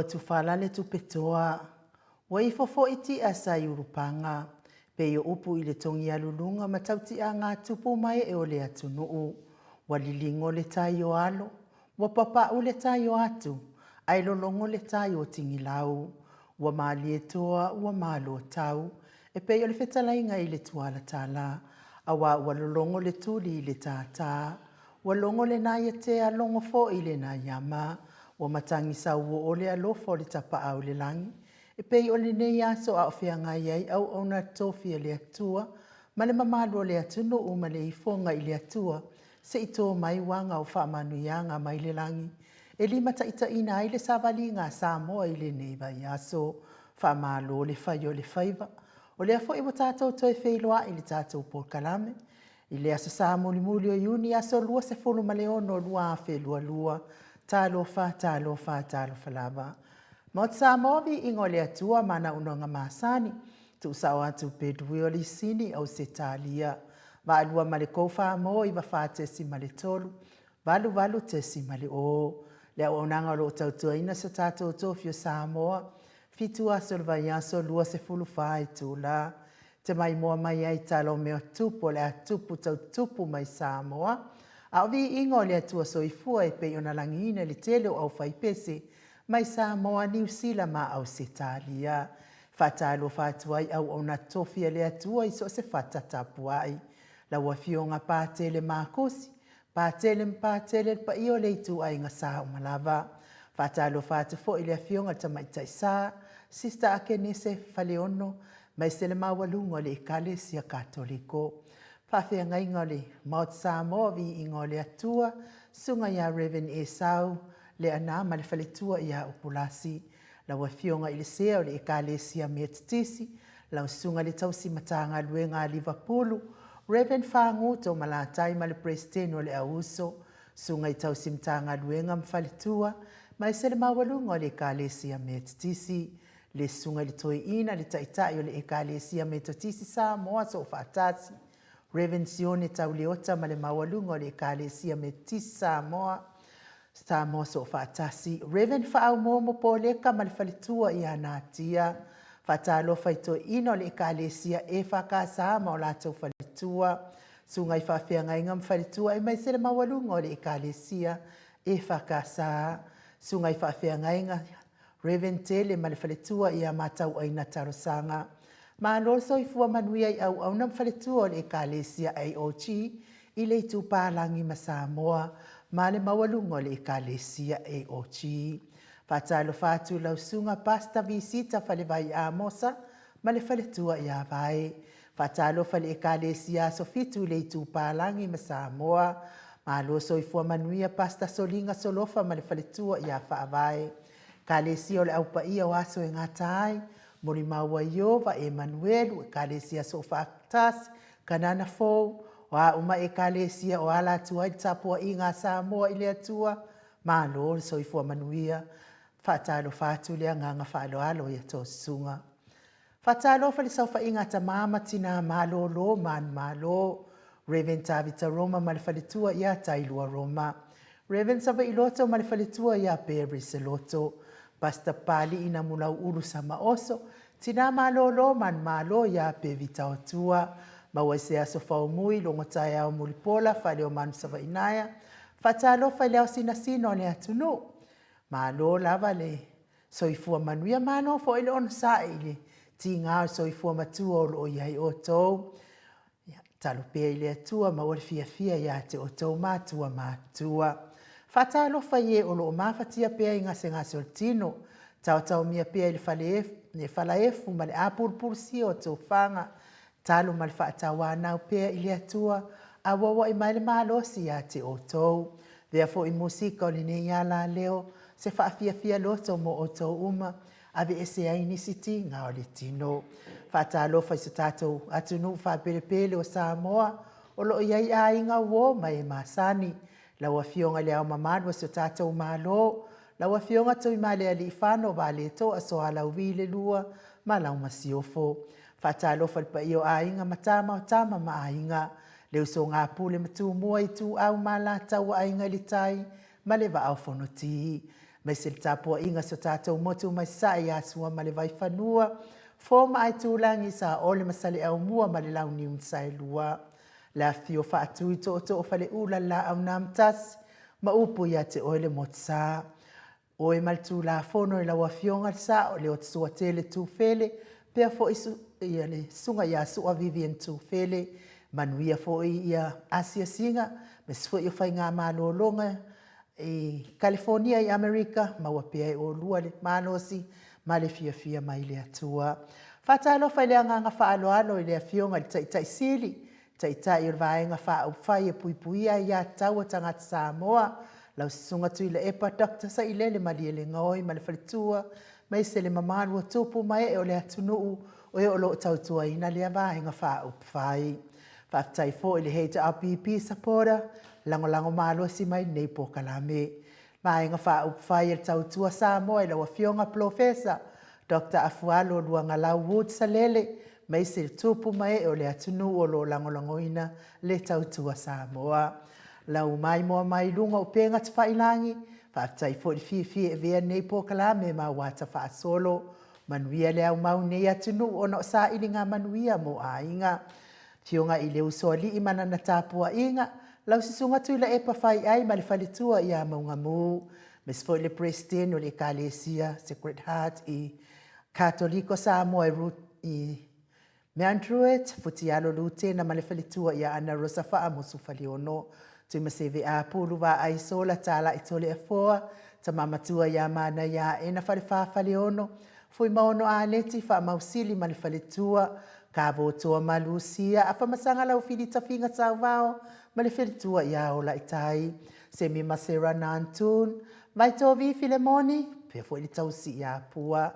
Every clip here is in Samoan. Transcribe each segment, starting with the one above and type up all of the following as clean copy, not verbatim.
Ua tufala le tupetoa, ua ifo foi ti'a sa i Ulupaga, pei o upu i le togialuluga ma tautiaga tupu ma ee o le atunuu. Ua liligo le tai o alo, ua papau le tai o atu, ae lologo le tai o tigilau. Ua malie toa, ua malo tau, e pei o le fetalaiga i le Tuala Tala, aua ua lologo le tuli i le tātā. Ua logo le naiatea, logo foi le naiama. Ua matagi sauoo le alofa o le Tapaau i le lagi, e pei o lenei aso a o feagai ai auauna totofi a le Atua ma le mamalu o le atunuu ma le ifoga i le Atua, se i to mai uaga o faamanuiaga mai le lagi e limataitaiina ai le savaliga a Samoa i lenei vaiaso. Faamalo le fai o le faiva. O lea foi ua tatou toe feiloai i le tatou polokalame i le Aso Sa mulimuli o Iuni, aso 26 2022. Talofa, talofa, talofa lava. Maota Samoa, viiga o le Atua ma ana auaunaga masani, tuusao atu Pedueo Lisini, Ausetalia. Vaalua ma le 34 94.3, 88.0. Le auaunaga o lo o tautuaina so tatou tofi o Samoa, 7 aso o le vaiaso, 24 itula. Te maimoa mai ai tala o mea tupu o le a tupu tautupu mai Samoa. A o viiga o le Atua Soifua e pei ona lagiina i le tele o aufaipese mai Samoa, Niu Sila ma Ausetalia. Faatalofa atu ai auauna tofi a le Atua i so o se fata tapuai. Lau Afioga Patele Makusi, Patele ma Patele le paia o le ituaiga sa uma lava. Faatalofa atu foi i le Afioga i le Tamaitai Sa, Sister Akenese Faleono, maise le maualuga o le Ekalesia Katoliko. Faafeagaiga o le Maota Samoa, Viiga o le Atua, Susuga ia Rev. Esau Leaana ma le faletua ia Upulasi. Lau Afioga i le Sea o le Ekalesia Metotisi, lau Susuga i le Tausi Matagaluega a Livapulu, Rev. Fagu Tomalatai ma le Peresetene o le Auuso, Susuga i Tausi Matagaluega ma Faletua, ma ese le maualuga o le Ekalesia Metotisi. Le Susuga i le Toeaina, le Taitai o le Ekalesia Metotisi Samoa Soofaatasi, Rev. Sione Tauleota ma le maualuga o le Ekalesia Metotisi Samoa, Samoa Soofaatasi, Rev. Faaumomo Poleka ma le faletua ia Natia. Faatalofa i toeaiina o le Ekalesia EFKS ma o latou faletua, susuga i faafeagaiga ma faletua aemaise le maualuga o le Ekalesia EFKS, susuga i faafeagaiga Rev. Tele ma le faletua ia Matauaina Talosaga. Malo le soifua manuia i auauna ma faletua o le Ekalesia AOG i le Itupalagi ma Samoa ma le maualuga o le Ekalesia AOG. Faatalofa atu i lau susuga Pastor Visita Falevai Amosa ma le faletua ia Vae. Faatalofa i le Ekalesia Aso Fitu i le Itupalagi ma Samoa. Malo soifua manuia Pastor Soliga Solofa ma le faletua ia Faavae. Ekalesia o le Au Paia o Aso e Gata Ai, Molimau Iova, Emanuelu, Ekalesia Soofaatasi, Kanana Fou, o a uma Ekalesia o ala atu ai le tapuaiga a Samoa i le Atua, malo le soifua manuia. Faatalofa atu le agaga faaaloalo i a outou susuga. Faatalofa i le saofaiga a tama ma tina malolo manumalo, Rev Tavita Roma ma le faletua ia Tailua Roma, Rev Savaii Loto ma le faletua ia Beatrice Loto, Pastor Papalii Namulauulu Samaoso, tina malolo manumalo ia Pevita Otua. Maua i se aso faumui, logo taeao mulipola, Faleomanu Savaii Naea. Faatalofa i le ao sinasina o le atunuu. Malo lava le Soifua manuia, malo foi le onosai i le tiga o le soifua matua o lo o i ai outou. Ia, talo pea i le Atua, maua le fiafia ia te outou matua matutua. Faatalofa i e o lo o mafatia pea i gasegase o le tino, taotaomia pea i le fale, le falaefu ma le apulupulusia o tofaga, Talo ma le faatauanau pea i le Atua, a auauai mai le malosi ia te outou. Avea foi musika o lenei alaleo se faafiafia loto mo outou uma, aveese ai nisi tiga o le tino. Faatalofa i so tatou atunuu faapelepele o Samoa, o lo o i ai aiga uo ma e masani. Lau Afioga i Le Ao Mamalu o si o tatou Malo, lau Afioga Tuimalealiifano Vaaletoa Sualauvi le Lua ma lau Masiofo. Faatalofa i le paia o Aiga ma Tama o Tama ma Aiga, le usoga a Pule ma Tumua, Ituau ma Alataua, Aiga i le Tai ma le Vaa o Fonoti. Aemaise le tapuaiga a si o tatou motu mai Sasae ia Sua ma le Vaifanua, Fofo ma Aitulagi, Saole ma Saleaaumua ma le Launiu na Saelua. Le afifio o Faatui, Tootoo o Faleula, le Laau na Amotasi, ma upu ia te oe le Motusa. Oe ma le Tulafono i lau Afioga le Sao, Leotisuatele Tufele, pea foi ia le Susuga ia Sua Vivian Tufele, manuia foi ia asiasiga, aemaise foi o faiga malologa i Kalifonia i Amerika, maua pea e oulua le malosi ma le fiafia mai le Atua. Faatalofa i le agaga faaaloalo i le Afioga i le Taitai Sili, Taitai o le Vaega Faaupufai e Puipuia Aia Tatau a Tagata Samoa, lau Susuga Tuilaepa Dr. Sailele Malielegaoi ma le faletua, aemaise le mamalu o tupu ma ee o le atunuu o e o lo o tautuaina lea Vaega Faaupufai. Faafetai foi i le HRPP supporter, lagolago malosi mai lenei polokalame. Vaega Faaupufai a le Tautua Samoa i lau Afioga Polofesa Doctor Afualo Luagalau Wood Salele, aemaise le tupu ma ee o le atunuu o lo o lagolagoina le Tautua Samoa. Lau maimoa mai luga o upega tafailagi, faafetai foi le fiafia e avea lenei polokalame ma auata faasolo. Manuia le aumau i nei atunuu ona o sailiga manuia mo aiga. Afioga i le Usoalii ma lana tapuaiga, lau Susuga Tuilaepa Faiai ma le faletua ia Maugamu, aemaise foi le Peresetene o le Ekalesia Sacred Heart i Katoliko Samoa i Mount Druitt, Futialo Lutena ma le faletua ia Ana Rosa Faamusu Faliono, Tuimaseve Apulu Vaai Sola Talai Toleafoa, Tama Matua ia Manaia Aena Falefa Faleono, Fuimaono Aleti Faamausili ma le faletua, Kavotoa ma Lusia, Afamasaga Laufili Tafiga Sauvao ma le faletua ia Olaitai, Semi Masera Nantun, Vaitovi Filemoni, pea foi le tausi ia Pua.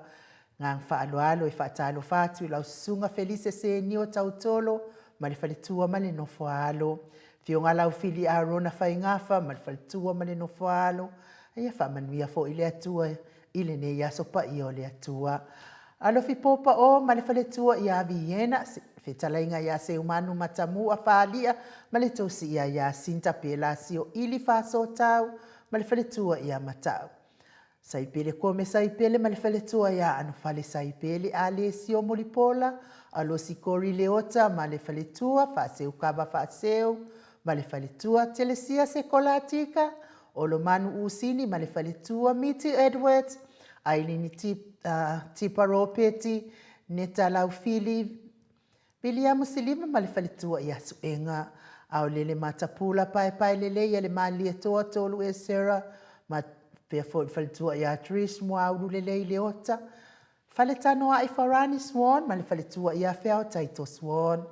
Ngang faaaloalo e faatalofa atu i lau susuga Felise Senio Tautolo ma le faletua ma le nofo a alo. Afioga Laufili Arona Faigafa ma le faletua ma le nofo a alo. Ia faamanuia foi le Atua i lenei aso paia o le Atua. Alofi Popao ma le faletua ia Viena, fetalaiga ia Seumanu Matamua Falia ma le tausi ia Sinta Pelasio Ili Faasotau ma le faletua ia Matau. Saipele Kome Saipele ma le faletua ia Anofale Saipele Alesio Mulipola Alosi Kori Leota ma le faletua Faaseu Kava Faaseu ma le faletua Telesia Sekola Tika Olomanu Usini ma le faletua Miti Edwards Ailini Tipa Ropeti Neta Laufili Viliamu Silima ma le faletua ia Suega Aolele Matapula Paepae Lelei a le Malietoa Tolu Esera ma pea foi le faletua ia Trish Muaulu Lelei Leota Faletanoai Farani Swan ma le faletua ia Feao Taito Swan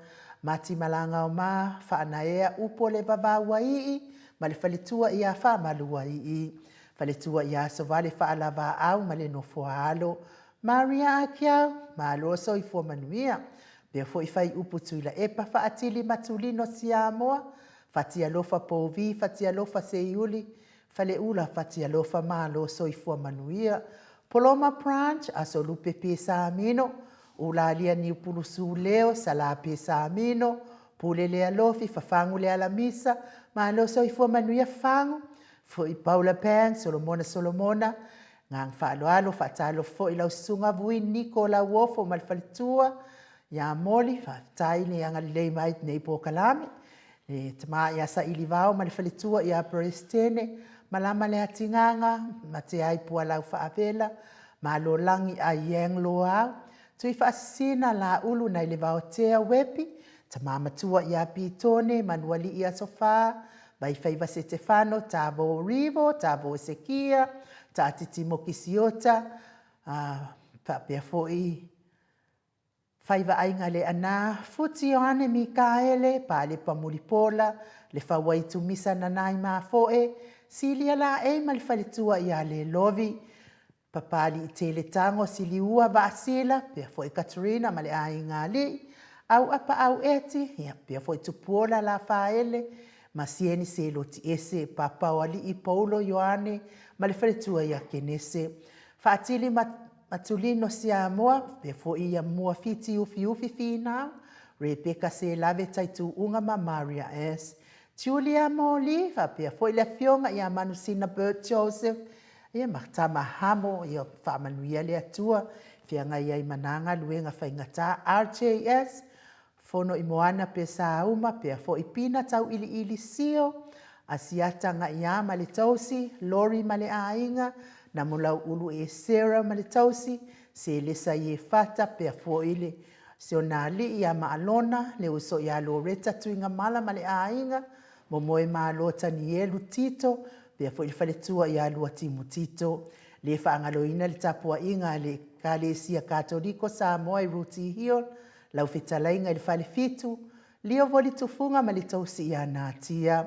Mati Malagaoma Faanaea Upo Le Vavauaii ma le faletua ia Faamaluaii Faletua ia Sovale Faalavaau ma le nofoaalo Maria Akiau, malo soifua manuia. Pea foi fai upu Tuilaepa Faatili Matulino Siamoa, Fatialofa Pouvi Fatialofa Seiuli, Faleula Fatialofa malo soifua manuia. Poloma Branch, Aso Lupe Pesamino, Ulalia Niupulusu Leo, Sala Pesamino, Pule Lealofi, Fafagu Lealamisa, malo soifua manuia Fafagu, Foi Paula Pan, Solomona Solomona, Ngang faaaloalo, faatalofa foi i lau susuga Vui Niko Lauofo ma le faletua ia Moli, faafetai le agalelei mai i lenei polokalame. Le tama ia Saili Vao ma le faletua ia Peresetene, malama le atigaga, mate ai Pualau Faavela, Malolagi Aiang Loau, Tuifaasisina Laulu nai le Vaotea Wepi, tama matua ia Pitone, Manualii Aso Fa, Vaifaiva Setefano, Tavo Rivo, Tavo Esekia, Taatiti Mokisiota, faapea foi Faiva Aiga Leaana, Futi Ioane Mikaele, Palepa Mulipola, Lefauaitu Misa Nanai Mafoe, Silia Laei ma le faletua ia Lelovi, Papaliitele Tago Siliua Vaasila, pea foi Katerina ma le aiga alii, Auapa Aueti, ia, pea foi Tupuola Lafaele ma Sieni Seloti Ese, Papaoalii Paulo Ioane ma le faletua ia Kenese, Faatili Matulino Siamoa, pea foi ia Muafiti Ufiufi Finau, Rebecca Selave Taituuga ma Maria S. Julia Moli, faapea foi le afioga ia Manusina Bert Joseph, Ia ma Tama Hamo, ia faamanuia le Atua, feagai ai ma na galuega faigata. RJS, Fono i Moana pe Sauma, pea foi Pina Tauiliili Sio, Asiata Gaia ma le Tausi, Lori ma le Aiga, Namulauulu e Sarah ma le Tausi, Selesa Iefata, pea foi le Sionalii ia Maalona, le uso ia Loreta Tuigamala ma le Aiga, Momoe Malo Tanielu Tito, pea foi le faletua ia Luatimu Tito. Le faagaloina le tapuaiga a le Ekalesia Katoliko Samoa i Rooty Hill, lau fetalaiga i le Falefitu, Lio Voli Tufuga ma le tausi ia Natia,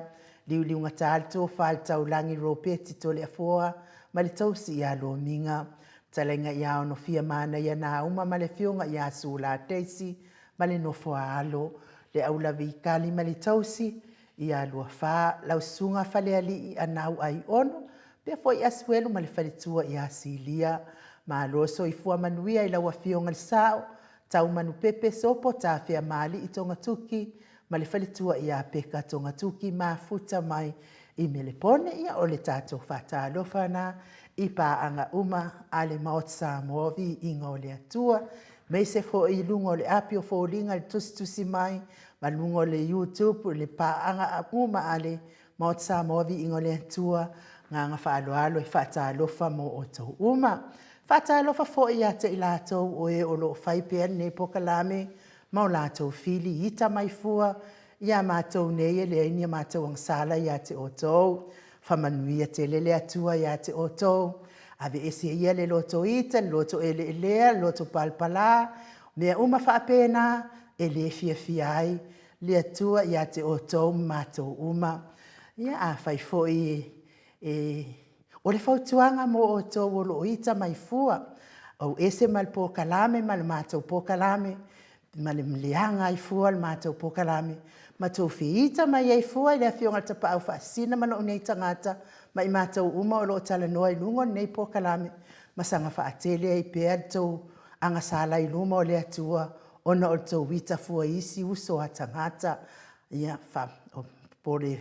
Liuliugata le tofa i le Taulagi Ropeti Toleafoa ma le tausi ia Lomiga, fetalaiga ia Onofia Manaia Nauma ma le afioga ia Sula Daisy ma le nofo a alo, le Aulavi Kali ma le tausi ia Luafa, lau susuga Falealii Anau Aiono, pea foi Asuelu ma le faletua ia Silia. Malo soifua manuia i lau afioga i le Sao, Taumanupepe Sopo Tafea Maali'i Togatuki ma le faletua ia Peka Togatuki mafuta mai i Melepone. Ia o le tatou faatalofa na i paaga uma a le Maota Samoa, viiga o le Atua, aemaise foi i luga o le api o foliga i le tusitusi mai ma luga o le YouTube le paaga uma a le Maota Samoa, viiga o le Atua. Agaga faaaloalo e faatalofa mo outou uma. Faatalofa foi ia te i latou o e o lo o fai pea lenei polokalame ma o latou fili ita mai fua ia matou nei e leai ni a matou agasala ia te outou. Faamanuia tele le Atua ia te outou, aveese ia le loto ita, le loto eleelea, le loto palapala, mea uma faapena e le fiafia ai le Atua ia te outou ma matou uma. Ia afai foi e... O le fautuaga mo outou o lo o ita mai fua, auese ma le polokalame ma le matou polokalame, ma le leaga ai fua o le matou polokalame, ma tou fita mai ai fua i le Afioga i le Tapaau Faasisina ma lou nei tagata ma i matou uma o lo o talanoa i luga o lenei polokalame, ma saga faatele ai pea le tou agasala i luma o le Atua ona o le tou ita fua i isi uso a tagata. Ia, o le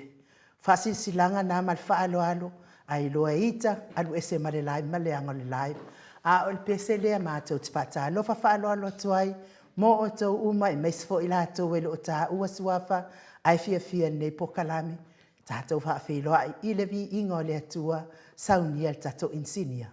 faasilasilaga lena ma le faaaloalo, a iloa e ita, alu ese ma le live ma le leaga o le live. A o le pese lea matou te faatalofa faaaloalo atu ai mo outou uma, aemaise foi i latou e le o taua suafa ae fiafia i lenei polokalame. Tatou faafeiloai i le viiga o le Atua. Saunia le tatou inisinia.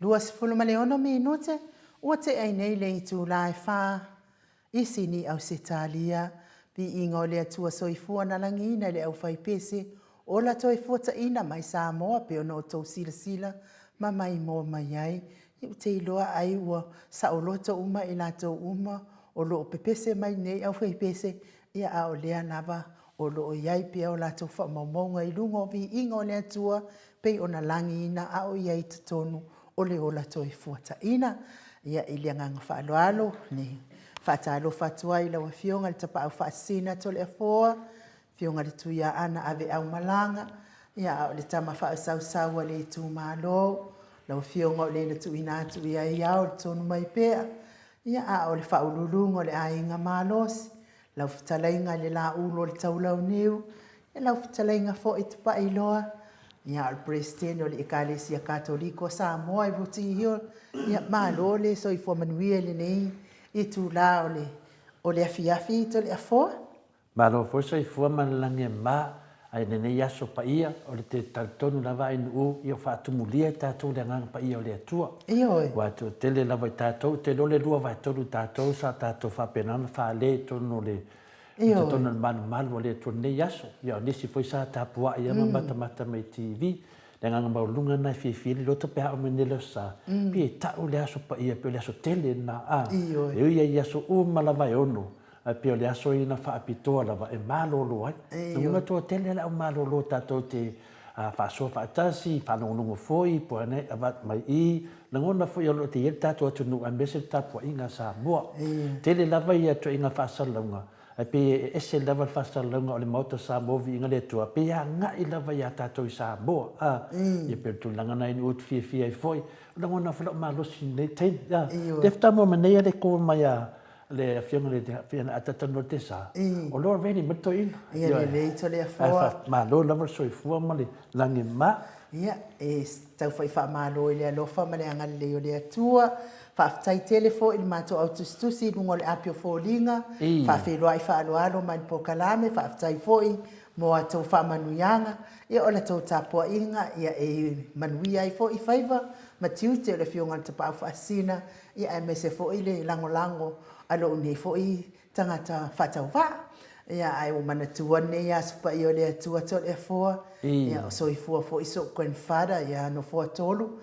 26 minute, ua tea ai nei le itula e fa i Sini, Ausetalia. Viiga o le Atua Soifua na lagiina i le aufaipese, ola toe fuataina mai Samoa pei ona outou silasila ma maimoa mai ai. Ou te iloa ai ua saoloto uma i latou uma o lo o pepese mai nei aufaipese, ia a o lea lava o lo o i ai pea o latou faamaumauga i luga o viiga o le Atua pei ona lagiina a o i ai i totonu o le ola toefuataina. Ia, i le agaga faaaloalo, e faatalofa atu ai i lau Afioga i le Tapaau Faasisina Toleafoa, Afioga i le Tuiaana Aveaumalaga, ia a o le tama faasausau a le itumalo, lau Afioga o le na tuuina atu i ai ao le tonu mai pea, ia a o le faauluuluga o le aiga malosi, lau fetalaiga i le Laulu o le Taulauniu, ia lau fetalaiga foi Tupailoa, ia a o le Peresetene o le Ekalesia Katoliko a Samoa i Rooty Hill, ia malo le soifua manuia i lenei itula o le afiafi Toleafoa. Malo foi soifua ma le lagi e mama ai lenei aso paia o le te talitonu lava Ainuu ia faatumulia i tatou le agaga paia o le Atua. Ioe. Aua e toatele lava i tatou, ou te iloa le lua vaetolu i tatou sa tatou faapena ona faale i totonu o le i totonu o le malumalu o le Atua i lenei aso. Ia o nisi foi sa tapuai lava ma matamata mai i TV. Le agaga maualuga lena e fiafia ai le loto pe a oo mai nei le Aso Sa, pei e tau le aso paia pei o le aso tele lena, a. Ioe. E ui lava i aso uma lava e ono, Ae pei o le aso ia na faapitoa lava e malolo ai. Lagona toatele le au malolo tatou te faasoa faatasi, faalogologo foi, po o ane avatu mai i, lagona foi o lo o te i ai le tatou atunuu aemaise le tapuaiga a Samoa. Tele lava ia ituaiga faasalalauga, ae pei e ese lava le faasalalauga o le Maota o Samoa Viiga le Atua, pei e agai lava ia tatou i Samoa. Ia pei o le tulaga lena ou te fiafia ai foi. Lagona foi lou malosi i lenei taimi. O lea faatoa maua mai nei le call mai a le afioga i le Afioga a Tatanu o le Tesa, o lo o ready mai le toeaina. Ia lelei Toleafoa. Malo lava le soifua ma le lagi e mama. Ia, e tau foi faamalo i le alofa ma le agalelei o le Atua. Faafetai tele foi i le matou au tusitusi i luga o le api o foliga, faafeiloai faaaloalo mai le polokalame, faafetai foi mo a outou faamanuiaga, ia o la outou tapuaiga, ia e manuia ai foi faiva ma tiute o le Afioga i le Tapaau Faasisina Ia aemaise foi le lagolago a lou nei foi tagata faatauvaa. Ia ae ua manatua lenei Aso Paia o le Atua Toleafoa, ia o soifua foi sou grandfather ia Nofoatolu,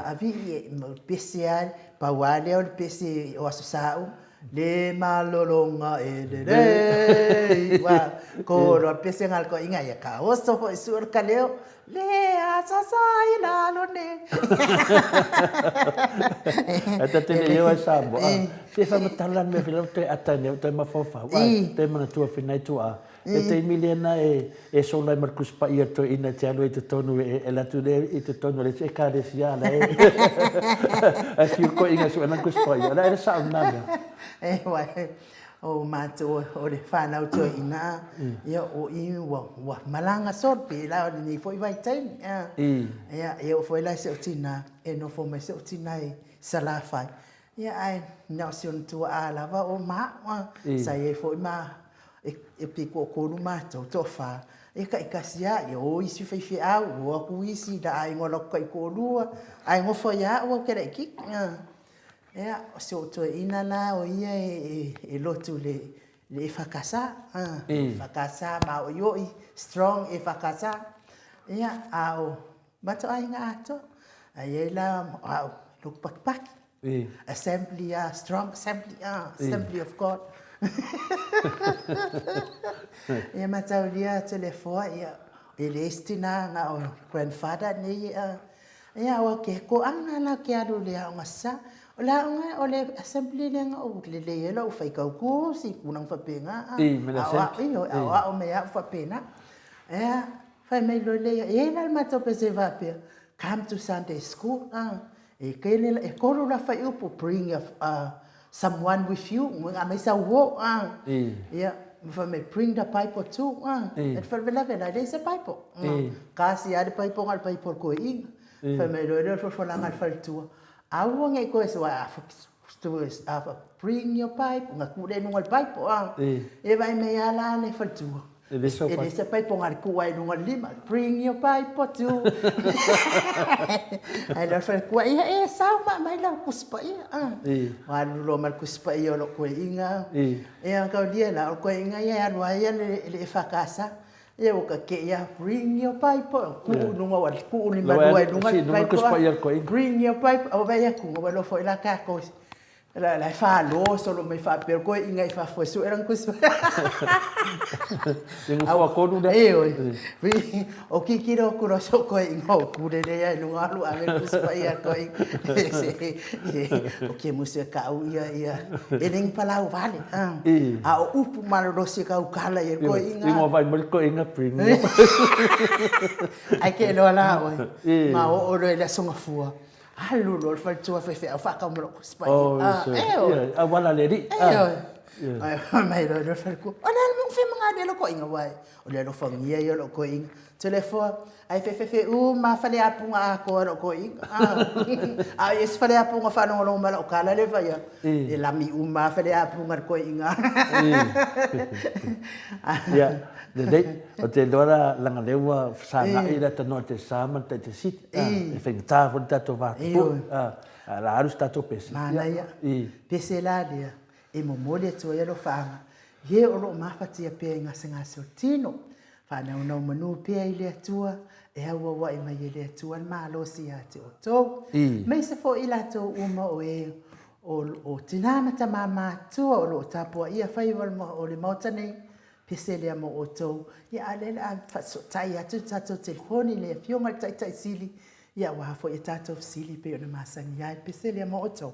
Avii e pese lava, pau lava lea o le pese o Aso Sa uma, le malologa e lelei, ua kolo le pese lena a le toeaina, ia ka oso foi sua le kaleo, Le aso sa i lalo nei. Ae ta te le eo ai Samoa. Se whamatala mea whila te ata nei o te mawhawhau. Ai, te manatua whina i tua. E te imi lea na e, e sola i markus pa ia toi ina te alu i te tonu e, e latu le i te tonu le e ka le sia la e. Ai fiu ko inga su ana kus pa ia. La e sa una mea. E wai. O matou o le fanau toeaina, ia o i ua, ua malaga solo pēlā o lenei foi vaitaimi. Ia, e oo foi la i si ou tinā, e nofo mai si ou tinā i Salafai, ia ae na o si ona tuaa lava o ma au, sa i ai foi ma, e pei toatolu matou, toafa, ia taitasi lava, ia o isi faifeau, o atu isi i aiga o latou taitoalua, ae nofo ai lava au ou te laitiiti. Ia, o si ou toeaina la o ia e lotu i le EFKS, EFKS maoioi, strong EFKS. Ia, a o matou aiga atoa, a i ai la o au e lotu patupatu. Assembly lava, strong assembly, assembly of God. Ia mataulia Toleafoa, ia, e leai se tina na o grandfather nei e Ia aua ke koʻaga la ke alu i le aoga sa. O le aoga, o le assembly lea na ou lelei ai lou faitau tusi, tulaga faapena. I, ma le assembly. Ioe, aoao mai au faapena. Ia, fai mai loa lea, e i ai la le matou pese faapea, come to Sunday school, e tele, e tolu la fuaiupu, bring your, someone with you, aumai sau uo, ia, ma fai mai, bring the Bible too, e faalavelave la e leai se Bible, kasi lava le Bible na o le Bible a le toeaina. Fai mai loa lea o le folafolaga a le faletua, aua ne i toe bring your Bible, ona tuu lea i luga o le Bible, ia vaai mai lava la le faletua. E le sau E le se paipo na o le tuu lava i luga o le lima, bring your paipo too. Ae le faletua, ia e sau ma aumai lau Tusi Paia. Ua alu loa ma le Tusi Paia o lou toeaina. Ia taulia la, o le toeaina ia e alu lava ia i le EFKS. Ia ua tetee lava, bring your paipo. Tuu i luga, tuu limalua i luga le paipo. Bring your paipo. Ua vaai atu, ua iloa foi la tatou La e falo solo mai faapea le toeaina i fafo e sue lana tusi. I nofoa tonu lea. Ioe. O tilotilo atu loa si ou toeaina o pule lea i luga alu ave le Tusi Paia a le toeaina. O kemusu e kau ia ia e le ni palau vale. A o upu malolosi e tautala i ai le toeaina. Ingoa vai mai le toeaina bring. Ai ke loa la oe. Ma oo loa i le Aso Gafua. Alu loa le faletua faifeau faatau ma lou Tusi Paia. Oh, ioe. Auala a le alii. Ioe. Ae fai mai loa le faletua, o le a le mea ua femegaale ai lou toeaina aua o le alofagia ia o lou toeaina. Telefoa, ae fefe uma lava faleapuga atoa e lou toeaina. A o i ai se faleapuga faalogologo mai lau tala lea e fai atu, e lami uma lava faleapuga a le toeaina. Ia, lelei. Ou te iloa la, leaga o lea ua fesagai le atalanoa i le Sa ma le Taitaisit. E faigata foi le tatou va tapue. Ae o le a alu se tatou pese. Manaia. Pese la lea e momoli atu ai alofaaga i e o lo o mafatia pea i gasegase o tino. Faanaunau manu pea i le Atua e auauai mai e le Atua le malosi ia te outou. Aemaise foi i latou uma o e o tina ma tama matutua o lo o tapuaia faiva o le Maota nei. Pese lea mo outou. Ia a o lea o le a faasootai atu le tatou telefoni i le Afioga i le Taitai Sili, ia aua foi a tatou fesili pei ona masani ai. Pese lea mo outou.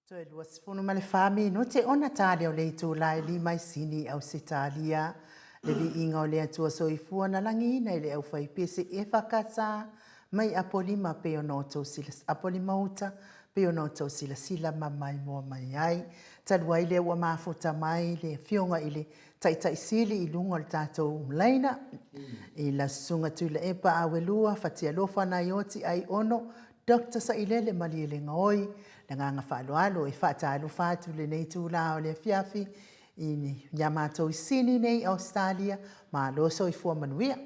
Toe 24 minute ona tali o le itula e lima i Sini i Ausetalia. Le viiga o le Atua Soifua na lagiina i le aufaipese EFKS. mai Apolima pei ona outou Apolima uta pei ona outou silasila ma maimoa mai ai. Talu ai lea ua mafuta mai le Afioga i le Taitai Sili i luga o le tatou laina i la Susuga Tuilaepa Auelua Fatialofa Naioti Aiono Doctor Sailele Malielegaoi. Le agaga faaaloalo e faatalofa atu i lenei itula o le afiafi i a matou i Sini nei Ausetalia. Malo soifua manuia.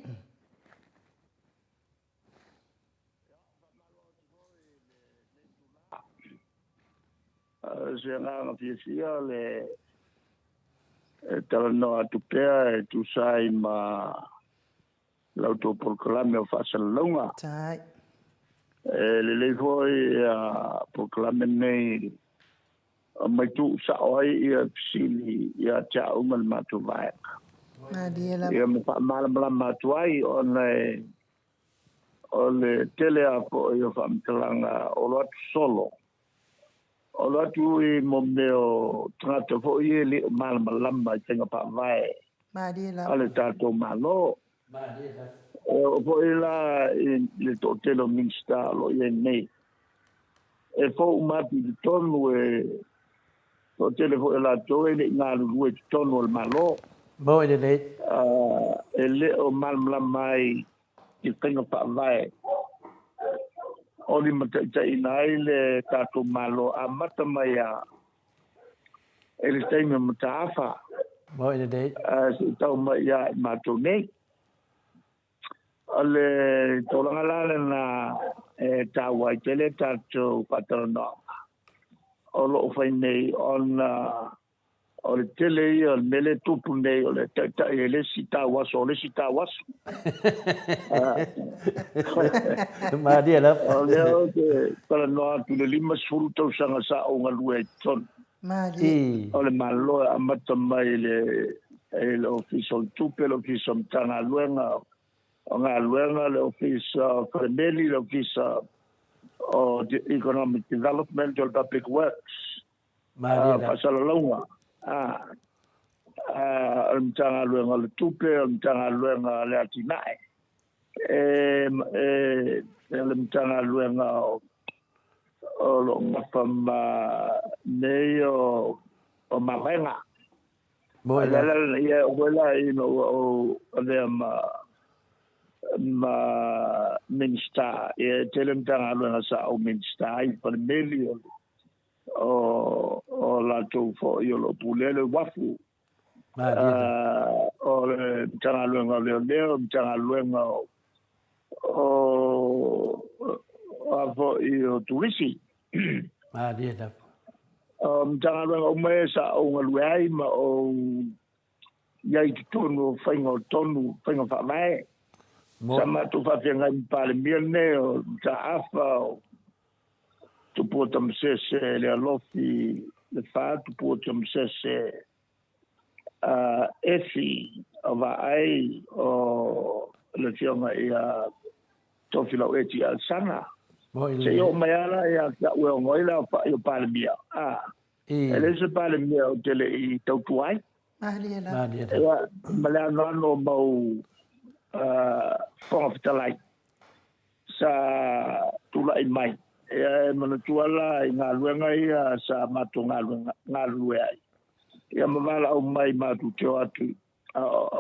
O se agaga fiafia le e talanoa atu pea e tusa ai ma la outou polokalame o faasalalauga. E lelei foi ia polokalame nei aumai tuu sao ai ia fesili ia te au ma le matou vaega. Ia ma faamalamalama atu ai ona e o le tele lava foi o faamatalaga o lo atu solo. O lo atu i mo mea o tagata foi e le o malamalama i faiga faavae a le tatou Malo. E oo foi la i le toatele o Minisita o lo o i ai nei, e fou uma atu i totonu, e toatele foi o latou e le i galulue i totonu o le Malo. Moi lelei. E le o malamalama ai i faiga faavae o limataitaiina ai le tatou Malo amata mai lava i le taimi o Mataafa. Moi lelei. Se i tau mai ia i matou nei. O le tulaga la lena e taua ai tele tatou faatalanoaga o lo o fai nei ona o le tele ia o le mea lea e tupu nei o le taitai e le isi tauaso o le isi tauaso. Malie lava. O lea ou te talanoa atu i le 50 tausaga sa ou galue ai i totonu. Malie. O le Malo e amata mai i le i le Ofisa o le Tupe, le Ofisa o Matagaluega o Galuega, le Ofisa o Falemeli, le Ofisa o Economic Development, o le Public Works, Faasalalauga, o le Matagaluega o le Tupe, o le Matagaluega o le Atinae, e le Matagaluega o lo o gafa ma mea ia o mavaega. Mo le ala ia o koe la ina ua ou avea ma ma Minista, ia e tele Matagaluega sa ou Minista ai, Falemeli o o latou foi o lo o pulea le uafu, o le Matagaluega o Leoleo, Matagaluega o a foi o Turisi. Malie lava. O Matagaluega uma ia sa ou galue ai ma ou i ai i totonu o faiga o tonu, faiga faavae. Sa matou faafeagai ma Palemia lenei o Mataafa, o Tupua Tamasese le Alofi le Fa, Tupua Tamasese Efi o Vaai o le Afioga ia Tofilau Eti Alesana. Se i oo mai lava la ia te au e ogo ai le aofai o Palemia. E leai se Palemia ou te le i tautua ai. Malie lava. Ia, ma le anoano o mau Fofoga Fetalai sa tulai mai. Ia, e manatua la i galuega ia sa matou galuega, galulue ai. Ia ma valaau mai matou te o atu,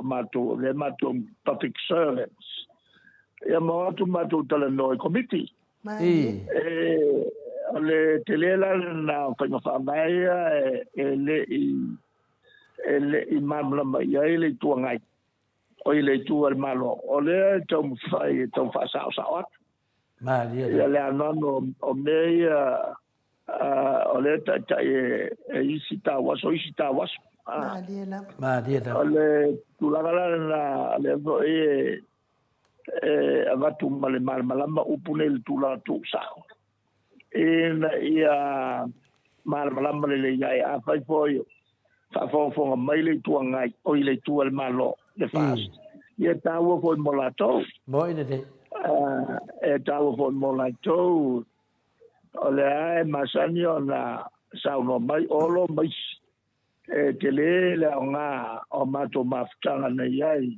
matou, avea matou ma public servants. Ia ma o atu matou talanoa i komiti. Malie. E, o le tele la lena o faiga faavae ia e le i e le i malamalama i ai le Itu Agai, o i le Itu a le Malo. O lea e taumafai e tau faasaosao atu. Malie. Ia le anoano o mea ia o lea e taitai e isi tauaso, isi tauaso. Malie lava. Malie lava. O le tulaga la lena, lea foi e e avatu ma le malamalama upu nei i le tulaga tuusao, ina ia malamalama lelei ai. Afai foi o faafogafoga mai le Itu Agai, oi le Itu a le Malo, le FAST, ia e taua foi mo latou. Moi lelei. E taua foi mo latou, o lea e masani ona saunoa mai Olo ma isi, e tele le aoga o matou mafutaga na i ai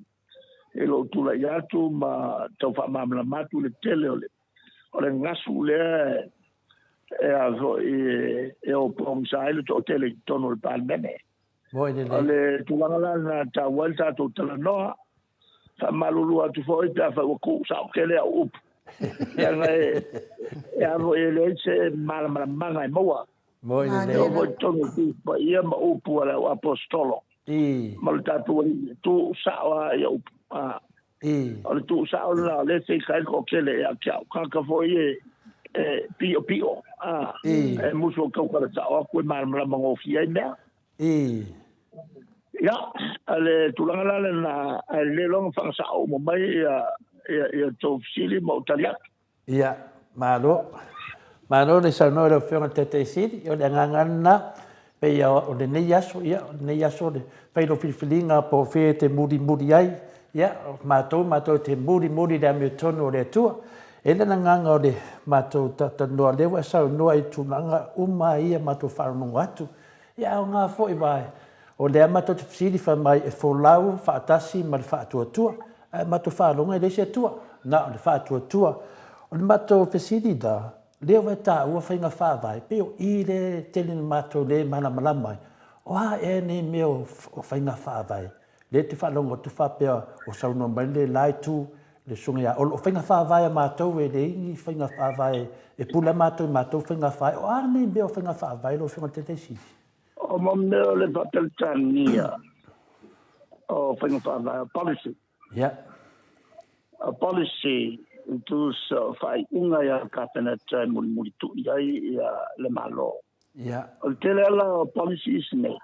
i lou tulai atu ma tau faamalamalama atu le tele o le O le gasu lea e a foi e o pogisa ai le toatele i totonu o le Palemene. Moi O lelei. Le tulaga la lena e taua ai le tatou talanoa. Faamalulu atu foi pe afai ua tuu sao tele au upu, leaga e a foi e leai se malamalamaaga e maua. Moi E lelei. oo foi i totonu o Tusi Paia ma upu a le au Aposetolo ma le tatou Alii, e tuu sao lava ia upu. A o le tuu sao lena o lea e feita ai le toatele ia te au. Tagata foi e e piopio, a e musu e tautala sao atu e malamalama gofie ai mea. Ia, o le tulaga la lena, ae le iloa na fagasao uma mai ia ia tou fesili ma ou tali atu. Ia, malo. Malo le saunoa i lau Afioga i le Taitai Sili. O le agaga lava lena, pei o lenei aso, ia, o lenei aso le fai lou filifiliga po o fea e te mulimuli ai. Ia, o matou, matou te mulimuli i le amiotonu o le Atua. E i ai le agaga o le matou talatalanoa, lea ua e saunoa i tulaga uma ia matou faalogologo atu. Ia, e aoga foi aua o lea matou te fesili fai mai e folau faatasi ma le faatuatua, ae matou faalogo e leai se Atua, na o le faatuatua. O le matou fesili la, lea ua e taua faiga faavae, pei o i lea e tele ina matou le malamalama ai, o a ea nei mea o faiga faavae? Lea e te faalogo atu faapea o saunoa mai le la itu, le susuga ia Olo, o faiga faavae a matou e leai ni faiga faavae e pule lava matou i matou faiga faavae. O a nei mea o faiga faavae lau Afioga i le Taitai Sili? O mo mea o le faaperetania o faiga faavae, o policy. O policy i tusa o faaiuga ia le Kapeneta e mulimulitu'i ai ia le Malo. O le tele ala o policies nei,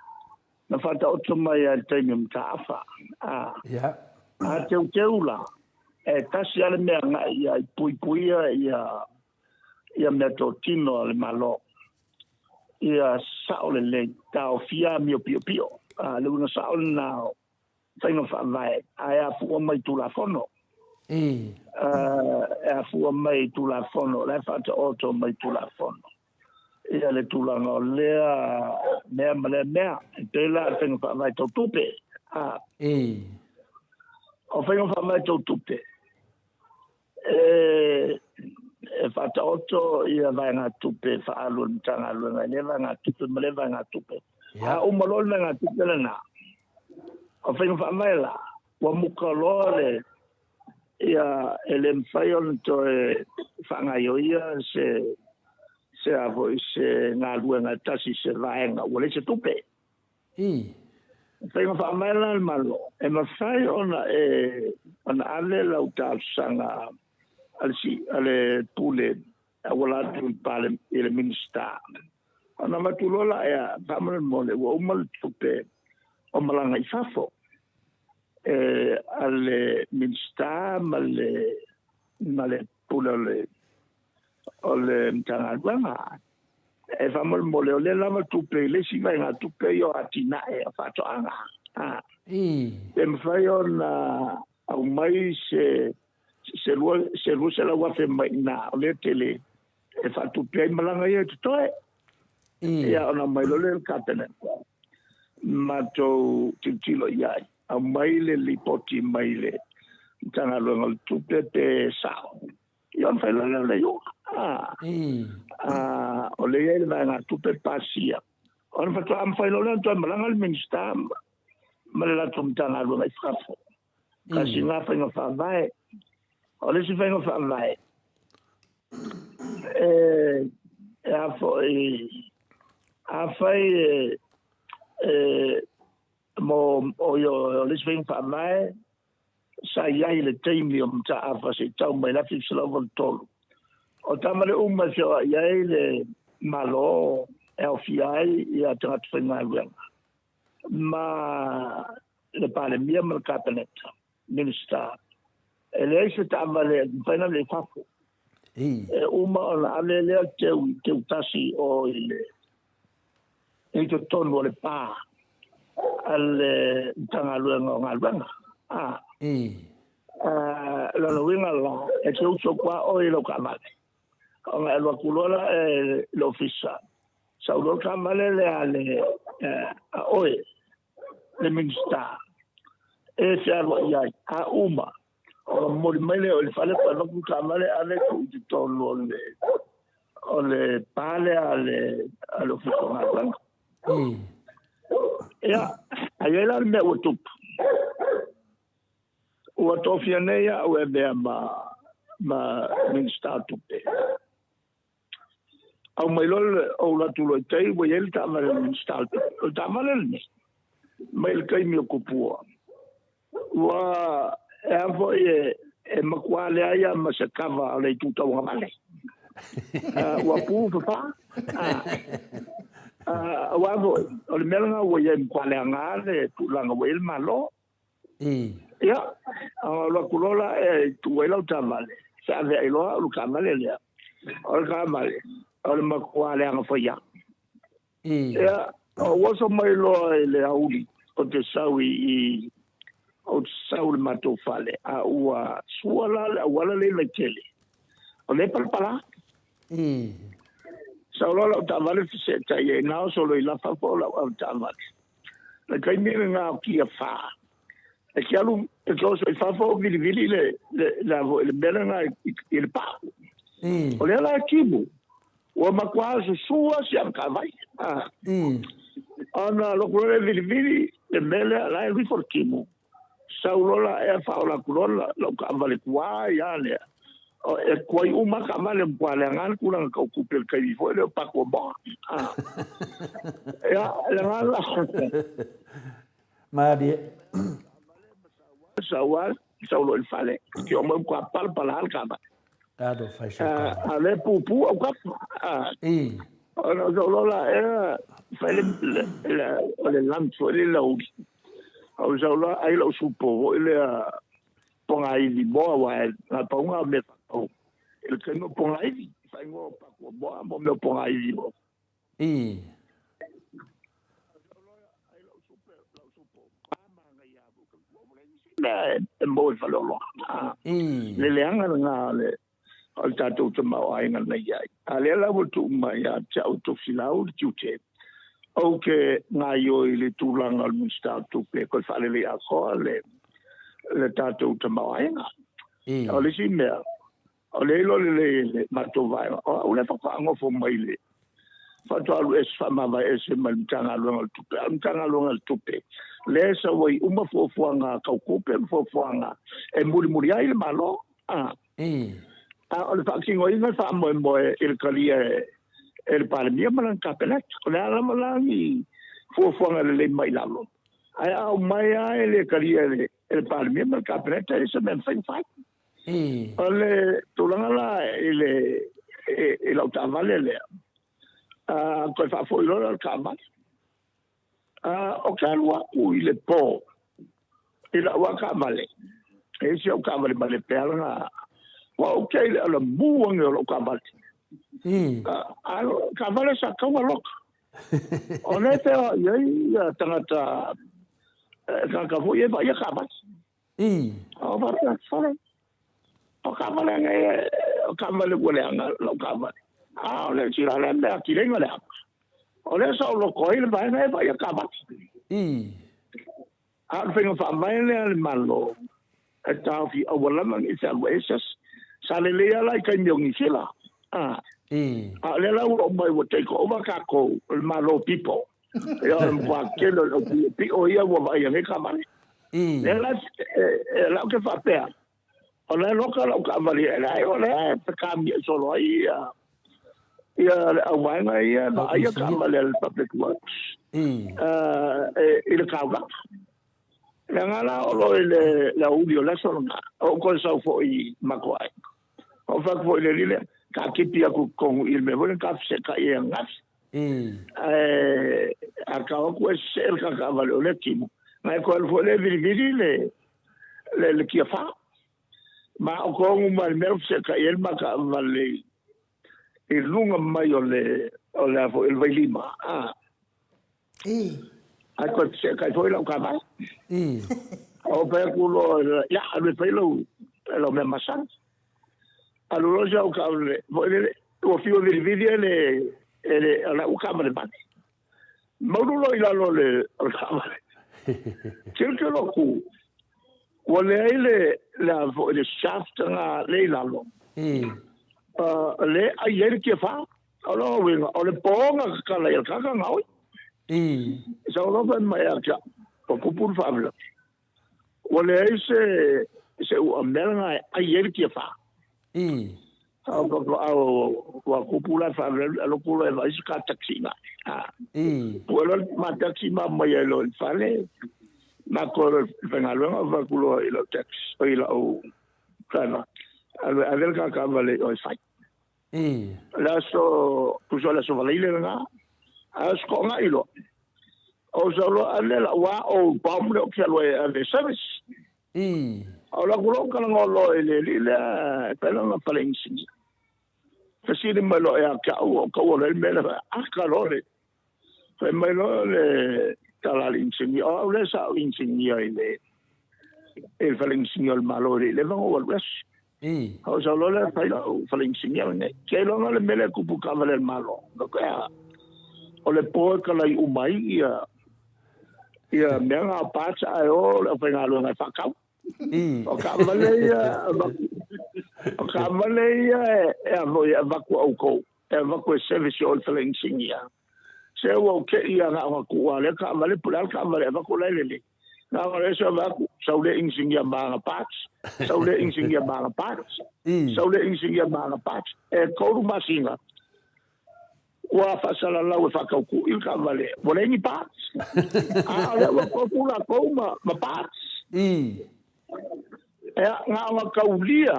na faataoto mai lava i le taimi o Mataafa. A A teuteu la, e tasi lava le mea agai i ai, puipuia ia ia meatotino a le Malo, ia sao lelei, taofia amio piopio. A, le uiga sao lena o faiga faavae, ae afua mai i Tulafono. E afua mai i Tulafono, o la e faataoto mai i Tulafono ia le tulaga o lea mea ma lea mea. E pei la o le faiga faavae tau tupe. A, o faiga faavae tau tupe, E e faataoto ia vaegatupe e faaalu a le Matagaluega i lea vaegatupe ma lea vaegatupe. A uma loa le vaegatupe lena, o faiga faavae la, ua muka loa le ia e le mafai ona toe faagaioia se se a foi se galuega e tasi se vaega ua leai se tupe. Ii. Faiga faavae la a le Malo, e mafai ona e ona ave lau talosaga a le a le Pule e auala atu i le i le Minisita. Ona avatu loa lea, faamolemole ua uma le tupe o malaga i fafo e a le Minisita ma le ma le Pule o le o le Matagaluega. E faamolemole, o lea lava tupe i le isi vaegatupe ia o atinae o faatoaga. A. Pe mafai ona aumai se se $200,000 mai i ina, o lea tele e faatupe ai malaga ia e totoe. Ia ona aumai loa lea i le Kapeneta, matou tilotilo i ai, aumai le lipoti mai le Matagaluega o le Tupe pe sao. Ia ona fai loa lea o le iuga. A, o lea e i ai le vaegatupe pasia. Ona faatoa mafai loa lea ona toe malaga le Minisita ma le latou Matagaluega i fafo. Tasi lena faiga faavae. O le isi faiga faavae, e, e a foi, afai e, e, mo, o, o le isi faiga faavae, sa i ai i le taimi o Mataafa se i tau mai le 1983. O taavale uma e feoai ai le Malo e aofia ai ia tagata faigaluega ma le Palemia ma le Kapeneta, Minisita. E leai se taavale e mafai ona ave i fafo. E uma ona ave lea teu i teu tasi o i le i totonu o le pa a le Matagaluega o Galuega. A, lona uiga la, e te usu atu lava oe i lau taavale, ona e alu atu loa la i le ofisa, sau loa le taavale lea a le a oe, le Minisita, e fealuai ai, a uma. Ona momoli mai lea o le fale toe avatu le taavale ave tuu i totonu o le o le pa lea a le a le Ofisa o Galuega. Ia, a i ai la le mea ua tupu, ua tofia nei au e avea ma ma Minisita o Tupe. Aumai loa le ou alu atu loa i tai ua i ai le taavale a le Minisita o Tupe. O le taavale lenei, mai le taimi o Tupua, ua e a foi e, e matua leai lava ma se kava o le itu tauagavale. Ua pu papa. Aua foi, o le mea lena ua i ai matua leaga le tulaga ua i ai le Malo. Ia, ona alu atu loa la e tuu ai lau taavale, feaveai loa au i le taavale lea. O le taavale, o le matua leaga faia. Ia, ou oso mai loa i le aoauli, ou te sau i, ou te sau i le matou fale, a ua sua la le auala lea i Vaitele, o lea e palapala. Sau loa lau taavale feseetai ai, na oso loa i la fafo lau avetaavale. Le taimi lena o kia whā. E te alu, e te oso i fafo o vilivili le, le, le, le, le mea lena i, i le pau. O lea la e timu. Ua matua susua si au taavale. Ah. Ona loku loa le vilivili le mea lea la e alu ifo le timu. Sau loa la ea faaola atu loa lau taavale tuai lava lea. E tuai uma lava taavale matua leaga le tulaga tau tupe i le taimi foi lea o Patua Moa. Ah. Ia, le agaga la. Malie. Sau lava, sau loa i le fale, ki o mai matua palapala lava le taavale. Talofa i se tala. A lea pupu au kapa. Ona o loa la ea fai le o le lunch foi le lauli. Ou sau loa ai lau supo foi lea pogaivi moa aua e na pau ngā mea whakau. I le taimi o pogaivi, whaingoa o pakua moa mo mea o pogaivi moa. Mea e maua i Faleoloa. Le leaga lena o le o le tatou tamaoaiga na i ai. A lea la ua tuu mai ia te au Tofilau le tiute, ou te gaoioi i le tulaga o le Minisita o Tupe e toe faalelei atoa le, le tatou tamaoaiga. O le isi mea, O le iloa lelei e le matou vaega, o au lea faatoa nofo mai le faatoa alu ese faamavae ese mai le Matagaluega o le Tupe. A o le Matagaluega o le Tupe, lea e sau ai uma fuafuaga tau tupe ma fuafuaga e mulimuli ai le Malo. A, a o le faatinoina e faamoemoe i le talia e le Palemia ma lana Kapeneta. O le a lava la ni fuafuaga lelei mai lalo, ae a aumai lava e le talia e le Palemia ma le Kapeneta, e le se mea mafai ona fai. O le tulaga la i le i lau taavale lea, toe faafoi loa lea o le taavale. Ou te alu atu i le po i lau lava taavale, e i ai si au taavale malepe lava lena, ua ou kei i le alamu ane o lau taavale. A o le taavale sa tatau ona loka. O lea e feoai ai tagata, tagata foi ia e vaaia taavale. O faapea, sole, o taavale nei, o taavale ua leaga lau taavale. A o le tila lea mea tileiga leaga. O lea sa ou loko ai le vaega e vaai a taavale. A o le faiga faavae lea a le Malo, e taofi aua lava ne i fealuai ai se asi. Sa lelei lava la i taimi o Niu Sila. A o lea la ua oo mai ua take over tatou, o le Malo people. Ia o le matua tele o le au piopio ia ua vaaia nei taavale. Lea la e la ou te faapea, o la e loka lau taavale e leai o lea e fekamia solo ai ia ia le auvaega ia e vaaia taavale a le Public Works i le taulaga. Leaga la o lo i le aoauli o le aso lena, o ou toe sau foi i matou aiga. Ou fai atu foi i le alii lea, taatipi atu i totonu i le mea foi lea na ta feseetai ai ananafi. Ae a tau atu e sesee le ta taavale o lea timu, na e toe alu foi lea e vilivili le, le, le kia whā. Ma o tonu mai le mea o feseetai ai le ma taavale i luga mai o le, o le a foi, o le vailima. A. Ae toe feseetai foi lau taavale. Ou fai atu loa, ia, alu e fai lau, lau mea masani. Alu loa si au taavale foi lele, ua fiu e vilivili e le, e le, o lau taavale vale. Maulu loa i lalo o le, o le taavale. Tilotilo atu, Ua leai le, le a foi le shaft na le i lalo. Le ai ai le kia whā. O lona uiga, o le pō na kakala i le kaka gaoi. Sa o fai mai ia te au, ua kupu le faalavelave. Ua leai se, se uamea na e ai ai le kia whā. Ua kupu la le faalavelave, alu atu loa e vaai se car taxi na. Pue loa le ma taxi ma aumai ai loa i le fale, ma toe loa i le faigaluega, ou fai atu loa i lau taxi, i lau driver, alu e ave le car taavale i o e fai. Le aso, tusa o le aso Faraile lena, a o se toagai loa. Ou sau loa ave lau ao bomb lea ou te alu ai e ave e service. Ou alu atu loa ou talanoa loa i le alii lea e fai lana fale inisinia. Fesili mai loa ia te au, ou taua loa i le mea lea, aka loa le, fai mai loa le tala a le inisinia, o au lea sa ou inisinia i le, i le fale inisinia o le Malo e le i leva ona ou alu ese. Ou sau loa lea fai lau fale inisinia lenei. Seiloga le mea lea e tupu i taavale a le Malo. Ea, o le po e kalai uma ai ia, ia mea na o parts ae o le aufaigaluega e faatau. O taavale ia, o taavale ia e a foi e avatu e outou, e avatu e service i o i le fale inisinia. Se ua ou te i ana ona tuu a lea taavale po o le a le taavale e avatu la e lelei. Na ona le sau atu, sau le inisinia ma ana parts, sau le inisinia ma ana parts, sau le inisinia ma ana parts. E 3 masina ua faasalalau e faataukui le taavale, ua leai ni parts. A o lea ua tofu latou ma, ma parts. Ea, na ona taulia,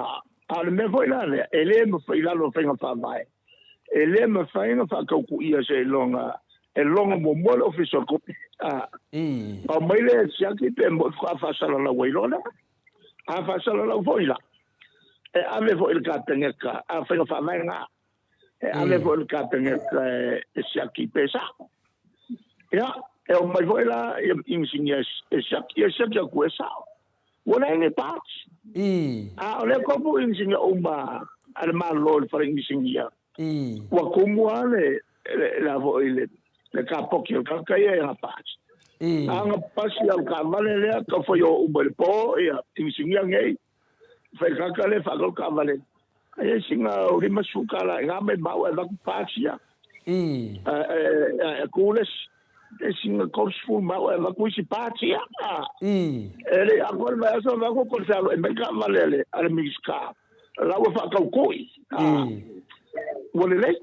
a o le mea foi la lea, e le mafai i lalo o faiga faavae, e le mafai ona faataukuia seiloga e logo muamua le Ofisa o le Tupe. A aumai le siaki pe moi faatoa faasalalau ai loa lea. A faasalalau foi la, e ave foi i le Kapeneta, a faiga faavae lena, e ave foi i le Kapeneta e siaki pe sao. Ia, e omai foi la ia inisinia e siaki, e siaki atu e sao. Ua leai ni parts. A o lea tofu inisinia uma a le Malo i le fale inisinia. Ua tumu lava le, le, a foi le, le kapoki o le tagata ia i ana parts. A na pasi au taavale lea, tau fai o uma i le po, ia, inisinia nei, fai tagata lea faatau taavale. Ai ai sina o 50 tala i ngā mai mau e avatu parts ia. E ku le isi, e sina 30 mau e avatu isi parts ia. E le atoa le vaiaso avatu ko le fealo e mai taavale a le, a le Minisita. La ua faataukui. Ua lelei.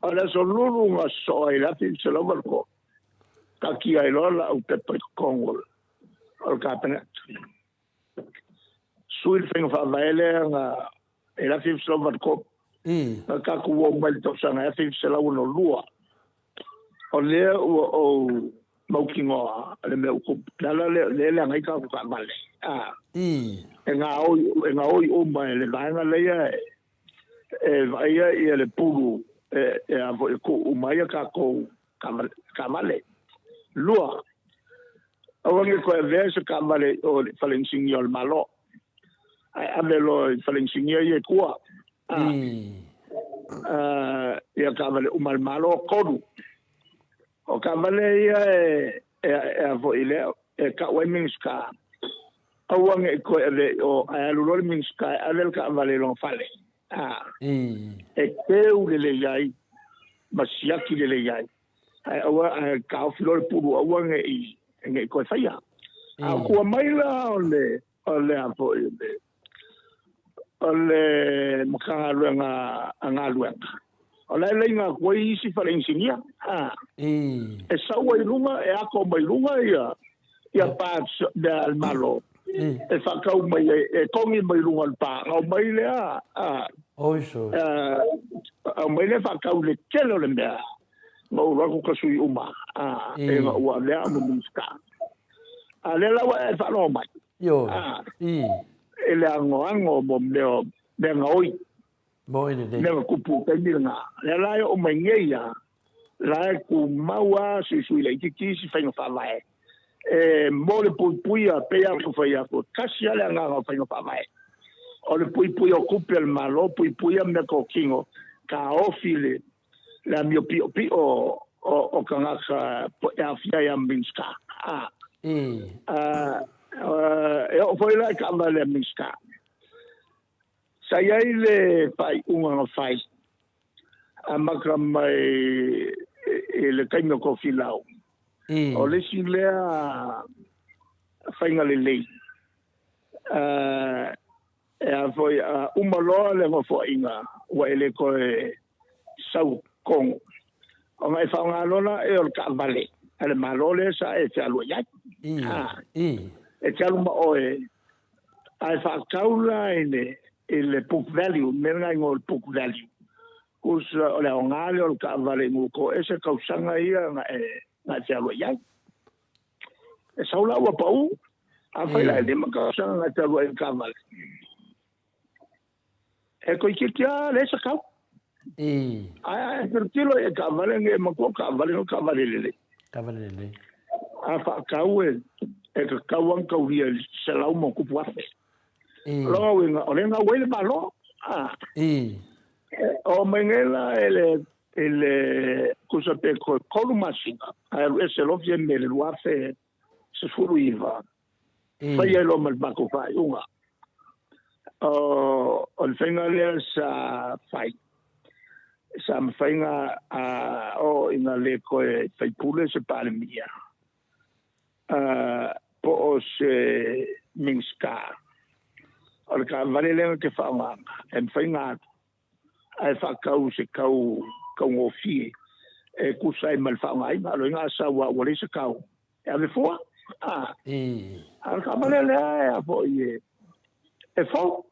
O le aso lulu na sosoo ai i le 1983, taatia ai loa lau pepa i totonu o le Kapeneta. Sui le faiga faavae lea na i le 1983, na tatou oo mai i le tausaga 1962, o lea ua ou mautinoa le mea ua tupu. O le ala lea o lea e leaga ai tatou taavale. E gaoi uma e le vaega lea e vaaia ia le pulu e a foi e tuu uma ai a tatou taavale. Lua, aua ne i toe avea se taavale i o i le fale inisinia o le Malo, ae ave loa i fale inisinia ia i tua. Ia taavale uma a le Malo. Tolu, o taavale ia e a foi lea e tau ai Minisita, aua ne i toe ave i o, ae alu loa le Minisita e ave le taavale i lona fale, e teu lelei ai ma siaki lelei ai, ae aua, ae taofi loa le pulu aua ne i toe faia. A o tua mai la o le, o le a foi, o le Matagaluega a Galuega, o la e laina atu ai isi fale inisinia, e sau ai i luga, e ato mai luga ia, ia parts mea a le Malo, e faatau mai ai, e togi mai luga o le pa, ona omai lea, aumai lea faatau i le tele o le mea, na ou alu atu ka sui uma, ina ua avea au ma Minisita. A o lea la ua e faalogo mai. Ioe. I le anoano mo mea o mea gaoi. Moi lelei. Mea na tupu i taimi lena. Lea la e oo mai nei ia, la e tumau lava suisui laitiiti isi faiga faavae e mo le puipuia, pei lava ona fai atu, e tasi lava le agaga o faiga faavae, o le puipuia o tupe a le Malo, puipuia mea totino, taofi le le amio piʻopiʻo o tagata e aafia ai a Minisita. E oo foi la i taavale a Minisita. Sa i ai le faaiuga na fai amata mai i le taimi o Tofilau. O le isi lea faiga lelei. E a foi, a uma loa le nofoaiga ua e le toe sau tonu. Ona e faaaoga loa la e o le taavale a le Malo lea sa e fealuai ai. E te alu ma oe, ae faatau la i le, i le book value, mea lena e igoa o le book value. Kusa o le aoga lea o le taavale i Nuutoese tausaga ia na e, na e fealuai ai. E sau la ua pau, afai la e 5 tausaga na e fealuai i le taavale. E toeitiiti lava leai se kau. Ae a e tilotilo i taavale nei, e matua taavale no taavale lelei. Taavale lelei. A faatau e e tatau lava ona taulia i le 100+,000. O lona uiga, o lea e gau ai le Malo. Oo mai nei la i le i le tusa pe toe 3 masina, ae alu ese loa Fiame i le 2019, fai ai loa ma le matou faaiuga. O le faiga lea sa fai, sa mafai ona oo ina le toe faipule se Palemia po o se Minisita. O le taavale lea na te faaaogaina, e mafai ona alu ae faatau i se tau taugofie e tusa ai ma le faaaogaina. O lona uiga a sau lava ua leai se tau e ave fua, a o le taavale lea e foi e fou.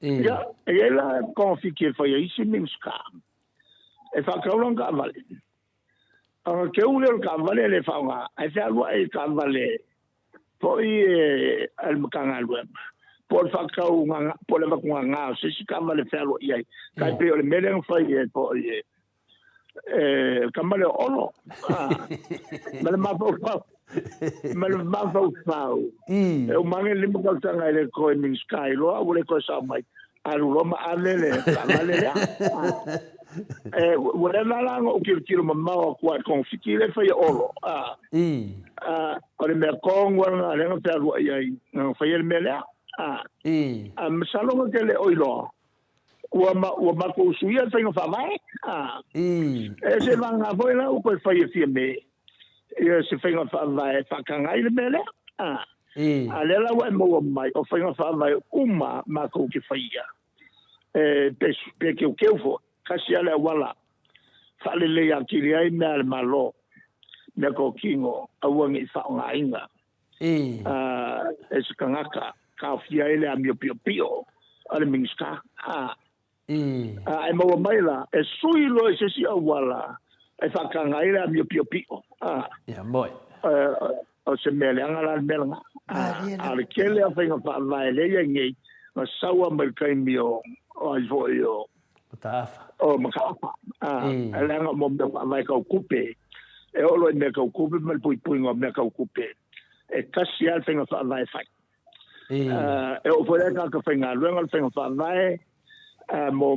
Ia, e i ai la togafiti e fai e isi Minisita e faatau lana taavale, ona teu lea o le taavale e le faaaoga, ae fealuai i le taavale foi a le Matagaluega, po o le faatau po o le avatu gaga o se isi taavale fealuai ai. Tai pei o le mea lea na fai e foi e le tama lea o Olo. Ma le mafaufau, ma le mafaufau. E uma ane le 5 tausaga e le toe Minisita ai loa, ua le toe sao mai. Alu loa ma ave le taavale lea. Ua leva la ona ou tilotilo mamao atu lava i le togafiti lea e fai e Olo. O le mea tonu lava lena lea na fealuai ai, na faia le mea lea. A masalo na te le o iloa, ua ua matou suia le faiga faavae. E se vagana foi la ua toe fai e Fiame ia se faiga faavae e faataga ai le mea lea. A lea la ua e maua mai, o faiga faavae uma matou te faia, e pe teuteu foi, tasi lava le auala faalelei atili ai mea a le Malo, mea totino, aua ne i faaaogaina e se tagata, taofia ai le amio piopio a le Minisita. A e maua mai la, e sui loa i se isi auala e faataga ai le amio piopio. Ia, moe. O se mea leaga la le mea lena. A o le tele lava o faiga faavae lea e i ai nei, na sau lava mai le taimi o ai foi o Mataafa. O Mataafa. E leaga mo mea faavae tau tupe, e oo loa i mea tau tupe ma le puipuiga o mea tau tupe, e tasi lava le faiga faavae e fai. E oo foi la i tagata faigaluega o le faiga faavae mo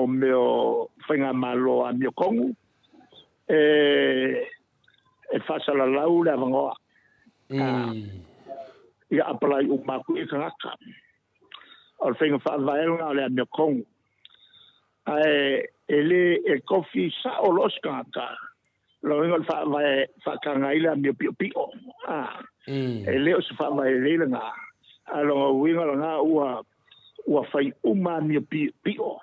mea o faigamalo amiotonu, e faasalalau le avanoa ia apalai uma atu i tagata. O le faiga faavae lena o le amiotonu. Ae e le e tofi sao loa se tagata, lona uiga o le faavae faataga ai le amio piopio. E le o se faavae lelei lena, a o lona uiga lena ua ua fai uma amio piopio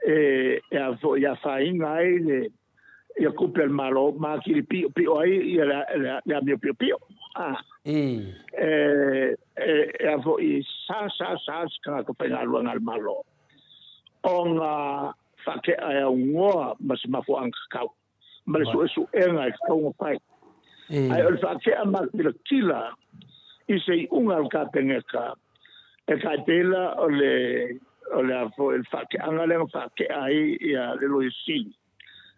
e a foi afaina ai le ia tupe a le Malo ma atili piopio ai ia le amio piopio. E a foi sa sa sa se tagata faigaluega a le Malo ona faatea e aunoa ma se mafuaaga tatau ma le suesuega e tatau ona fai. Ae o le faatea makilatila i se iuga a le Kapeneta e tai pei la o le o le a foi le faateaga lea na faatea ai ia le Loia Sili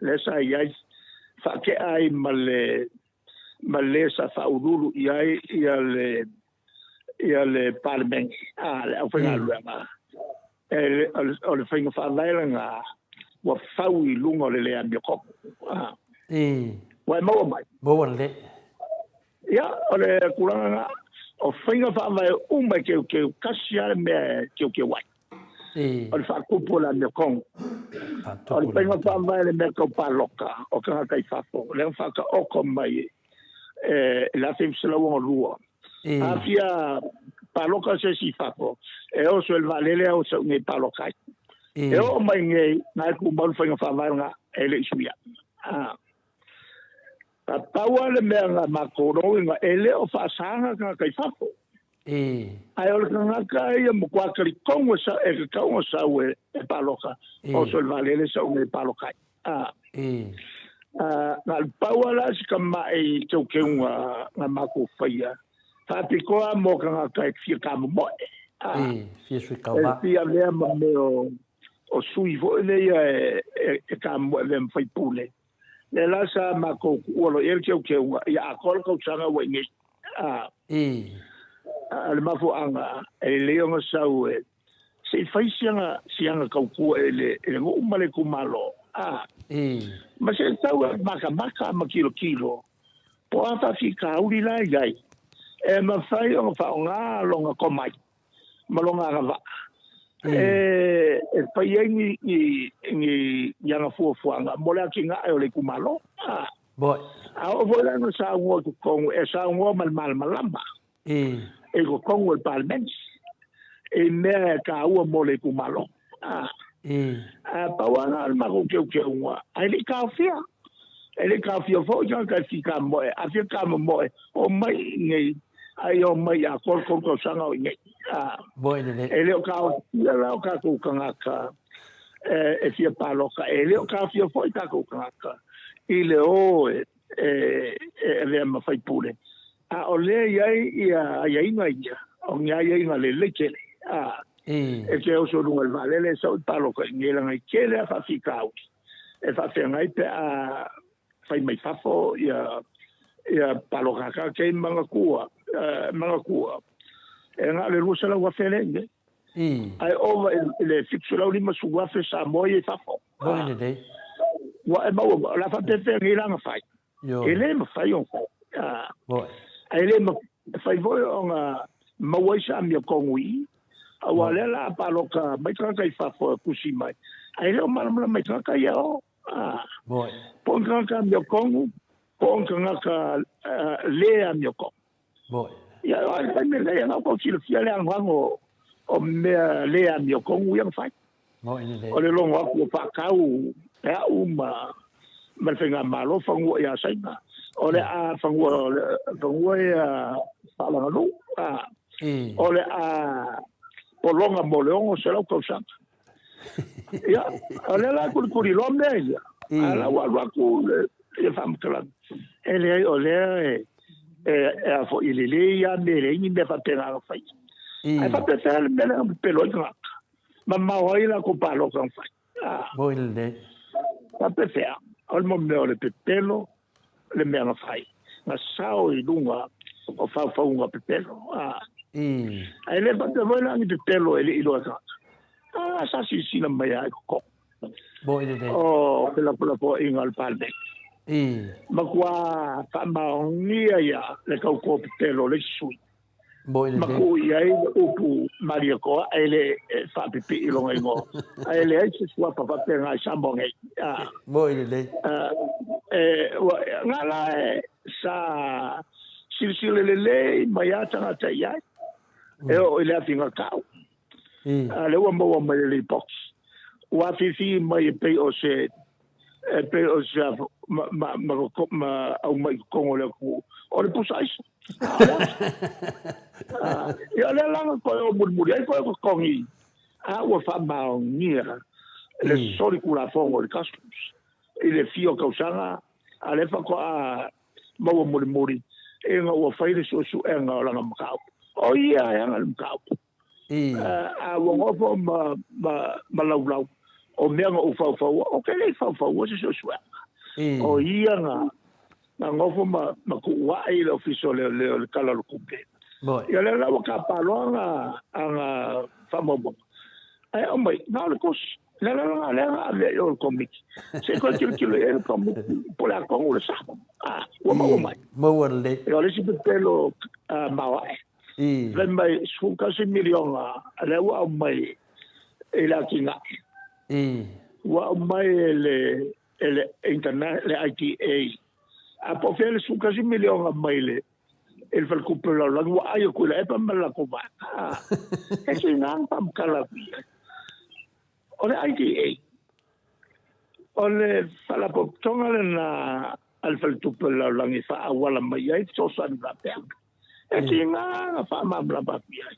lea sa i ai faatea ai ma le ma le sa faauluulu i ai ia le ia le Palemene, a, le aufaigaluega. O le faiga faavae lena ua fau i luga o le le amiotonu. Ua e maua mai? Maua lelei. Ia, o le tulaga lena. O faiga faavae uma e keukeu, tasi lava le mea e keukeu ai. O le faatupu o le amiotogo. O le faiga faavae le mea tau paloka o tagata i fafo, lea na faataoto mai i le 1962. A fia paloka se isi i fafo, e oso i le vaalele ae oso i inei e paloka ai. E oo mai nei, na e tumau le faiga faavae lena, e le i suia. A pau lava le mea na matou logoina, e le o faasaga tagata i fafo. Ae o le tagata ia matua talitonu e tatau ona sau e paloka, oso i le vaalele sau i inei e paloka ai. Na o le pau lava la si tamai teuteuga na matou faia, faapitoa mo tagata e fia tamomoe. Fia sui tauva. E fia avea ma mea o sui foi lea e tamomoe avea ma faipule. Lea la sa matou tuua loa i ai le teuteuga, ia atoa le tausaga ua i nei. A o le mafuaaga, e lelei ona sau e se i fai si ana tautua i le nuu ma le itumalo, ma se i sau e matamata ma tilotilo po o a faafitauli la e i ai, e mafai ona faaaoga lona tomai ma lona agavaa e fai ai ni ana fuafuaga mo le atinae o le itumalo. A oo foi la ina saunoa i totonu, e saunoa ma le malamalama i totonu o le Palemene i mea e taua mo le itumalo. A pau lava lena o le matou teuteuga, ae le i taofia. E le i taofia foi tagata e fia tamomoe. A fia tamomoe, omai i inei, a ia omai ia atoa le 3 tausaga o i inei. E le o taofia la o tatou tagata e fia paloka, e le o taofia foi tatou tagata i le o e avea ma faipule. A o lea e i ai ia aiaiga ia, o ni aiaiga lelei tele, e te oso i luga o le vaalele e sau i paloka i inei leaga e tele lava faafitauli e faafeagai pe a fai mai fafo ia ia paloka ka kei manatua manatua e na o le 200,000 lea i inei. Ae ova i le 750,000 Samoa ia i fafo. Ua e maua, o le a faapefea nei la ona fai? E le mafai ona fai. Ae le mafai foi ona maua ai se amiotonu i i. Aua o lea o le a palota mai tagata i fafo e tusi mai, ae le o malamalama i tagata ia o. Po o ni tagata amiotonu, po o ni tagata le amiotonu. Ia, o le taimi lenei, na tou silafia le anoano o mea le amiotonu ia na fai. O le logo atu o faatau e au ma le faigamalo fanua ia Saina. O le a fanua, fanua ia faaleaganuu. O le a pologa mo le 600 tausaga. Ia, o lea la e kulikuli loa mea ia. A la ua alu atu le faamatalaga. E leai, o lea e e a foi e lelei lava mea e leai ni mea faapena na fai. Ae faapefea le mea lea na pepelo ai tagata. Mamao ai latou palota na fai. Moi lelei. Faapefea, o le mea o le pepelo le mea na fai. Na sao i luga o faufauga pepelo. Ae le faapea foi la ni pepelo e le i iloa e tagata. A sa silasila mai lava i totonu. Moi lelei. O felafolafoaiga a le Palemene. Matua faamaonia ia le tauto pepelo o le isi sui. Moi lelei. Ma tuu i ai le upu Malietoa ae le faapipii i lona igoa. Ae leai se suafa faapena i Samoa nei. Moi lelei. Na la e sa silasila lelei mai lava tagata i ai. E oo i le afiga tau. A lea ua maua mai le lipoti. Ua afifi mai e pei o se e pei o se ma ma ma, ma aumai i totonu o le atunuu o le pusa aisa. Ia lea la na toe o mulimuli ai koe totogi a ua faamaonia le solitulafono i le customs i le fia o tausaga a lea faatoa maua mulimuli ina ua fai le suesuega o lana mataupu. O ia e ana le mataupu. A ua nofo ma, ma, ma laulau, o mea na ou faufaua, ou te le i faufaua se suesuega. O ia na, na nofo ma, ma tuu ae i le Ofisa o Leoleo i le Tala o le Tupe. Ia lea la ua tapa loa ana, ana faamaumauga. Ae aumai, na o le tusi. Le la la lea na ave i o le Komiti. Se i toe tilotilo i ai le Komiti po o le a tonu le sao. Ua maua mai. Maua lelei. Ia o le isi pepelo maoae. Fai mai 11 miliona lea ua aumai i le atinae. Ua aumai e le e le internet le ITA. A po o fea le 11 miliona mai le i le faletupe o le lalolagi ua ai atu i le epa ma le latou vaega. E tiga ona faamatala atu i ai. O le IDA, o le faalapotopotoga lena a le Faletupe o le Lalolagi e faaauala mai ai fesoasoani faapea. E tiga ona faamalamalama atu i ai.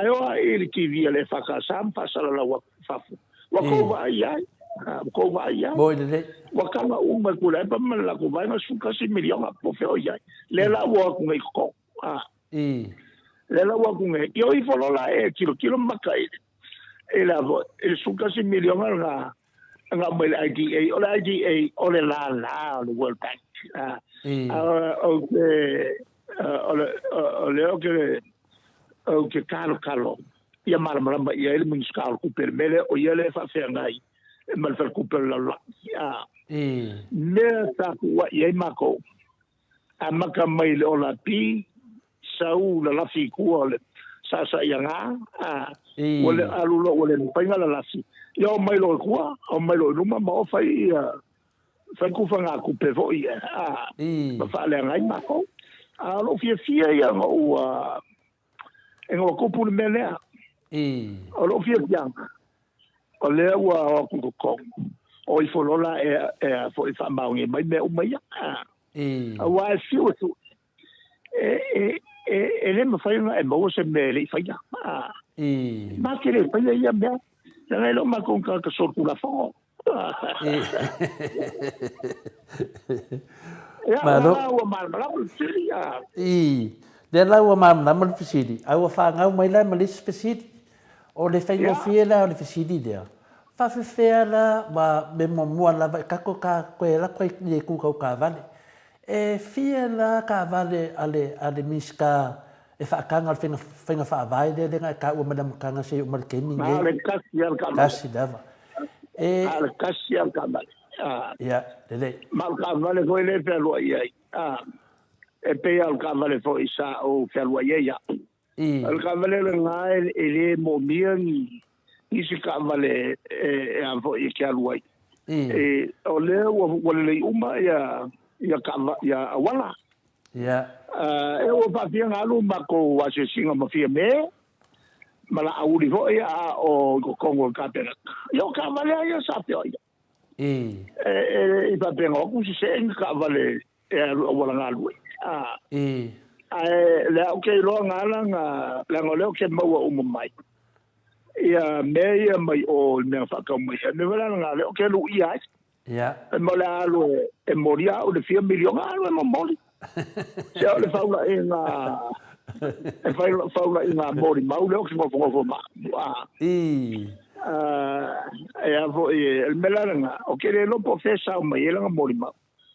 Ae o ai i le TV a le EFKS ma faasalalau atu i fafo. Ua tou vaai i ai. Ua tou vaai i ai. Moi lelei. Ua taga uma e Tuilaepa ma le latou vaega 11 miliona po o fea o i ai. Lea la ua o atu nei i totonu. Lea la ua o atu nei. Ia o ifo loa la e tilotilo maka i i le i le 11 miliona lena na aumai le IDA. O le IDA o le lālā o le World Bank. Ou te o le o lea ou te ou te talotalo ia malamalama i ai le Minisita o le Tupe i le mea lea o ia lea e faafeagai ma le Faletupe o le Lalolagi. Mea sa tuuai ai matou amata mai le ola pi, sau lalafi i tua o le saasaiaga, a, ua le alu loa ua le mafai ona lalafi, ia o mai loa i tua, o mai loa i luma ma o fai ia, fai tufagatupe foi ia, a, ma faaleaga ai matou. A o lou fiafia ia ina ua, ina ua tupu le mea lea. O lou fiafiaga, O lea ua o atu i totonu, o ifo loa la e, e foi faamaonia mai mea uma ia. Aua e fiu e tu, e, e, e, e le mafai ona e maua se mea e le i faia. Ma te le faia ia mea. Leaga e le o matou ni tagata solitulafono. Ia, Malo. la ua malamalama le fesili. Lea la ua malamalama le fesili, a ua fanau mai la ma le isi fesili. O le faigofie la o le fesili lea, faafefea la ua me muamua lava i tatou ka koe lako ai i ku kau kaavale. E fia la kaavale a le a le Minisita e faataga o le faiga faiga faavae lea lea na e taua mai le amataga seia oo mai le taimi lenei. Na o le tasi lava le kaavale. Tasi lava. E Na o le tasi lava le kaavale. Ia, lelei. Ma o le kaavale foi lea e fealuai ai. E pei lava o le kaavale foi sa ou fealuai ai au. O le taavale lena e le moomia ni isi taavale e a foi e te alu ai. E, o lea ua, ua lelei uma ia, ia, taava, ia auala. E ua faafia ona alu matou asiasiga ma Fiame, ma Laauli foi a o i totonu o le Kapeneta. Ia o taavale lava ia sa feoai ai. E, i faapea na o atu sesee ni taavale e alu auala galue. Ae lea ou te iloa na ala na, leaga o lea ou te maua uma mai ia mea ia mai o i mea faatau mai ai. Mea foi la lena lea ou te luia ai. E mo le alu e moli au le fia miliona alu e momoli. Se o le faulaiga e fai faulaiga molimau lea ou te nofonofo ma au. E a foi, o le mea la lena, ou te le iloa po o fea e sao mai ai lana molimau.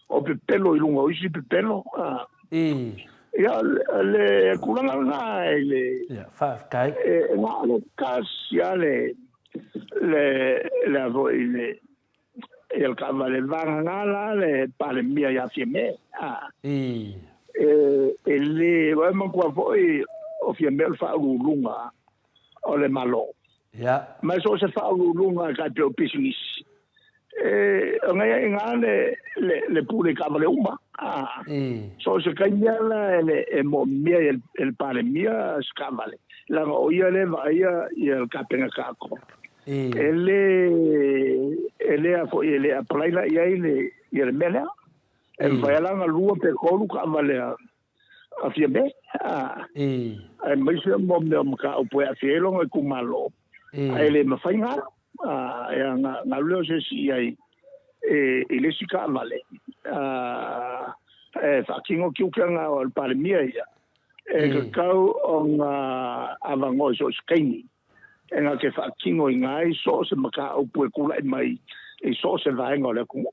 O pepelo i luga o isi pepelo. Ia, le tulaga lena i le... Ia, faafetai. E na o le tasi lava le, le, le a foi le, ia le taavale vagana la le Palemia ia Fiame. E le, e manatua foi o Fiame o le faauluuluga o le Malo. Ma so o se faauluuluga e tai pei o pisinisi, e ona ia ina le, le, le pule i taavale uma. So o se taimi lava la e, le, e moomia e le Palemia se taavale, leaga o ia lea e vaaia ia le Kapeneta atoa. E le, e le a foi e le apply la i ai le, ia le mea lea. E mafai lava la ona lua pe tolu taavale a, a Fiame, aemaise mo mea o mataupu e aafia ai lona itumalo, ae le mafai ona alu. Ia, ona alu lea o se isi i ai i le isi taavale e faatino tiute na o le Palemia ia, e tatau ona avanoa i so o se taimi e na te faatinoina ai so o se mataupu e tulai mai i so o se vaega o le atunuu.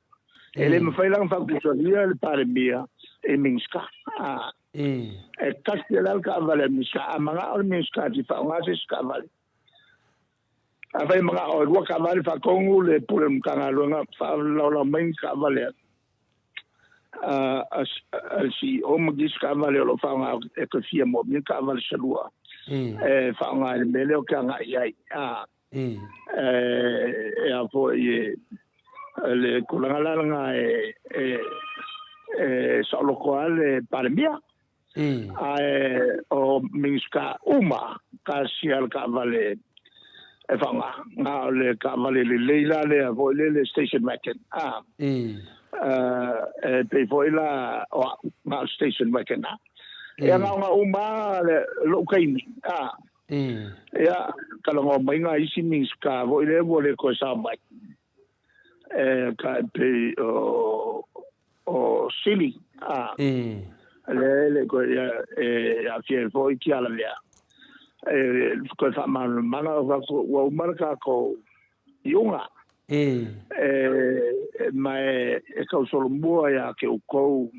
E le mafai la ona faatusalia le Palemia i Minisita. E tasi la le taavale a le Minisita. A manao le Minisita e fia faaaoga se isi taavale, afai e manao e lua taavale, faatonu le Pule o le Matagaluega, faalaolao mai ni taavale A le CEO ma nisi taavale o lo o faaaoga e toe fia moomia ni taavale se lua e faaaoga i le mea lea ou te agai i ai. E a foi le tulaga la lena e saoloto lava le Palemia, ae o Minisita uma tasi lava le taavale e faaaoga, na o le taavale lelei la lea foi lele station wagon, e pei foi la o au, na o le station wagon lava. Ia na ona uma lava lou taimi, ia talanoa mai nai isi Minisita foi lea ua le toe sao mai, e tai pei o o Sili, a lea e le toe e aafia ai foi Tialavea. E toe faamalamalamaga o tatou ua uma le tatou iuga. E ma e tausolomua ia te outou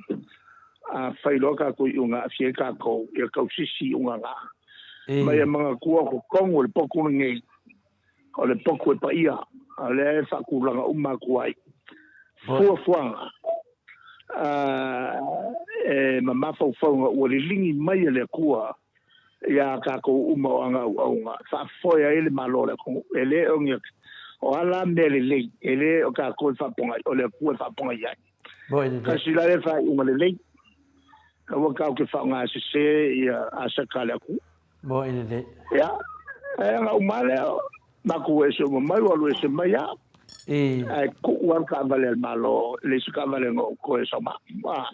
a fai loa tatou iuga aafia ai tatou ia tausisi iuga na. Ma ia manatua o totonu o le potu lenei O le potu e paia, a o lea e faatulaga uma atu ai fuafuaga e ma mafaufauga ua liligi mai e le Atua iā tatou uma o ana auauna e faafoe ai le Malo o le atunuu. E le o ni, o a la mea lelei, e le o tatou e faapogai, o le Atua e faapogai ai. Tasi la lea faaiuga lelei, aua tatou te faaaoga sese ia aseta a le Atua. Mo i lelei. Ia, e aga uma lea, matou ese uma mai, ua alu ese mai lava. Ae tuu lava le taavale a le Malo, e leai se taavale na ou toe sau ma au.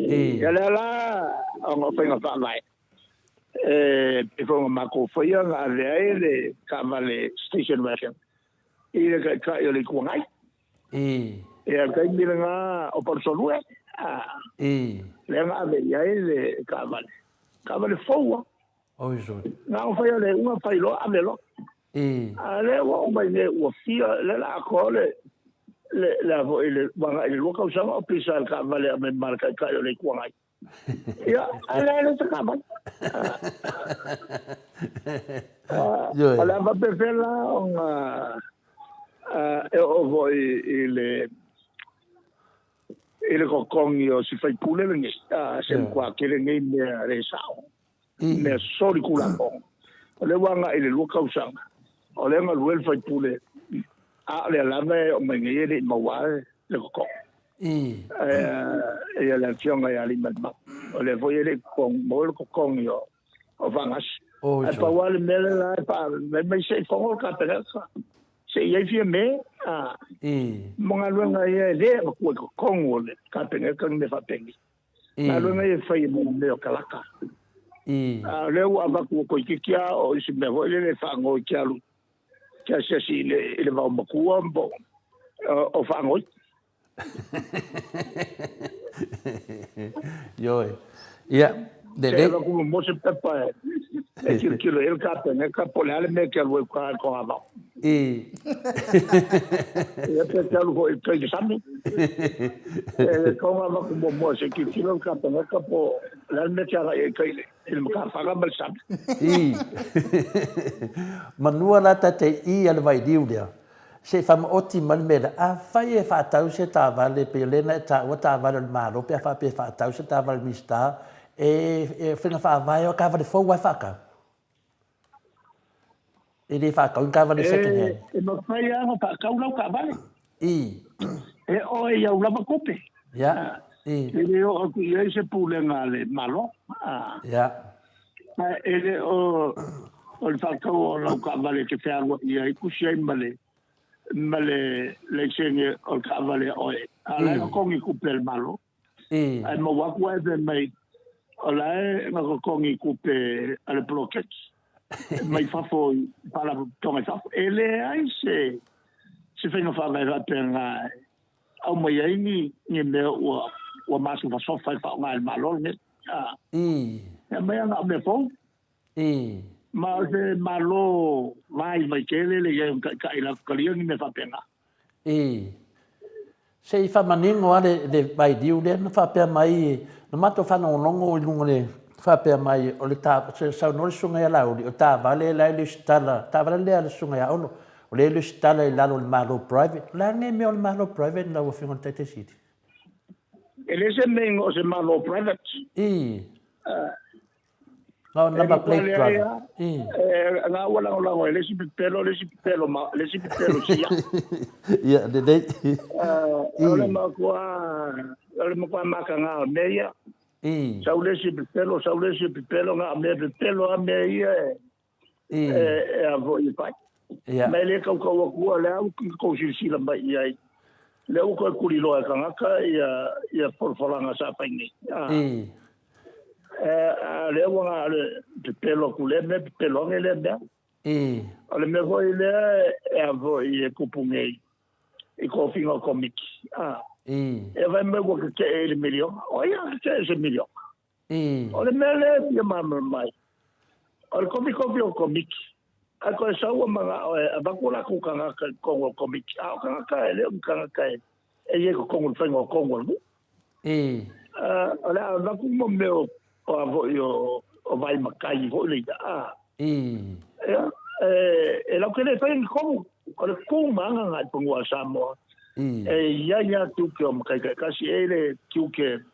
Ia lea la, ona o faiga faavae, e pei foi ona matou faia na ave ai le taavale station wagon i le Taitai o le Itu Agai. Ia, le taimi lena o Palusolue, lea na ave i ai le taavale. Taavale fou lava. Oi sole. Na ona fai o le iuga, fai loa, ave loa. A o lea ua oo mai nei ua fia, lea o le a atoa le, le, le a foi, le, ua agai i le 2 tausaga o pisa le taavale e aumai ma le Taitai o le Itu Agai. Ia, ae leai leai se taavale. O le a faapefea la ona e oo foi i le i le totogi o si faipule lenei, a, se matua tele nei mea le sao, mea soli tulafono. O lea ua agai i le 2 tausaga, o lea e galue le faipule, a o lea lava e oo mai nei e le i maua le totogi. Ia le afioga ia Aliimalemanu, o lea foi e le i totogi, maua le totogi o Fagasi. Ae pau lava le mea lea la e fai mai se i fono le Kapeneta, se i ai Fiame, a, mo galuega ia e le avatua i totonu o le Kapeneta ni mea faapenei. Galuega ia e fai e mea o kalaka. A o lea ua avatu ua toeitiiti lava o isi mea foi lele e faanoi te alu te asiasi i le vaomatua po o faanoi. Ioe. Ia, lelei. Se avatu mo se pepa e tilotilo i ai le Kapeneta po o le a le mea e te alu ai i uka i le togavao. Ia pe te alu foi i tai i le sami. E tatau ona avatu muamua se i tilotilo le Kapeneta po o le a le mea e te agai ai i tai i le matafaga ma le sami. Manua la ta te i a le vailiu lea. Se i faamaoti mai le mea lea, afai e faatau se taavale, pei o lea na e taua taavale a le Malo pe a faapea e faatau se taavale a le Minisita, e faiga faavae o taavale fou lava e faatau. E le faatau ni taavale second hand. E mafai lava ona faatau lau taavale. E oe i au lava tupe. E le oo atu i ai se pulega a le Malo. Ae e le o o le faatau o lau taavale e te fealuai ai, tusi ai ma le ma le laisene o le taavale a oe. A o la e totogi tupe a le Malo. Ae maua atu ae fai mai, o la e na totogi tupe a le poloketi mai fafo i faalapotopotoga i fafo. E leai se se faiga faavae faapena e aumai ai ni ni mea ua ua masofasofa e faaaoga e le Malo lenei. E aumai ana mea fou. Ma o se Malo vaivai tele le i ai o taitai i latou talia ni mea faapena. Se i faamanino lava le vailiu lea na faapea mai, na matou faalogologo i luga o le faapea mai o le ta, saunoa le Susuga ia Laauli, o taavale la e lesitala, taavale lea a le Susuga ia Olo, o lea e lesitala i lalo o le Malo Private. O le a lenei mea o le Malo Private lau Afioga i le Taitaiseili? E le se mea o se malo private. I. No, number plate driver. I. E, ngā ua lagolago e le isi pepelo, le isi pepelo, ma, le isi pepelo sia. Ia, lelei. O le matua, o le matua maka ngā o mea ia. I. Sau le isi pepelo, sau le isi pepelo, ngā mea pepelo a mea ia e. I. E, e a foi e fai. Ia. Ma e le kaukau atua le au ki kou silasila mai i ai. Le au koe kuliloa e kangaka ia, ia folafolaga sa fai nei. A, I. e, a le ua nga le pepelo aku lea mea, pepelo age lea mea. I. O le mea foi lea e a foi e kupu nei i kofiga o komiti. A, I. e fai mai ua keke'e i le miliona. O ai a keke'e i se miliona? I. O le mea lea e fia malamalama ai, o le kofikofi o komiti, ae koe saua mana'o e avatu o latou tagata i totonu o le komiti, a o tagata e le o ni tagata e e i ai i totonu o le faiga o tonu a le nuu. I. O le a avatu mo mea o o a foi o o vai matai foi le ia, a. I. Ia, e e latou te le faia ni tonu, o le tu ma aga i fanua a Samoa. I. E i ai lava tiute o matai taitasi, e i ai le tiute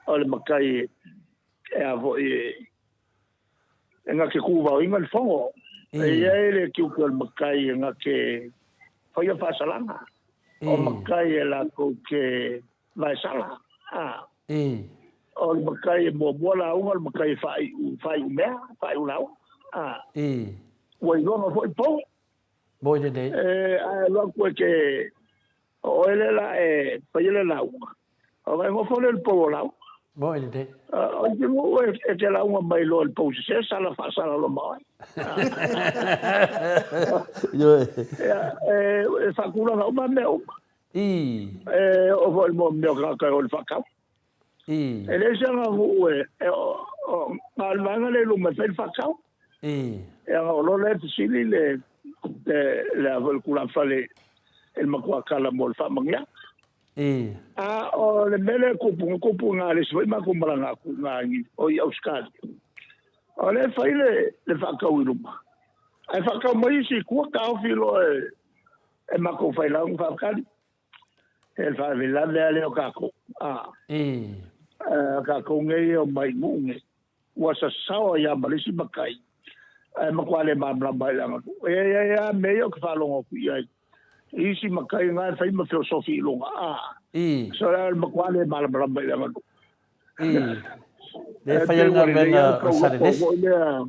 o le matai e a foi e na te kūvaoina le fono. E i ai le tiute o le matai e na te faia faasalaga. O matai e latou te vaesala. A. O le matai e muamua lauga, o le matai e faaiu, faaiu mea, faaiu lauga. A. Ua iloga foi pou. Moi lelei. E, ae alu atu e te, o oe lea la e faia le lauga. Ona e nofo lea i le pou o lauga. Moi lelei. O isi nuu e te lauga mai loa i le pou sese, sala faasala loa ma oe. Ioe. Ia, e faatulaga uma mea uma. I. E oo foi i le mea o tagata e o i le faatau. I. E leai se aganuu e, e o, o, na o le vaega lea i luma e fai le faatau. I. E aga o loa lea e fesili le, le, le a foi le tulafale i le matua tala mo le faamanuiaga. I. A o le mea lea e kupu, na kupu i na le isi foi matou malaga atu i na i, o i Ausetalia. O lea e fai le, le faatau i luma. Ae faatau mai isi i tua taofi loa e, e matou failauga faafetali. E faalavelave lava lea o tatou. A, tatou nei e omai i nuu nei, ua sasao ai lava ma le isi matai, ae matua le malamalama ai i le aganuu. E i ai lava mea ia ou te faalogo atu i ai, i isi matai na e fai ma feosofi i luga, a, so o le matua le malamalama i le aganuu. Le E fai pei ai ua lelei galuega lava le o le tauloko Salelesi. foi lea,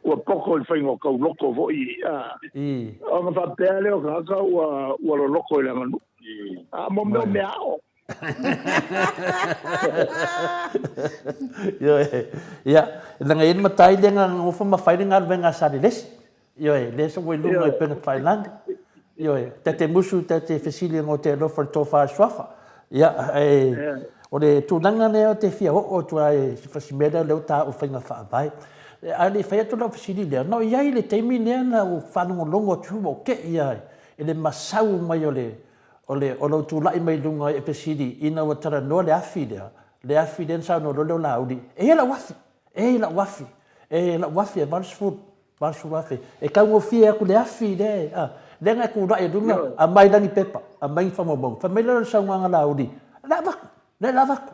ua poko i le faiga o tauloko foi, a, ona faapea lea o tagata ua, ua loloko i le aganuu. A mo mea o Moi. mea ao. Ioe. Ia, leaga e i ai le matai lea na nofo ma fai le galuega a Salelesi. Ioe, lea sa ua i luga i upega tafailagi. Ioe, ta te musu, ta te fesili ngo te alofa i le tofa suafa. Ia, ae o le tulaga lea ou te fia oo atu ai i si mea lea o lea ua taua faiga faavae. Ae le i fai atu lau fesili lea, na o i ai i le taimi lea na ou faalogologo atu ua ou te i ai i le masau mai o le, o le, o lou tulai mai i luga e fesili ina ua talanoa le afi lea, le afi lea na saunoa loa lea o Laauli, e i ai lau afi, e i lau afi, e lau afi e 80. 80,000. E taugofie atu le afi lea e, a, lea na e tulai i luga, aumai la ni pepa, aumai ni faamaumauga. Fai mai lea o le saunoaga Laauli, o le a avatu, lea o le a avatu.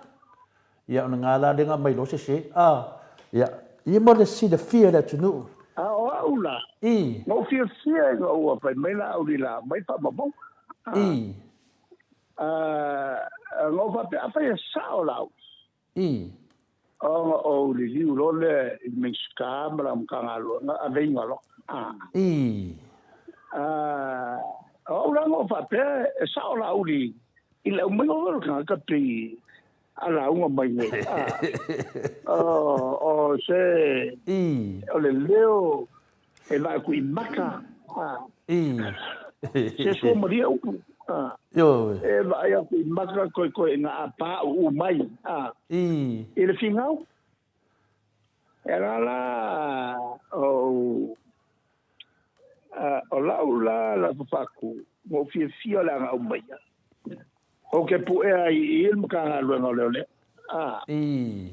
Ia, o lena la lea na aumai loa sese, a, ia, ia mo le silafia e le atunuu. A o au la, I. na ou fiafia ina ua fai mai Laauli la aumai faamaumauga. A. I. A, na ou faapea, afai e sao Laauli. I. Ona ou liliu loa lea i le Minisita ma lana Matagaluega, aveiga loa. A. I. A, o au la na ou faapea e sao Laauli i le aumaiga foi o le tagata pei a lauga mai nei. A. O, o se. I. O le leo e vaai atu i maka. A. I. Se suamalie upu. A. Ioe. E vaai atu i maka koekoe i nga pa uu mai. A. I. I le figau. E ala la o o lau la la fafaku, ua ou fiafia o le aga aumaia. Ou te puea ai i i le Matagaluega o Leoleo. A. I.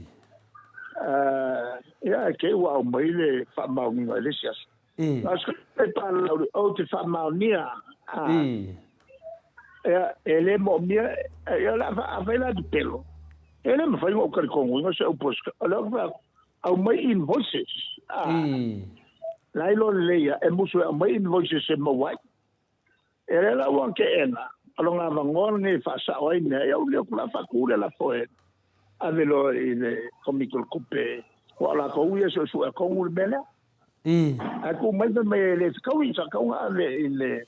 Ia, e te ua aumai le faamaoniga i le isi aso. I. Na o se pepa a Laauli, ou te faamaonia. A. I. Ia, e le moomia, ia, o le a fai la pepelo. E le mafai ona ou talitonuina se upu a se O lea ou te fai atu, aumai invoices. A, la e iloa lelei lava, e musu e aumai invoices e maua ai. E lea la ua teena, o lona avanoa lenei e faasao ai mea, ia uli atu la faatu le lafo e ave loa i le Komiti o le Tupe, aua o latou ia e suesuea tonu le mea lea. Ae tuu mai fai mai e le fetaui, sa tatau ona ave i le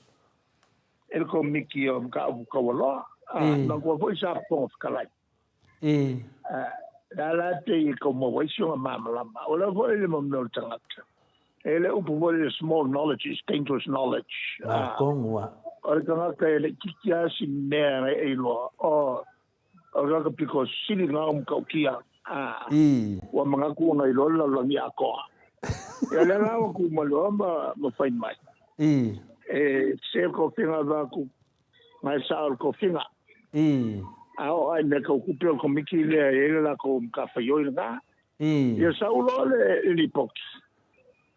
i le Komiti o Mataupu Taualoa, manatua foi sa Fofoga Fetalai. O le a la e pei e tau maua ai si ona malamalama. O lea foi le mea o le tagata, e le upu foi le small knowledge is dangerous knowledge. Tonu a. O le tagata e laitiiti lava si mea e iloa, o le tagata pito sili lena o matautia. Ua manatu ona iloa le lalolagi atoa. Ia lea la ua tu mai loa ma fai mai. E se le tofiga avatu nai sao o le tofiga. A oo lava i mea tau tupe o le komiti lea e i ai le latou matafaioi lena. Ia sau loa le lipoti,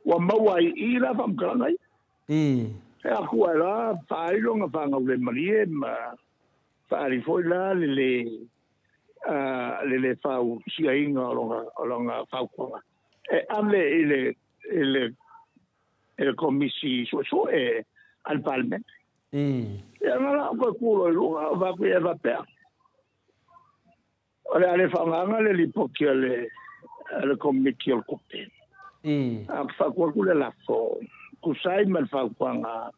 ua maua ai i i la faamatalaga ia. E aku ae la faaali lona faagaulemalie ma faaali foi la le le le le fausiaina o lona o lona fautuaga e ave i le i le i le Komisi Suesue a le Palemene. Ia na la ou toe tu loa i luga ou fai atu ia e faapea, o le a le faaaogaina le lipoti a le a le Komiti o le Tupe. A ou te faatu atu le lafo, tusa ai ma le fautuaga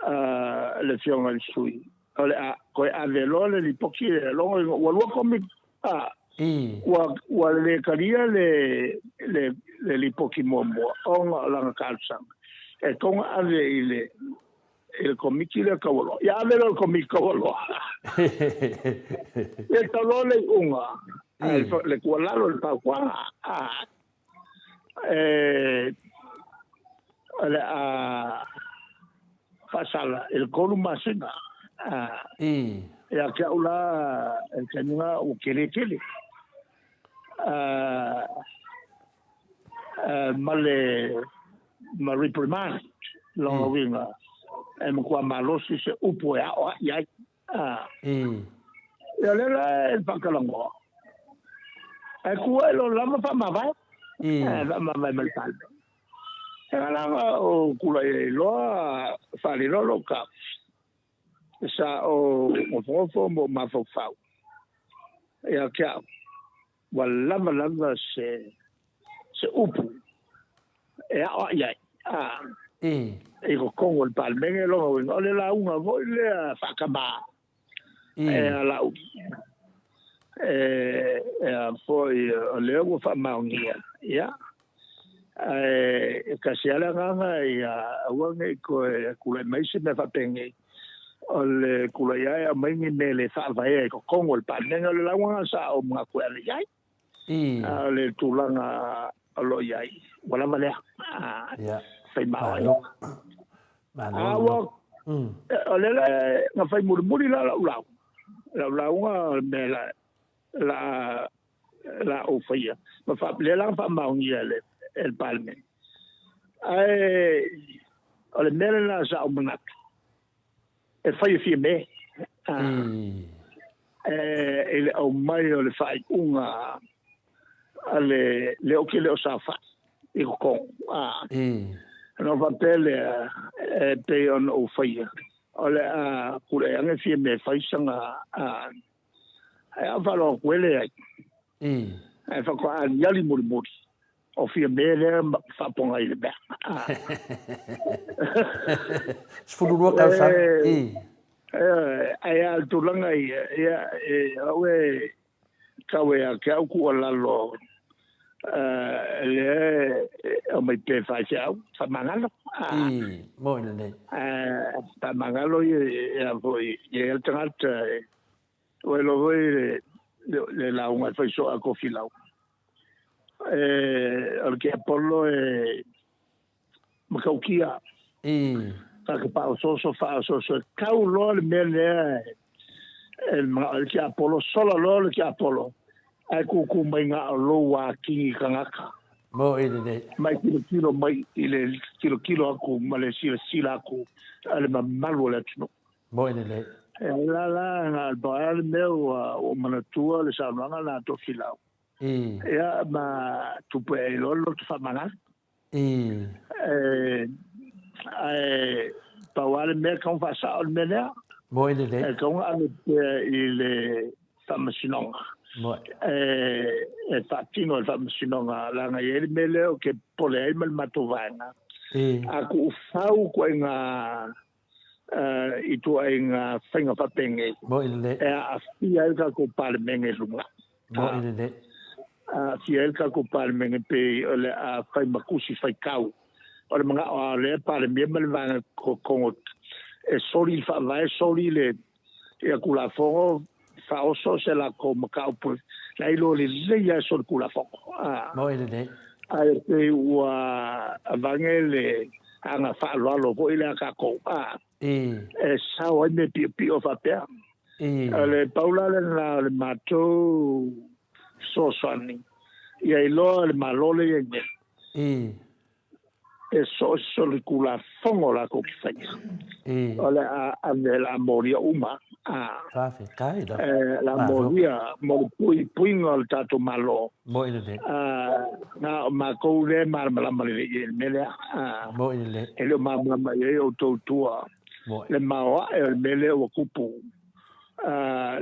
a le Afioga i le sui, o le a toe ave loa le lipoti lea, lona uiga ua lua Komiti, a, ua le talia le le lipoti muamua ona o lana talosaga, e tatau ona ave i le i le Komiti lea Taualoa. Ia ave loa i le Komiti Taualoa. Ia tau loa le iuga, le tuualalo, le fautuaga, a, e, o le a faasala i le 3 masina. Ia te au la, i le taimi lena ua tele tele. Ma le ma reprimand, lona uiga, e matua malosi se upu e aoai ai. Ia lea la e faatalanoa. Ae tu ai loa lava faamavae. Faamavae ma le Palemene. E ala o tulai ai loa faaali loa lou taofi. Sa ou nofonofo ma ou mafaufau ia te au, ua lava lava se se upu e aoai ai i totonu o le Palemene. Lona uiga, o le lauga foi lea faatamā e a Laauli, e a foi o lea ua faamaonia, ia, ae e tasi lava le agaga ia aua ne i toe tulai mai se mea faapenei, o le tulai lava e aumai ni mea le faavaea i totonu o le Palemene. O le lauga lena sa ou manatu e ave i ai. A o le tulaga o lo o i ai, ua lava lea. Fai mao ai. A ua, o lea la na fai mulimuli la lau lauga. Lau lauga o le mea la, la, la ou faia. Ma fa, lea la na faamaonia e le, e le Palemene. Ae o le mea lena sa ou manatu, e fai e Fiamē. I le aumai o le faaiuga a le le ou te le o saofai i totonu. Ona ou faapea lea, e pei ona ou faia, o le a tulai ane Fiamē e fai sana, ae a ou faalogo atu e leai. Ae faatoa aliali mulimuli o Fiamē lea ma faapoga i le mea. 12 tausaga. Ae a o le tulaga ia, ia, e, au e tau e ia te au tuualalo, lea e aumai pea e faifeau, faamagalo. Moi lelei. Faamagalo ia, ia foi, ia le tagata, ua iloa foi le lauga e fai soo a Tofilau. E, o le tiapolo e matautia. Ta te faaosooso, faaosooso, e tau loa le mea lea e manao ai le tiapolo, sola loa le tiapolo, ae tūtū mai na o lou atigi tagata. Moi lelei. Mai tilotilo mai i le tilotilo atu ma le silasila atu a le mamalu o le atunuu. Moi lelei. E la la na pa le mea ua ua manatua le saunoaga na Tofilau. Ia ma tupe ai loa le loto faamagalo. E ae pau lava le mea e tatau ona faasao le mea lea. Moe lelei. E tatau ona ave pea i le faamasinoga. Moe. E, e faatino e le faamasinoga leaga e i ai le mea lea ou te popole ai ma le matou vaega. A tuufau ituaiga ituaiga faiga faapenei e aafia ai le tatou Palemene i luga. Moe lelei. Aafia ai le tatou Palemene pei o le a fai ma tusi faitau. O le manao lava o lea Palemia ma le Vaega Totonu e soli le Faavae, soli le ia Tulafono, faaoso se latou mataupu la e iloa lelei lava e soli Tulafono. Moe lelei. Ae pei ua avane le aga faaaloalo foi lea a tatou, e sao ai mea piopio faapea. O le pau la lena o le matou fesoasoani, ia iloa le Malo lea e i ai nei, e so o se solitulafono latou te faia, o le a ave, o le a molia uma, Faafetai lava. O le a molia mo le puipuiga o le tatou Malo. Moe lelei. Na o matou lea e malamalama lelei i ai i le mea lea. Moe lelei. E le o malamalama i ai outou i tua. Moe. Le maoae o le mea lea ua tupu,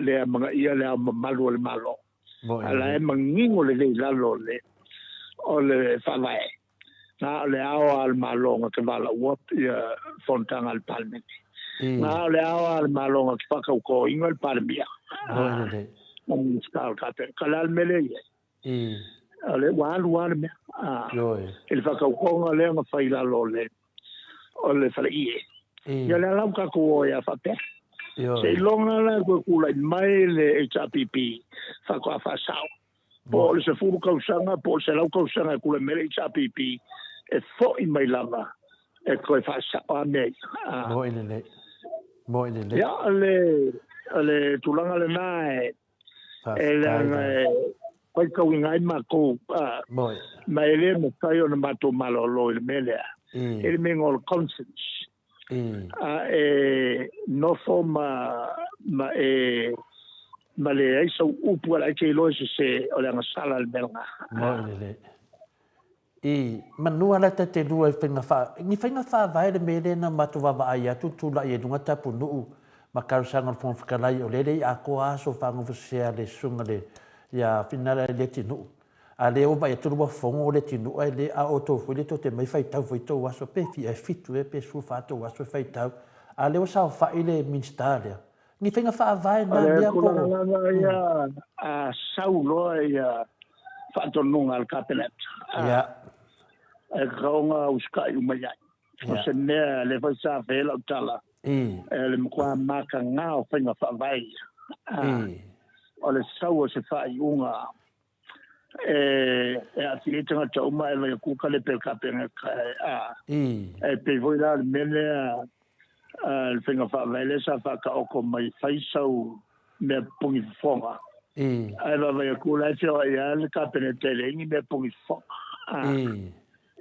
le amanaia le ao mamalu o le Malo. Moe A la lelei. e manino lelei i lalo o le Faavae. Na o le ao lava o le Malo na te valaua ia fonotaga a le Palemene. Na o le ao lava o le Malo na te faatautoina le Palemia. Moe lelei. Ma Minisita o le Kapeneta. O le a le mea lea e i ai? O lea ua alu lava le mea. Ioe. I le faatautoga lea na fai i lalo o le faleie. Ia o lea la ua tatou o ai lava faapea. Ioe. Seiloga la e toe tulai mai le HRPP faatoa faasao. Po o le 10 tausaga po o le 100 tausaga e tulai mai le HRPP, e foi mai lava e toe faasao lava mea ia. Moe lelei. Moe lelei. Ia, o le tulaga lena e e leaga e faitauina ai matou, Moe. ma e le mafai ona matou malolo i le mea lea. E le mea o le conscience. A e nofo ma, ma e ma leai sau upu a la e te iloa e sese o le agasala le mea lena. Moe lelei. I manua la ta te lua i faiga faa, ni faiga faavae le mea lea na matou vaavaai atu tulai ai luga Tapunuu ma talosaga o le Fofoga Fetalai o lea e le i atoa aso faagofosea le susuga le ia Finala i Leatinuu. A lea ua vaai atu ua fono Leatinuu ae le a outou foi lea tou te omai faitau foi tou aso pe fia e 7 ea pe 14 tou aso e faitau a lea ua saofai le Minisita lea. Ni faiga faavae na mea po o. O le tulaga lava ia a sau loa ia faatonuga a le Kapeneta. Ia. E tatau ona usitai uma i ai. O se mea lea foi sa fai ai lau tala, o le matua mataga o faiga faavae ia. O le sau o se faaiuga e aafia ai tagata uma e vaai atu kalepe le Kapeneta e pei foi la o le mea lea le faiga faavae lea sa faataoto mai fai sau mea pogi fofoga. Ae vaavaai atu la e feoai lava le Kapeneta e leai ni mea pogi fofoga.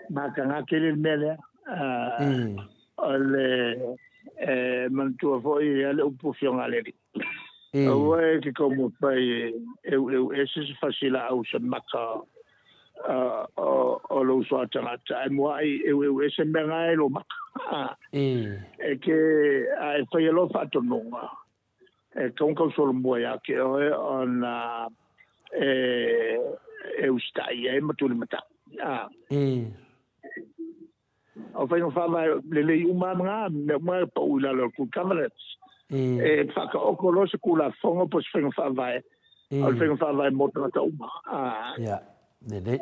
Mataga tele le mea lea. O le e manatua foi ia le upu Afioga a le Alii. Aua e te taumafai e eueu ese se fasilaau se maka o lou uso a tagata, ae muaai eueu ese mea na e i lou maka. E ke, a e faia loa faatonuga, e tatau ona tausolomua ia te oe ona e usitai ai ma tulimatai. O faiga faavae lelei uma lava na, mea uma e pau i lalo o le good governance. E faataoto loa se Tulafono po o se faiga faavae, o le faiga faavae mo tagata uma. Ia, lelei.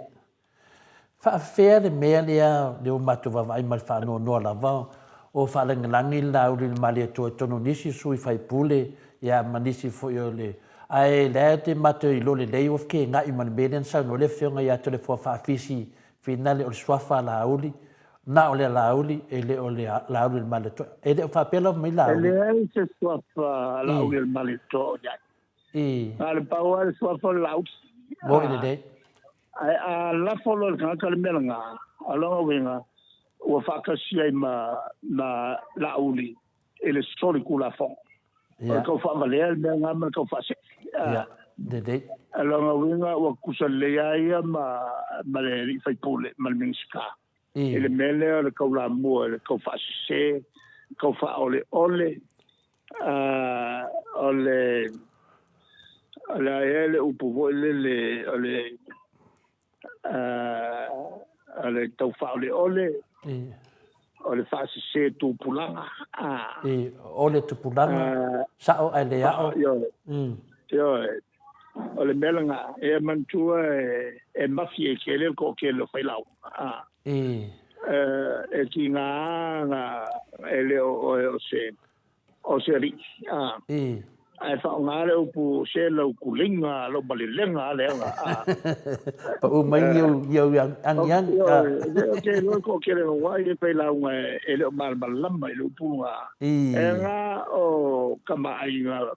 Faafefea le mea lea lea ua matou vaavaai ma le faanoanoa lava o faalagilagi le Laauli i le Malietoa i totonu o nisi sui faipule ia ma nisi foi o le ae lea te matou iloa lelei ua fekega'i ma le mea lea na saunoa le Afioga ia Toleafoa Faafisi Finale o le suafa a Laauli, na o le Laauli e le o le Laauli o le Malietoa. E le o faapea lava mai Laauli. E leai se suafa a Laauli o le Malietoa o i ai. Na o le pau lava le suafa o le Laauli. Moni lelei. Ae a lafo loa i le tagata le mea lena, o lona uiga, ua faatasi ai ma Laauli i le solitulafono. O le tau faavalea le mea lena ma le tau faasee. Ia, lelei. O lona uiga ua tutusa lelei lava ia ma le alii faipule ma le Minisita i le mea lea o le taulamua i le tau faasese, tau faaoleole, o le, o le a ea le upu foi lele o le o le tau faaoleole, o le faasese tupulaga. O le tupulaga, sao ae le ao. Ioe, o le mea lena, e manatua e mafi ai tele le toatele o failauga. E tiga lava e le o oe o se o se alii, a. Ae faaaoga le upu se lau tuleiga, lau malelega a leaga, a. Pau mai ni ou, ni ou agiagi, a. Ioe, ou te iloa e toatele lava ia failauga e le o malamalama i le upu lena. E na o kamaaiga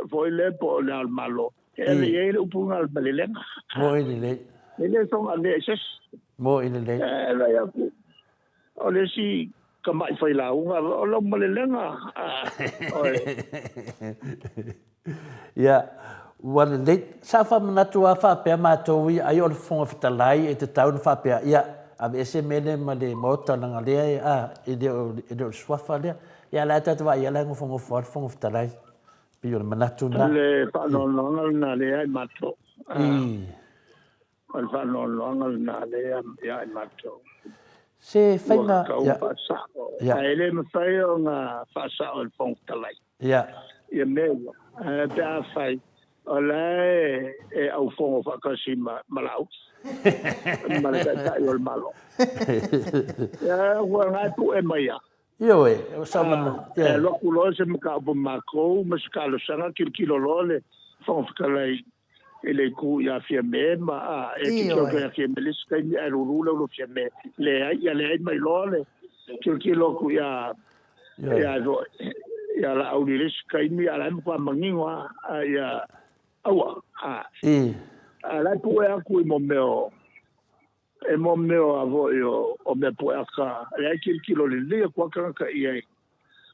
foi lea po o Le Ao o le Malo, e ave i ai le upu lena o le malelega. Moe lelei. E le soona avea i se isi. Moe lelei. E vaai atu, O le isi tamai failauga, o lau malelega oe. Ia, ua lelei. Sa faamanatu lava faapea matou ia, ai o le Fofoga Fetalai e tatau ona faapea, ia, aveese mea lea ma le Maota leaga lea e, a, e le o, e le o le suafa lea. Ia, a o la e tatou vaai i ai o la e nofonofo lava le Fofoga Fetalai. Pei o le manatu lena. O le faanoanoaga lena lea i matou. O le faanoanoaga lena lea ia i matou. Se faiga. Ua tatau ona faasao. Ae le mafai ona faasao e le Fofoga Fetalai. Ia mea ia. Ae pe afai o la e aufono faatasi ma Laauli ma le Taitai o le Malo. Ia ua na e pue mai lava. Ioe, o sa mana. E alu atu loa se mataupu ma matou ma se talosaga, tilotilo loa le Fofoga Fetalai i le itu ia Fiame ma a e tilotilo atu ia Fiame le isi taimi ae lulu le ulu Fiame. Leai, ia leai mai loa le tilotilo atu ia ia ia Laauli i le isi taimi a o la e matua manino lava ia aua. A la e pue atu i mo mea o E mo mea a foi o mea pueaka, leai tilotilo lelei atu a tagata i ai.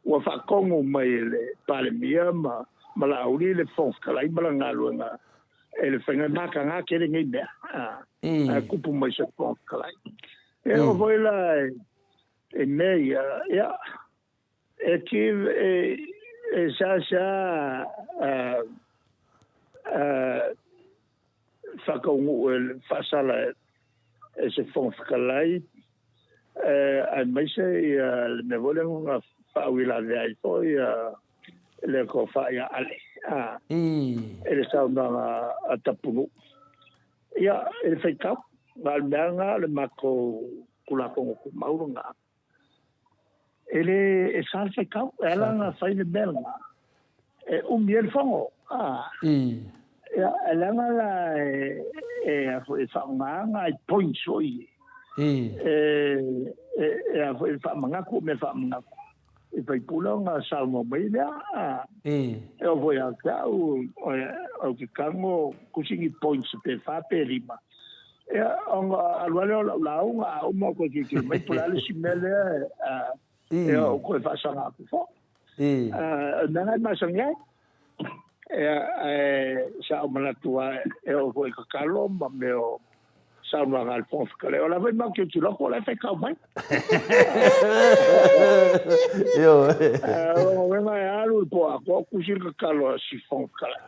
Ua faatonu mai e le Palemia ma Laauli le Fofoga Fetalai ma lana galuega e le faiga mataga tele nei mea, ae tupu mai se Fofoga Fetalai. E oo foi la i mea ia, ia, e give, e seasea faataunuu e faasala e se Fofoga Fetalai, aemaise ia le mea foi lea na faauilavea ai foi le tofa ia Ale i le saunoaga a Tapunuu. Ia, i le faitau, na o le mea lena o le matou Tulafono Tumau lena. E le e sa le faitau, e ala ona fai le mea lena, e umi ai le fono. Ia, e leaga la e, e, a foi, e faaaoga nai points foi ia. E, e, e a foi, e faamanatu, mea faamanatu. I faipule ona saunoa mai lea. E oo foi ia te au, ou te tago tusi ni points pe fa pe lima. Ia, ona alu ai lea o lau lauga, a uma ou toe tilotilo mai po o le a le isi mea lea ia ou toe faasaga atu foi. O le mea lena e masani ai. Ia, ae sa ou manatu lava e oo foi i tatalo ma mea o saunoaga a le Fofoga Fetalai. O la foi matou tilotilo atu o la e faitau mai. Ioe. O lona uiga e alu i le po atoa o tusi le tatalo a si Fofoga Fetalai.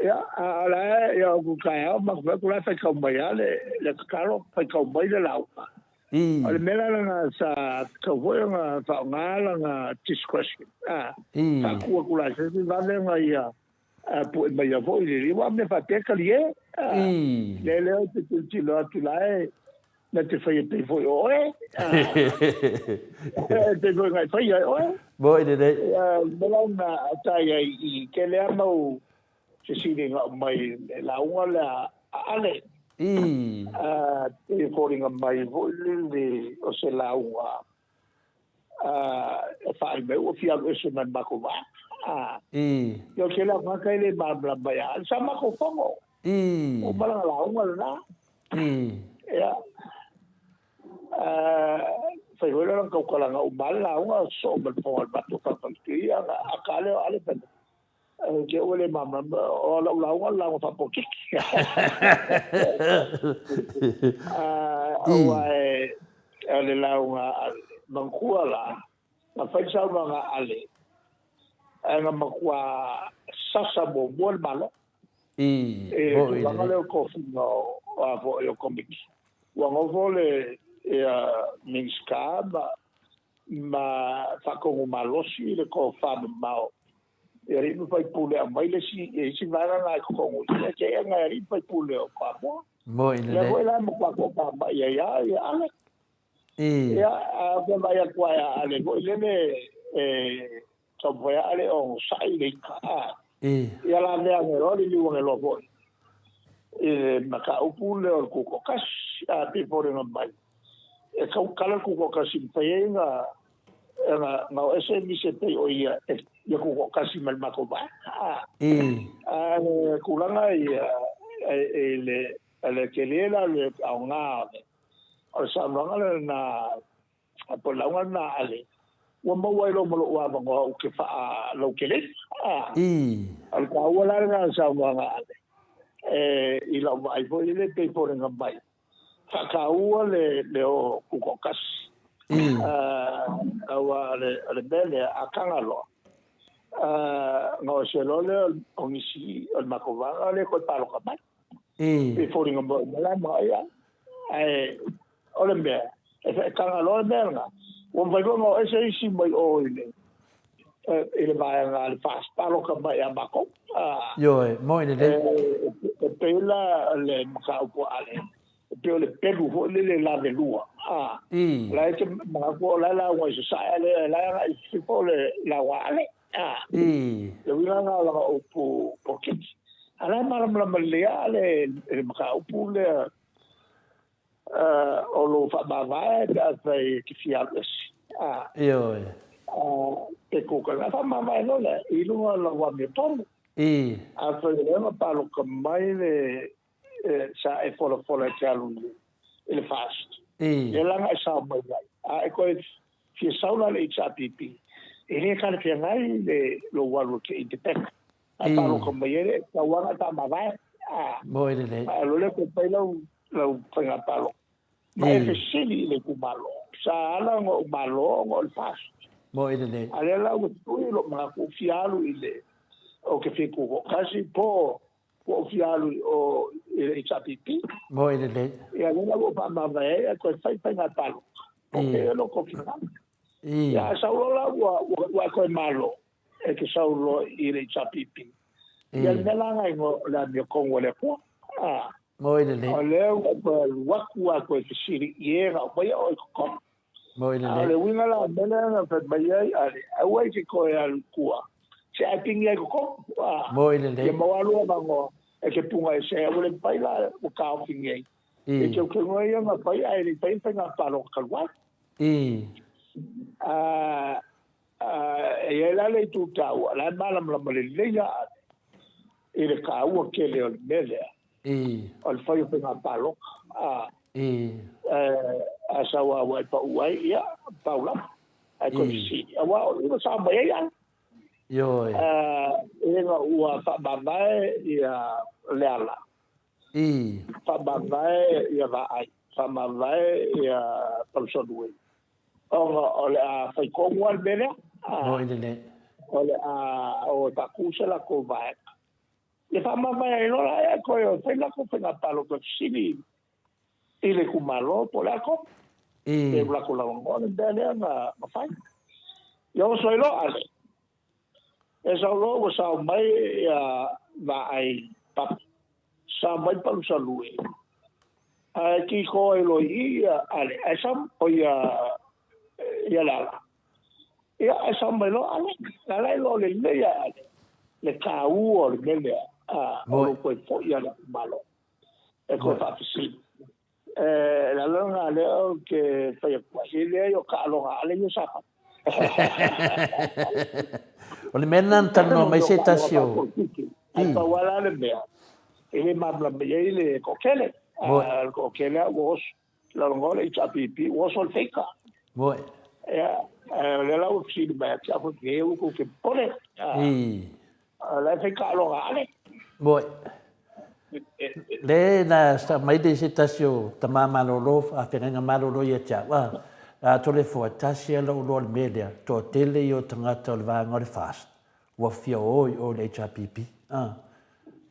Ia, a o la e, ia o taeao matou fai atu o la e faitau mai lava le tatalo, faitau mai le lauga. O le mea la lena sa tatau foi ona faaaoga lana discretion, faatu atu la i se isi vave ona ia pue mai foi le aua o mea faapea e talie. Le lea ou te tilotilo atu la e na te faia pei foi o oe. E pei foi na e faia e oe. Moi lelei. Ia, o le mea la na tai ai i tele lava mau fesili na aumai i le lauga lea a Ale. Pei e foliga mai foi lele o se lauga e faaali mai ua fia alu ese mai le matou vaega. Ia o le tele o tagata e le malamalama ia Ale. Sa matou fono. Ua uma lana lauga lena. Ia, Fai foi lea o lana tautalaga uma lava le lauga sosoo ma le fofoga o le matou faafalafili a ka lea o Ale fai mai, Te ua le malamalama, o lau lauga o le lauga faapolokiki. Aua o le lauga a Ale, manatua la, na fai le saunoaga a Ale, ae na matua sasa muamua le Malo i le tulaga lea o le tofiga o Komiti. Ua nofo le Minisita ma faatonu malosi le tofa mamao i alii ma faipule aumai le isi isi vaega na i totonu i ia te na alii ma faipule o Samoa. Mo i lele. Lea la matua toatamai ai lava ia Ale. Ia, a fia vaai atu ai a Ale foi lele e taumafai a Ale onosai le ita. Ia lavea ane loa liliu ane loa foi i le mataupu lea o le tutoatasi, a pei e foliga mai e tautala le tutoatasi mafai ai na na o ese nisi e pei o ia ia tutoatasi ma le matou vaega. A o le tulaga ia i le le tele la le aoga o le saunoaga lena po o le lauga lena a Ale, ua maua ai loa ma lou avanoa ou te faalautele. O le taua la lena o le saunoaga a Ale, i lau vaai foi lele e pei e foliga mai, faataua le o tutoatasi. Aua o le mea lea, a taga loa, ona o ese loa lea o nisi o le matou vaega lea e toe palota mai. E foliga mai o le mea la e manao ia. Ae o le mea, e taga loa le mea lena, ua mafai foi ona o ese isi mai o i le i le vaega a le FAST palota mai ia matou. Ioe, moni lelei. E pei la le mataupu a Ale, e pei o le pelu foi lele lavelua. La e te manatu o la e lauga i Sasae, a o la e agai i sisifo le lauga a Ale. Le uiga lena o lana upu polokiki. A o la e malamalama lelei lava Ale i le mataupu lea o lou faamavae pe afai e te fia alu ese. Ioe. Pe kukala faamavae loa lea i luga o lau amiotonu. Afai o lea na palota mai le sa e folafola e te alu i le FAST. Lea la na e sao mai ai. A e toe fia sau la i le HRPP, e le talafeagai le lou alu e te independent. A palota mai ai le tauaga e faamavae. Moi lelei. A alu lea toe fai lau lau faiga palota. Ma e fesili i le itumalo. Sa ala ona ou malo ona o le FAST. Moi lelei. A lea la ua tui lou manatu ou fia alu i le ou te fia tutoatasi po ua ou fia alu i o i le HRPP. Moi lelei. Ia lea la ua ou faamavae ai ae toe fai faiga palota. O ke lo ko finagalo. Ia a sau loa la ua ua e toe malo e te sau loa i le HRPP. Ia le mea la na igoa o le amiotonu a le Atua. Moi lelei. O lea ua toe alu atu lava toe fesili i e na aumaia oe i totonu. Moi lelei. A o le uiga la o le mea lea na fai mai ai Ale, aua e te toe alu i tua, se ae pigi ai i totonu. Moi lelei. Ia maua lou avanoa e te puga ese ai, aua le mafai la ua taofi nei. E teuteuga ia na fai ae le i faia ni faiga palota talu ai. E i ai la le itu taua, o la e malamalama lelei lava Ale i le taua tele o le mea lea, o le fai o faiga palota. A sau lava ua e pau ai, ia, pau lava. Ae toe fesili, aua o i na sao mai ai Ale. Ioe. Ina ua faamavae ia Leala, faamavae ia Vaai, faamavae ia Palusalue, ona o le a fai tonu lava le mea lea. Moi lelei. O le a o e faatu se latou vaega. Ia faamavae ai loa la e toe o e fai latou faiga palota fesili i le itumalo po o le a tonu. Pe ua latou lagolagoa le mea lea na fai. Ia oso ai loa Ale. E sau loa ua sao mai ia Vaai Papa, sao mai Palusalue, ae kiko ai loa i i ia Ale, ae sau, o ia, ia Leala. Ia, ae sao mai loa Ale, na ala ai loa lelei ia Ale, le taua o le mea lea, o lou toe foi i le itumalo, e toe faafesili. E le ala lena lea ou te fai atu ai, e leai o taaloga a Ale ia sa fai. O le mea lena na talanoa mai se tasi o... Ae pau lava la le mea, e le malamalama i ai le toatele. O le toatele lava ua oso, lagona le HRPP, ua oso le feika. Moe. Ia, o lea la ua fesili mai ia te au foi, e ua tou te popole. O la e fai taaloga a Ale. Moe. Le na sa mai le se tasi o tama malolo, faafeagaiga malolo ia te au, a, a Toleafoa, tasi lava lou iloa o le mea lea, toatele ia o tagata o le vaega o le FAST, ua fia o i o i le HRPP. A,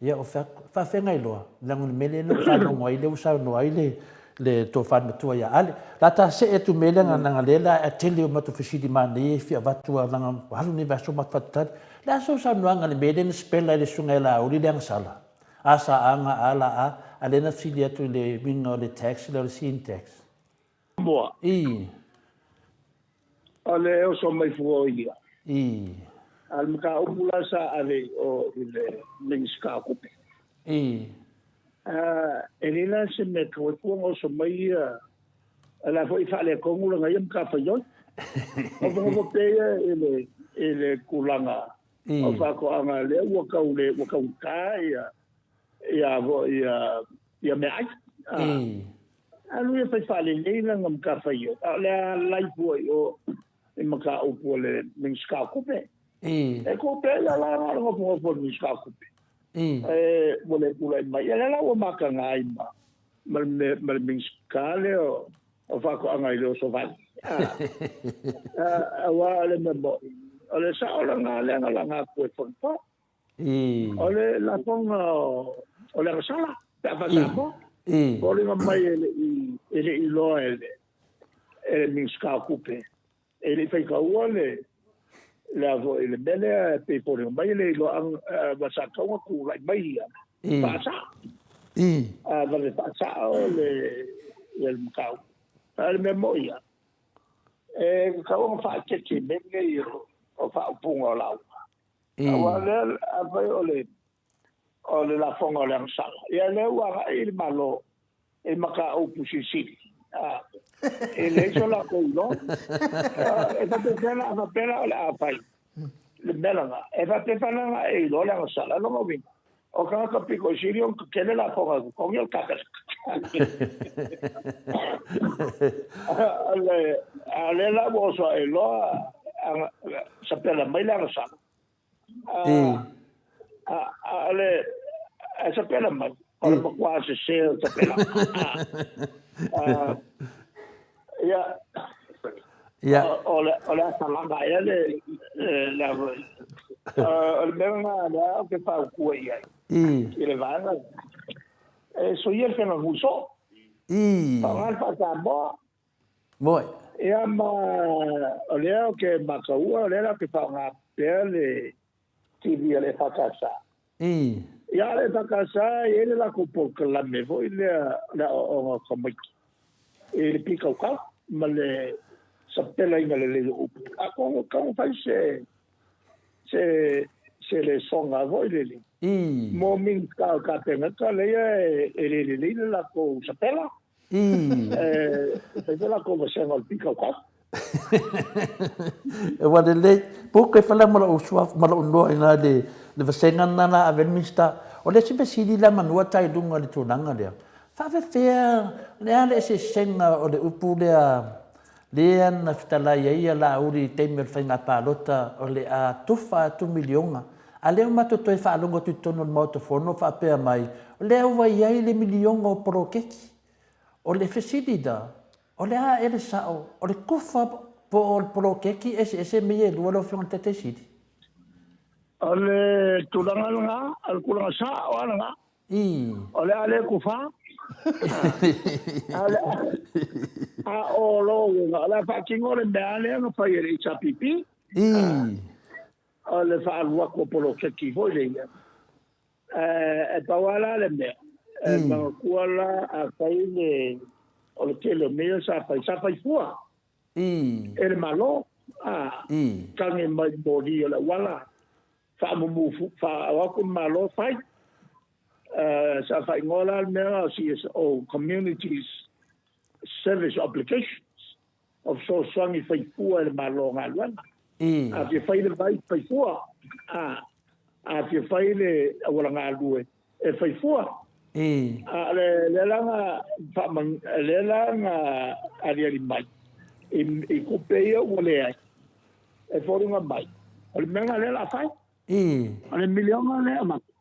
ia o fea, faafeagai loa, leaga o le mea lea na ou faalogo ai lea ua saunoa ai le, le tofa matua ia Ale. La ta see atu mea lea leaga lea la a tele o matou fesili manaia e fia avatu a leaga ua alu nei vaiaso matou faatalitali. Le a sou saunoaga i le mea lea na spell ai le susuga ia Laauli le agasala? A sa a ga a la a, a lea na fesili atu i le uiga o le tax lea o le sin tax. Mua. I. O le oso mai fua o ia. I. A o le mataupu la sa ave i o i le Minisita o Tupe. I. A, e leai la se mea tau ai fua ona oso mai ia, o la foi e faaletonu lana ia matafaioi. Nofonofo pea ia i le, i le tulaga o faatoaga lea ua tau le, ua taugata ia, ia foi ia, ia meaai. I. Alu ia fai faalelei lana matafaioi, a o le alai fua i o i mataupu a le Minisita o Tupe. I. E tupe ia la na o le nofonofo o le Minisita o Tupe. I. E, ua le tulai mai. Ia lea la ua mataga ai ma, ma le, ma le Minisita lea o, o Faatoaga i le Osovai. Aua o le mea moni, o le sao lena lea na laga atu e Fonotoe. I. O le lafoga o le agasala, pe a faa-Samoa. I. Foliga mai e le i, e le i iloa e le, e le Minisita o Tupe, e le i faitaua le, le a foi, le mea lea e pei foliga mai e le iloa a, sa tatau ona tulai mai ia faasao. I. A vave faasao le, le mataupu. A o le mea moni ia, e tatau ona faaeteete i mea nei o faaupuga o lauga. Aua o lea, afai o le o le lafoga o le agasala, ia lea ua agai le Malo i mataupu silisili. A, e leai so latou iloa. E faapefea la, a faapea la o le a fai le mea lena, e faapefea la ona e iloa le agasala? O lona uiga, o tagata pito i sili ona tetele lafoga e totogi o le Kapeneta. A o lea la ua oso ae loa sapela mai le agasala. A o le sapela mai, o le matua sese o le sapela. Ia, Ia. O le, o le asalaga ea le, le, o le mea lena lea ou te fautua i ai. I. I le vaega lea. E soia le feagagui soo. I. Faaaoga le faa-Samoa. Moe. Ia ma o lea ou te mataua, o lea la ou te faaaoga pea le TV a le EFKS. I. Ia a le EFKS e i ai le latou polokalame foi lea o le aoaoga o tamaiti i le pikaukau ma le sapelaina lelei o upu. Atonu e tatau ona fai se se se lesoga foi lele I. mo Minisita o le Kapeneta lea e le lelei le latou sapela. I. E fai foi latou vasega o le pikaukau. Ua lelei. Po ke fala ma lou suafa ma lou noa ina le le vasega lena la ave le Minisita. O le isi fesili la manua tai luga o le tulaga lea, faafefea le a le eseesega o le upu lea lea na fetalai ai ia Laauli i le taimi o le faiga palota o le a tufa atu miliona, a lea ua matou toe faalogo atu i totonu o le Maota Fono o faapea mai, o lea ua i ai le miliona o poloketi. O le fesili la, o le a ea le sao, o le tufa po o le poloketi eseese mea ia e lua lau Afioga i le Taitai Sili? O le tulaga lena, o le tulaga sao lava lena. I. O le a le tufa. A o le a o lou uiga, o le a faatino le mea lea na fai e le HRPP. I. O le faaalu atu o poloketi foi lea. E pau lava la le mea, e manatua la a fai le, o le tele o mea sa fai, sa fai fua. I. E le Malo, a. I. Tagi mai moli o le auala, faamumu, faaoo atu le Malo fai. Sa faaigoa la le mea o CSO, Communities Service Obligations, o fesoasoani fai fua e le Malo o galuega. I. A fia fai le vai, fai fua. A fia fai le auala galue, e fai fua. I. A o le lea la na lea la na aliali mai, I tupe ia ua leai, e foliga mai, o le mea lena o lea o le a fai. O le miliona lea e avatu,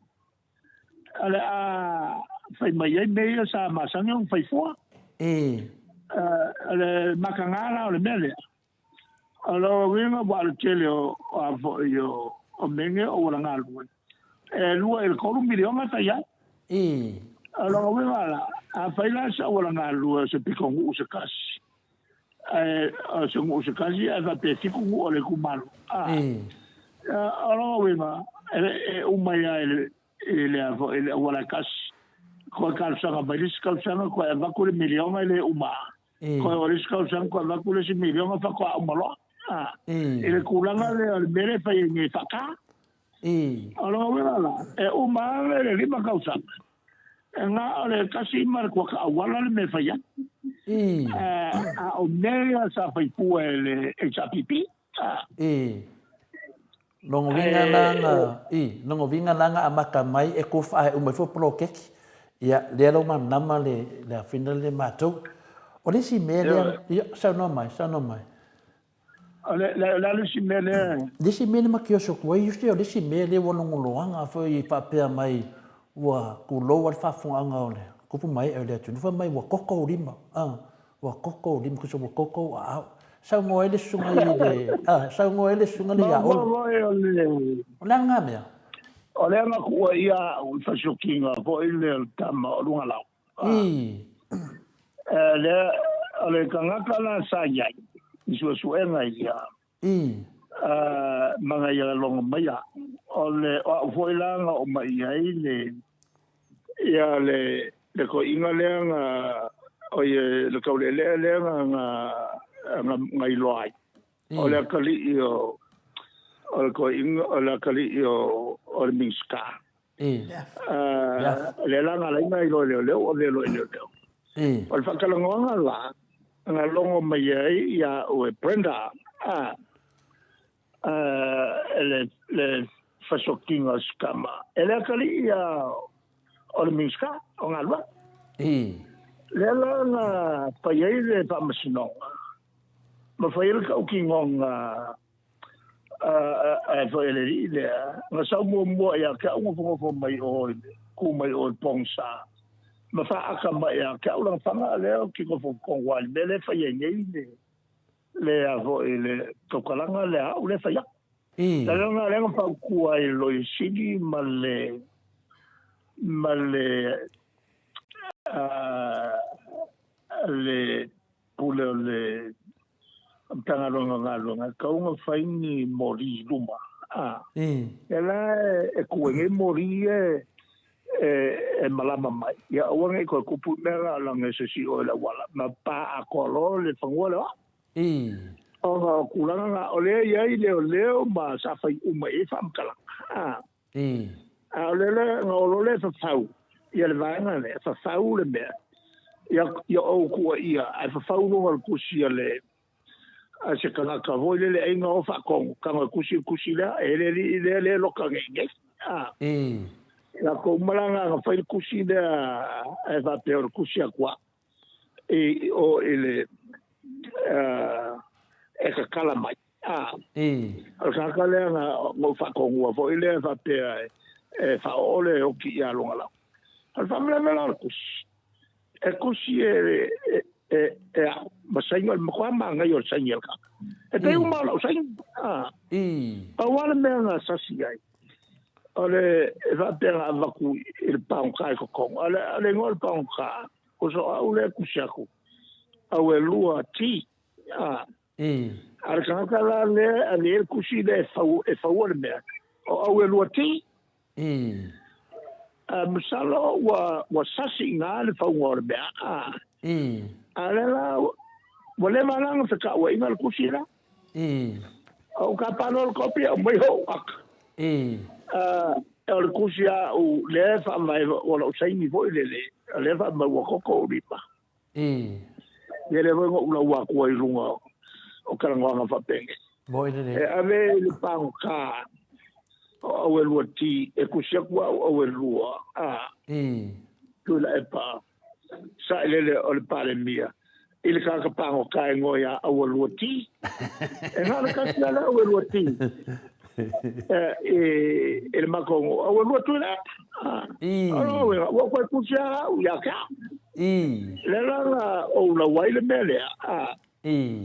o le a fai mai ai mea ia sa masani ona fai fua. O le mataga la o le mea lea, o lona uiga ua o le tele o a foi o mea nei o auala galue, e 2 i le 3 miliona e fai ai. O lona uiga la, a fai la se auala galue o se pitonuu se tasi, ae o se nuu se tasi ae faapea e 7 nuu o le itumalo, o lona uiga e uma ai lava i le a foi le auala e tasi. Toe talosaga mai le isi tausaga toe avatu le miliona e le uma lava. Toe o le isi tausaga toe avatu le isi miliona faatoa uma loa. I le tulaga lea o le mea lea e fai ai nei e faata. O lona uiga la, e uma lava le 5 tausaga, e na o le tasi ma le kuata auala le mea e fai ai. A o mea ia sa fai fua e le HRPP. Lona uiga la na, i, lona uiga la na amata mai e ku faaeuma ifo poloketi. Ia, lea la ua malamalama le, le afina le matou. O le isi mea lea, ia, saunoa mai, saunoa mai. O le, le, le a le isi mea lea? Le isi mea lea ma te oso atu ai, o le isi mea lea ua logoloaga foi i faapea mai ua tulou lava le faafofogaaga o le tupu ma ee o le atunuu, fai mai ua toto ou lima, a. Ua toto ou lima, tusa ua toto ou aao. Saunoa ai le susuga i le, a, saunoa ai le susuga lea ia Olo. O le a lena mea? O lea na kuua ia au i fasiokiga foi lea o le tama o Lugalau. I. Lea, o le tagata la sa i ai i suesuega ia. I. Ma na ia logo mai au. O le, o au foi la na oo mai i ai le, ia le, le toeaina lea na, o ia, le taulealea lea na, na, na, na iloa ai. O le atalii o, o le toeaina, o le atalii o, o le Minisita. Lea la na ala ai ona iloa e leoleo, ua avea loa i leoleo. O le faatalanoaga la, na logo mai ai ia au e Brenda, le, le fasokiga o si tama, e le atalii ia o le Minisita o Galuega. Lea la na fai ai le faamasinoga, ma fai ai le tautinoga ae foi e le alii lea, na sau muamua ia te au nofonofo mai o i le, ku mai o i pogisa, ma faaata mai ia te au lana fana lea ou te nofo tonu lava i le mea lea e fai ai nei le, le a foi le tautalaga lea a au lea e fai atu. Le agaga lea na fautua ai i le Loia Sili ma le, ma le, le Pule o le Matagaluega o Galuega, e tatau ona fai ni moli i luma. A. Ia la e tu ai nei moli ia e malama mai, ia aua ne i toe tupu mea la leaga e se sio i le auala, ma pa atoa loa le fanua lea o au. Ona o tulaga na, o lea e i ai leoleo ma sa fai uma i ai faamatalaga. A. A o le lea, na o loa lea e fafau ia le vaega lea, fafau le mea, ia, ia ou tuuaia, ae fafau luga o le tusi a le, a se tagata foi lele ai na o faatonu, tago e tusi le tusi lea, e le alii lea lea loka nei nei. A. Latou uma la na na fai le tusi lea, ae faapea o le tusi atu au i o i le, e tatala mai. A, o le tagata lea na ou faatonua foi lea faapea e faaoo le oki ia Lugalau. O le faalavelave la o le tusi, e tusi e, e, e, e au, ma saini, o le matua manaia o le saini a le tagata. E pei uma o lau saini. A, pau lava le mea na sasi ai, o le e faapea na avatu i le pagota i totonu. A o le igoa o le pagota, o so au lea e tusi atu, Auelua T. A, A o le tagata la lea e ave i ai le tusi lea e fau, e faua le mea, o Auelua T. A masalo ua, ua sasi i ina le fauga o le mea. A, a o lea la, ua leva la ona fetauaiga le tusi la. Ou tapa loa le kopi, aumai ou aka. A, o le tusi a au lea e faavae, o lau saini foi lele, o lea e faavae ua toto ou lima. Ia lea foi na ou lau atu ai i luga o talanoaga faapenei. Moi lelei. E ave i le pagota o Auelua T, e tusi atu au Auelua A. Tuilaepa, sailele o le Palemia. I le tagata pagota e ngoe ia aua 2T. E na o le tasi lava le aua 2T. I le matou nuu, aua 2 tuileta. O lona uiga, ua toe tusi lava au ia te au. Lea la na ou lau ai le mea lea,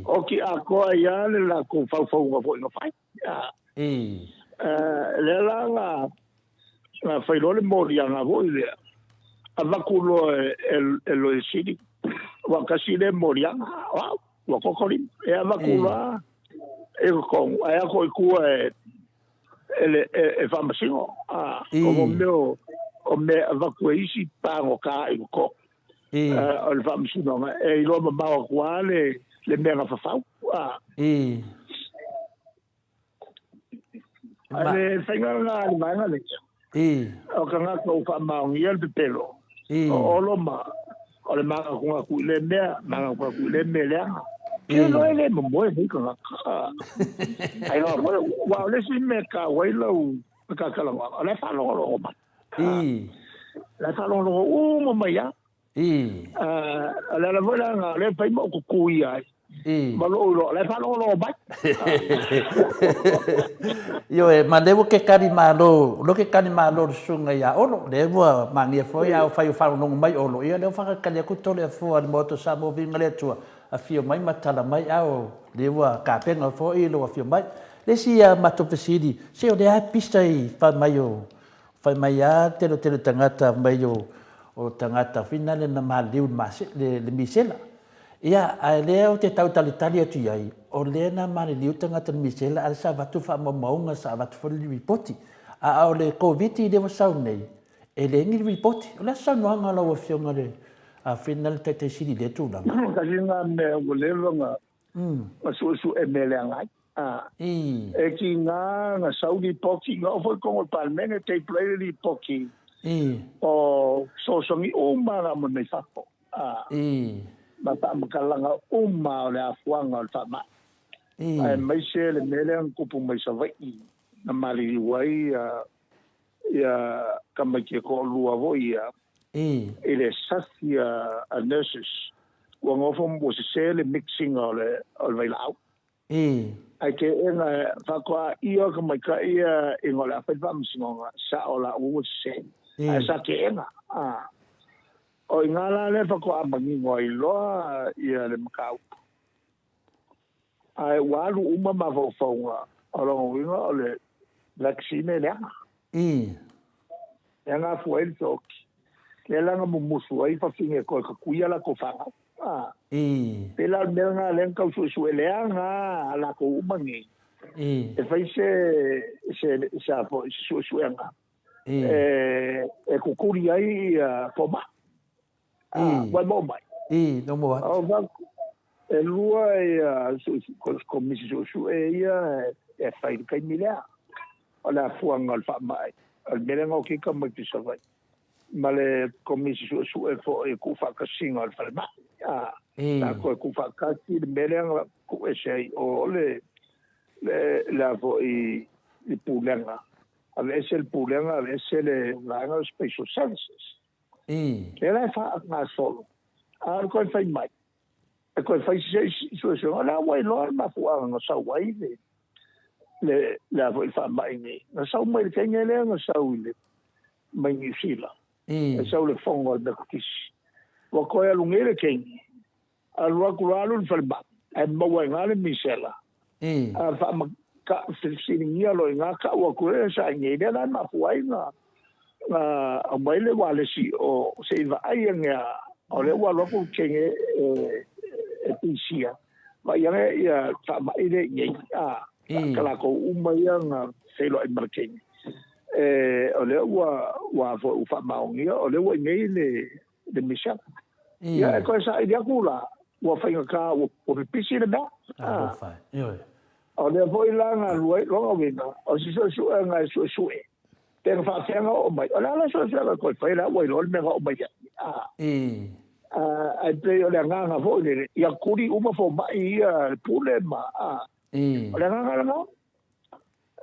oti atoa ai lava le latou faufauga foi na fai. Lea la na fai loa le moliaga foi lea, avatu loa e Loia Sili, aua tasi lea moliaga, o au, ua toto lima. E avatu loa i totonu, ae ato i tua e faamasino. O mea o mea e avatu e isi pagota i totonu o le faamasinoga, e iloa mamao atu lava le mea na fafau. A le faiga lena a le vaega lea, o tagata ua faamaonia le pepelo, o Olo ma o le manatunatu i lea mea, manatunatu i lea mea leaga. Ke loa e le momoe nei tagata. Ai loa foi, aua o le isi mea e taua ai lau talanoaga, o la e faalogologo mai. O la e faalogologo uma mai lava. O le ala foi lena o lea e fai ma ou tutuia ai. Ma lou iloa, o la e faalogologo mai. Ioe, ma lea ua ke kali malo, lea ke kali malo le susuga ia Olo, lea ua magia foi a fai o faalogologo mai Olo, ia lea ua faakali atu Toleafoa i le Maota o Samoa Viiga le Atua, afio mai ma tala mai, a o lea ua tapena foi lou afio mai. Le isi a matou fesili, se o lea lava e pisa i fai mai o Fai mai a le tele tele tagata mai o o tagata foi nale na maliliu i le misela. Ia, ae lea ou te tau talitali atu i ai, o lea na maliliu tagata i le misela ae sa avatu faamaumauga, sa avatu foi le lipoti. A o le Koviti lea ua sau nei, e leai ni lipoti. O le a se saunoaga a lau Afioga i le Afioga i le Taitai Sili i lea tulaga? Tasi lena mea ua leva na suesue mea leaga ai. E tiga na sau lipoti, na oo foi i totonu o le Palemene, table ai le lipoti o fesoasoani uma na aumai mai fafo, ma faamatalaga uma o le afuaga o le faamai, aemaise le mea lea na tupu mai Savaii na maliliu ai ia tamaiti e toalua foi ia i le sasi a nurses, ua nofo ma ua sese le mixing o le vailaau. Ae teena faatoa ia ka maitaʻi ia ina o le a fai le faamasinoga, sao la ua sese. Ae sa teena. O i ina la lea faatoa manino ai loa ia le mataupu. Ae ua alu uma mafaufauga, o lona uiga o le vaccine e leaga. Lea na afua ai le feoti. Lea la na mumusu ai fafine e toe tatuia latou fanau. Pei la o le mea lena lea na tau suesue leaga a latou uma nei. E fai se se se a foi se suesuega e kukuli ai ia fomai. Ua e maua mai? No maua atu. E lua ia komisi suesue ia e fai i le taimi lea. O le afuaga o le faamai, o le mea lea na oti tamaiti i Savaii ma le komisi suesue foi e tuufaatasiga o le falemai. Sa toe tuufaatasi le mea lea na tuuese ai o le le a foi le pulega, aveese le pulega, aveese le vaega o Special Services. Lea la e faagasolo, a o le toe fai mai, e toe fai se isi suesuega, o lea ua iloa le mafuaaga na sau ai le le le a foi le faamai nei. Na sau mai le teine lea na sau i le mai Niu Sila. E sau le fono a le Metotisi. Ua toe alu nei le teine, alu atu loa alu i le falemai, ae maua i ina le misela. A faama ka fesiligia loa i ina tau atu e sa i nei, lea la e mafua ai na na aumai le ualesi o se i vaai ane a o lea ua alu atu le teine e pisia, vaai ane ia faamai lea i nei, a ka latou uma ia na feiloai ma le teine. E, o lea ua ua foi ua faamaonia o lea ua i nei le le misela. Ia e toe saili atu la, ua faigata ua pipisi le mea. Alofa e. Ioe. O lea foi la na alu ai lona uiga, o se suesuega e suesue, pe na faapefea ona oo mai. O le a la suesuega e toe fai, o la ua iloa le mea na oo mai ai. Ae pei o le agaga foi lele, ia kuli uma fomai ia le pule ma, o le agaga lena.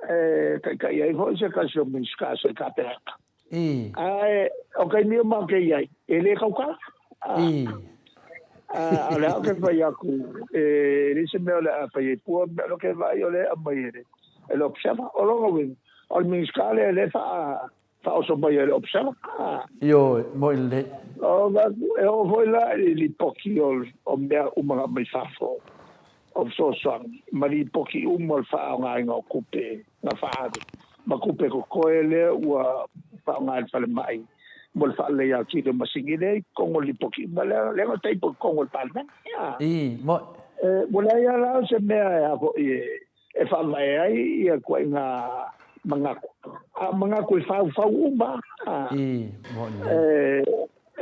E taitai ai foi se tasi o Minisita sa i Kapeneta. Ae o taimi uma ou te i ai, e le tautala. A o lea ou te fai atu, e leai se mea o le a fai ai fua, o lea ou te vaai o lea e aumai e le, e le Observer. O lona uiga, o le Minisita lea lea e faaoso mai e le Observer. Ioe, moe lelei. E oo foi la i lipoti o mea uma na aumai fafo o fesoasoani ma lipoti uma o le faaaogaina o tupe na faaalu ma tupe totoe lea ua faaaoga e le falemai mo le faaleleia atili o masini lea i totonu o le lipoti uma lea, lea na taipo i totonu o le Palemene. I, moe. Ua leai lava la se mea e a foi e faavae ai ia ituaiga manatu, a o manatu e faufau uma. I, moe lelei.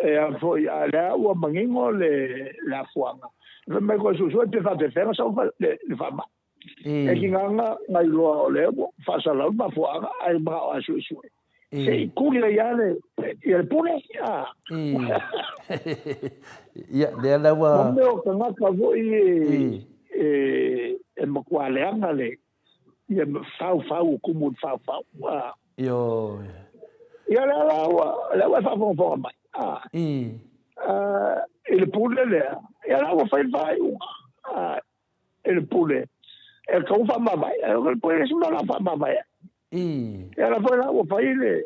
E a foi, a o lea ua manino le afuaga, fai mai koe suesue pe faapefea ona sau le faamai. E tiga na iloa o lea ua faasalau le mafuaaga ae manao lava e suesue. Se i tuli ai lava le, ia le pule. Ia, lea la ua... Mo mea o tagata foi e matua leaga le, ia faufau, tumu i le faufau. Ioe. Ia lea la ua, lea ua e faafogafoga mai. I le pule lea, ia la ua fai le faaiuga. I le pule, e tatau ona faamavae. Ae o le pule le isi mea o le a faamavae ai. Ia la foi la ua fai le,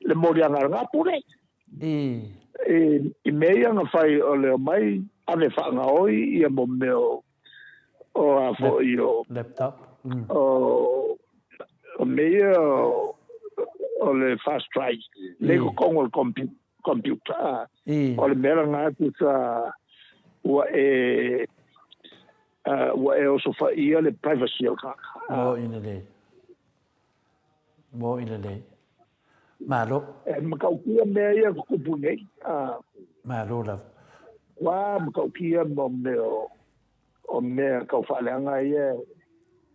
le moliaga a lena pule. I mea ia na fai o le omai ave faagaoi ia mo mea o, o a foi o, Laptop. O, o mea ia o, o le fast drive, le i totonu o le computer. Computer. O le mea lena tusa ua e ua e osofaia le privacy o le tagata. Mo'i lelei. Mo'i lelei. Malo. E matautia mea ia e tutupu nei. Malo lava. Ua matautia mo mea o mea tau faaleaga ia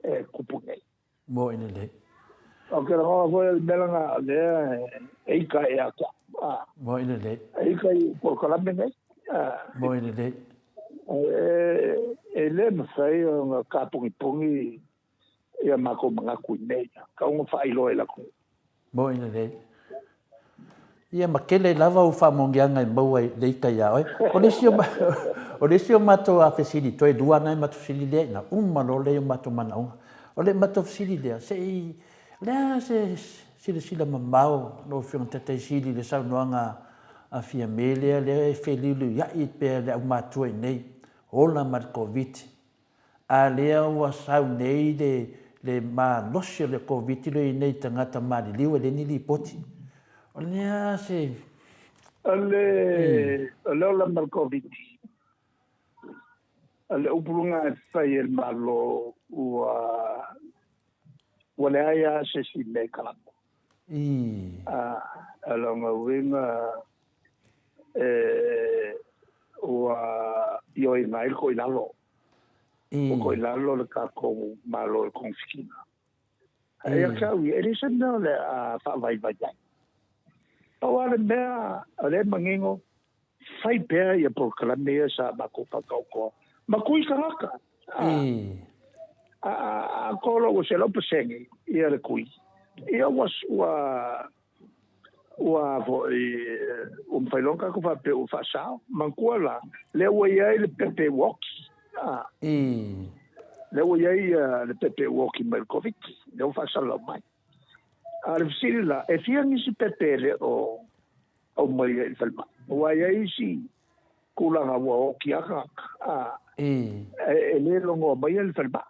e tutupu nei. Moe lelei. Ou te lagona foi o le mea lena o lea e ika ia te au. Moe lelei. E ika i polokalame nei. Moe lelei. E le mafai ona kapongipongi ia makou manatu i mea ia. Tau ona faailoa i le atunuu. Moe lelei. Ia ma tele lava ou faamaoniaga e maua i le ita ia oe. O le isi o, o le isi o matou fesili, toe lua na e matou fesili lea ina uma loa lea o matou manaoga. O le matou fesili lea, se i, o le a se silasila mamao lau Afioga i le Taitai Sili i le saunoaga a Fiame lea, lea e feliuliuiai pea le aumātua i inei, ola ma le Koviti. A lea ua sau nei le le malosi o le Koviti lea i nei tagata maliliu e leai ni lipoti. O le a se... O le o le ola ma le Koviti, o le upu lena e fai e le Malo ua ua leai lava se isi mea e kalako. A o lona uiga e ua ioeina ai le toilalo. Ua toilalo le tatou Malo i togafitiga. Ae ia te au ia, e leai se mea o le a faavaivai ai. Pau lava le mea o lea e manino, fai pea ia polokalame ia sa matou faataotoa ma tui tagata. A atoa loa ua 100% ia le tui, ia ua ua foi ua mafai loa ona tatou faapea ua faasao. Manatua la, lea ua i ai le pepe ua oki. Lea ua i ai le pepe ua oki mai le Koviti, lea ua faasalalau mai. A o le fesili la, e fia nisi pepe e le o aumaia i le falemai? Aua e i ai isi tulaga ua oki lava tagata, e le logoa maia le falemai.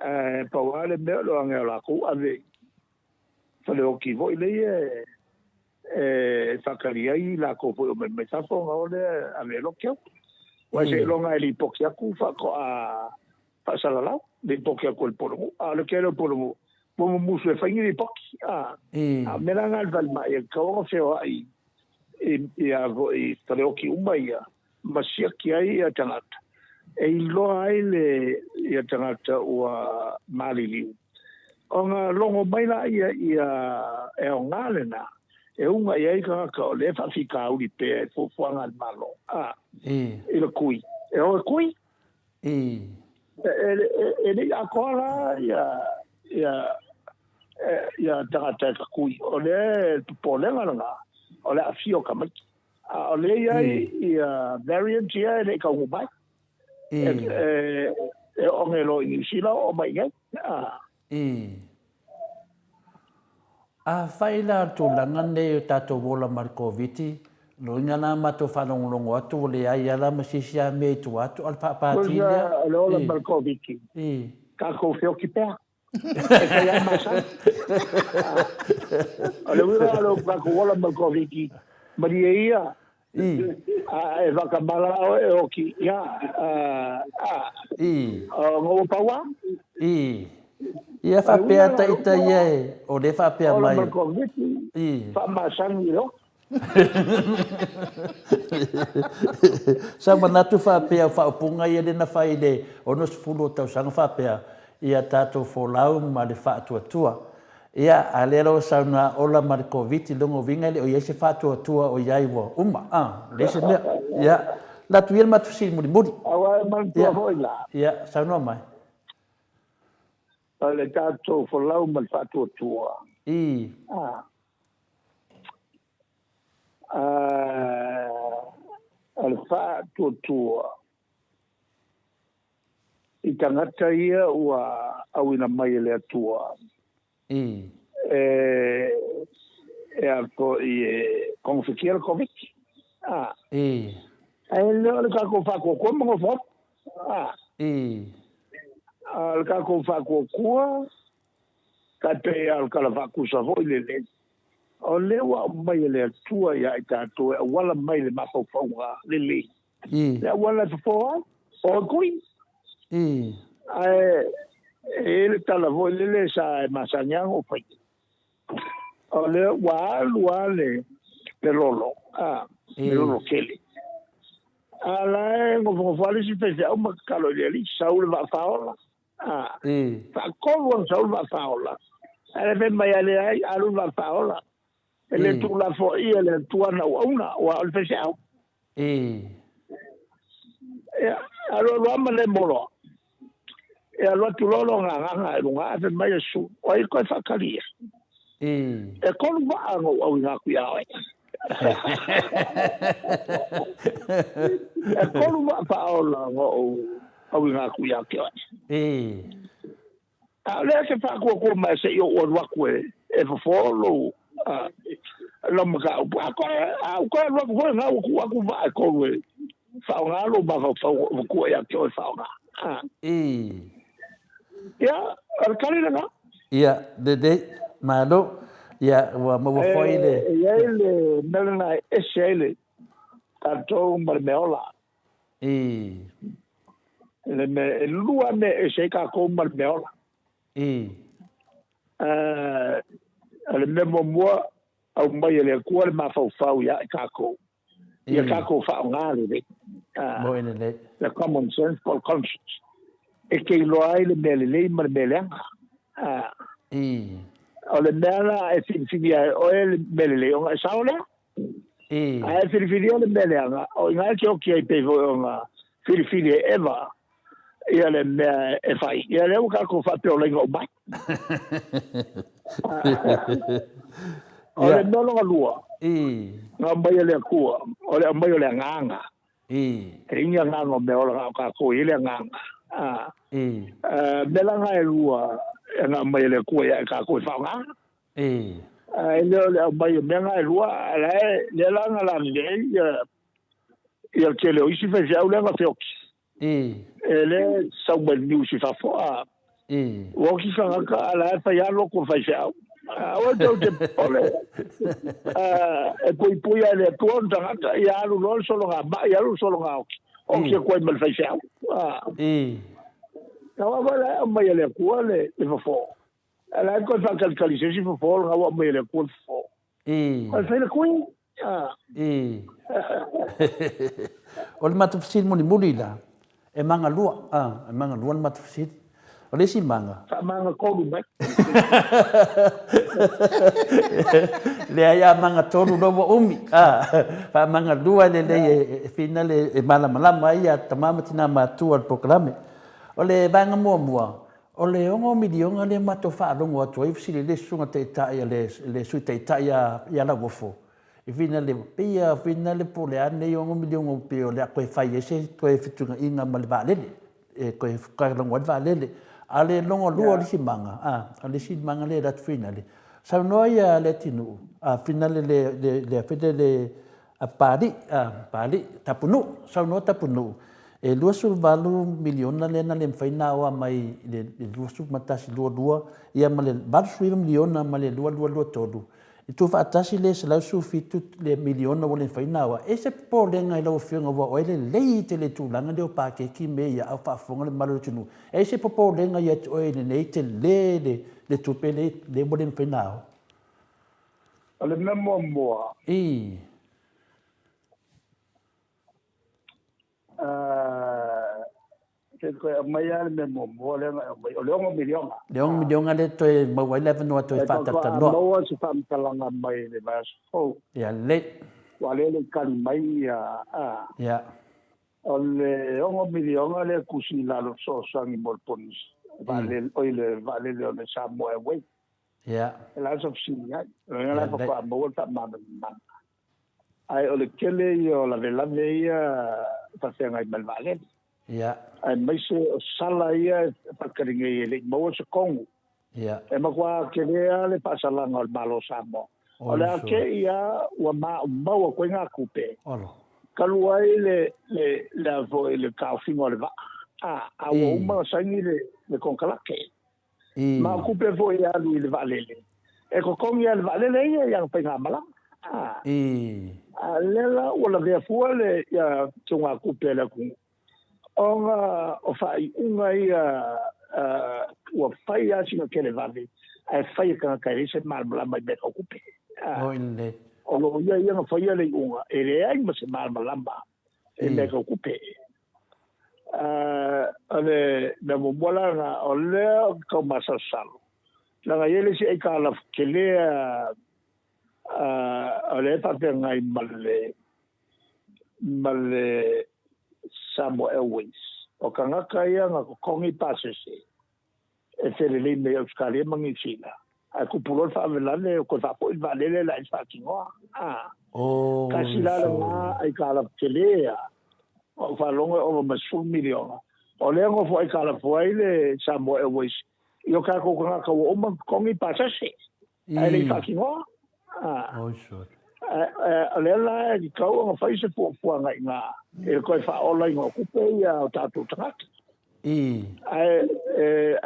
Ae pau lava le mea o le o age o latou ave i faleoki foi lea e faatali ai latou foi o mai mai fafo ona o lea e ave e loki atu. Aua seiloga e lipoti atu faatoa faasalalau, lipoti atu e le Pulenuu. A o le tele o Pulenuu ua mumusu e fai ni lipoti. A o le mea la lena i le falemai e tatau ona feoai i a foi faleoki uma ia ma siaki ai ia tagata e iloa ai le ia tagata ua maliliu ona logo mai laia ia e aoga lena e uga i ai tagata o lea e faafitauli pea i fuafuaga a le Malo a i le kui e o e kui e le i atoa la ia ia ia tagata e tatui o le popolega lena o le aafia o tamaiti. A o lea e i ai ia variants ia e le i taunuu mai. E oge loa i Niu Sila oo mai i inei. Afai la o le tulaga lenei o tatou ola ma le Koviti, loiga la matou faalogologo atu ua leai lava la ma se isi lava mea i tua atu, a o le faapati lea. O le ola ma le Koviti, tatou feoti pea. E fai lava masani. O le uiga o le tatou ola ma le Koviti, malie ia, a e faatamala lava oe e oti, ia, a, ona ua pau lava. Ia faapea ta ita ia e, o lea e faapea mai. Ola ma le Koviti, faamasani i le oti. Sa manatu faapea o faaupuga ia lea na fai i le 60 o tausaga faapea, ia tatou folau ma le faatuatua. Ia, a lea la ua saunoa ola ma le Koviti, lona uiga e le o i ai se faatuatua o i ai ua uma, a, leai se mea. Ia, alu atu ia le matou fesili mulimuli. Aua e manatua foi la. Ia, saunoa mai. O le tatou folau ma le faatuatua. I. A. O le faatuatua i tagata ia ua auina mai e le Atua e a foi e kogofitia le Koviti. Ae le o le tatou faatuatua ma nofo atu. A o le tatou faatuatua Tai pei lava o le tala faatusa foi lele, o lea ua aumai e le Atua ia i tatou e auala mai le mafaufauga lelei, le auala e fofo ai, o le kui. Ae e i ai le tala foi lele sa e masani lava ona ou faia, o lea ua alu lava le lolo, le lolo tele, a o la e nofonofo lava le isi faifeau ma tatalo i le Alii, sau le vaa faaola. Faatolu ona sau le vaa faaola. Ae fai mai a leai, alu le vaa faaola. E le tuulafoaia e le Atua ana auauna, aua o le faifeau. Ia, alu alu lava ma le moloa. Ia, alu atu loa lona agaga i luga ae fai mai Iesu, o ai koe faatali ia? E tolu vaa na ou auina atu ia oe. E tolu vaa faaola na ou auina atu ia te oe. A o lea e te faatuatua mai se i ou alu atu e fofo lou lau mataupu. A koe, a ou toe alu atu foi lena ua tuu atu vaa e tolu e faaaoga lou mafaufau o matua ia te oe faaaoga. Ia, o le tali lena. Ia, lelei, malo. Ia, ua maua foi le... E i ai le mea lena e ese ai le tatou ma le mea ola. Le mea, e lua mea e ese ai tatou ma le mea ola. O le mea muamua, aumai e le Atua le mafaufau ia i tatou. Ia tatou faaaoga lelei. Moi lelei. Le common sense po o le conscience. E te iloa ai le mea lelei ma le mea leaga. O le mea la e filifilia e oe le mea lelei ona e sao lea. Ae filifilia le mea leaga, o i ina e te oti ai pei foi ona filifili e Eva ia le mea e fai. Ia lea ua tatou faapeolaina uma ai. O le mea lona lua, na aumai e le Atua, o le aumai o le agaga. E leai ni agaga o mea ola, na o tatou e i ai le agaga. Mea la na e lua na aumai e le Atua ia i tatou e faaaoga. E le o le aumai o mea na e lua, a o la e, lea la na lalelei ai ia le tele o isi faifeau lea na feoti. E le sau mai le news i fafo, a ua oti tagata a o la e fai lava loto o faifeau. Aua tou te popole, e puipui lava e le Atua ona tagata, ia alu loa le sologa mai, alu le sologa oti, oti atu ai ma le faifeau. Aua foi la e aumai e le Atua le fofo. A o la e toe faatalitali i se isi fofo lena ua aumai e le Atua le fofo. O le fai le kui. O le matou fesili mulimuli la, e maga lua, e maga lua le matou fesili. O le isi maga. Faamaga tolu mai. Leai a maga tolu loa ua umi. Faamaga lua e lelei e finale e malamalama ai ia tama ma tina matua o le polokalame. O le vaega muamua, O le ono miliona lea matou faalogo atu ai, fesili le Susuga Taitai a le, le Sui Taitai ia, ia Lauofo, I finale, pei a finale po o le a lenei 6 miliona pei o le a toe fai ai se toe fetuunaiga ma le vaalele, e toe logo ai le vaalele. A o le lona lua o le isi maga, a, o le isi maga lea e alu atu finale, saunoa ia Leatinuu, a finale le, le, le, le, le a Papalii, a, Papalii, Tapunuu, saunoa Tapunuu, e 28 miliona lea na le mafai ona aoa mai i le 21, 22, ia ma le 89 miliona ma le 22, 23, i tuufaatasi le 117 le miliona ua le mafai ona aoa. E se popolega i lau Afioga aua o oe lelei tele i tulaga lea o paketi me ia a o faafofoga le mamalu o le atunuu. E se popolega ia te oe i lenei tele le tupe lea ua le mafai ona aoa? O le mea muamua. Ii. Se toe aumai lava le mea muamua lea na e aumai, o le 6 miliona. Le 6 miliona lea toe maua ai le avanoa toe faatalatalanoa. E maua se faamatalaga mai le vaiaso fou. Ia lelei. Aua o lea e le i tali mai ia, a. Ia. O le 6 miliona lea e tusi i lalo o fesoasoani mo le ponisi, vaalele, oi le vaalele o le Samoa Airways. Ia. E la se fesili ai. O lona la faatoa maua le faamalamalamaga. Ae o le tele ia o lavelave ia e faafeagai ma le vaalele. Ia. Aemaise o sala ia e faatali nei e le i maua se tonu. Ia. E matua tele lava le faasalaga o le Malo o Samoa. O le a te i lava ua maumau atu ai ngā tupe. Olo. Talu ai le, le, le, a foi, le taofiga o le vaa. A, a ua uma ona saini le, le konekarate. Ma o tupe foi e alu i le vaalele, e totogi lava e le vaalele ia i ana faigamalaga. A, a lea la ua lavea fua le ia teugatupe a le atunuu, ona o faaiuga ia ua fai lava sina televave, ae fai e tagata e leai se malamalama i mea tau tupe. O loia ia na faia le iuga, e leai ma se malamalama i mea tau tupe. O le mea muamua la lena, o lea ou te tau masalosalo, leaga e i ai le isi aitalafu tele o lea e faafeagai ma le ma le Samoa Airways. O tagata ia na totogi pasese e felelei mai Ausetalia ma Niu Sila, ae tupu loa le faalavelave ua toe faafoi le vaalele la e faatinoa. A, tasi la lena aitalafu tele a ou faalogo e ova ma le 10 miliona. O lea e nofo aitalafu ai le Samoa Airways i o tatou tagata ua uma ona totogi pasese ae le i faatinoa. O lea la e tatau ona fai se fuafuaga i ina i le toe faaolaina o tupe ia a o tatou tagata. Ae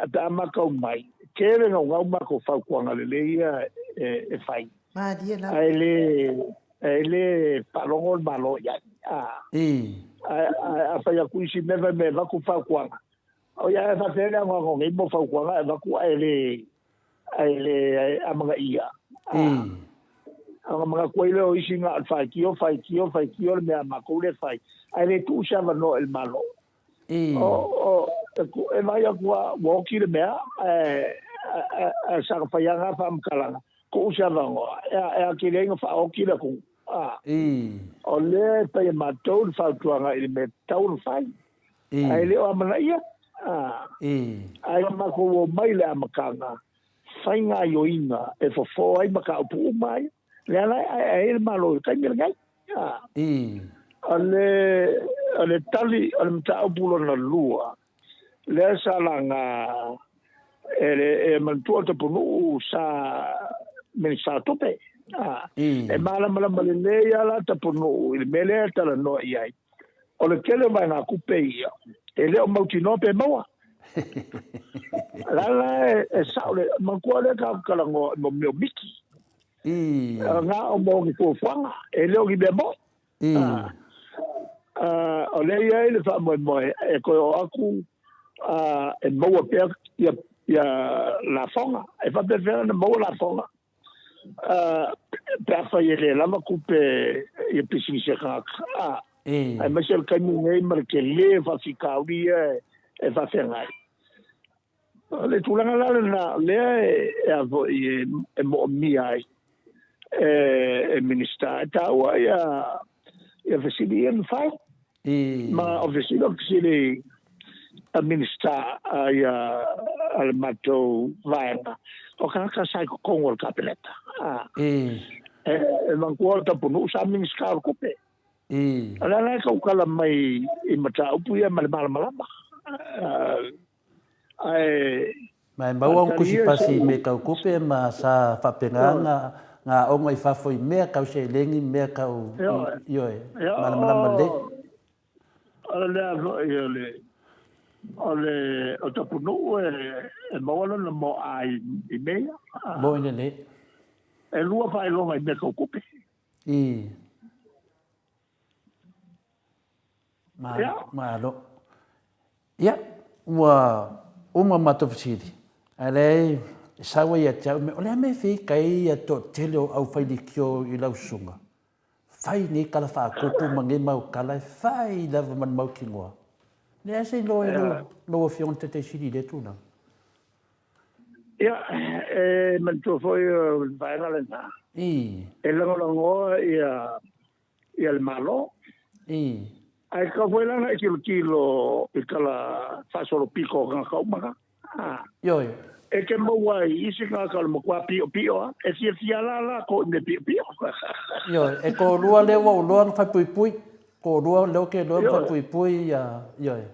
pe a matau mai, e tele naunau matou fautuaga lelei ia e fai, ae le faalogo le Malo i ai. Ae a fai atu isi mea, fai mai e avatu fautuaga, oi ae faapefea le anoano o nei mau fautuaga e avatu ae le ae le amanaia. Ona manatu ai lea o isi na o le faitio, faitio, faitio le mea a matou lea e fai, ae le tuu se avanoa i le Malo. O, e vaai atu lava ua oti le mea, ae saga fai lava na faamatalaga, tuu se avanoa e atili ai ona faaoti le atunuu. O lea e fai e matou le fautuaga i le mea e tatau ona fai, ae le o amanaia. Ae na matou omai i le amataga, fai gaoioiga e fofo ai mataupu uma ia. Lea la e aeae ai le Malo i le taimi lenei. O le, o le tali o le mataupu lona lua, lea sa laga e le e manatua Tapunuu sa Minisita o Tupe. E malamalama lelei lava la Tapunuu i le mea lea e talanoa i ai. O le tele o vaegatupe ia, e le o mautinoa pe maua. La la e sao le, manatua lea tatou talanoa i mea o miti. Na o mo ni fuafuaga, e le o ni mea moni. O lea e i ai le faamoemoe e toe oo atu e maua pea ia lafoga. E faapefea ona maua lafoga pe afai e le lava tupe i pisinisi a tagata, aemaise o le taimi lenei ma le tele o faafitauli ia e faafeagai. O le tulaga la lena o lea e a foi e moomia ai e Minisita e taua ia ia fesili ia na fai. Ma o fesili o fesili a Minisita a ia a le matou vaega o tagata sa i totonu o le Kapeneta. E manatua o Tapunuu sa Minisita o le Tupe. I. O le ala e tautala mai i mataupu ia ma le malamalama. Ae Ma e maua ona faatali tusi ia pasi i sou mea tau tupe ma sa faapena na na aoga i fafo i mea tau seleni mea tau Ioe. ioe Ia malamalama lelei. O lea foi o le o le o Tapunuu e e maua lona moa i i mea ia. Moi lelei. E lua faailoga i mea tau tupe. I. Malo. Ia, ua uma matou fesili, ae leai e sau ai ia te au, o le a mea e fia ai ia toatele o au failikio i lau susuga? Fai nei tala faatupu ma nei mau tala e fai lava ma le mautinoa. Leai se iloa i lau Afioga i le Taitai Sili i lea tulaga. Ia, e manatua foi o le vaega lena. E lagolagoa ia ia le Malo. Ae tatau foi la ona e tilotilo i tala faasolopito o tagata uma na. Ioe. E te maua ai i isi tagata o le matua piopio lava, e fiafia la latou i mea piopio. Ioe, e toalua lea ua ou iloa na faipuipui, toalua lea ou te iloa na faipuipui ia, ioe.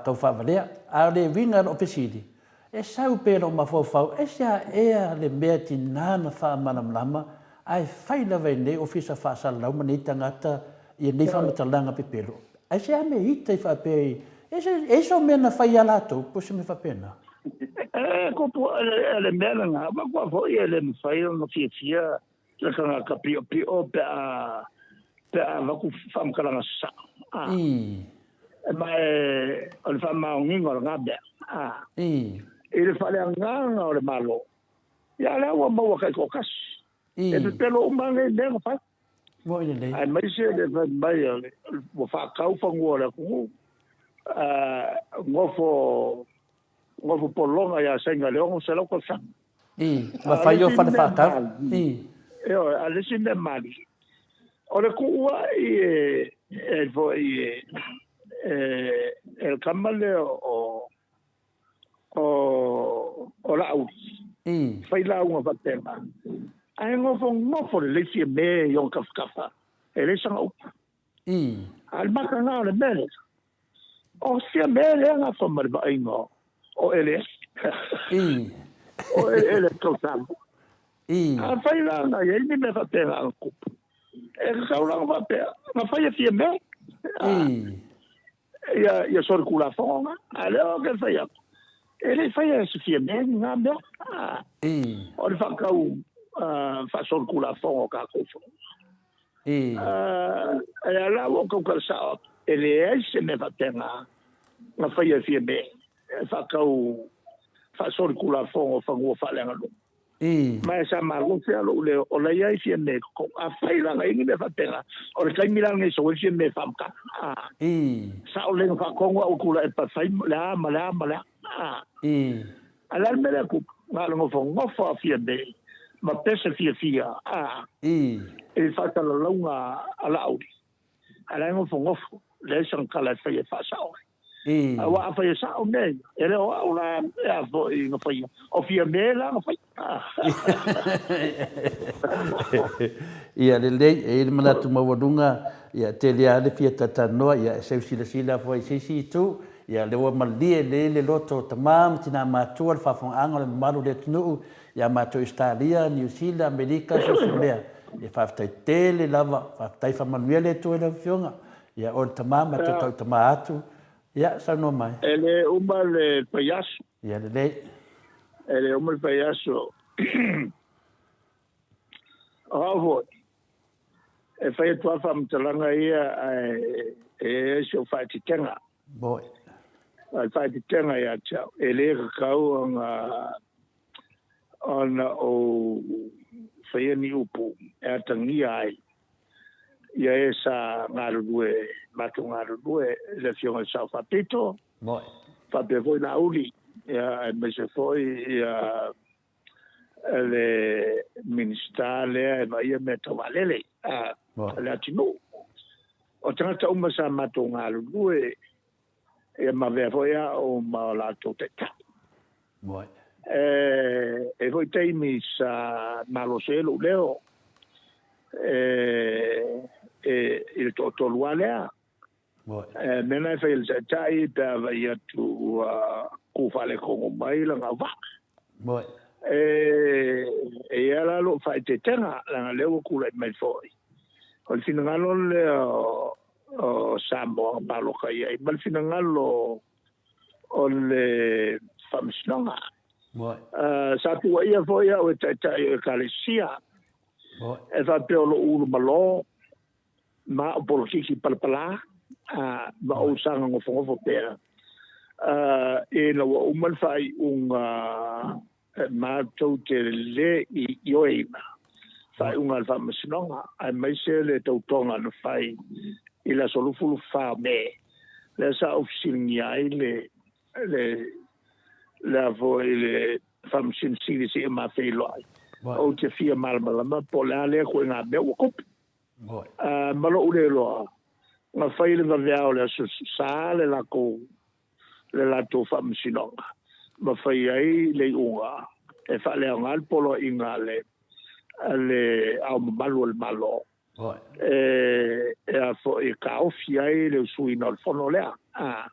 tau faavalea. A o le uiga o lau fesili, e sau pea i lou mafaufau, aisea ea le mea tina na faamalamalama ae fai lava e nei Ofisa Faasalalau ma nei tagata ia nei faamatalaga pepelo? Aisea mea ita i faapea i, e i ai sou mea na fai ia latou po o se mea faapena? E kupu, o le mea lena, matua foi e le mafai ona fiafia le tagata piopio pe a pe a avatu faamatalaga sasao. A. Ma e, o le faamaoniga o lena mea. A. I le faaleagaga o le Malo, ia lea ua maua taitoatasi. E pepelo uma nei mea na fai. Moi lelei. Aemaise le fai mai o le, ua faatau fanua o le atunuu, nofo Nofo pologa ia Saina i le 600 tausaga. I, ma fai o fale faatau. I. Ioe, a le isi mea mali, o le tuu ai e, e foi e, e, e le tama lea o, o, o Laauli. I. Fai lauga faapena. Ae nofonofo lelei Fiame i ona tafatafa, e leai sana upu. I. A o le maka na o le mea lea, O Fiame lea gafa ma le vaaiga o eleele. I. O eleele tau Samoa. I. Afai la na i ai ni mea faapena na tupu, e tatau la ona faapea, na fai e Fiame. I. Ia, ia solitulafono na. A o lea ou te fai atu, e le i faia e se Fiame ni na mea. I. O le faatau faasolitulafono o tatou fono. I. E ala ua ou tautala sao atu, e leai se mea faapena na faia e Fiame e faatau faasolitulafono fanua faaleaganuu. I. Ma e sa malosi lava lou leo, o la e i ai Fiame i totonu. Afai la na i ai ni mea faapena, o le taimi la lenei sau ai Fiame e faamatala. I. Sao lelei na faatonu au e tulai e fai le a ma le a ma le a. I. A o le a le mea lea tupu? Na o le nofonofo a Fiame ma pese fiafia a I. i le faasalalauga a Laauli. A la e nofonofo, leai sana tala e faia e faasao ai. I. Aua afai e sao mea ia, e le o au la e a foi na faia, o Fiame la na faia. Ia lelei, e i ai le manatu maualuga, ia tele lava le fia talatalanoa, ia e seu silasila foi i se isi itu, Ia, lea ua malie lelei le loto o tama ma tina matua, le faafofogaaga o le mamalu o le atunuu ia matou i Ausetalia, Niu Sila, Amerika, so o se mea. Ia, faafetai tele lava, faafetai faamanuia le Atua i lau Afioga. Ia, oe le tama, matou tau tama atu. Ia, saunoa mai. E le uma le faiaso. Ia lelei. E le uma le faiaso. O au foi, e fai atu lava faamatalaga ia ae e i ai si ou faaeteetega. Moi. O le faaeteetega ia te au, e le tatau ona ona ou faia ni upu e atagia ai ia e sa galulue, matou galulue, le Afioga i le Sao Faapito, Moi. faapea foi Laauli, ia, aemaise foi ia le Minisita lea e vaaia mea tau vaalele a le atunuu. O tagata uma sa matou galulue, ia ma avea foi au ma o latou taitai. E i ai foi taimi sa malosi ai lou leo. E, i le toatolu lava lea. E mea na e fai e le taitai pe a vaai atu ua ku faaletonu mai lana auvaa. E, e i ai la lou faaeteetega, leaga o lea ua tulai mai foi. O le finagalo lea o, o Samoa na palota i ai, ma le finagalo o le Faamasinoga. Sa tuuaia foi au e taitai o Ekalesia, e faapea o lou ulu malo ma au polokiki palapala, ma ou saga nofonofo pea, ina ua uma le faaiuga matou te le i ioeina faaiuga a le Faamasinoga, aemaise le tautoga na fai i le aso 24 o Me, lea sa ou fesiligia ai le le le a foi le Faamasino Sili seia ma feiloai. Ou te fia malamalama po o le a lea ituaiga mea ua tupu. Ma lou le iloa, na fai le vaveao o le aso Sa le latou le latou faamasinoga ma fai ai le iuga e faaleaoga le poloaiga a le a le Ao Mamalu o le Malo e e a foi e taofi ai le suiina o le fono lea. A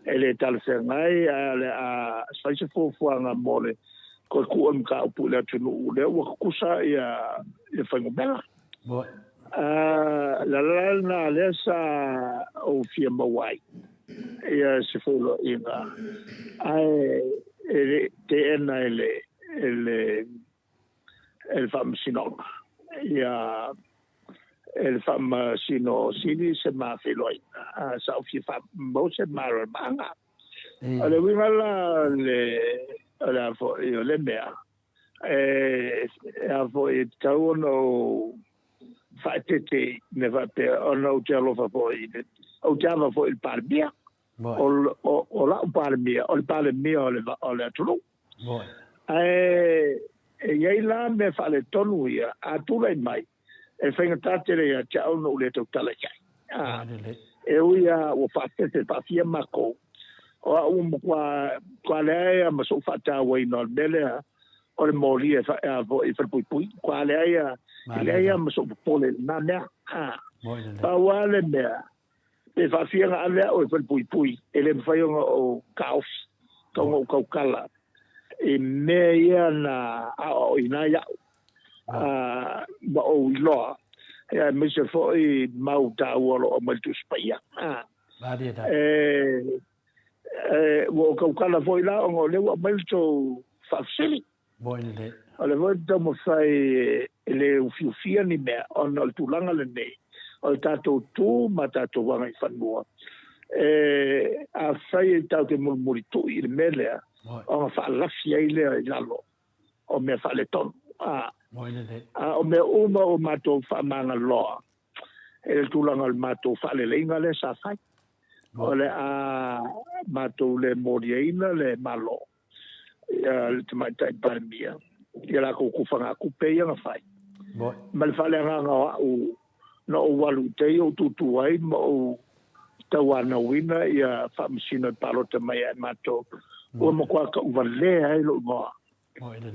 e le talafeagai ae o le a fai se fuafuaga mo le toe tuu o le mataupu i le atunuu lea ua tutusa ia ia fuainumera. A le ala la lena lea sa ou fia maua ai ia se feiloaiga ae e le i teena e le e le e le Faamasinoga ia e le Faamasino Sili se ma feiloaiga sa ou fia maua se malamalamaaga. O le uiga la o le o le a foi o le mea e a foi e tatau ona ou faaeteete i mea faapea ona ou te alofa foi i le ou te ava foi i le Palemia. O la'u Palemia o le Palemia o le o le atunuu. Ae e i ai la mea faaletonu ia a tulai mai e faigata tele ia te au ona ou le tautala i ai. E ui lava ua faafefe faafia makou, o au ua matua leai lava ma sou faatauaina o le mea lea o le moli e i falepuipui. Matua leai lava, e leai lava ma sou popole i lena mea. Pau lava le mea, pe faafia ona ave au e falepuipui, e le mafai ona ou taofi, tatau ona ou tautala i mea ia na aoaoina ai au ma ou iloa, aemaise foi mau taua o lo o aumai i le Tusi Paia. Ua ou tautala foi la ona o lea ua aumai le tou faafesili. O lea foi ou te taumafai e le ufiufia ni mea ona o le tulaga lenei o le tatou tu ma tatou agaifanua. E afai e tatou te mulimulitu'i i le mea lea ona faalafi ai lea i lalo o mea faaletonu. A o mea uma ua matou faamagaloa e le tulaga o le matou faaleleiga lea sa fai. O le a matou le moliaina le Malo ia le Tamaitai Palemia i a latou tufagatupe ia na fai. Ma le faaleagaga o au na ou alu i tai ou tutu ai ma ou tauanauina ia Faamasino e palota mai ia matou. Ua matua tauvalea ai lou igoa.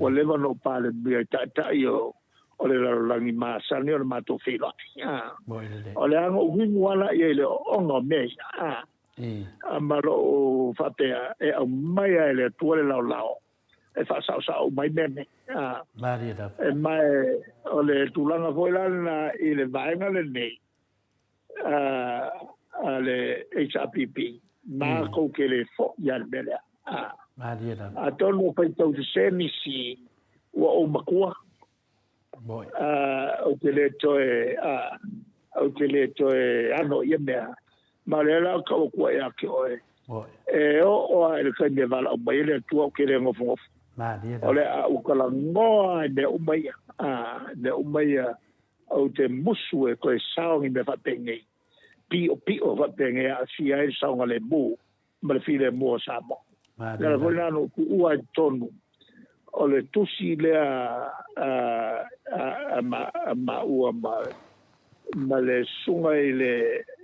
Ua leva ona ou Palemia i taitai o le lalolagi masani o le matou feiloai. O le a na ou uigu ala i ai i le ooooga o mea ia. Ma lou faapea e aumai lava e le Atua le laolao e faasaosao uma ai mea nei. E ma o le tulaga foi la lena i le vaega lenei a le HRPP, matou te le foi lava i le mea lea. Atonu o faitau sese nisi ua ou matua, ou te le toe, ou te le toe ano i ia mea. Ma o lea la ou te tau atu ai ia te oe, e oo lava i le taimi e valaau mai ai le Atua ou te le nofonofo. O le a ou talanoa i mea uma ia, mea uma ia ou te musu e toe sao ni mea faapenei, piʻopiʻo faapenei e aafia ai le saogalemu ma le filemu o Samoa. O le ala foi lena na ou tuua ai i totonu o le tusi lea a maua ma le susuga i le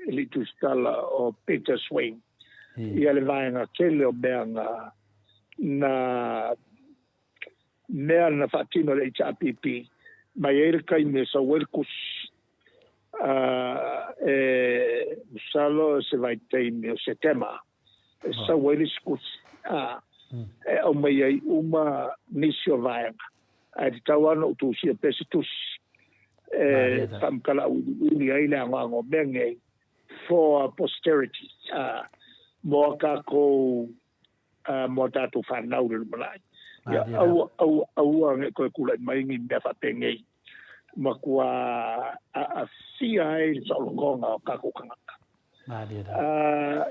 alii tusitala o Peter Swain ia le vaega tele o mea na mea na faatino e le HRPP mai ai le taimi e sau ai le tusi. E masalo se vaitaimi o Setema e sau ai le isi tusi e aumai ai uma nisi o vaega, ae tatau lava ona ou tusia pea se tusi e faamatala auiliili ai le anoano o mea nei for posterity, mo a tatou mo a tatou fanau i le lumanai. Ia aua, aua, aua ne i toe tulai mai ni mea faapenei, matua aafia ai le saolotoga o tatou tagata.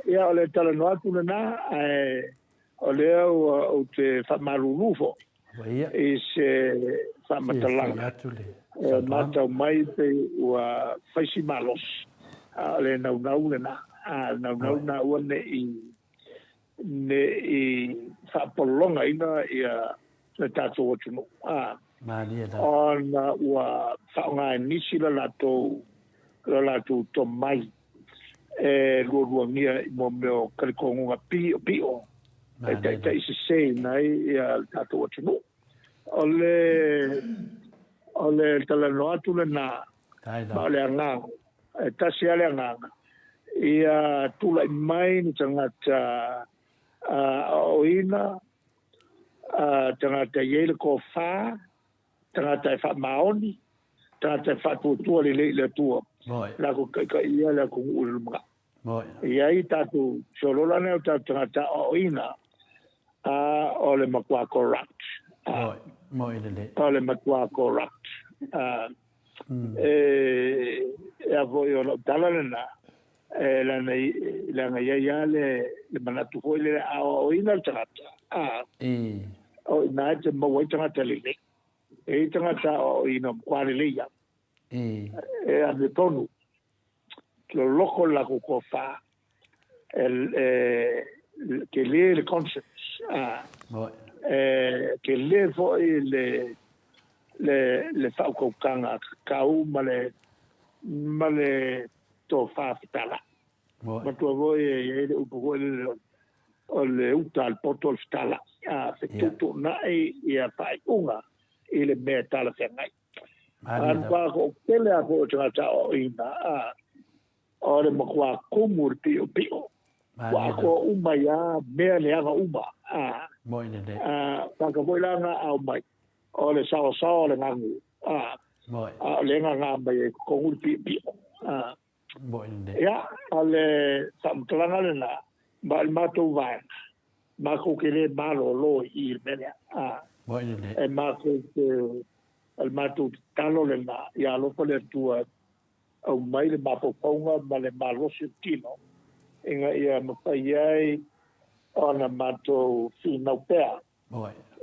Ia, o le talanoa atu lena, ae o lea ua ou te faamalulu foi i se faamatalaga e matau mai pei ua fai si malosi, a o le naunau lena, a le naunau lena aua ne i ne i faapolologaina ia le tatou atunuu, a, ona ua faaaoga e nisi le latou lo latou tomai e lualuagia i mo mea o talitonuga piopio e taitaiseseina ai ia le tatou atunuu. O le o le talanoa atu lena, ma o le agaga, e tasi lava le agaga, ia tulai mai ni tagata aoaoina, tagata e i ai le tofa, tagata e faamaoni, tagata e faatuatua lelei i le Atua, latou te taitaia le atunuu i le lumanai. E i ai tatou feoloolo nei o tatou tagata aoaoina, a o le matua corrupt. O le matua corrupt. E a foi o lau tala lena, e leaga i ai lava le manatu foi lele a aoaoina le tagata, a, o i ina e te maua ai tagata lelei. E i ai tagata aoaoina matua lelei lava. E amiotonu, loloko le latou tofa, e tele le conscience, a, e tele foi le le faautautaga tatau ma le ma le tofa fetala'i. Matua foi e i ai le upu foi lele o le uta a le poto o le fetala'i, a fetuutuunai ia faaiuga i le mea e talafeagai. A matua toatele lava foi o tagata aoaoina, a o le matua kumu i le piopio, ua atoa uma ai lava mea leaga uma. A, tagata foi la na aao mai, o le saoasaoa o le gagu, a, a o lea e gaga mai ai i totonu le piopio. A, ia, o le faamatalaga lena, ma o le matou vaega, matou te le malolo i i le mea lea. A, e matou te, o le matou tatalo lena, ia alofa le Atua aumai le mafaufauga ma le malosi o le tino ina ia mafai ai ona matou finau pea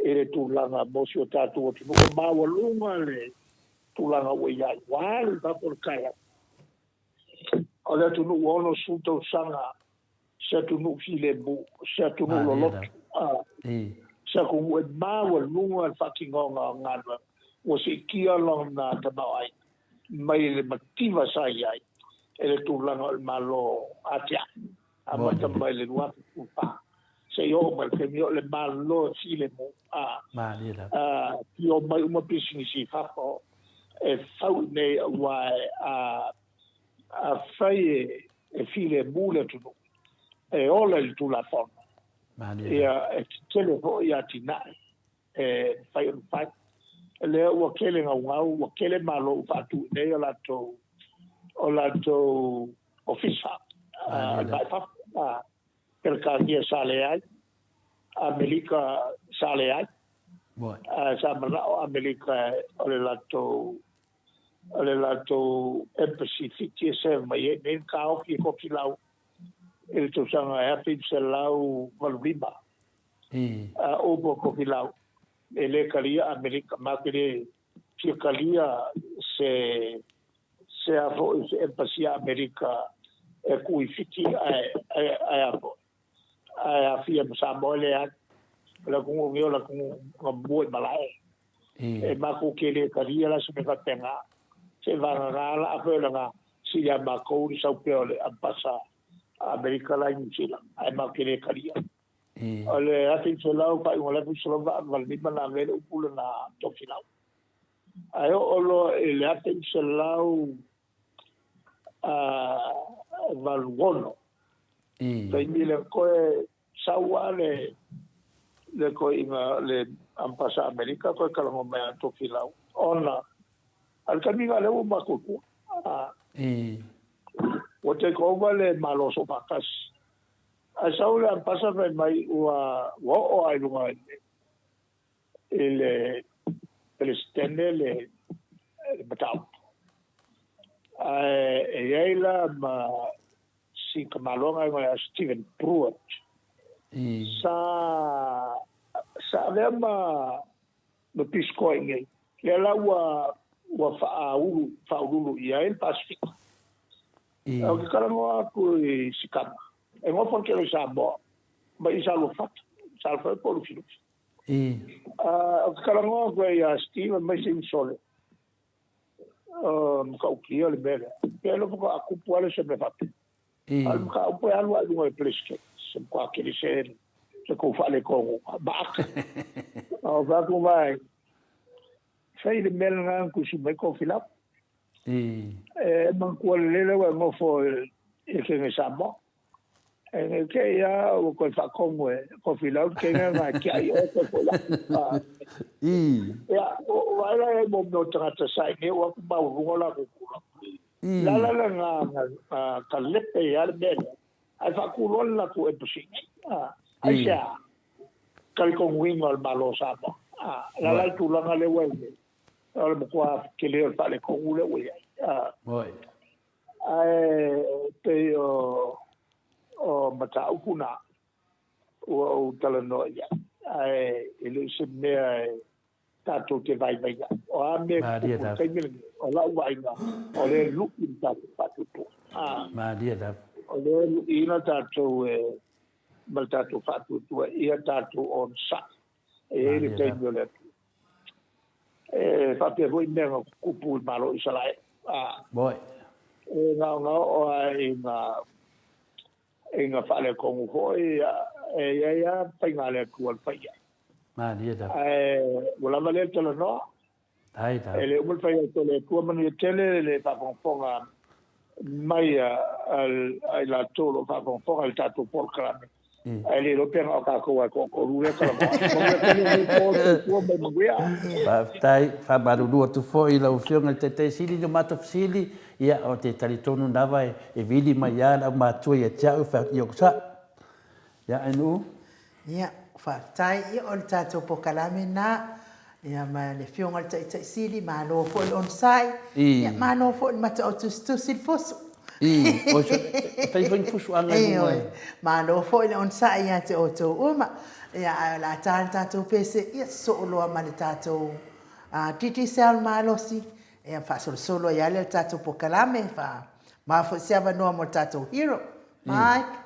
i le tulaga mo si o tatou atunuu. Ua maualuga le tulaga ua i ai, ua alu i fafo le tala o le atunuu ua 60 tausaga, se atunuu filemu, se atunuu loloto, se atunuu e maualuga le faatinoga o galuega, ua siitia lona tamaoaiga mai le mativa sa i ai e le tulaga o le Malo atiae, amata mai le 2014 seia oo mai le taimi o le Malo e filemu, a fia omai uma pisinisi i fafo e fau i inei aua afai e filemu le atunuu e ola i le Tulafono, ia e tetele foi atinae e mafai ona fai. O lea ua tele gaugau, ua tele malo ua faatu i inei o latou, o latou ofisa a le vai fafo. Peretania sa leai, Amerika sa leai, ae sa manao Amerika o le latou o le latou embassy Fiti e serve mai ai nei taofi e Tofilau i le tausaga e 1985. A upu a Tofilau, e le talia Amerika, ma te le fia talia se se a foi se embassy a Amerika e tuu i Fiti ae ae a foi ae aafia ma Samoa e leai. O le atunuu nei o le atunuu na mua i malae. E matou te le talia la se mea faapena. Seiavagana la afai o lana sili a matou le sau pea o le ambasa a Amerika la i Niu Sila, ae matou te le talia. O le 1900, faaiuga o le 1985 na ave ai le upu lena Tofilau. Ae oo loa i le 1900 86. Taimi lea koe sau a le le koiʻiga le ampasa Amerika koe kalago mai a Tofilau ona a le taimi lena lea ua matou tua a ua take over le Malo Soofaatasi ae sau le ampasa fai mai ua oo a i luga i le Peresetene le mataupu ae e i ai la ma si tamaloga e ia Stephen Pruitt sa sa avea ma ma pisikoa i inei lea la ua ua faaulu faaululu i ai le Pasefika. Ou te talanoa atu i si tama e nofo le tele i Samoa mai i Saluafata, Saluafata po o Lufilufi. Ou te talanoa atu ai ia Steve mai se Sole matautia le mea lea. Pe le faatoa tupu lava se mea faapea. A o le mataupu e alu lava i luga o le President, se matua tele se se tou faaletonu maata. Ou fai atu, Vaai, fai le mea lena na tusi mai Tofilau. E manatua lelei lea ua e nofo i le Kenya Samoa. E nei te i a ua toe faatonu e Tofilau le teine lena e tiai oe toe foi lalo. Ia, o ai la e mo mea o tagata sa i nei o atu maualuga o latou tulaga. O le ala lena na talepe ai lava le mea lea, ae faatuloa le latou embassy nei. Aisea? Talitonuina o le Malo o Samoa. O le ala le tulaga lea ua i ai nei, o le matua tele o le faaletonu lea ua i ai. Ae pei o o mataupu na ua ou talanoa i ai, ae e le o se mea e tatou te vaivai ai. O a mea e tutupu i le taimi lenei, o lau vaaiga, o lea e lu'i le tatou faatuatua. Malie lava. O lea e lu'iina tatou e ma le tatou faatuatua ia tatou onosai. E i ai le taimi o le Atua. E faapea foi mea na tutupu i le Malo o Isaraelu. Moi. E gaogaoo lava i ngā, i ngā faaletonu foi, e i ai lava faiga a le Atua e fai ai. Malie lava. Ae ua lava lea talanoa. Ai lava. E le uma le fai atu a le Atua, manuia tele le faafogafoga mai a i latou o lo o faafogafoga i le tatou polokalame. Ae le iloa pe na o tatou lava e toatolu lea e talanoa. Manuia tele lenei po, soifua ma ia manuia. Faafetai. Faamalulu atu foi i lau Afioga i le Taitai Sili i le matou fesili, ia, ou te talitonu lava e vili mai lava le aumatua ia te au e fai atu, ia onosai. Ia, Ainuu. Ia, faafetai. Ia, o le tatou polokalame lena, ia, ma le Afioga i le Taitai Sili, malo foi le onosai, ia, malo foi le mataotusitusi le fusu. I, oi, e fai foi ni fusuaga i luga. Ioe, malo foi le onosai ia te outou uma. Ia, ae o le a ta le tatou pese, ia, sosoo loa ma le tatou Digicel malosi, ia, faasolosolo ai lava lea o le tatou polokalame, faamama foi se avanoa mo le tatou hero. Mike.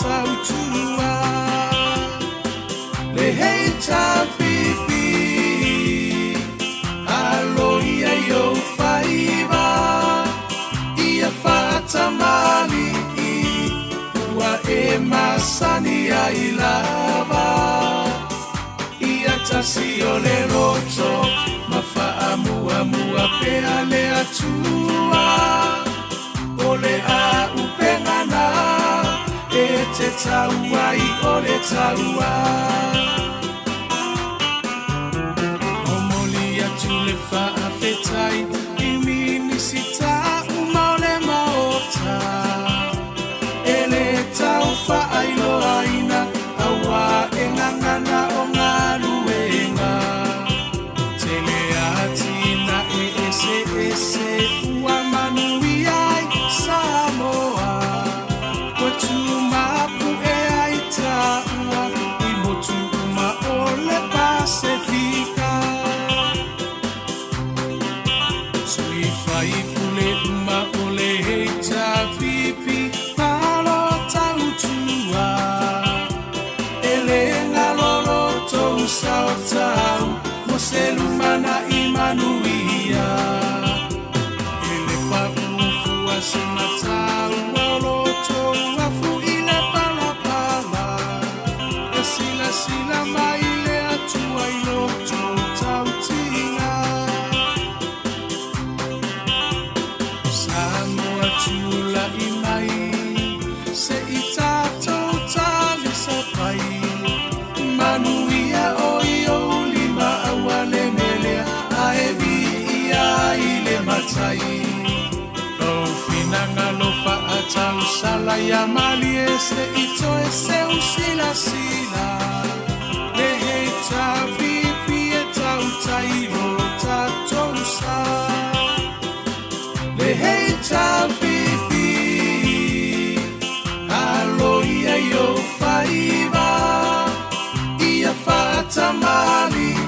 tautua Le HRPP Alo ia i ou faiva Ia faatamalii Ua e masani ai lava Ia tasi o le loto Ma faamuamua pea le Atua O le a'upega na e te tau ai o le taua. Momoli atu le faafetai i Minisita uma o le Maota e le tau faailoaina auā e gagana o galuega. Tele atinae eseese ua manuia ai Samoa, ua tumapu'e ai taua i motu uma o le Pasefika. Sui faipule uma o le HRPP, malo tautua. E le galo lo tou sao tau mo se lumanai manuia. E le paʻu fua se mataua o lo tou afu i le palapala. E silasila mai le Atua i lo tou tautiga. Samoa tulai mai se i tatou talisapai. Manuia o i ou lima aua le melea ae viia ai le matai. Lou finagalo faatausala ia malie se i toe seu silasila. Le HRPP e tautai lo tatou sa. Le HRPP alo ia i ou faiva ia faatamalii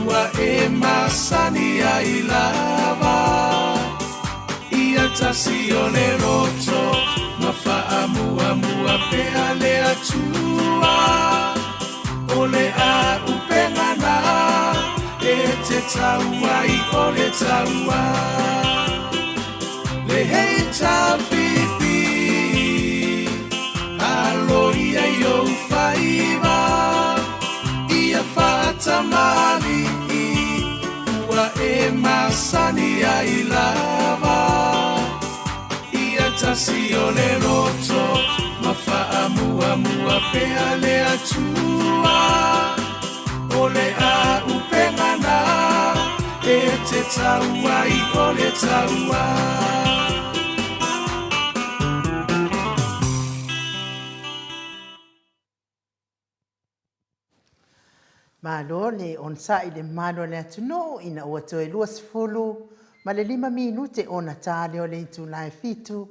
ua e masani ai lava. Ia tasi o le loto ma faamuamua pea le Atua. O le a'upega na e te tau ai o le taua. Le HRPP alo ia i ou faiva ia faatamalii ua e masani ai lava. Ia tasi o le loto ma faamuamua pea le Atua. O le a'upega na e te tau ai o le taua. Malo le onosai i le mamalu o le atunuu ina ua toe 25 minute ona ta lea o le itula e fitu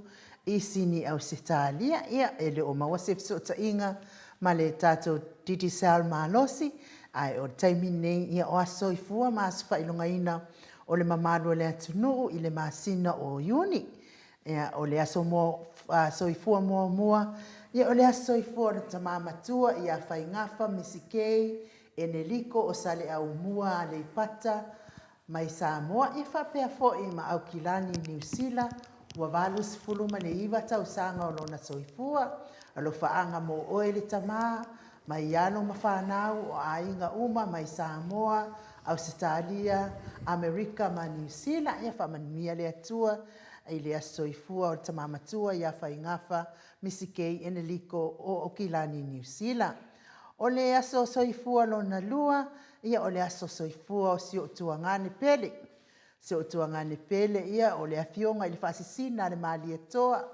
i Sini Ausetalia. Ia, e le o maua se fesootaiga ma le tatou Digicel malosi, ae o le taimi lenei, ia, o aso soifua ma aso faailogaina o le mamalu o le atunuu i le masina o Iuni. Ia, o le aso soifua muamua, ia, o le aso soifua o le tama matua ia Faigafa Misikei Eneliko o Saleaaumua Aleipata mai Samoa, ia faapea foi ma Aukilani Niu Sila, ua 89 tausaga o lona soifua. Alofaaga mo oe le tama, mai alo ma fanau o aiga uma mai Samoa, Ausetalia, Amerika ma Niu Sila. Ia faamanuia le Atua i le aso soifua o le tama matua ia Faigafa Misikei Eneliko o Aukilani Niu Sila. O le aso soifua lona lua, ia o le aso soifua o si ou tuagane pele. Si ou tuagane pele, ia o le afioga i le faasisina a le Malietoa,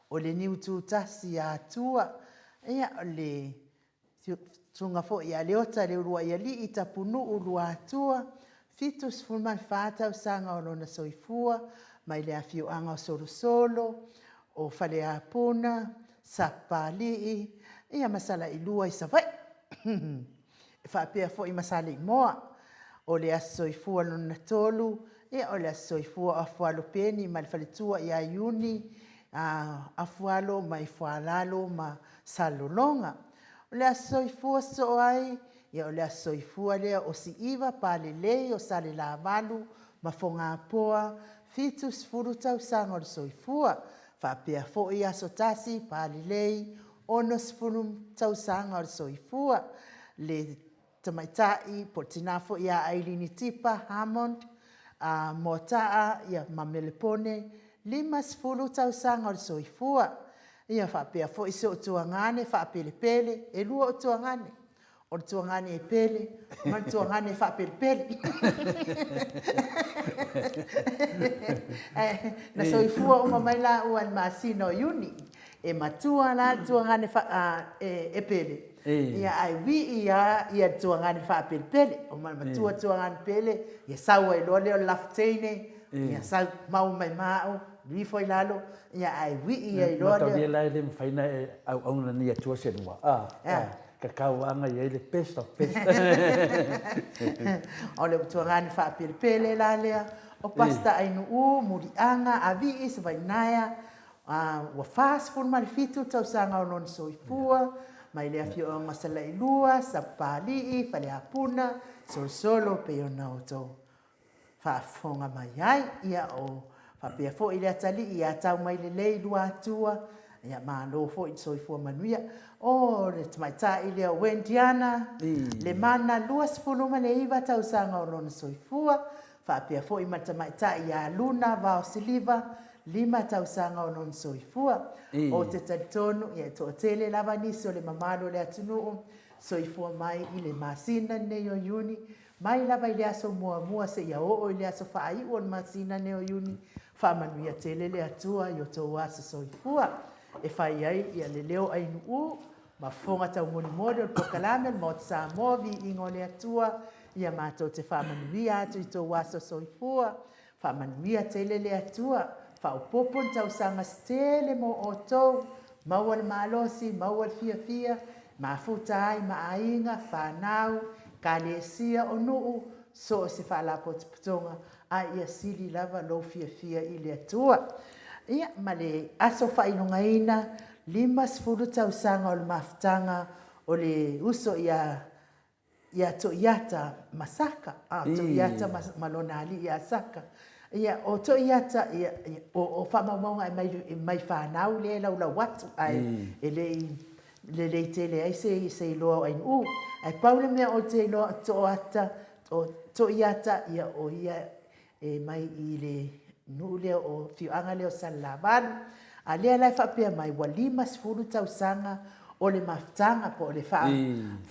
o le niu tutasi a Atua, ia o le susuga foi ia Leota Leuluaialii Tapunuu Luatua, 74 tausaga o lona soifua, mai le afioaga o Solosolo, o Faleapuna, Sapapalii, ia ma Salailua i Savaii. E faapea foi ma Saleimoa. O le aso soifua lona tolu, ia o le aso soifua o Afualo Peni ma le faletua ia Iuni. Afualo mai Fualalo ma Salelologa. O le aso soifua sosoo ai, ia o le aso soifua lea o Si'iva Palelei o Salelavalu ma Fogapoa, 70 tausaga o le soifua. Faapea foi Aso Tasi Palelei, 60 tausaga o le soifua. Le tamaitai po o le tina foi ia Ailini Tipa Hammond Moataa ma Melepone, 50 tausaga o le soifua. Ia faapea foi si ou tuagane faapelepele, e 2 ou tuagane, o le tuagane e pele ma le tuagane e faapelepele. Ae na soifua uma mai laua i le masina o Iuni. E matua la le tuagane e pele, ae vii lava le tuagane faapelepele. Ona e matua le tuagane pele, ia sau ai loa lea o le lafu teine, ia sau maua mai ma au, alu ifo i lalo, ae vii ai loa lea. Mataulia la e le mafai ona e auauna nei atua se lua, a? E tatau lava ona i ai le best of best. O le tuagane faapelepele la lea, o Pastor Ainuu Muliaga Avii Savaiinaea, Ua 47 tausaga o lona soifua, mai le afioaga o Salailua, Sapapalii, Faleapuna, Solosolo pei ona outou faafofoga mai ai. Ia, o faapea foi le atalii ia Taumailelei Luatua, ia malo foi le soifua manuia. O le tamaitai lea o Wendiana Lemana, 29 tausaga o lona soifua, faapea foi ma le tamaitai ia Luna Vao Siliva, 5 tausaga o lona soifua. Ou te talitonu e toatele lava nisi o le mamalu o le atunuu soifua mai i le masina lenei o Iuni, mai lava i le aso muamua seia oo i le aso faaiu o le masina lenei o Iuni. Faamanuia tele le Atua i o outou aso soifua e fai ai le leo ainuu ma fofoga taumolimoli o le polokalame o le Maota Samoa, Viiga o le Atua. Ia matou te faamanuia atu i outou aso soifua. Faamanuia tele le Atua, faaopoopo ni tausaga se tele mo outou, maua le malosi, maua le fiafia, mafuta ai ma aiga, fanau, ekalesia, o nuu, so o se faalapotopotoga, a ia sili lava lou fiafia i le Atua. Ia, ma le aso faailogaina, 50 tausaga o le mafutaga o le uso ia ia Toiata ma Saka, a, Toiata ma lona alii ia Saka. Ia, o Toiata, ia, o faamaumauga e mai, mai fanau lea e laulau atu, ae e le i lelei tele ai se iloa o Ainuu. Ae pau le mea ou te iloa o Toata, o Toiata, ia, o ia e mai i le nuu lea o afioaga lea o Salelavalu. A lea la e faapea mai ua 50 tausaga o le mafutaga po o le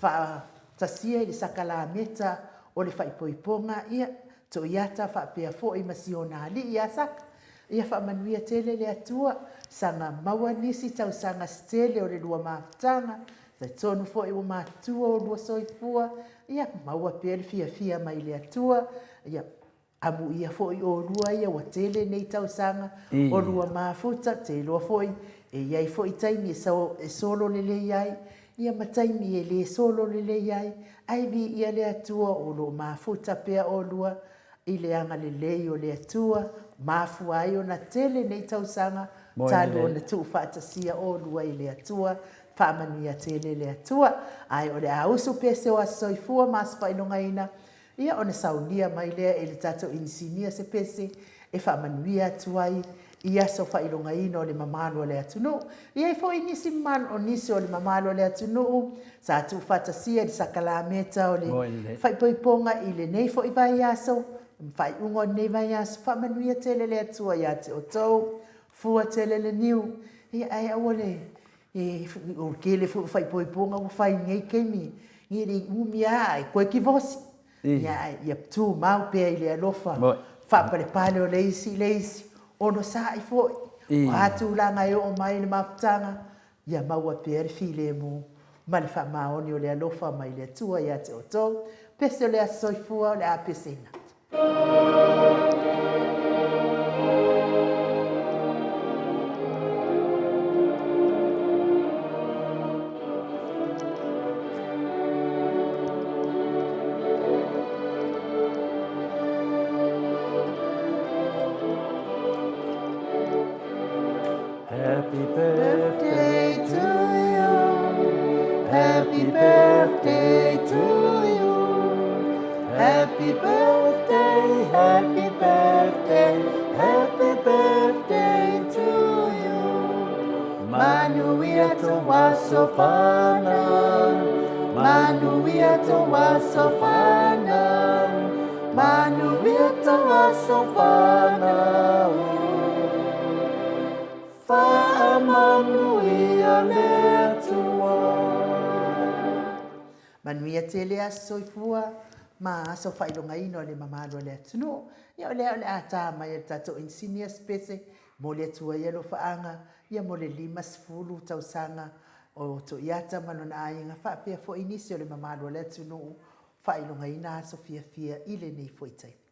faatasia i le sakalameta o le faaipoipoga, ia, Toiata faapea foi ma si ona alii ia Saka. Ia faamanuia tele le Atua, saga maua nisi tausaga se tele o le lua mafutaga, Talitonu foi ua matutua olua soifua, ia maua pea le fiafia mai le Atua, ia amuia foi olua ia ua tele nei tausaga, olua mafuta, te iloa foi e i ai foi taimi e solo lelei ai, ia ma taimi e le solo lelei ai, ae viia le Atua o lo o mafuta pea olua i le agalelei o le Atua, mafua ai ona tele nei tausaga talu ona tuufaatasia olua i le Atua, faamanuia tele le Atua. Ae o le a usu pese o Aso Soifua ma Aso Faailogaina, ia ona saunia mai lea e le tatou inisinia se pese e faamanuia atu ai i aso faailogaina o le mamalu o le atunuu. E i ai foi nisi mamalu, o nisi o le mamalu o le atunuu sa tuufaatasia i le sakalameta o le faaipoipoga i lenei foi vaiaso, ma faaiuga o lenei vaiaso. Faamanuia tele le Atua ia te outou, fua tele le niu, ia ae aua le o le tele foi o faaipoipoga ua fai i lenei taimi, e le i umi lava ae toe divorce. Ia, ia tumau pea i le alofa, faapalepale o le isi i le isi, onosai foi, o a tulaga e oo mai i le mafutaga, ia maua pea le filemu ma le faamaoni o le alofa mai le Atua ia te outou. Pese o le aso soifua o le a peseina atu. Happy birthday to you. Happy birthday to you. Happy birthday, happy birthday, happy birthday to you. Manuia tou aso fanau, manuia tou aso fanau, manuia tou aso fanau. Faamanuia le Atua. Manuia tele aso soifua ma aso faailogaina o le mamalu o le atunuu. Ia o lea o le a ta mai e le tatou inisinia se pese momoli atu ai alofaaga ia mo le 50 tausaga o Toiata ma lona aiga faapea foi nisi o le mamalu o le atunuu faailogaina aso fiafia i lenei foi taimi.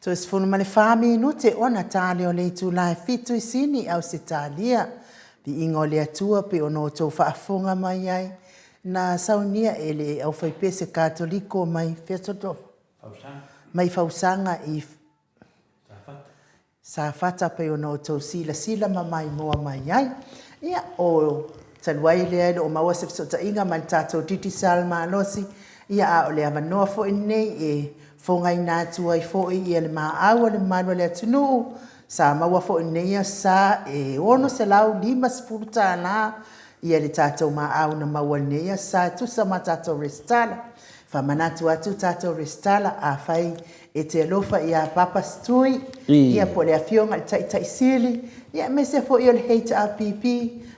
Toe 14 minute ona tale o le itula e fitu i Sini, Ausetalia. Viiga o le Atua pei ona outou faafofoga mai ai, na saunia e le aufaipese Katoliko mai mai Fausaga i Safata pei ona outou silasila ma maimoa mai ai. Ia, o talu ai lea e le o maua se fesootaiga ma le tatou Digicel malosi, ia a o le avanoa foi lenei e fogaina atu ai foi ia le maau a le mamalu o le atunuu, sa maua foi i lenei aso sa e $650 ia le tatou maau na maua i lenei aso sa e tusa ma tatou resitala. Faamanatu atu tatou resitala, afai e te alofa ia Papa Stui, ia po o le Afioga i le Taitai Sili, ia aemaise foi o le HRPP,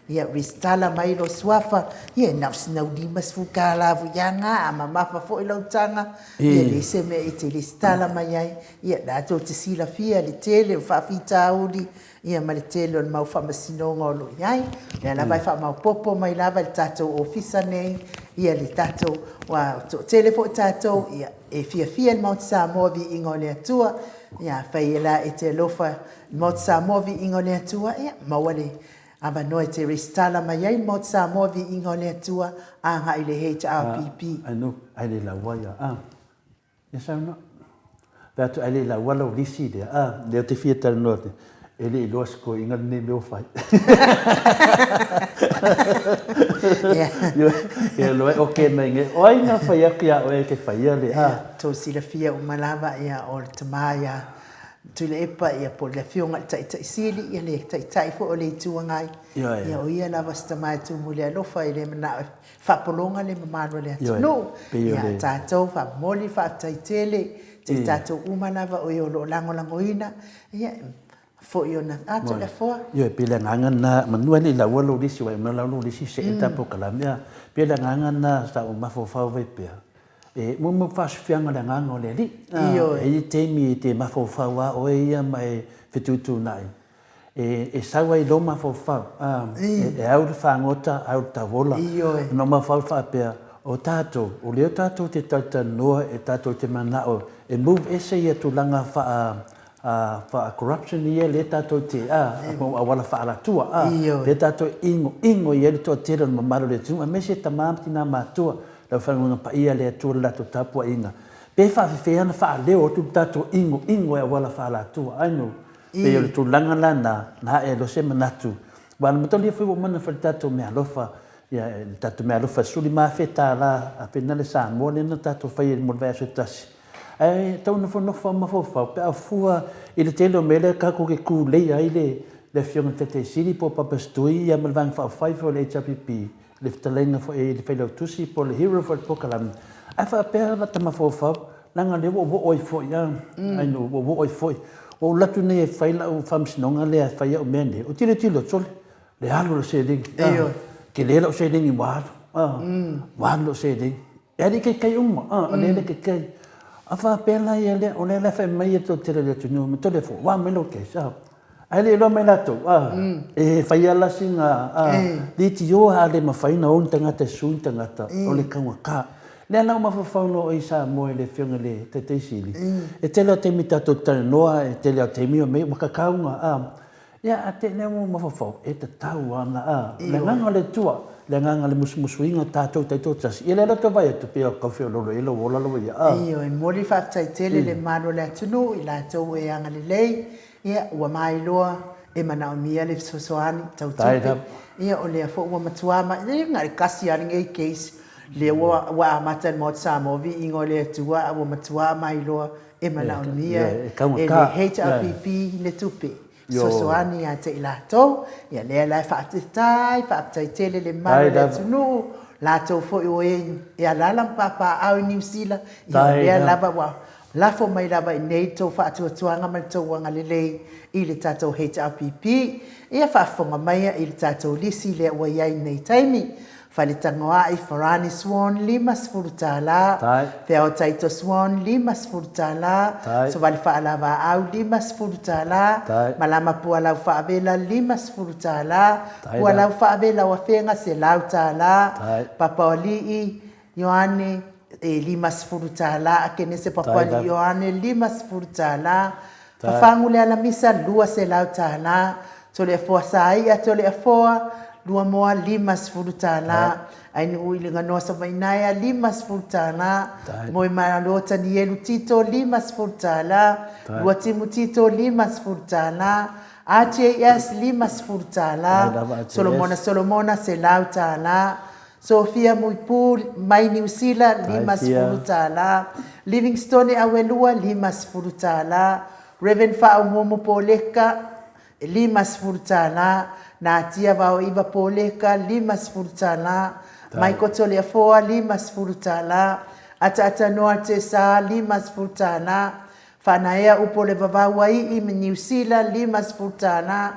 ia resitala mai lou suafa, ia na o sina $50 foi lava na, a mamafa foi lau taga, ia e leai se mea e te resitala mai ai, ia latou te silafia le tele o faafitauli, ia ma le tele o le mau faamasinoga o lo o i ai. O lea lava e faamaopoopo mai lava i le tatou ofisa nei, ia le tatou, aua e toatele foi tatou ia, e fiafia i le Maota Samoa Viiga o le Atua. Ia afai la e te alofa i le Maota Samoa Viiga o le Atua, ia maua le avanoa e te resitala mai ai i le Maota Samoa Viiga o le Atua agai i le HRPP. I know, ai le laua ia. Ah. Ia saunoa. Fai atu, ai le laua lau lisi lea. Ah, lea ou te fia talanoa atu, e le iloa se toeaina lenei mea ua fai. Ia loa e oke mai nei, o ai na fai atu iā oe e te faia le, ah. Tou silafia uma lava, ia, o le tama ia Tuilaepa, ia, po o le Afioga i le Taitai Sili, ia le Taitai foi o le Itu Agai, ia, o ia lava se tama e tumu i le alofa, e le manao e faapologa le mamalu o le atunuu. Ia tatou faamomoli le faafetai tele i tatou uma lava o e o lo o lagolagoina, ia foi ona atu le afoa. Ioe, pei le agaga lena, manu e le i laua lou lisi, ua e lau lou lisi see ta polokalame, a, pei le agaga lena sa ou mafaufau ai pea, e muamua faasufiaga o le agaga o le Alii. Ioe. E i ai taimi e te mafaufau lava oe ia ma e fetuutuunai, e sau ai i lou mafaufau, e au le fagota, au le tauola. Ioe. Ona ou mafaufau faapea, o tatou, o lea tatou te talatalanoa, e tatou te mananao e move ese ia tulaga faa, faa corruption ia lea tatou te, a, auala faaalatua, a, Ioe. lea tatou e inoino i ai le toatele o le mamalu o le atunuu, aemaise tama ma tina matutua, le aufaigaluega paia a le Atua i le latou tapuaiga. Pe faafefea ona faaleo atu le tatou inoino e auala faaalatua. I know. Pei o le tulaga la na, na ae ai loa se manatu, aua na mataulia foi ua uma ona fai le tatou meaalofa, ia, le tatou meaalofa e $15,000 na le Samoa lea na tatou faia mo le vaiaso e tasi. Ae tau nofonofo lava ma mafaufau pe a fua i le tele o mea lea tatou te tuleia ai le, le Afioga i le Taitai Sili po o Papa Stui ia ma le Vaega Faaupufai foi o le HRPP, le fetalaiga foi i le Failautusi po o le hero foi o le polokalame, ae faapea lata mafaufau, leaga o lea ua ou oo ai foi a, ai no, ua ou oo ai foi. Ua ou alu atu nei e fai lau faamasinoga lea e fai au mea nei, ou tilotilo, sole, le alu o le seleni, a, tele lau seleni ua alu, a, ua alu lau seleni. E alii kaikai uma, a, o lea le kaikai. A faapea la ia lea, o lea la e fai mai ia toatele o le atunuu, ma tole fua, ua mai lou case, a. Ae le iloa mai latou, a, e fai lava la sina, a, leitioa a le mafai ona o ni tagata e sue ni tagata, o le taugata. Lea la ua mafaufau loa i Samoa i le Afioga i le Taitai Sili, e tele lava taimi tatou te talanoa, e tele lava taimi o mea ua kakauga, a, ia, a te lea ua mafaufau, e tatau lava ona, a, o le agaga o le Atua, le agaga o le musumusuina o tatou taitoatasi, ia lea la ou te vaai atu pei o tau feoloolo ai lou ola lau ia, a. Ioe, momoli le faafetai tele i le mamalu o le atunuu i latou e agalelei Ia, ua mailoa e manaomia le fesoasoani tau tupe. Ia, o lea foi ua matua mai, e na o le tasi lava lenei case lea ua ua amata e le Maota Samoa viiga o le Atua a ua matua mailoa e manaomia e le HRPP le tupe fesoasoani ia te i latou. Ia, lea la e faafetai, faafetai tele i le mamalu o le atunuu, latou foi o e e alaala ma papaaao i Niu Sila, ia o lea lava ua Lafo mai lava i inei le tou faatuatuaga ma le tou agalelei i le tatou HRPP. Ia faafofoga maia i le tatou lisi lea ua i ai i lenei taimi. Faletagoai Farani Swan $50, Feaotaito Swan $50, Sovali Faalavaau $50, Malama Pualau Faavela $50, Pualau Faavela o Afega $100, Papaoalii Ioane. e $50, Akenese Papuali Ioane, $50, Fafagu le Alamisa, $200, Toleafoa Saia Toleafoa, Luamoa, $50, Ainuu i le Ganoa Savainaea, $50, Moemalo Tanielu Tito, $50, Luatimu Tito, $50, RJS, $50, Solomona Solomona, $100, Sophia Muipu mai Niu Sila, $50. Livingstone Auelua, $50. Rev. Faaumuumu Poleka, $50. Natia Vaoiva Poleka, $50. Michael Toleafoa, $50. Ataatanoa Tesa, $50. Faanaea Upo Le Vavau Ai'i Niu Sila, $50.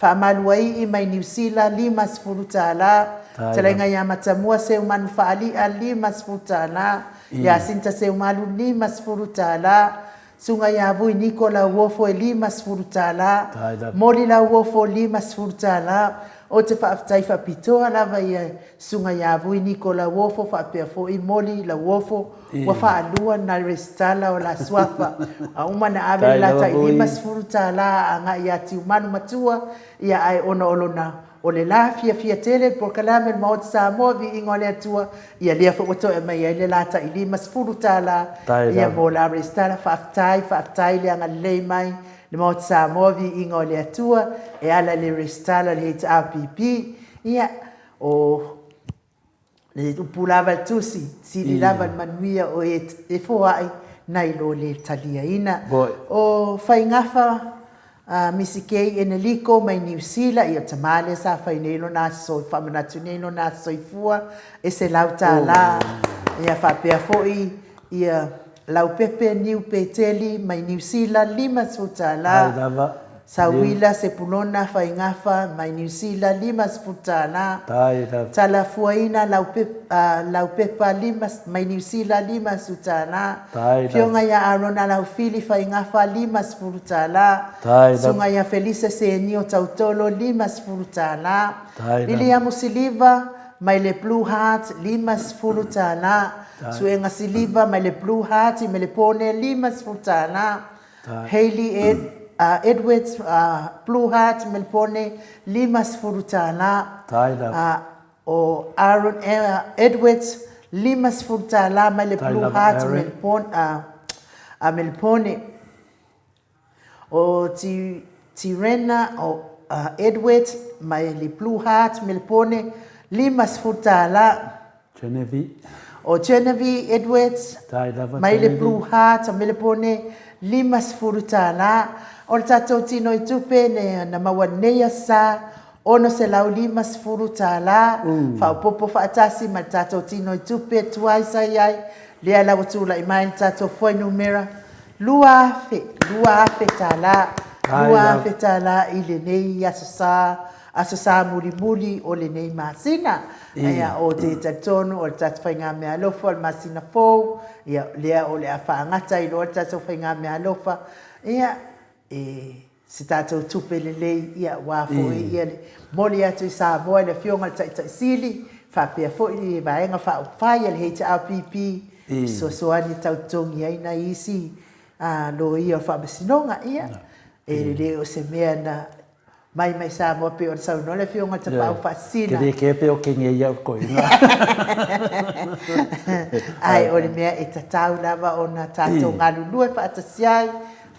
Faamaluai'i mai Niu Sila, $50. Talaiga ia Matamua Seumanu Faali'a, $50. Iasinta Seumalu, $50. Suga ia Vui Niko Lauofo e $50. Moli Lauofo, $50. Ou te faafetai faapitoa lava ia Suga ia Vui Niko Lauofo faapea foi Moli Lauofo ua faalua na resitala o la suafa a uma na ave le la tai $50 agai ia Tiumanu Matua ia ae ona o lona o le la fiafia tele le polokalame le Maota Samoa viiga o le Atua ia lea foi ua toe aumai ai le la tai $50 ia mo la resitala. Faafetai faafetai le agalelei mai le Maota Samoa viiga o le Atua e ala i le resitala o le HRPP ia o le upu lava le tusi, sili lava le manuia o e e foai nai lo le taliaina. O Faigafa a Misi Kei Eneliko mai Niu Sila, ia o tama lea sa fai nei lona aso, faamanatu nei lona aso soifua e $100. Ia faapea foi ia Laupepe Niu Peteli mai Niu Sila, $50. Sauila Sepulona Faigafa mai Niu Sila, $50. Talafuaina Laupepa mai Niu Sila, $50. Fioga ia Arona Laufili Faigafa, $50. Suga ia Felisa Senio Tautolo, $50. Liliamu Siliva mai le Blue Heart, $50. Suega Siliva mai le Blue Heart i Melepone, $50. Hayley Ed, Edwards, Blue Heart, Melepone, $50. O Aaron Edwards, $50 mai le Blue Heart, Melepone. O Tirena Edwards mai le Blue Heart, Melepone, $50. Genevieve. O Genevieve Edwards, mai le Blue Heart, Melepone, $50. O le tatou tino i tupe na maua nei aso sa, $650, faaopoopo faatasi ma le tatou tino i tupe tuai sa i ai, lea la ua tulai mai le tatou fuainumera $2,000, $2,000, $2,000 i lenei aso sa, aso sa mulimuli o lenei masina. Ia, ou te talitonu o le tatou faigameaalofa o le masina fou, ia, lea o le a faagata ai loa le tatou faigameaalofa, ia, e se tatou tupe lelei, ia, aua foi ia le momoli atu i Samoa i le Afioga i le Taitai Sili, faapea foi le Vaega Faaupufai a le HRPP, fesoasoani e tau totogi ai nai isi loia o le Faamasinoga. Ia, e le o se mea na mai mai Samoa pei ona saunoa le Afioga i le Tapaau Faasisina. Te le kea pe o kenge ia o koina. Ae o le mea e tatau lava ona tatou galulue faatasi ai,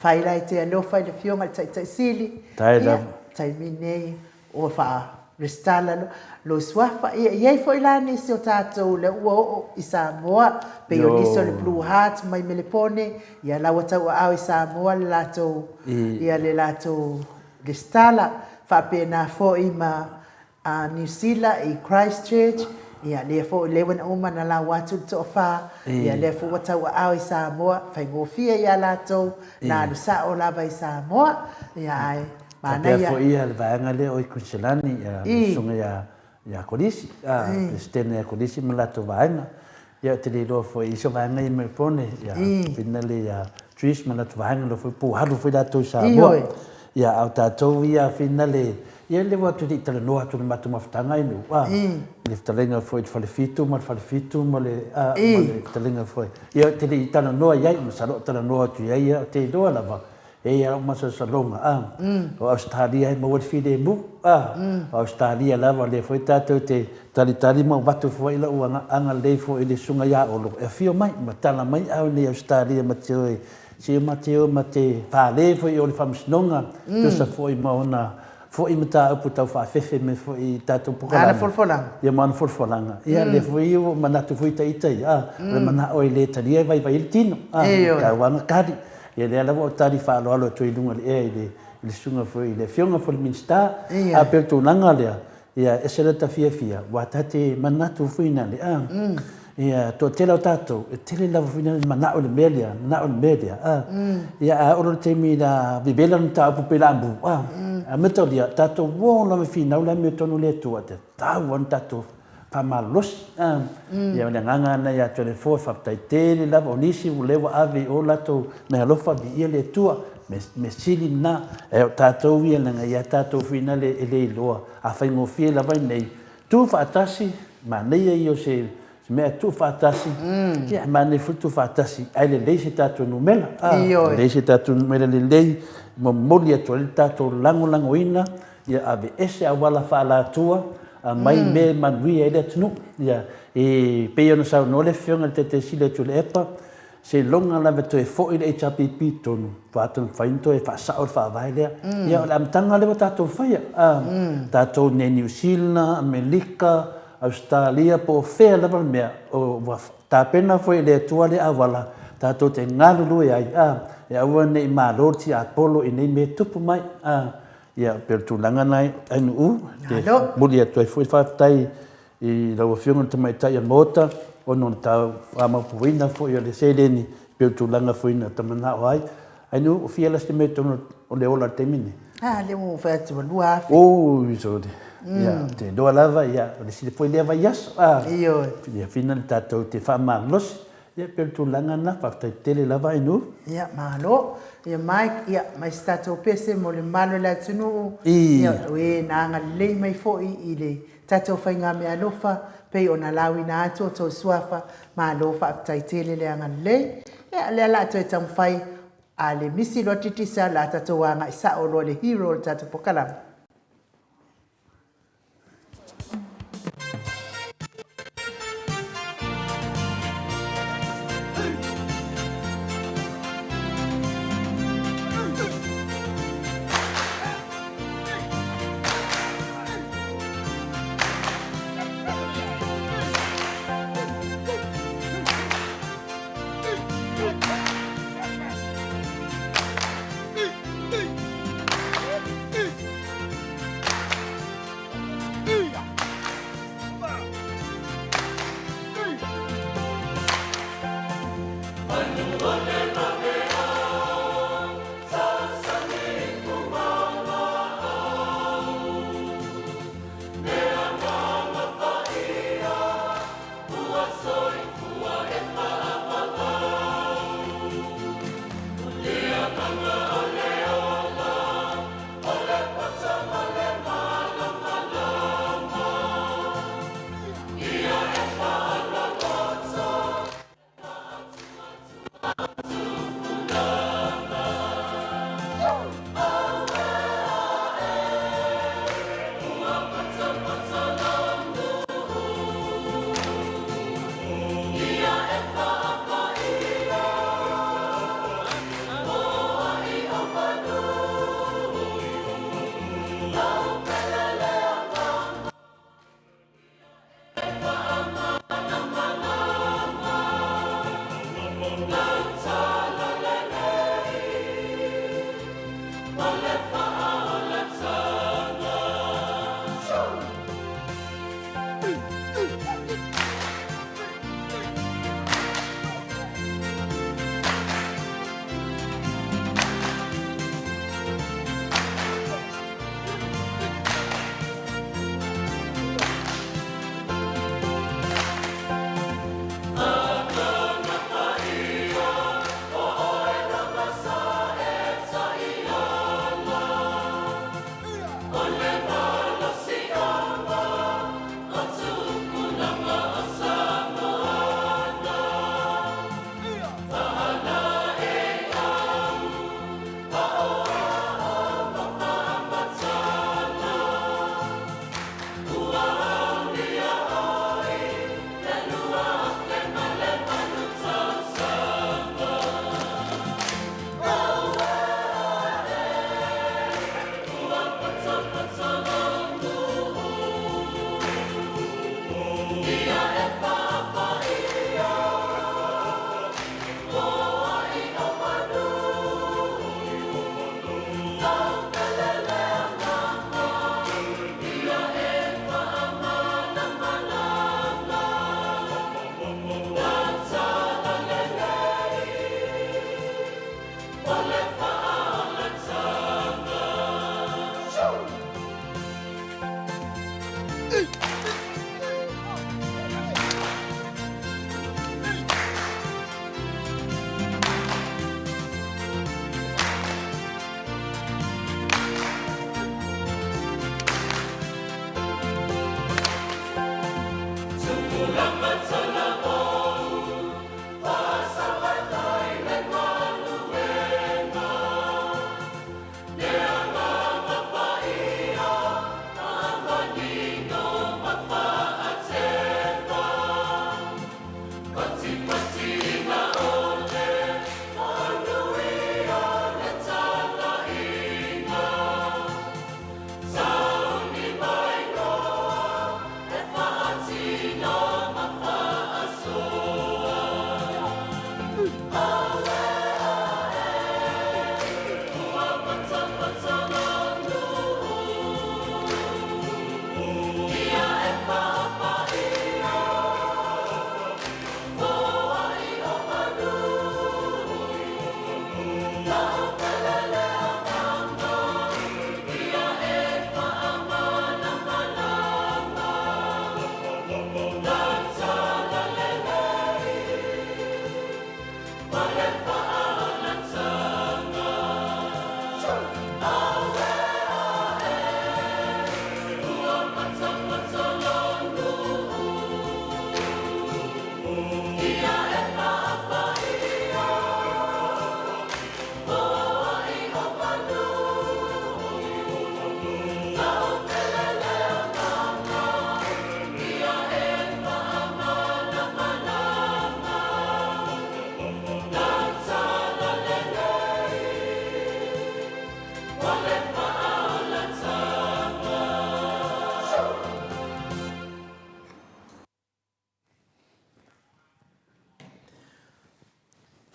fai la e te alofa i le Afioga i le Taitai Sili, ia, taimi nei ua faa-resitala lou suafa. Ia, e i ai foi la nisi o tatou lea ua oo i Samoa, pei o nisi o le Blue Heart mai Melepone, ia la ua tauaao i Samoa le latou, ia le latou resitala. Faapena foi ma a Niu Sila i Christchurch, ia lea foi lea ua uma na lau atu le toafa, ia lea foi ua tauaao i Samoa, faigofie ia latou na alu sao lava i Samoa, ia ae manaia. Faapea foi ia le vaega lea o i Kuiniselani, ia le susuga ia ia Kolisi, Peresetene ia Kolisi ma latou vaega. Ia ou te le iloa foi i isi o vaega ia i Melbourne, ia Finale ia Trish ma latou vaega, lea foi po ua alu foi latou i Samoa. Ia a o tatou ia Finale Ia lea ua toe talanoa atu i le matou mafutaga i nuu, a, i le fetalaiga foi i le Falefitu ma le Falefitu ma le, a, ma le fetalaiga foi. Ia ou te le i talanoa i ai, masalo o talanoa atu i ai ia, ou te iloa lava, e i ai lou masalosaloga, a, o Ausetalia e maua le filemu, a, o Ausetalia lava, o lea foi tatou te talitali ma avatu foi lau agalelei foi i le Susuga ia Olo e afio mai ma tala mai au nei i Ausetalia ma te o e Se ma te o ma te fale foi o le Faamasinoga, tusa foi ma ona foi mataupu tau faafefe mai foi i tatou polokalame. Ana folafolaga. Ia ma ana folafolaga. Ia lea foi ua manatu foi ita ia, a, o le manao e le talia e vaivai ai le tino, a, e tau lava ona tali. Ia lea lava ua ou tali faaaloalo atu ai i luga o le ea i le susuga foi i le Afioga foi i le Minisita. Ae pei o le tulaga lea, Ia, ese le ta fiafia, ua ta te manatu foi na le, a, ia, toatele o tatou, e tele lava foi na manao i le mea lea, manao i le mea lea, a. Ia, a oo loa i le taimi la vevela le mataupu pei la mu, a, a mea tau lia, tatou o lava e finau le amiotonu le Atua, e tatau lava ona tatou faamalolosi, a. Ia, o le agaga lena ia te oe le Nofoa, faafetai tele lava, o nisi o lea ua ave i o latou meaalofa, viia le Atua, mea sili lena. Ae o tatou ia, leaga ia tatou foi na e le iloa, a faigofie lava i inei, tu faatasi, manaia ia o se mea e tuu faatasi, ia e manaia foi le tuu faatasi, ae lelei se tatou numera, a, lelei se tatou numera lelei, momoli atu ai le tatou lagolagoina, ia aveese auala faaalatua, aumai mea e manuia ai le atunuu. Ia, e pei ona saunoa le Afioga i le Taitaisili o Tuilaepa, Seiloga lava e toe foi le HRPP i totonu, faatoa mafai ona toe faasao le faavae lea. Ia, o le amataga lea ua tatou faia, tatou nei Niu Sila, Amerika, Ausetalia, po o fea lava le mea, ua tapena foi e le Atua lea auala tatou te galulue ai, e aua ne i malo le tiapolo i nei mea e tupu mai. Ia, pei o le tulaga lena Ainuu, e momoli atu ai foi le faafetai i lau Afioga i le Tamaitai o le Maota, ona o le tau faamaopoopoina foi o le seleni, pei o le tulaga foi na ta manao ai. Ainuu, o fia la se mea i totonu o le ola i le taimi lenei? A, lea ua ou fai atu ua 2,000. Oi, sorry. Ia, ou te iloa lava, ia, o le isi foi lea vaiaso. Ioe. Ia, fina le tatou te faamalosi. Ia, pei o le tulaga lena, faafetai tele lava Ainuu. Ia, malo. Ia, Mike, ia, mai se tatou pese mo le mamalu o le atunuu. Ia, o e na agalelei mai foi i le Tatou faigameaalofa, pei ona lauina atu o tou suafa, malo faafetai tele le agalelei. Ia, o lea la a toe taumafai a le misi loa Digicel, la a tatou agai sao loa i le hero o le tatou pokalame.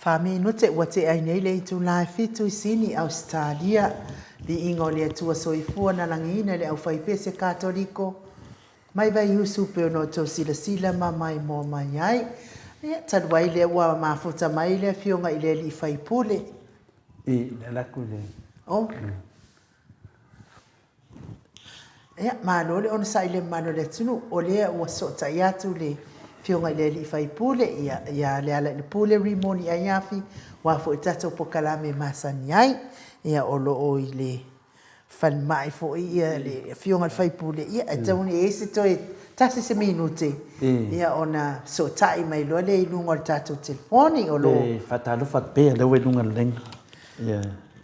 Minute ua tea ai nei le itula e fitu i Sini, Ausetalia. Viiga o le Atua Soifua na lagiina e le aufaipese Katoliko mai Vaiusu pei ona outou silasila ma maimoa mai ai. Ia, talu ai lea ua mafuta mai le Afioga i le Alii Faipule. I le ala atu le. Oh. Ia, malo le onosai i le mamalu o le atunuu, o lea ua sootai atu le Afioga i le Alii Faipule, ia, ia Lealailepule Rimoni Aiafi, aua foi le tatou polokalame e masani ai. Ia, o lo o i le falemai foi ia le Afioga i le Faipule, ia, e tatau ona i ai se toe tasi se minute, ia, ona sootai mai loa lea i luga o le tatou telefoni, o lo o. E faatalofa atu pea lea ua i luga o le laina.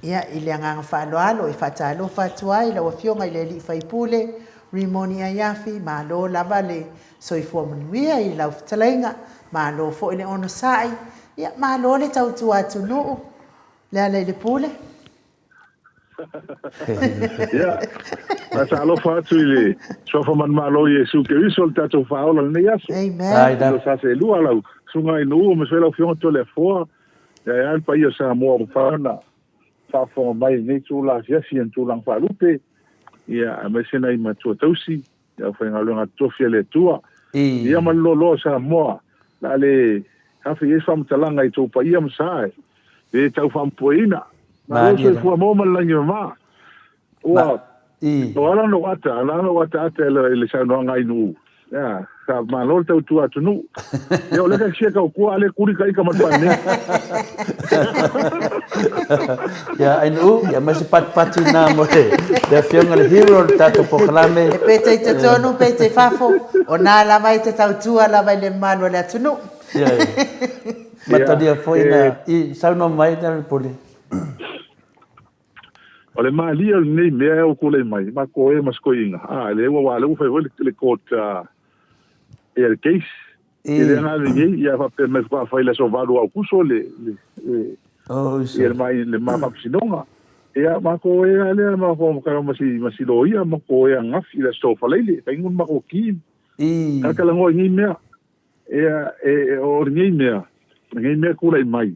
Ia, i le agaga faaaloalo e faatalofa atu ai lau Afioga i le Alii Faipule, Rimoni Aiafi, malo lava le soifua manuia i lau fetalaiga, malo foi le onosai, ia, malo le tautua atunuu, Lealailepule. Ia, faatalofa atu i le Suafa Manumalo o Iesu Keriso le tatou Faaola i lenei aso. Amen. Sa selua lau Susuga i Nuu ma lau Afioga Toleafoa. Ia e a le paia o Samoa ua mafai ona faafofoga mai i lenei itula afiafi i ona tulaga faalupe, ia aemaise nai matua tausi, le aufaigaluega totofi a le Atua, ia ma le loaloa o Samoa, o le a le afe i ai se faamatalaga i tou paia ma sa e le tau faamopoeina. Malo le soifua maua ma le lagi e mama. Ua ua ala ona ou ata, ala ona ou ataata i le saunoaga a Ainuu. Ia, sa malo le tautua atunuu. Ia, o lea ka sia kau kua, ale kuli ka ika ma le pane. Ia, Ainuu, ia mai se patipati nā mo le, le afioga le hero o le tatou polokalame. E pe te i totonu, pe te i fafo, o nā lava i te tautua lava i le mamalu o le atunuu. Ia, ia. Matalia foi na, i saunoa mai le pule. O le malie o lenei mea e tulai mai, ma ko e ma sikoiga, a le ua le ua fai foi le court ia le case. I le nga nei ia fa pe me fa fai le so valu au kuso le le ia le mai le ma faamasinoga. Ia ma ko e a le ma ko ka ma si ma si lo ia ma ko e ngafi le so fa leile ka ingun ma ko ki. Ka ka lango ni mea. Ia e o ni mea. Ni mea kula i mai.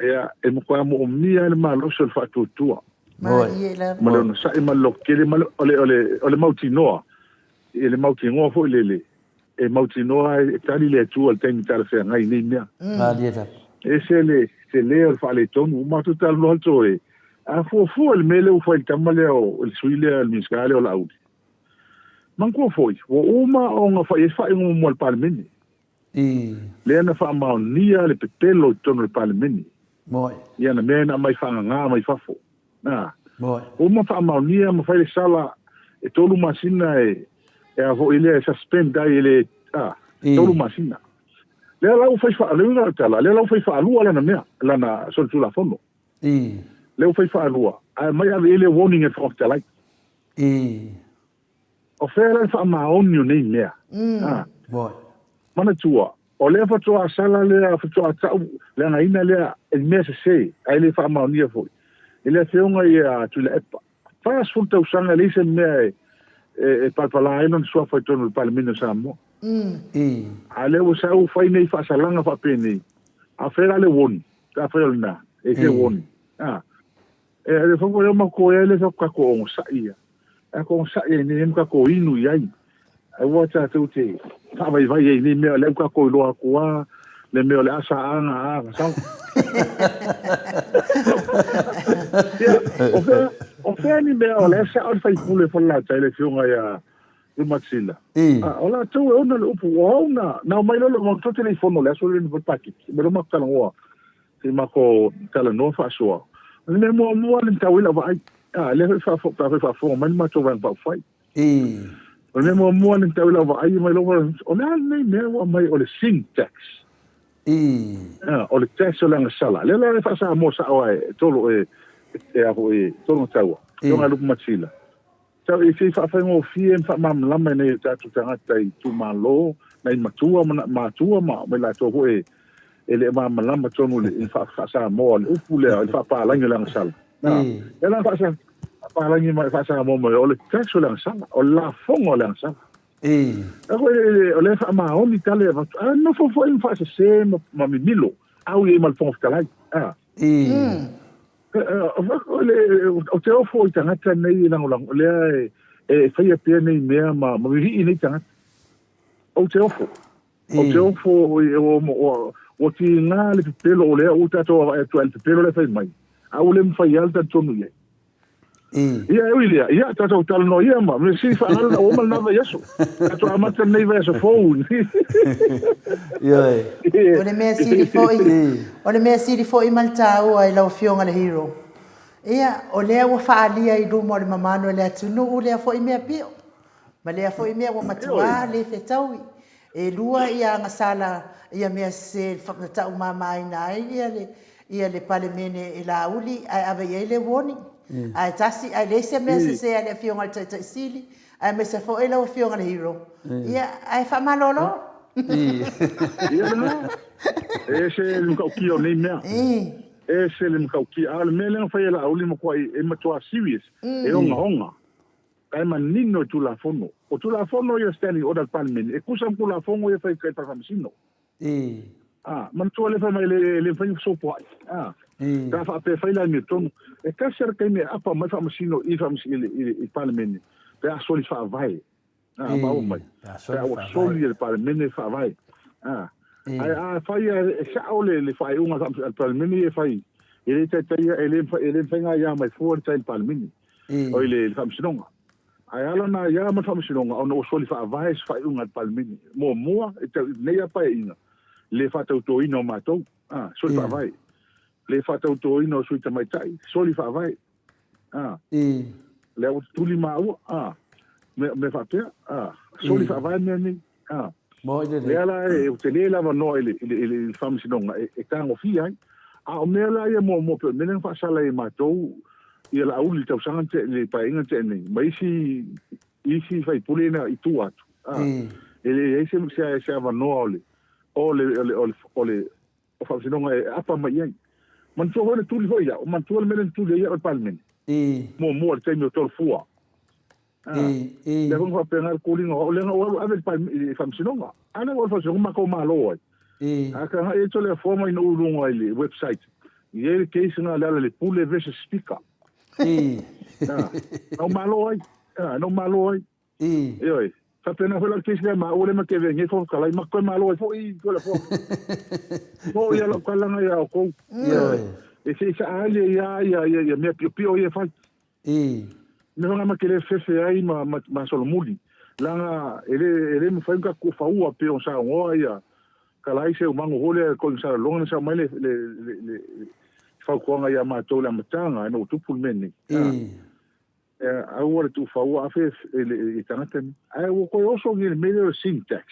Ia, e matua moomia ai le malosi o le faatuatua. Malie lava. Ma le onosai ma le lototele ma le, o le, o le, o le mautinoa, i le mautinoa foi lele, e mautinoa e tali le Atua i le taimi talafeagai i nei mea. Malie lava. E ese le tele o le faaletonu, ua matou talanoa atu e, a fuafua i le mea lea ua fai i le tama lea o, le sui lea, le Minisita lea o Laauli. Manatua foi, ua uma ona fai ai faaiuga muamua a le Palemene. I. Lea na faamaonia le pepelo i totonu o le Palemene. Moe. Ia na mea na aumai faagaga mai fafo. Na. Moe. Uma faamaonia ma fai le sala e tolu masina e e a foi lea e suspend ai e le a tolu masina. Lea la ua fai faa le uiga o le tala, lea la ua fai faalua lana mea, lana solitulafono. I. Lea ua fai faalua, ae aumai ave i ai le warning e le Fofoga Fetalai. I. O fea la le faamaoni o nei mea? A. Manatua, o lea faatoa sala lea, faatoa tau leagaina lea i mea sese, ae le faamaonia foi. I le afioga ia Tuilaepa, 40 tausaga e leai se mea e, e, e palapala ai lona suafa i totonu o le Palemene o Samoa. A lea ua sau fai nei faasalaga faapenei, a o fea la le warning? Pe afai o lena, e se warning. A. E le fai foi ma ko e le fa ka ko onosai ia. E ko onosai ai nei ma ka ko inu i ai. Aua tatou te faavaivai ai nei mea o lea ua tatou iloa atu lava le mea o le asa aga aga sau. Ia, o fea, o fea ni mea o lea sao le faipule Falelatai le afioga ia Rumatsila. A, o latou e ona le upu, o au na, na omai loa le, tou te le i fono i le aso lea na fai le paketi, omai loa matou talanoa Se i matou talanoa faasoa. O le mea muamua lava na tau ai lau vaai, a, lea foi pe afai faafofoga mai le matou Vaega Faaupufai. O le mea muamua lava na tau ai lau vaai, mai lou o le a lenei mea ua aumai o le sin tax. A, o le tax o le agasala. Lea la e faa-Samoa sao lava e tolo e, e a foi, e tolo taua. Afioga ia Lupe Matsila. Tau e se i faafaigofie ma faamalamalama i nai o tatou tagata i itumalo, nai matua ma matua ma i latou foi e le malamalama tonu i le faa-Samoa, le upu lea, le faapalagi o le agasala. Lea la faapalagi mai faa-Samoa mai, o le tax o le agasala, o le lafoga o le agasala. O lea e faamaoni tala e avatu, ae nofo foi ma faasese ma mimilo. au i ai ma le Fofoga Fetalai. A. O te ofo i tagata nei e lagolago, lea e faia pea nei mea ma vivii nei tagata. Ou te ofo. Ou te ofo ua tiga le pepelo o lea ua tatou vaavaai atu ai i le pepelo lea e fai mai, a ua le mafai lava le talitonu i ai. Ia, e ui i lea, ia, tatou talanoa ia ma mea sili faagalo ina ua uma lena vaiaso. Tatou amata lenei vaiaso fou. Ioe. O le mea sili foi, o le mea sili foi ma le taua i lau Afioga i le Hero, ia, o lea ua faaalia i luma o le mamalu o le atunuu lea foi mea pio. Ma lea foi mea ua matua le fetaui. E lua ia agasala ia mea sese na taumamaina ai ia le ia le Palemene e Laauli ae ave i ai le warning. Ae tasi ae leai se mea sese a le Afioga i le Taitai Sili aemaise foi lau Afioga i le Hero. Ia ae faamalolo. Ia lena. E ese le matautia o nei mea. E ese le matautia. A o le mea lea na fai e Laauli matuai e matua serious. E ogaoga. E manino i Tulafono. O Tulafono ia Standing Order a le Palemene, e tusa ma Tulafono ia e fai i tai Faamasino. A, manatua lea fai mai e le mafai ona fesopoai. A, pe a faapea e fai le amiotonu. E tasi lava le taimi e apa mai Faamasino i le Palemene pe a soli faavae. A, maua mai. Pe a ua soli e le Palemene faavae. A, ae a fai e sao le faaiuga a le Palemene ia e fai, e le taitai, e le mafai ona aia mai fua le tai i le Palemene. O i le Faamasinoga. Ae ala ona aia ma le Faamasinoga ona ua soli faavae se faaiuga a le Palemene. Muamua, e tau i lenei lava Paeaiga, le faatautoina o matou, a, soli faavae. Le faatautoina o sui tamaitai, soli faavae. A, lea ua tutuli maua, a, mea faapea, a, soli faavae mea nei. A, lea la e tele le avanoa i le Faamasinoga e tagofia ai. A o mea la ia muamua pei o le mea lea na faasala ai e matou ia Laauli i le tausaga na tea, le Paeaiga na tea nei, ma isi isi faipule na i tua atu. A, e leai se avanoa o le o le o le o le Faamasinoga e apa mai i ai. Manatua foi na tuli foi au, manatua le mea lea na tuli ai au e le Palemene. Muamua i le taimi o Tolofua. Lea foi na faapena le toliga o au, lea na ou alu ave i le Faamasinoga. A lea ua alu i le Faamasinoga matou malo ai. A tagai ai Toleafoa ma Inoue i luga i le website, e i ai le case lena o Lealailepule versus Speaker. Na ou malo ai, na ou malo ai. Ioe. Faapena foi la le case lea maua lea ma te avea nei Fofoga Fetalai, ma toe malo ai foi Toleafoa. Moʻi lava lau tala ia outou. Ioe. E se i saali ai lava ia mea piopio ia e fai. Mea foi ma te le fefe ai ma, ma, ma solomuli. Leaga e le, e le mafai ona tatou tuufaua pei ona saunoa ia Kalai Seumago foi lea Colin Salelologa na sau mai le, le, le, le fautuaga ia matou i le amataga ina ua tupu le mea lenei. E aua le tuufaua afe i tagata nei. Ae ua toe oso nei i le mea lea o le sin tax.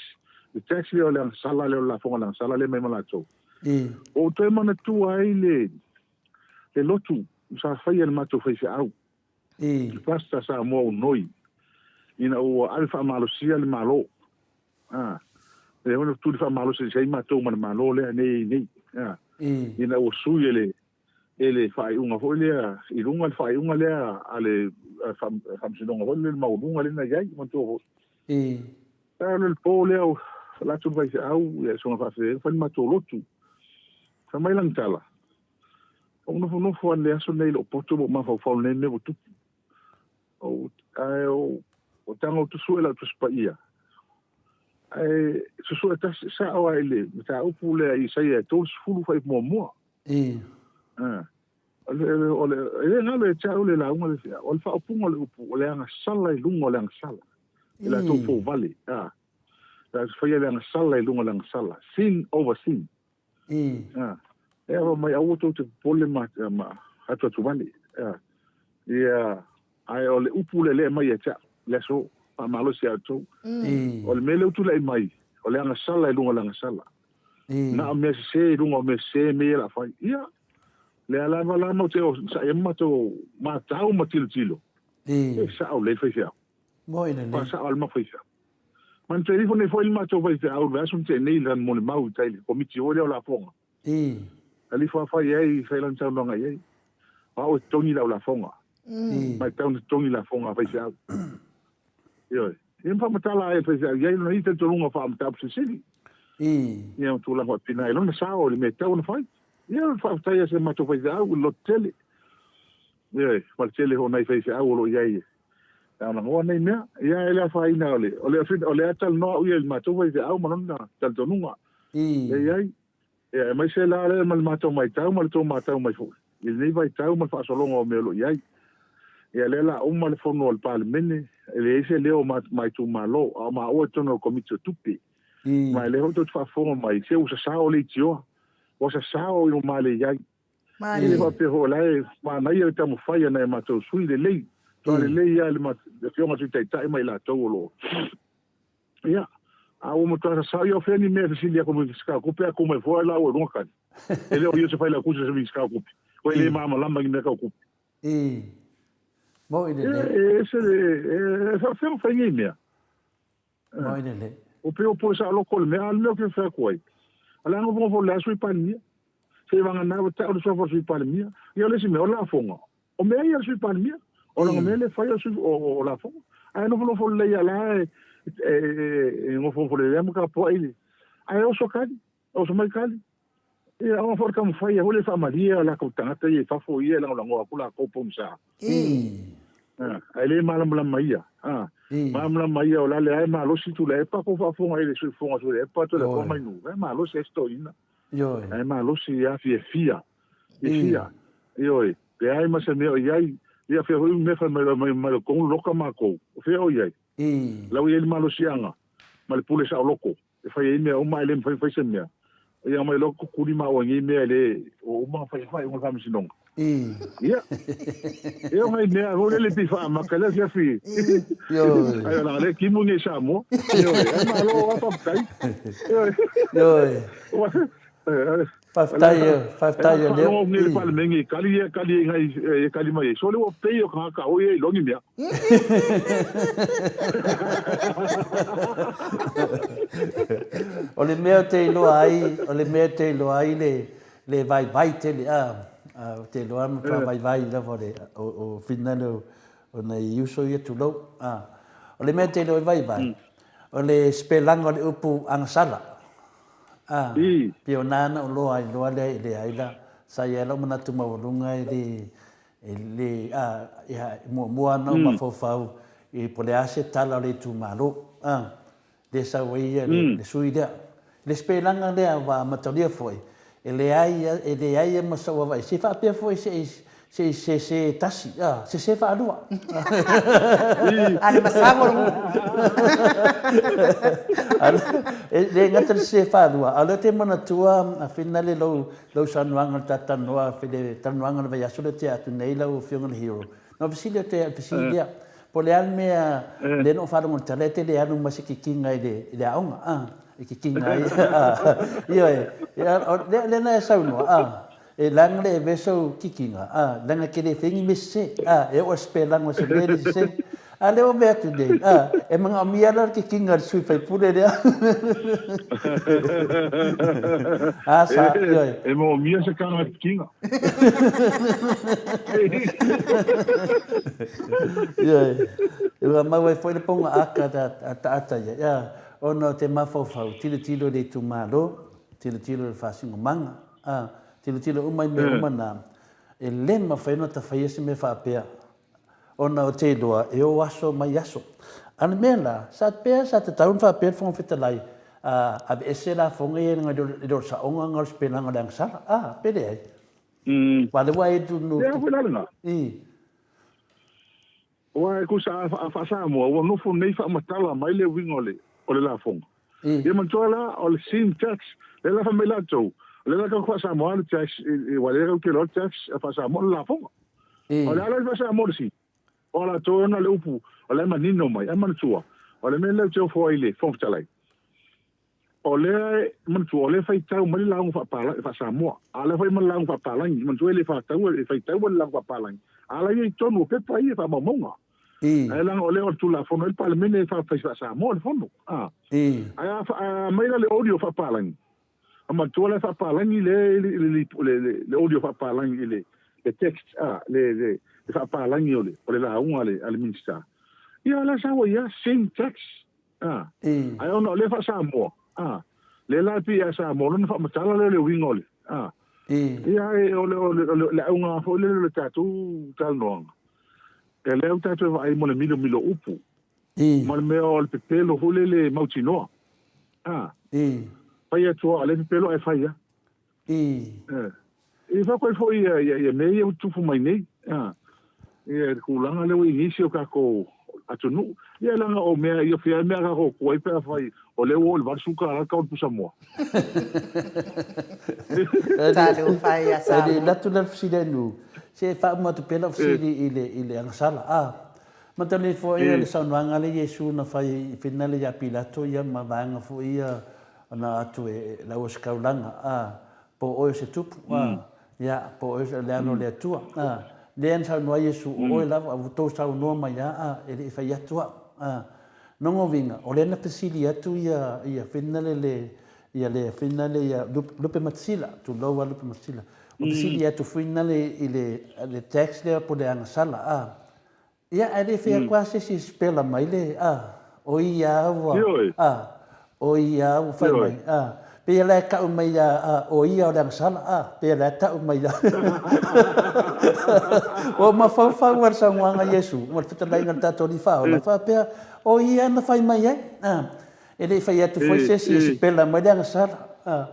Le tax lea o le agasala lea o le lafoga o le agasala lea e aumai ma latou. Ua ou toe manatua ai le le lotu sa faia e le matou faifeau, le Pastor Samoa Unoi, ina ua ave faamalosia le Malo. A, lea foi na tuli faamalosi ai matou ma le Malo lea nei nei. A, ina ua sui e le e le faaiuga foi lea i luga le faaiuga lea a le Faamasinoga foi lea le maualuga lea na i ai, manatua foi. A o le po lea o latou le faifeau, ia soona faafeafea, fai le matou lotu. Fai mai lana tala, Ou nofonofo lava i le aso lenei i lou poto ma ou mafaufau i lenei mea ua tupu. Ou, ae ou tago ou sue lau Tusi Paia. Ae susue tasi sao lava i le mataupu lea i Isaia e 30 fuaiupu muamua. O le, o le, e le galo ia te au le lauga le feau. O le faaupuga o le upu, o le agasala i luga o le agasala. E latou fouvale. A. Latou faia le agasala i luga o le agasala. Sin over sin. A. E ava mai aua tou te popole ma, ma atuatuvale. A. Ia, ae o le upu lea lea e aumai ia te au, le aso, faamalosi ia outou. O le mea lea ua tulai mai, o le agasala i luga o le agasala. Na o mea sese i luga o mea sese mea ia o le a fai. Ia, lea lava la matou te onosai ai ma matou matau ma tilotilo, e sao lelei le faifeau. Faasao lava le ma faifeau. Manatua ifo nei foi le matou faifeau i le vaiaso na tea nei i lana molimau i tai i le Komiti foi lea o Lafoga. Alifo a fai ai, fai lana saunoaga i ai. O au e totogi lau lafoga. Ma e tatau ona totogi lafoga a faifeau. Ioe. Ia ma faamatala ai e le faifeau, i ai lona ia talitonuga faa-mataupu silisili. Ia, ma tulaga faapena i lona sao i le mea e tatau ona fai. Ia, o le faafetai a si a matou faifeau i le lototele. Ioe, ma le tele foi o nai faifeau o lo o i ai e lagolagoa nei mea. Ia, e le afaina o le, o le, o lea e talanoa au ia i le matou faifeau ma lona talitonuga. Lea e i ai. Ia, aemaise la lea ma le matou matau ma le tou matau mai foi i lenei vaitau ma le faasologa o mea o lo o i ai. Ia, lea o le a uma le fono a le Palemene, e leai se leo o ma itumalo, a o maua i totonu o le Komiti o Tupe. Ma e lea foi tou te faafofoga mai, se ua sasao leitioa, ua sasao i ma le i ai. E le faapea foi o la e manaia le taumafai a nai a matou sui lelei, toa lelei lava le Afioga i le Sui Taitai ma i latou o lo o. Ia, a ua matua sasao, ia o fea ni mea e fesili aku i le Minisita o Tupe a tu mai fua la ua i luga tali. E le o ia o se failautusi o se Minisita o Tupe. Ua e le malamalama i ni mea tau tupe. I. Moi lelei. E ese le, e faapefea ona fai nei mea. Moi lelei. O pei o poe saoloko le mea, a o le mea ou te fai atu ai, o le a nofonofo le a Sui Palemia. Seivagana ua tau le suafa o le Sui Palemia. Ia o le isi mea, o lafoga. O mea ia a le Sui Palemia. O lana mea lea e fai o, sui, o, o lafoga. Ae nofonofo lelei a la e, e, e, e nofonofo lelei a ma tapuai le. Ae oso kali, oso mai kali. Ia, ona foi le taumafai ia foi le faamalie a latou tagata ia i fafo ia e lagolago atu latou pogisa. Ae le malamalama ia. Malamalama ia o la le ae malosi Tuilaepa kou faafofoga i le fofoga o Tuilaepa, Tuilaepa mai nuu, e malosi ai si toeaina. Ae malosi ia fiafia. Fiafia. Ioe. Leai ma se mea o i ai. Ia fea foi mea fai mai mai mai tonu loka matou. O fea o i ai? La ua i ai le malosiaga ma le pule saoloko e fai ai mea uma ae le mafai ona fai se mea. Ia aumai loa kukuli maua i nei mea e le ua uma ona fai faaiuga o le faamasinoga. Ia. Ia o nai mea foi lele pei faaamata i le afiafi. Ioe. Ai o leaga lea timu nei i Samoa. Ioe. Ai malo lava faafetai. Ioe. Ioe. Faafetai, faafetai o lea. Faalogo nei le Palemene i kali ia, kali ai nai, e kali mai ai. Sole ua pei o tagata o ia i logi mea. O le mea ou te iloa ai, o le mea ou te iloa ai le, le vaivai tele, a, ou te iloa matua vaivai lava o le, o, o finagalo o nai uso ia, tulou, a. O le mea ou te iloa ai vaivai, o le sipelaga o le upu agasala. A, pei o na na ou loa ai loa lea i leai la, sa i ai lou manatu maualuga e le, e le, a, ia, muamua lava ona ou mafaufau i po o le a se tala o le itumalo, a, lea sau ai ia le, le sui lea. Le sipelaga lea ua amatalia foi, e leai, e leai lava ma sau vaavaai, se faapea foi se i, Se i sese tasi, a, sese faalua. A le masago le E le gata le sese faalua, a o lea ou te manatua a finale lou, lou saunoaga i le ta talanoa, le talanoaga o le vaiaso lea tea atu nei lau Afioga i le Hero. Na ou fesili ou te, fesili lea, po o le a le mea lea na ou faalogo i le tala e te le alu ma se kikiga i le, i le aoga, a, e kikiga ai, a, ioe, lea, lea na e saunoa, a. E leaga le eve sou kikiga, a, leaga ke le fengi me sese, a, e oo sipelaga o se mea le sese. A lea ua mea atu nei, a, e manaomia la le kikiga a le sui faipule lea. A, sa, ioe. E manaomia se kanga kikiga. Ioe. Ua mau ai foi le ponga aka a taata ia, ia, ona o te mafaufau, tilotilo i le itumalo, tilotilo i le faasinomaga, A, tilotilo uma i mea uma na, e le mafai ona tafaia se mea faapea, ona o te iloa e o aso mai aso. A o le mea la, sa pea sa tatau ona faapea le Fofoga Fetalai, a, aveese lafoga ia leaga e le o le saoga lena o le sipelaga o le agasala. A, pe leai. Aua o lea ua e tu... Lea foi la lena. I. Aua e tusa a faa-Samoa ua nofo nei faamatala mai le uiga o le o le lafoga. Ia manatua la o le sin tax lea la fai mai latou, o lea la tatou faa-Samoa le tax aua lea tatou te iloa le tax a faa-Samoa o le lafoga. O le a la le faa-Samoa o le sin? O latou e ona le upu o la e manino mai. Ae manatua, o le mea lea ou te ofo ai i le Fofoga Fetalai, O lea e, manatua, o lea e faitau mai le lauga faapalagi, faa-Samoa, a o lea foi ma le lauga faapalagi, manatua e le faataua, e faitaua le lauga faapalagi, a o la e i ai i totonu o pepa ia faamaumauga. Ae leaga o lea o le Tulafono ai le Palemene e fai faa-Samoa le fono, a. Ae a, a aumai la le audio faapalagi, a manatua la e faapalagi le, le, le, le, le audio faapalagi i le, le text, a, le, le, le faapalagi o le, o le lauga a le, a le Minisita. Ia, o la e sau ai lava, same text. A, ae ona o lea faa-Samoa, a, Lea la e pei ia Samoa lona faamatala lea o le uiga o le, a. Ia, e, o le, o le, o le, le auga foi lele o le tatou talanoaga, e lea ua tatou e vaai mo le milomilo upu, ma le mea o le pepelo foi lele mautinoa. A. Fai atu lava, o lea e pepelo ae fai lava. E faapea foi ia mea ia ua tutupu mai nei, ia le tulaga lea ua i ai nisi o tatou atunuu. Ia leaga o mea ia, o fea mea a tatou tua ai pe afai o lea ua oo i le $80 le tau o le pusa moa. Talofa e ia Samoa. E le atu la le fesili a Nu, se e faauma atu pea lau fesili i le agasala. A, mataulia foi le saunoaga lea Iesu na fai i finale ia Pilato ia ma vaega foi ia na atu e le auosikaulaga, a, po o oe o se tupu, a, ia, po o oe o le Alo o le Atua, a, lea na saunoa ai Iesu, o oe lava, ua outou saunoa mai lava, a, e le i fai atu au, a. Lona uiga, o lea na fesili atu ia, ia finale le, ia le finale ia Lupe Matisila, tulou lava Lupe Matisila, ua fesili atu finale i le, le tax lea po o le agasala, a, Ia, ae le i fai atu lava se isi e sipela mai le, a, o ia lava ua, a, o ia lava ua fai mai, a, pei la e tau mai ia, a, o ia o le agasala, a, pei la e tau mai ia. Ua mafaufau lava i le saunoaga a Iesu ma le fetalaiga o le tatou Alii Faaola, faapea, o ia na fai mai ai, a, e le i fai atu foi se isi e sipela mai le agasala, a.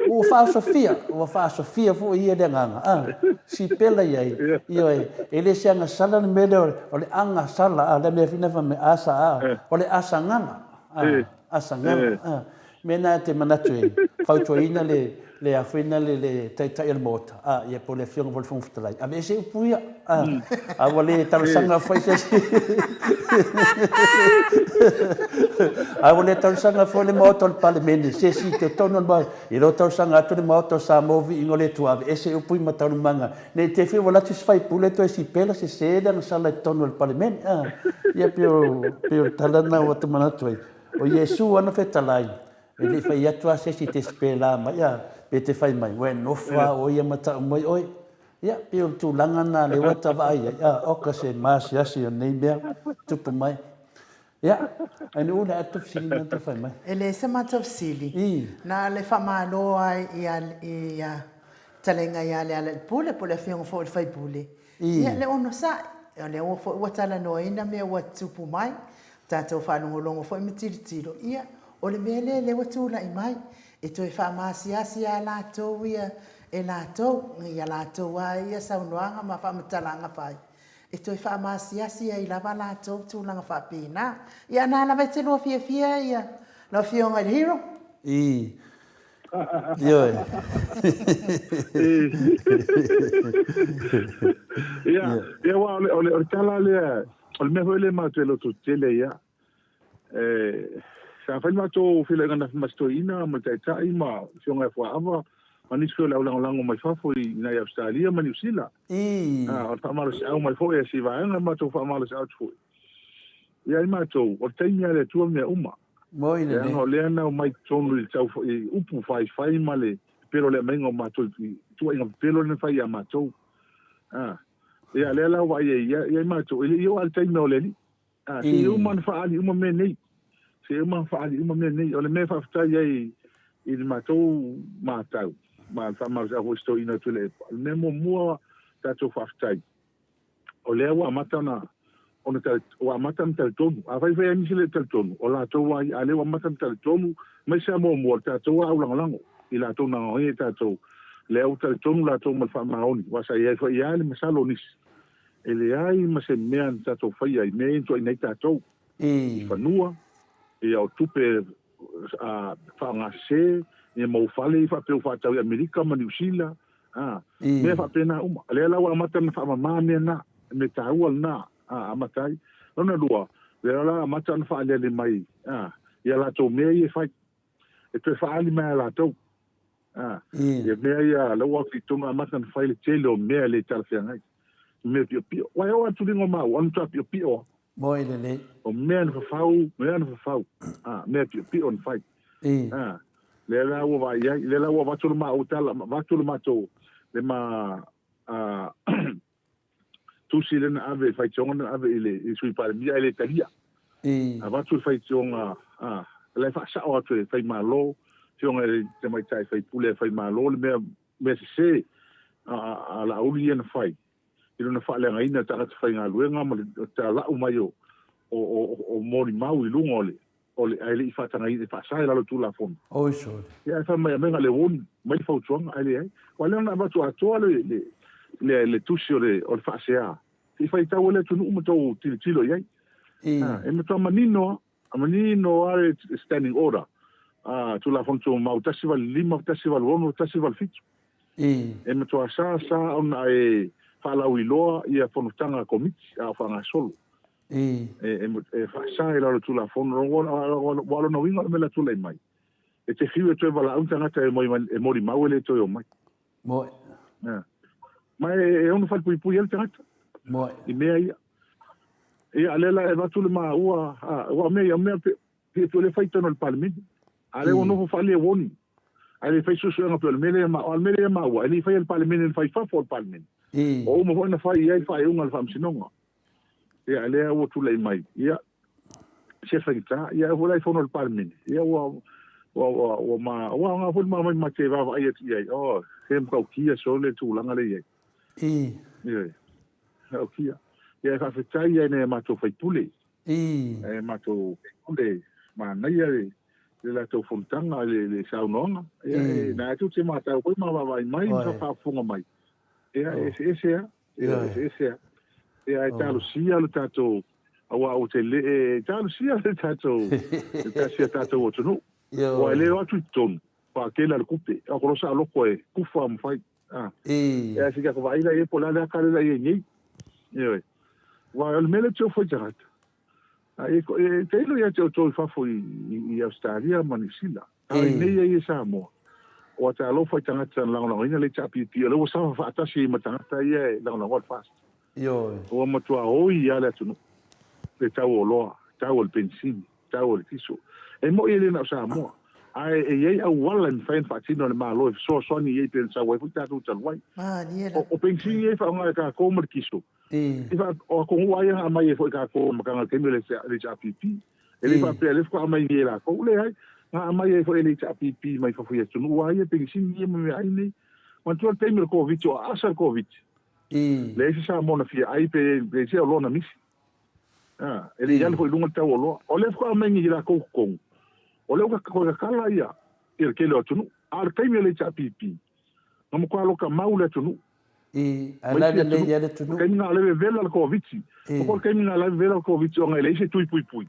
Ua faaosofia, ua faaosofia foi ia le agaga, a, sipela i ai, ioe, e le se agasala le mea lea o le agasala, a, le mea foi lea fai mai, asa a, o le asagala, a, asagala, a. Mea lena e te manatu e fautuaina le, le a foi lena le, le Taitai o le Maota, a, ia po o le Afioga foi i le Fofoga Fetalai, aveese upu ia, a, a ua le talosaga foi se isi. A ua le talosaga foi le Maota o le Palemene, se isi i totonu o le Maota, e le o talosaga atu le Maota o Samoa viiga o le Atua, aveese upu ia ma taualumaga, ne i te i foi ua alu atu isi faipule toe sipela sese le agasala i totonu o le Palemene. A, ia pei o, pei o le tala lena ua ta manatu ai. O Iesu ana fetalai, e le i fai atu lava se isi te sipela mai, a, pe te fai mai, ua e nofo lava oe ia ma tau mai oe. Ia, pei o le tulaga lena lea ua ta vaai ai, a, oka se maasiasi o lenei mea tupu mai. Ia, Ainuu, o le a tou fesili na tou fai mai? E leai se matou fesili. Na o le faamalo lava i a fetalaiga ia Lealailepule po o le afioga foi i le Faipule. Ia, le onosai. O lea foi ua talanoaina mea ua tupu mai, tatou faalogologo foi ma tilotilo, ia, o le mea lea lea ua tulai mai, e toe faamaasiasi lava latou ia e latou, ia latou lava ia saunoaga ma faamatalaga fai, e toe faamaasiasi ai lava latou tulaga faapena. Ia na lava e te lua fiafia ia lau Afioga i le Hero. I. Ioe. Ia, ia aua o le, o le, o le tala lea, o le mea foi lea matou te lototetele ai ia. E, sa fai le matou feiloaiga ananafi ma si toeaina ma le taitai ma le afioga ia Fuaava ma nisi foi o le au lagolago mai fafo i inā i Ausetalia ma Niu Sila. A, o le faamalosiau mai foi a si vaega matou faamalosiau atu foi ia i matou, o le taimi lava a le Atua mea uma. Moi lelei. Leaga o lea na omai totonu i le tau i upu faifai ma le pepelo o le aumaiga o matou i tuuaiga pepelo lea na fai ia matou. A, ia lea la ua vaai ai ia, ia i matou, e le i oo lava i le taimi o le Alii. A, se i uma ona faaali uma mea nei. Se i uma ona faaali uma mea nei. O le mea e faafetai ai i le matou matau, ma le faamalosiau foi i si toeaina o Tuilaepa, o le mea muamua tatou faafetai, o lea ua amata ona ona ua amata ona talitonu. Afai foi e i ai nisi e le talitonu, o latou lava ia, a o lea ua amata ona talitonu, aemaise lava muamua, o le tatou lava aulagolago i latou na lagolagoina i tatou, lea ua talitonu latou ma le faamaoni, aua sa i ai foi lava le masalo o nisi, E leai ma se mea na tatou faia i mea ia na tuuaina ai tatou, i fanua, ia o tupe faaaogasese, ia mau fale ia faapea ua faatau i Amerika ma Niu Sila, a, mea faapena uma. O lea la ua amata ona faamama mea na, mea taua lena, a, amata ai. Lona lua, lea la amata ona faaaliali mai, a, ia latou mea ia e fai. E toe faaali mai a latou. A, ia mea ia, la ua atu i totonu amata ona fai le tele o mea le talafeagai. Mea piopio. Ua e oo atu liga o maua, ona matua piopio lava. Moi lelei. O mea na fafau, mea na fafau. A, mea piopio na fai. A, lea la ua vaai ai, lea la ua avatu le maua tala, avatu le matou, le ma, a, tusi lea na ave, le faitioga na ave i le Sui Palemia ae le talia. Avatu le faitioga, a, O la e faasao atu e Faimalo, Afioga i le Tamaitai Faipule a Faimalo le mea mea sese a a Laauli ia na fai i lona faaleagaina o tagata faigaluega ma le talau mai o o o molimau i luga o le o le ae le i faatagaina e faasa i lalo o le Tulafono. Oi sole. Ia ae fai mai aumai na o le warning mai le fautuaga ae leai. Aua lea na avatu atoa le le le, le tusi o le o le faasea. Se i faitau ai le atunuu ma tou tilotilo i ai. I. E matua manino lava, manino lava le standing order a Tulafono Tumau 185, 186, 187. I. E matua sa sa ona e faalauiloa ia fonotaga a Komiti a o faagasolo. I. E faasa i lalo o le Tulafono, aua o lona uiga o le mea o le a tulai mai, e te fiu e toe valaau ni tagata e molimau e le toe omai. Moe. Ma e ono falepuipui ai le tagata. Moe. I mea ia. Ia, a lea la e avatu le maua, aua o mea ia, o mea pei o lea e fai i totonu o le Palemene. A lea ua nofo faale warning. Ae le fai suesuega pei o le mea lea, o le mea lea e maua, e le i faia e le Palemene, na fai i fafo o le Palemene. Ua uma foi ona fai i ai le faaiuga a le Faamasinoga. Ia, lea ua tulai mai, ia, se faigata, ia, e oo foi la i fono a le Palemene, ia, ua, ua, ua, ua ma, ua aoga foi le ma omai ma te vaavaai atu i ai, oh, he matautia sole le tulaga lea e i ai. Ioe, matautia. Ia, e faafetai ai nai a matou faipule. E matou faipule, manaia le, le latou fonotaga, le, le saunoaga. Ia, e, na tou te matau foi ma vaavaai mai ma faafofoga mai. Ia, e eseese lava. Ia, eseese lava. Ia, ae talosia le tatou, aua ou te le, e talosia le tatou, le tasi a tatou atunuu. Aua e le o atu i totonu, paakela le kupe, a ko losa loko e kufa ma fai. Ah. E a sika ko vaai la e po la le aka le la e nei. Ioe. Aua o le mea lea te ofo i tagata. A e, e te ilo ia te outou i fafo i, i, i Australia ma Niu Sila. A i nei ai e Samoa. Ua talofa i tagata na lagolagoina le HRPP, o lea ua safa faatasi ai ma tagata ia e lagolagoa le FAST. Ioe. Ua matua oi lava le atunuu, le tau o oloa, tau o le penisini, tau o le kiso. E moi e le na o Samoa, ae e i ai auala e mafai ona faatino e le Malo e fesoasoani i ai pei ona sau ai foi tatou talu ai. Malie O, o penisini ia e faaaoga e tatou ma le kiso, I. E fa, o atunuu lava ia na aumai ai foi e tatou i le amataga o le taimi o le HRPP. E le faapea o lea faatoa aumai nei e latou. Leai, na aumai ai foi e le HRPP mai fafo i atunuu lava ia penisini ia ma meaai nei. Manatua le taimi o le Koviti, o aasa le Koviti. Leai se Samoa na fia ai pe leai se oloa na misi. A, e le i alu foi i luga le tau o oloa. O lea faatoa aumai nei e latou i totonu, o lea ua toe tatala ia le tele o atunuu. A o le taimi o le HRPP, na matua loka mau le atunuu. I, ae la e lelei ai le atunuu. O le taimi na o lea e vevela le Koviti. O le taimi na o lea e vevela le Koviti ona e leai se tui puipui.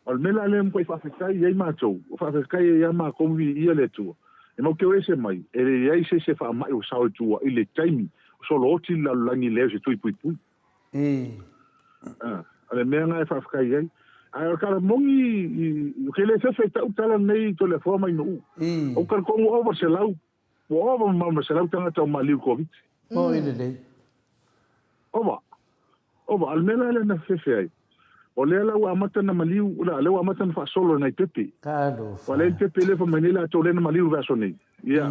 O le mea la lea e matuai faafetai ai matou, faafetai ai ia matou ma viia le Atua, e matou te o ese mai, e leai se isi e faamai ua sao i tua i le taimi o solooti le lalolagi leai o se tui puipui. O le mea lena e faafetai ai. Ae o le tala moni, ou te le fefe e tau le tala lenei i Toleafoa ma Inu'u. Ou te talitonu ua ova le 100 Ua ova mamao ma 100 tagata o maliu i le Koviti. Oi lelei. Ova. Ova. A o le mea la lea na fefe ai, o lea la ua amata ona maliu, o lea ua amata ona faasolo e nai pepe. Talofa. Ua leai le pepe lea fai mai nei latou lea na maliu i le vaiaso nei. Ia.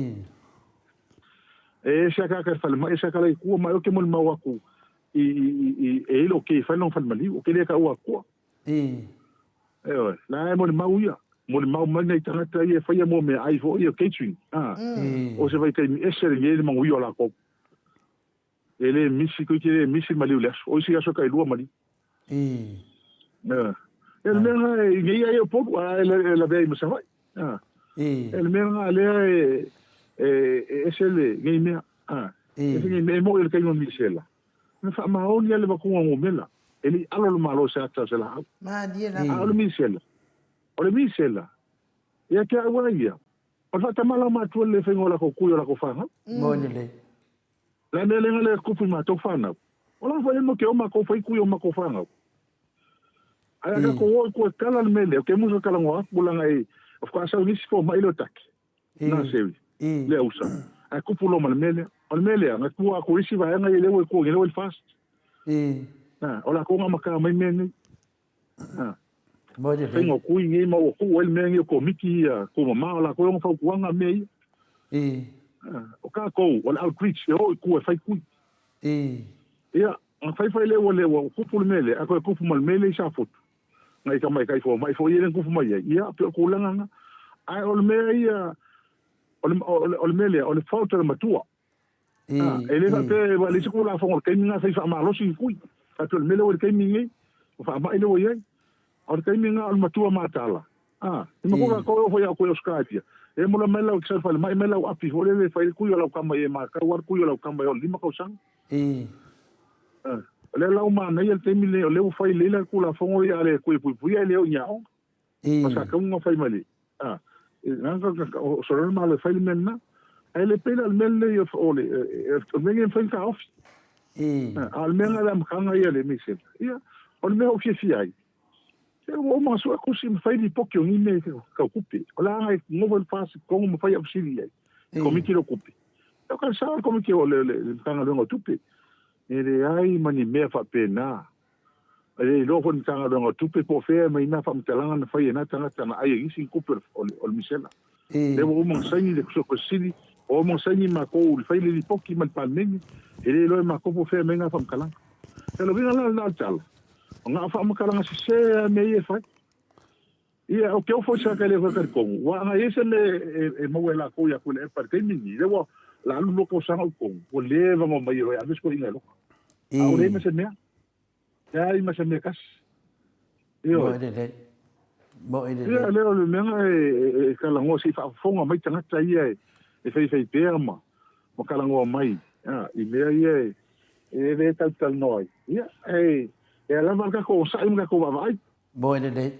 E ese lava tagata i le falemai, ese lava tagata i tua, ma ou te molimau atu i, i, i, e i ai lou kei e fai lona falemaliu, ou te le taua atua. Ioe, la e molimau ia. Molimau mai nai tagata ia e faia mua meaai foi ia catering. A, o se vaitaimi ese lenei le manuia o latou. E le misi, toeitiiti e le misi le maliu i le aso. O isi aso e tailua maliu. Ioe. Ia le mea lena i nei ai Upolu, a e lavea ai ma Savaii. A, e le mea lena lea e, e ese lenei mea. A, ese lenei mea, e moi o le taimi o misela. Na faamaoni lava le avatuga o numera, e le i alo le Malo i se ata o se laau. A o le misela, o le misela, ia te au lava ia, o le faatamala o matua le le faiga o latou kui o latou fanau. Moni lelei. O le a mea lea na le tupu i matou fanau? O la foi e moke o matou fai kui o matou fanau. Ae a tatou o i tua e tala le mea lea, ou te musu e talanoa atu, leaga e, faatoa sau nisi fomai lea o Taki. Na sewi, lea usa. Ae kupu loa ma le mea lea. O le mea lea, na tua atu i isi vaega ia lea ua i tua, lea ua i le FAST. Na, o latou na amata mai mea nei. Na, faiga o kui nei ma ua tuu ai le mea nei o komiti ia, tumama, o latou e ono fautuaga mea ia. Na, o tatou, o le outreach, e o i tua e fai kui. Ia, na fai fai lea ua lea ua kupu le mea lea, ae toe kupu ma le mea lea i Safotu. nai tamaitai fomai foi ia lea na tupu mai ai, ia, pei o le tulaga lena. Ae o le mea ia, o le, o le, o le mea lea, o le fault a le matua. A, e le faapea, aua e leai se Tulafono i le taimi lena e fai faamalosi ni tui. Faapea o le mea lea ua i le taimi lenei, o faamai lea ua i ai. A o le taimi lena o le matua mataala, a, e matua tatou e oo foi ia outou i Ausetalia, e mola mai lau sau i le falemai mai lau api foi lele e fai ai le tui o lau tama ia e matau lava le tui o lau tama e oo i le 5 tausaga. A, o lea la ua manaia le taimi lenei o lea ua fai lelei la le Tulafono ia a le toe puipuia e le oo i ni aoga. Ma sa tau ona fai mai le, a, o Solomon malo e fai le mea lena. Ae le pei la o le mea lenei o le, o le mea lenei e mafai ona taofi. A o le mea lena i le amataga ia a le Misela, ia, o le mea ua ou fiafia ai, se ua uma ona sue tusi ma fai lipoti o ni mea tau tupe. O le a na nofo i le FAST i totonu ma fai au fesili i ai, i Komiti lea o Tupe. O ka sao le Komiti o le Matagaluega o Tupe. E leai ma ni mea faapena. E le iloa foi e le Matagaluega o Tupe po o fea e aumai na faamatalaga na fai e na tagata na ai e isi ni tupe o le misela. Lea ua uma ona saini le Suetusi Sili, ua uma ona saini matou i le fai le lipoti ma le Palemene, e le iloa e matou po o fea e aumai na faamatalaga. O le uiga la lena o le tala, o na o faamatalaga sese lava mea ia e fai. Ia, ou te ofo i se aka e le fai talitonu, ua ana i ai se mea e maua e latou ia Tuilaepa i le taimi lenei, lea ua o le a alu 2 tausaga o i totonu, ua leva ona omai e ave se toeaina e loka. A ua leai ma se mea. Leai ma se mea tasi. Ioe. Moe lelei. Moe lelei. Ia, lea o le mea lena e talanoa se i faafofoga mai tagata ia e faifai pea ma talanoa mai i mea ia e le talatalanoa ai. Ia, e lava le tatou onosai ma le tatou vaavaai. Moe lelei.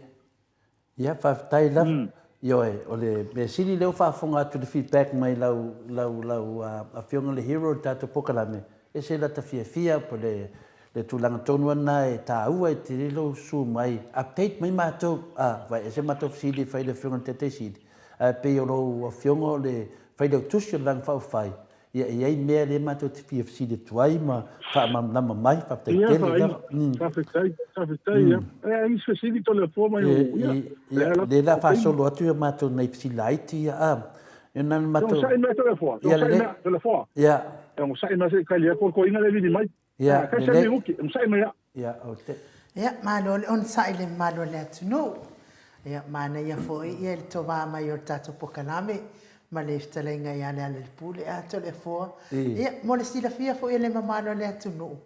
Ia, faafetai lava. Ioe, o le mea sili lea ua faafofoga atu i le feedback mai lau, lau, lau Afioga i le Hero i le tatou polokalame, e ese lata fiafia po o le, le tulaga tonu lava lena e taua ai tele lou susu mai, update mai matou, a, aua e ese matou fesili e fai i le Afioga i le Taitai Sili, ae pei o lou Afioga o le Failautusi o le Vaega Faaupufai, Ia, e i ai mea lea matou te fia fesili atu ai ma faamalamalama mai, faafetai Ia, tele faaina. lava. Faafetai, faafetai, ia. E ai nisi fesili Toleafoa mai Ia, o, ia, ia, lea la lea la o taimi. faasolo atu ia matou nai fesili laiti ia, a. Ia na ona E matou, onosai mai Toleafoa, e ia onosai lelei, mai Toleafoa. ia, E onosai mai se i tali atu o le toeaina lea e vili mai. ia, A, kasi a lelei. minuti, e onosai mai lava. Ia, o te. Ia, malo le onosai i le mamalu o le atunuu. Ia, manaia foi ia le tova mai o le tatou pokalame ma le fetalaiga ia Lealailepule a Toleafoa. Ia, mo le silafia foi e le mamalu o le atunuu,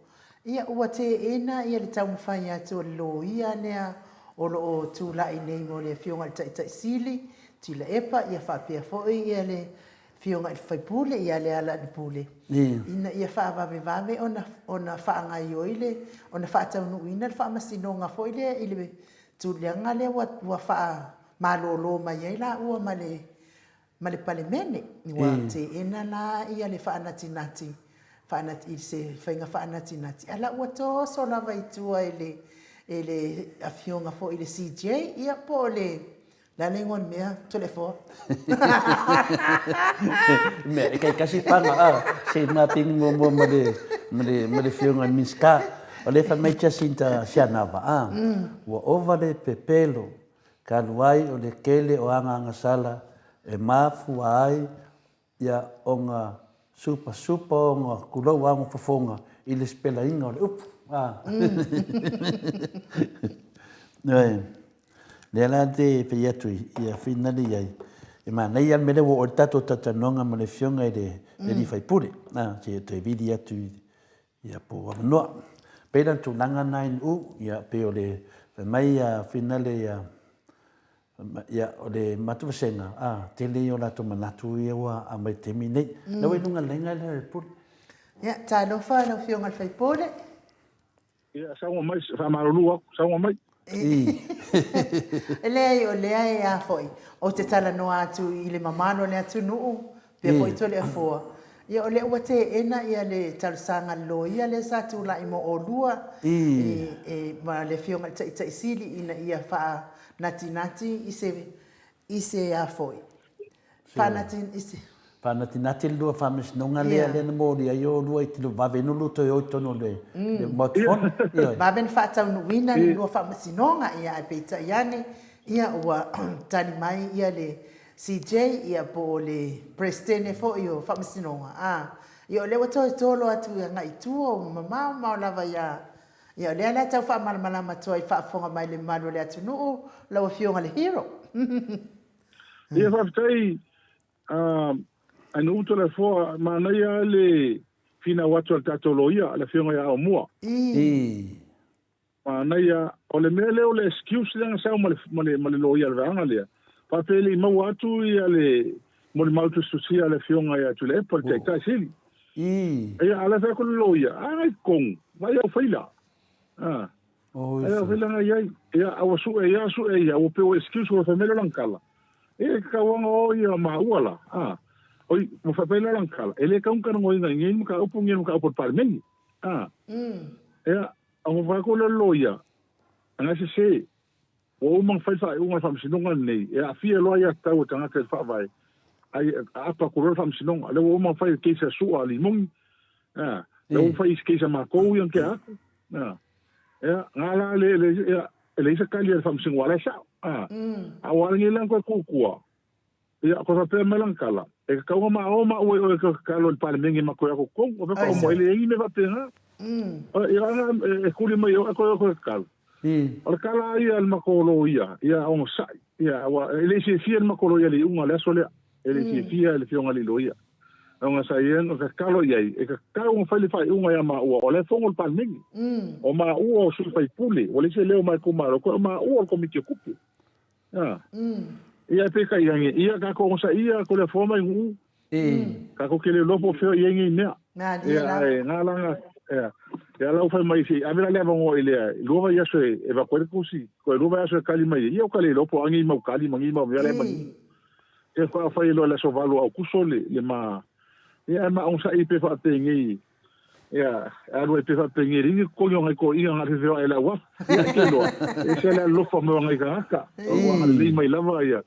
ia ua teena ia le taumafai atu o le loia lea o lo o tulai nei mo le Afioga i le Taitai Sili, Tuilaepa, ia faapea foi ia le Afioga i le Faipule ia Lealailepule, ina ia faavavevave ona ona faagaoioi le ona faataunuuina le faamasinoga foi lea i le tulaga lea ua ua faamalolo mai ai laua ma le ma le Palemene. Ua teena la ia le faanatinati faanati i se faiga faanatinati a la ua toso lava i tua e le e le Afioga foi i le CJ ia po o le Le a le igoa o le mea, Toleafoa? Mea, e kaikasi paga, a, se i mapini muamua ma le, ma le, ma le Afioga i le Minisita. O lea e fai mai Jacinta Sianava, a, ua ova le pepelo, talu ai o le tele o agaagasala e mafua ai Ia ona supasupa ona tulou a ona fofoga i le sipelaina o le upu. A. Ioe. Lea la te fai atu ia finali i ai, e manaia le mea lea ua oo i le tatou talatalanoaga ma le Afioga i le alii faipule, a, se i toe vili atu ia po o avanoa. Pei la o le tulaga lena i Nu'u, ia pei o le fai mai ia finale ia Ia, o le matou vasega, a, tele ia o latou manatu ia ua aumai i le taimi nei. Lea ua i luga laina le Pule. Ia, talofa lau Afioga i le sui usufono. Ia, saunoa mai, faamalulu atu, saunoa mai. E leai, o lea e a foi, ou te talanoa atu i le mamalu o le atunuu, pea foi Toleafoa. Ia, o lea ua teena ia le talosaga a le loia lea sa tulai mo olua i, ma le Afioga i le Taitai Sili ina ia faanatinati i se, i se a foi, faanati, i se. Faanatinati le lua faamasinoga lea, lea na molia ai olua i te vave ina lua toe o i totonu o le Maota Fono. Ioe. Vave na faataunuuina le lua faamasinoga, ia, ae peitai ane, ia, ua tali mai ia le CJ, ia po o le Peresetene foi o Faamasinoga, a, ia o lea ua toe tolo atu agai i tua, ua mamao mamao lava ia, Ia, o lea la e tau faamalamalama atu ai faafofoga mai le mamalu o le atunuu, lau Afioga le Hero. Ia, faafetai, Ainuuto Toleafoa, manaia le finau atu a le tatou loia, le Afioga ia Aomua. Manaia, o le mea lea o le excuse lea na sau ma le, ma le, ma le loia a le vaega lea, faapea e le i maua atu ia le molimau tusitusia a le Afioga ia Tuilaepa, le Taitai Sili. Ia, a o la e fai atu le loia, a na i totonu, vaai au faila. A, ai au faila na i ai. Ia, a ua sue ia, sue ia, ua pei ua excuse ua fai mai lea o lana tala. E tatau ona o ia maua la, a, oi, ua fai mai lea o lana tala, e le tatau ona talanoaina i nei mataupu, nei mataupu a le Palemene. A, ia, Ona fai atu lea o le loia, Ana e sese, ua uma ona fai le faaiuga a le Faamasinoga lenei, e aafia loa aiatatau a tagata i le Faavae, ai aapa atu loa le Faamasinoga. O lea ua uma ona fai le case a Su'a Limoni, a, lea ua fai isi case a matou ia na tea atu, a, ia, na la le, le, ia, e leai se tali a le Faamasinoga, o la e sao, a. A ua ala nei la ona toe tutua, Ia, koe faapea mai lana tala, e tatau ona ma o maua i oe e tatalo i le Palemene ma toe atu totonu. Ua fai mai, e leai ni mea faapena. Ia, ana e tuli mai i oe, koe o toe tatalo. O le tala lava ia a le matou loia, ia onosai. Ia, aua e le i fiafia le matou loia i le iuga o le aso lea. E le i fiafia le Afioga i le Loia. Ona sa ia na tatalo i ai, e tatau ona fai le faaiuga ia maua, o la e fono le Palemene. O maua o sui usufono, ua leai se leo mai itumalo, koe o maua o le Komiti o Tupe. Ia peitai ane, ia tatou onosaia Toleafoa mai Nuu. Tatou te le iloa po o fea o i ai nei mea. Ia ae na la na ia ia la ua fai mai se i ave la le avanoa i le lua vaiaso e avatu ai le tusi, toe lua vaiaso e tali mai ai. Ia ou ka le iloa po o a nei mau tali ma nei mau mea la e manino. Ia faatoa fai loa i le aso 8 o Aokuso le ma ia ae ma onosai pe faapenei Ia, e alu ai pea faapenei e leai ni totogi o nai toeaiina na fefe ai le auafa. Ia, e te iloa, e ese le alolofa mai o nai tagata. Ua agalelei mai lava ia,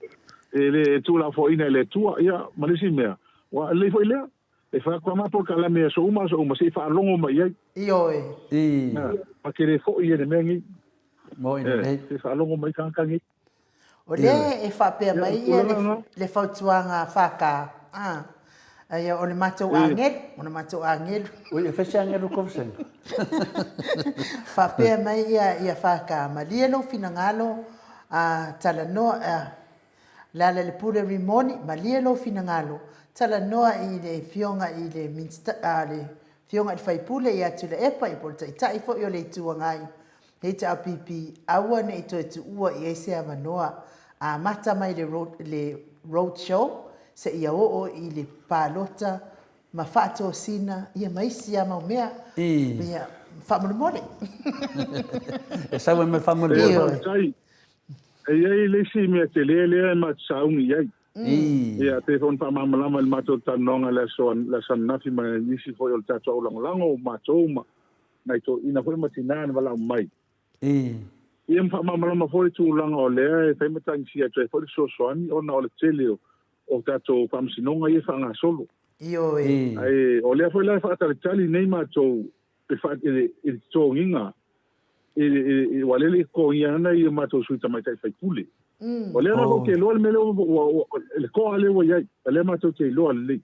e le tuulafoaiina e le Atua. Ia, ma le isi mea, ua lelei foi lea, e fai atu lava polokalame i aso uma aso uma se i faalogo mai i ai. Ioe. Ia, ma te le foi i le mea nei. Se i faalogo mai tagata nei. O lea e faapea mai ia le fautuaga a FK, a, o le matou agelu, o le matou agelu. Ui, e fai se agelu kou sena. Faapea mai ia ia FK, malie lou finagalo, a, talanoa, a, le ala i le pule Rimoni, malie lou finagalo, talanoa i le Afioga i le Minista, a, le Afioga i le Faipule ia Tuilaepa, ia po o le Taitai foi o le Itu Agai, HRPP, aua ne i toe tuua i ai se avanoa amata mai le le road show seia oo i le palota ma faatosina ia ma isi lava mau mea. Ia, faamolemole. E sau ai ma le faamolemole. Ioe. Faafetai. E i ai le isi mea tele lea e matou sauni i ai. Ia, pei foi ona faamalamalama i le matou talanoaga i le aso le aso ananafi ma nisi foi o le tatou aulagolago, o matou ma nai toeaiina foi ma tina na valaau mai. Ia ma faamalamalama foi le tulaga o lea e fai ma tagisia atu ai foi le fesoasoani ona o le tele o tatou faamasinoga ia e faagasolo. Ioe. Ae o lea foi la e faatalitali nei matou i le totogiga, aua o lea e le i totogia ana i o matou sui tamaitai faipule. O lea la matou te iloa le mea lea ua, le toa lea ua i ai, o lea matou te iloa lelei.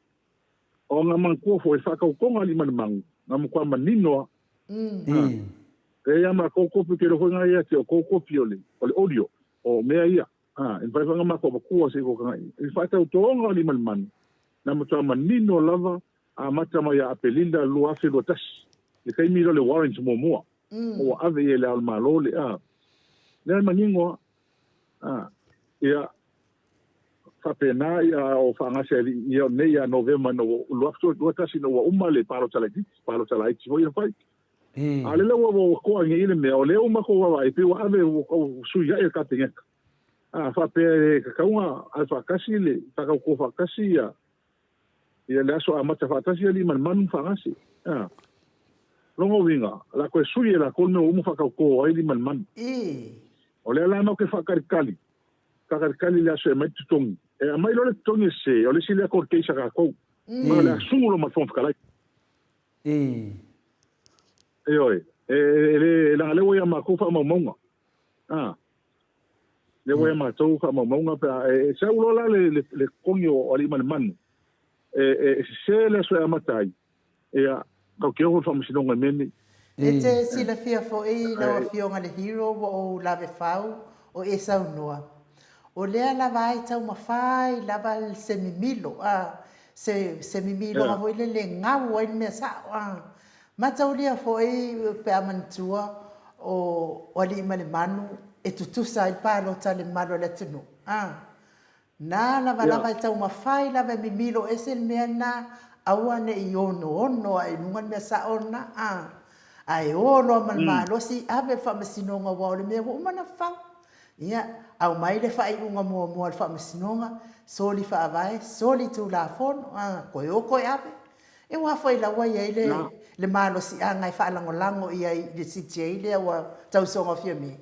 O na manatua foi, faatautoga alii ma le magu, na matua manino lava. E i ai a matou kopi, ou te iloa foi na ia te o tou kopi o le audio, o mea ia. E mafai foi ona matou avatua se i i. I le faatautoga o alii ma le manu, na matua manino lava, amata mai ia Aperila 2021, le taimi lea o le warrant muamua, ua ave i ai e Le Ao o le Malo le, lea e manino lava. Ia, faapena ia o faagase alii ia nei ia Novema ina ua 2021 ina ua uma le palota laitiiti, palota laiti foi na fai. A o lea ua ua toa nei le mea, o lea ua matou vaavaai pei ua ave ua tau sui ae le Kapeneta. A faapea e tatau ona ave faatasi le faatauto faatasi ia ia le aso amata faatasi alii ma le manu ma faagase. A lona uiga, o le a toe sui e latou le mea ua uma faatauto ai alii ma le manu. O lea la matou te faatalitali faatalitali i le aso e aumai le totogi. E aumai loa le totogi e sese, o le isi lea court case a tatou. Ma o le a sugu loa ma le Fofoga Fetalai. Ioe. E, e le, leaga lea ua ia matou faamaumauga. A. Lea ua ia matou faamaumauga pe a e, e sau loa la le, le, le totogi o alii ma le manu, e, e, e sese le aso e amata ai, ia, tatou te ofo i le faamasinoga i mea nei. E te silafia foi lau Afioga le Hero ua ou lave fau o e saunoa. O lea lava ai taumafai lava se mimilo, a, se, se mimiloga foi lele e gau ai le mea sao, a. Mataulia foi pe a manatua o, o Aliimalemanu e tutusa ai le palota a le mamalu o le atunuu, a. Na lava lava e taumafai lava e mimilo ese le mea lena, aua ne i onoono ae i luga le mea sao lena, a. Ae o loa ma le malosi, ave i le faamasinoga aua o le mea ua uma ona fau. Ia, aumai le faaiuga muamua a le faamasinoga, soli faavae, soli tulafono, a, toe o toe ave. E aua foi la ua i ai le, le malosiaga e faalagolago i ai i le CTA lea ua tausoga o Fiame.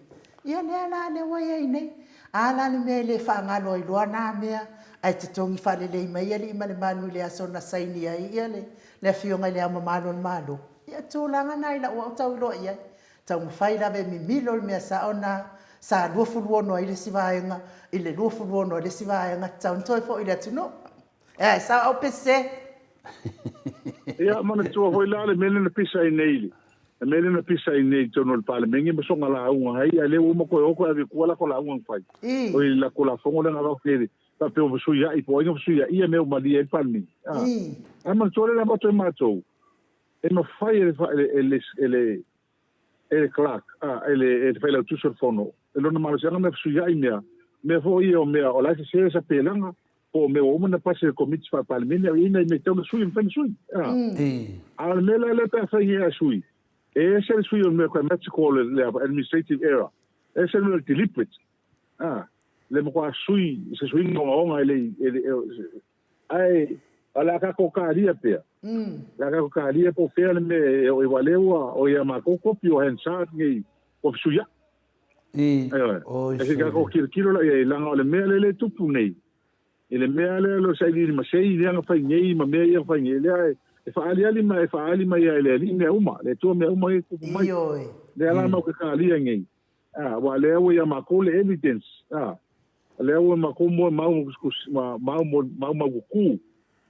Ia lea la lea ua i ai nei. A la le mea e le faagalo ai loa na mea ae totogi faalelei mai alii ma le manu i le aso na saini ai ia le, le Afioga i Le Ao Mamalu o le Malo. Ia tulaga na i lau au tau iloa i ai. Taumafai lava e mimilo le mea sao na sa 26 ai le isi vaega i le 26 a le isi vaega tatau ona toe foi i le atunuu. Ea, e sao au pe sese? Ia, manatua foi la le mea lea na pisa ai nei, le mea lea na pisa ai nei i totonu o le Palemene ma soga lauga ai, a lea ua uma toe o toe ave i tua lako lauga na fai. O i lako lafoga lea na avatu i le faapea ua fesuiai po o ai na fesuiai ia mea ua malie ai le Palemene. Ae manatua lea na avatu e matou, e mafai e le, e le, e le clerk, a, e le, e le failautusi o le fono, e lona malosiaga mea fesuiai mea, mea foi ia o mea o la e sese sapelaga, po o mea ua uma ona pasi e le Komiti Faa-Palemene, a o i ai nai mea e tatau ona sui, e mafai ona sui. A. A o le mea la lea pe a fai nei a sui, e ese le sui o le mea grammatical, le administrative error, ese le mea o le deliberate. A, le matua sui, se suiga ogaoga e le i, e le, e, Ae o le a tatou kalia pea. O le a tatou kalia po o fea le mea e oo ai, aua o lea ua o i a matou kopi o Hansard nei ua fesuiai. Ioe. Ae se i tatou tilotilo la i ai, leaga o le mea lea e tupu nei, i le mea lea o le sailiili masei lea na fai nei ma mea ia na fai nei, lea e faaaliali ma e faaali mai lava e le Alii mea uma, le Atua mea uma ia e tupu mai. Lea la matou te kalia nei, aua o lea ua ia matou le evidence, O lea ua matou moe mau ma mau mau maututu.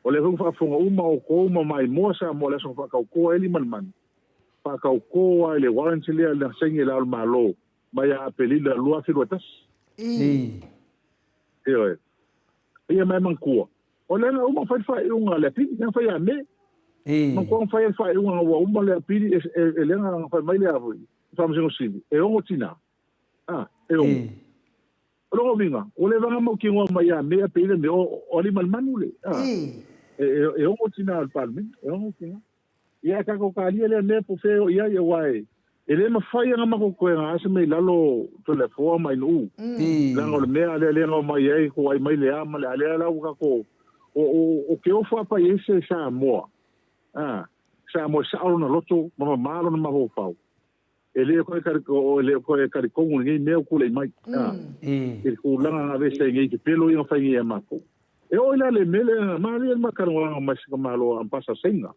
O lea foi ua faafofoga uma outou ma maimoa Samoa i le aso na faatauto ai Limalimanu. Faatauto lava i le warrant lea na saini e Le Ao o le Malo mai ia Aperila 2021. Ioe. Ia ma e manatua, o lea na uma ona fai le faaiuga a le apili, lea na fai ia Me. Manatua na fai ai le faaiuga ua uma le apili e lea na fai mai le Faamasino Sili, e 6 tina. E 6. O lona uiga, ua leva ona mautinoa mai ia Me Aperila me o Aliimalemanu le, a, e 6 tina o le Palemene, e 6 tina. Ia ae tatou talia lea mea po o fea e oo i ai, aua e le mafai ona matou toe gase mai lalo o Toleafoa ma Ainuu, leaga o le mea lea lea na omai ai, toai mai le a ma le a, lea la ua tatou, o ke ofo a pai ai se Samoa, a, Samoa e sao lona loto ma mama lona mafaufau, E le o e le toe talitonu i lenei mea ua tulai mai, i le tulaga na aveese ai nei pepelo ia na fai nei ia matou. E oo i la le mea lea na malie le matalanoaga mai si tamaloa Ambasa Saina.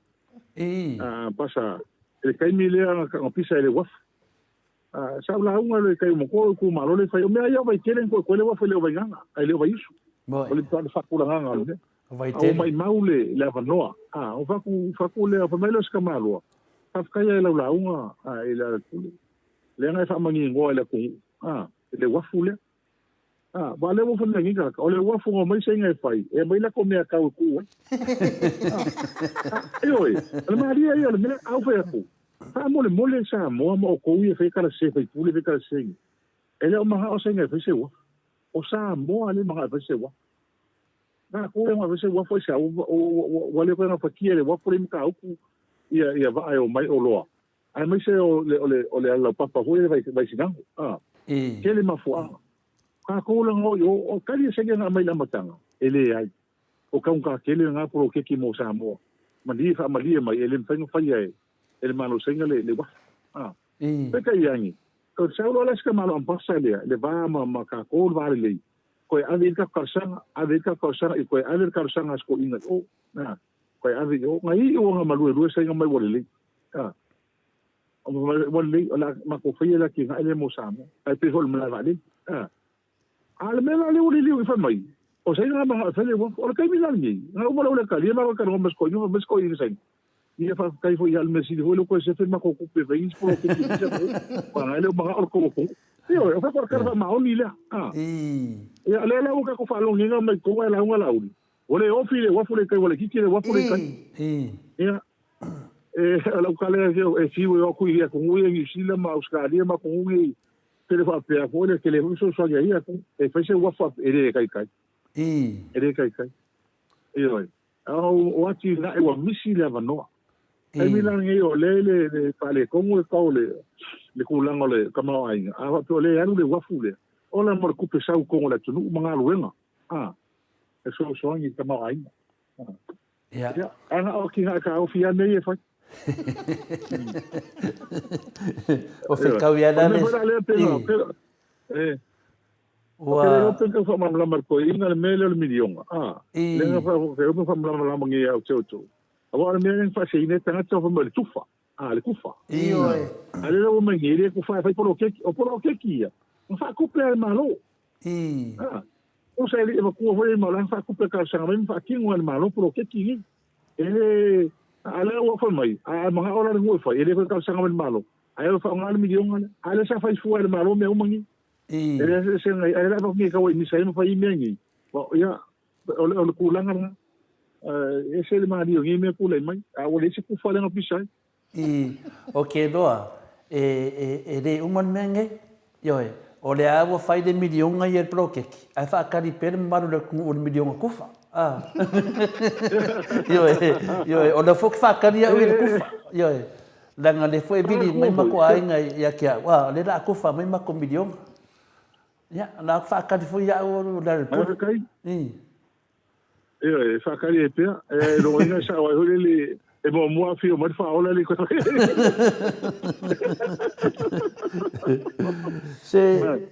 Ambasa, i le taimi lea na pisa ai le uafu. Sa ou lauga i le tai o matua o itumalo lea e fai, o mea ia o Vaitele na koekoe le uafu e le o Vaigaga, ae le o Vaiusu. O le faatulagaga o le mea. A ua maimau le le avanoa. A, o faku, faku lea, fai mai lea o si tamaloa, faafetai lava i lau lauga a, i le Alepule. Leaga e faamanigoa i le atunuu, a, i le uafu lea. A, aua o lea ua fai mai nei tagata, o le uafu na omai Saina e fai, e aumai latou mea tau e tuu ai. A, a, ioe, o le malie ia o le mea, a ou fai atu, faamolemole Samoa ma outou ia e fai tala sese, faipule e fai tala sese nei. E le o manao Saina e fai se uafu. O Samoa lea e manao e fai se uafu. Na ko e ngā se uafu ai se au, ua le koe gafatia e le uafu le mataupu ia, ia vaa e omai o loa. Aemaise o le, o le, o le alalaupapa foi le vai, Vaisinago. A. Tele mafuaaga. Kākou la ngā o, o kali e saini ana mai le amataga, e leai. O kaunga tele ngā poloketi mo Samoa. Malie faamalie mai, e le mafai ona faia e, e le Malo Saina le, le uafu. A. Peitai ane, o le sau loa la si tamaloa ambasa lea, le va ma, ma kākou le va lelei, Koe ave i le tatou talosaga, ave i le tatou talosaga i koe ave le talosaga a si toeaina i o, a, koe ave i o. Na iu ona maluelue saina mai ua lelei, a, ua lelei, o le a matou faia le atinae lea mo Samoa. Ae pei foi o le malae vaalele, a. A o le mea la lea ua liliu i fai mai, o saina na manao e fai le uafu. O le taimi la lenei, na uma loa le talia, ma talanoa ma si toeaina, fai mai si toeaina saina. Ia faafetai foi ia le mea sili foi lea ua toe sefe le matou tupe e fai ai nisi poloketi i nisi atunuu. Vagana ai lea ua manao le tou atunuu. Ioe, o fea po o le tala faamaoni lea. A. Ia, o lea la ua tatou faalogiina mai totonu ae lauga Laauli, ua le ofi le uafu lea i tai, ua laitiiti le uafu lea i tai. Ia, e, o lau tala ia, e fiu e o atu i atunuu ia Niu Sila ma Ausetalia ma atunuu nei, tele faapea foi le tele foi fesoasoani a ia atunuu. E fai se uafu e le taitai. E le taitai. Ioe. O atinae ua misi le avanoa. Taimi la lenei o lea e le faaletonu le tau o le tulaga o le tamaoaiga, a faapea o lea e alu le uafu lea, ola mo le tupe sau i totonu o le atunuu ma galuega e fesoasoani i le tamaoaiga. Ia, ae na o atinae taofi lava mea ia e fai. O fetau ia la le... Ua... Ou te le iloa pe na tau faamalamalama e le toeaina le mea lea o le miliona, a? Lea na faamalamalama nei ia te outou. Aua o le mea lea na faaseseina ai tagata fai mai o le tufa, a, le tufa. Ioe. A o lea la ua omai nei, e le tufa e fai poloketi. O poloketi ia, na faatupe lava e le Malo. A, tusa e le i avatua foi e le Malo, na faatupe e talosaga mai ma faatino lava e le Malo poloketi nei. E le, a o lea ua fai mai, a manao la le nuu e fai, e le toe talosaga mai i le Malo, ae o e faaaoga le miliona lea. A o lea sa fai fua e le Malo mea uma nei. E le se ngai ai la ngi ka wai ni sai ma fai mea ngi. Ia o le o le tulaga lena. E ese le malie o nei mea tulai mai, a ua leai se kufa lea na pisa ai. I, o ke loa, e, e, e le uma le mea nei. Ioe, o lea ua fai le miliona ia i le poloketi, ae faatali pea le mamalu o le atunuu i le miliona kufa. A. Ioe, ioe, o lea foi ou te faatali au i le kufa. Ioe. Leaga o lea foi e vili mai matou aiga ia te au, a, o lea o le a tofa mai matou miliona. Ia, o le a faatali foi au o le Pule. Ioe, e faatali ai pea. E logoina e sao ai foi lele e muamua afio mai le faaola le Se,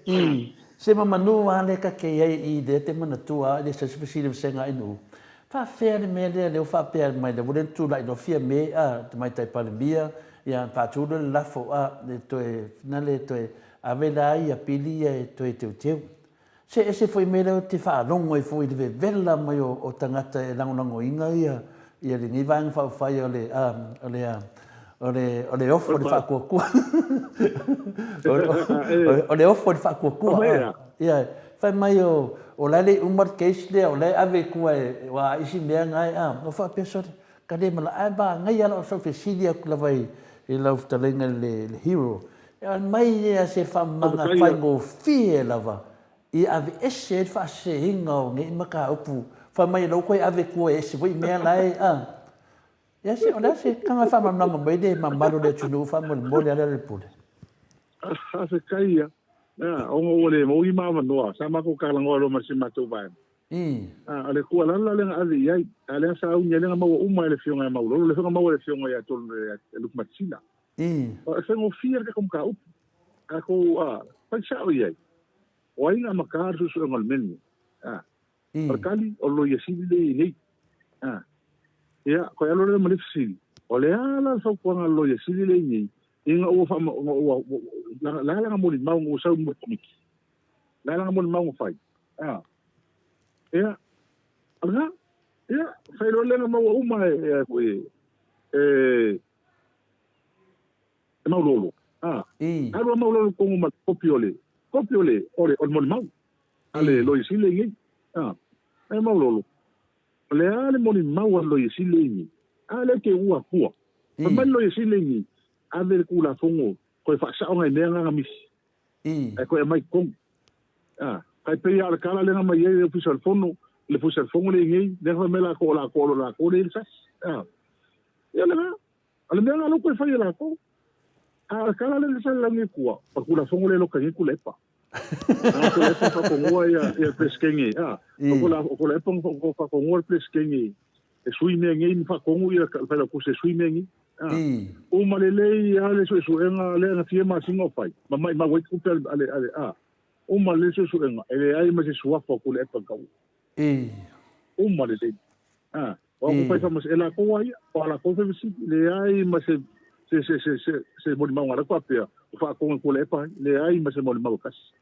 i, se mamanu a le ka ke ai i lea te manatua i le se fesili vasega ai nuu. Faafefea le mea lea lea ua faapea mai lea ua le tulai loa Fiame a Tamaitai Palemia ia ona faatu lea o le lafo a le toe na le toe ave la ia pili ia e toe teuteu. Se ese foi mea lea ou te faalogo ai foi i le vevela mai o tagata e lagolagoina ia ia lenei Vaega Faaupufai o le a o le a o le o le ofo i le faatuatua. O le ofo i le faatuatua. Ia, fai mai o, o la e le i uma le case lea, o la e ave i tua e, aua a isi mea na e, a, ua faapea sole, ka le mana, ae manaia lava o sau fesili atu lava i, i lau fetalaiga i le, le hero, e aumai ia se faamamaga faigofie lava i aveese ai le faaseseina o nei mataupu, fai mai o la ua toe ave i tua e ese foi mea la e, a. Ia se, o le a se tala faamalamalama mai le mamalu o le atunuu faamolemole a Lealailepule? Faafetai ia. Ona ua le maua ni ma avanoa, sa matou talanoa loa ma si matou vaega. O le tuualalo la lea na ave i ai, a lea sa uni ai lea na maua uma e le Afioga ia Maulolo, lea foi na maua e le Afioga ia Luke Matisila. E faigofie le tatou mataupu. Tatou fai sao i ai, o ai na amata le suesuega o le mea lenei? O le tali, o le Loia Sili lea e i ai nei. A. Ia, toe alu lea ma le fesili, o le a la le fautuaga a le Loia Sili lea e i ai nei, ina ua faama, ina ua, le a lana molimau ina ua sau i luma o le Komiti? Le a lana molimau na fai? A. Ia, o lena. Ia, fai loa lea na maua uma e, e, e, e Maulolo. A. Alu a Maulolo i totonu ma le kopi o le, kopi o le, o le, o le molimau. A le Loia Sili lea i inei. A, e Maulolo, o le a le molimau a le Loia Sili lea i inei? A lea te ua atua. Fai mai le Loia Sili lea i inei, ave le Tulafono toe faasao nai mea na na misi. Ae toe aumai i totonu. A, tai pei lava o le tala lea na aumai ai le Ofisa o le Fono, le Ofisa o le Fono lea i inei, lea na fai mai latou o latou o lo latou lea e i ai le sasi. A, ia lena. O le mea lena o lea ua toe fai e latou. A o le tala lea na salalau nei i tua, o le Tulafono lea e loka nei Tuilaepa. A o Tuilaepa faatonua ia le Peresetene, a, o Tuilaepa na faatonua le Peresetene e sui mea nei ma faatonu ia le Failautusi e sui mea nei. A, uma lelei lava le suesuega lea na fia masina o fai, ma maimau ai tupe a le, a, uma lelei le suesuega, e leai ma se suafa o Tuilaepa i taua. Uma lelei. A, o aku fai faamasino, e latou a ia, o a latou fai masini, leai ma se se se se se se molimau la faapea, o faatonu e Tuilaepa ai, leai ma se molimau e tasi.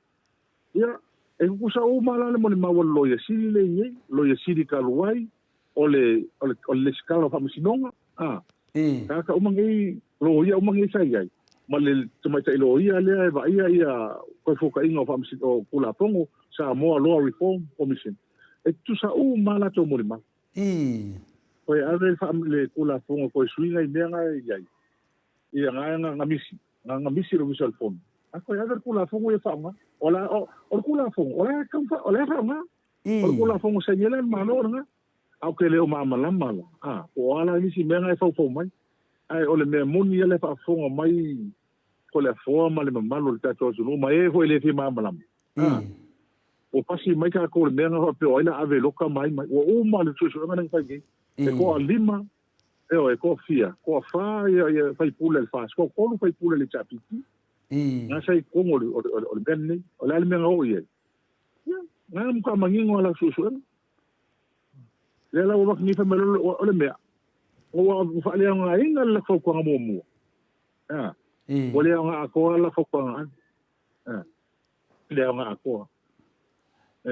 Ia, e tutusa uma la le molimau a le Loia Sili lea i inei, Loia Sili talu ai, o le o le o le Resitala o Faamasinoga, a. Tagata uma nei, loia uma nei sa i ai, ma le tamaitai loia lea e vaaia ia Toefuataiga o Faamasino, o Tulafono, Samoa Law Reform Commission, e tutusa uma lava latou molimau. Toe ave le Tulafono e toe suiga i mea na e i ai, ia na na misi, na na misi le Ofisa o le Fono, ae toe ave le Tulafono ia e faaaoga. O la, o, o le Tulafono, o la e tau, o la e faaaoga. O le Tulafono saini ai le Malo lena. Ae ou te le o malamalama la, a, po o a la nisi mea na e faufau mai. Ae o le mea moni ia le faafofoga mai Toleafoa ma le mamalu o le tatou atunuu ma e foi e le fia malamalama, a, ua pasi mai tatou i le mea na faapea o ai la ave loka ma ai mai. Ua uma le suesuega lea na fai nei. E toalima, ioe, e toafia, toafa ia, ia faipule a le FAST, toatolu faipule a le HRPP. Na sa i totonu o le, o le, o le mea lenei. O le a le mea na oo i ai? Ia, na matua manino lava lau suesuega. Lea la ua avatu nei fai mai o le mea, ua faaleaogaina le latou fautuaga muamua. A, ua le aoga atoa le latou fautuaga ave. A, le aoga atoa.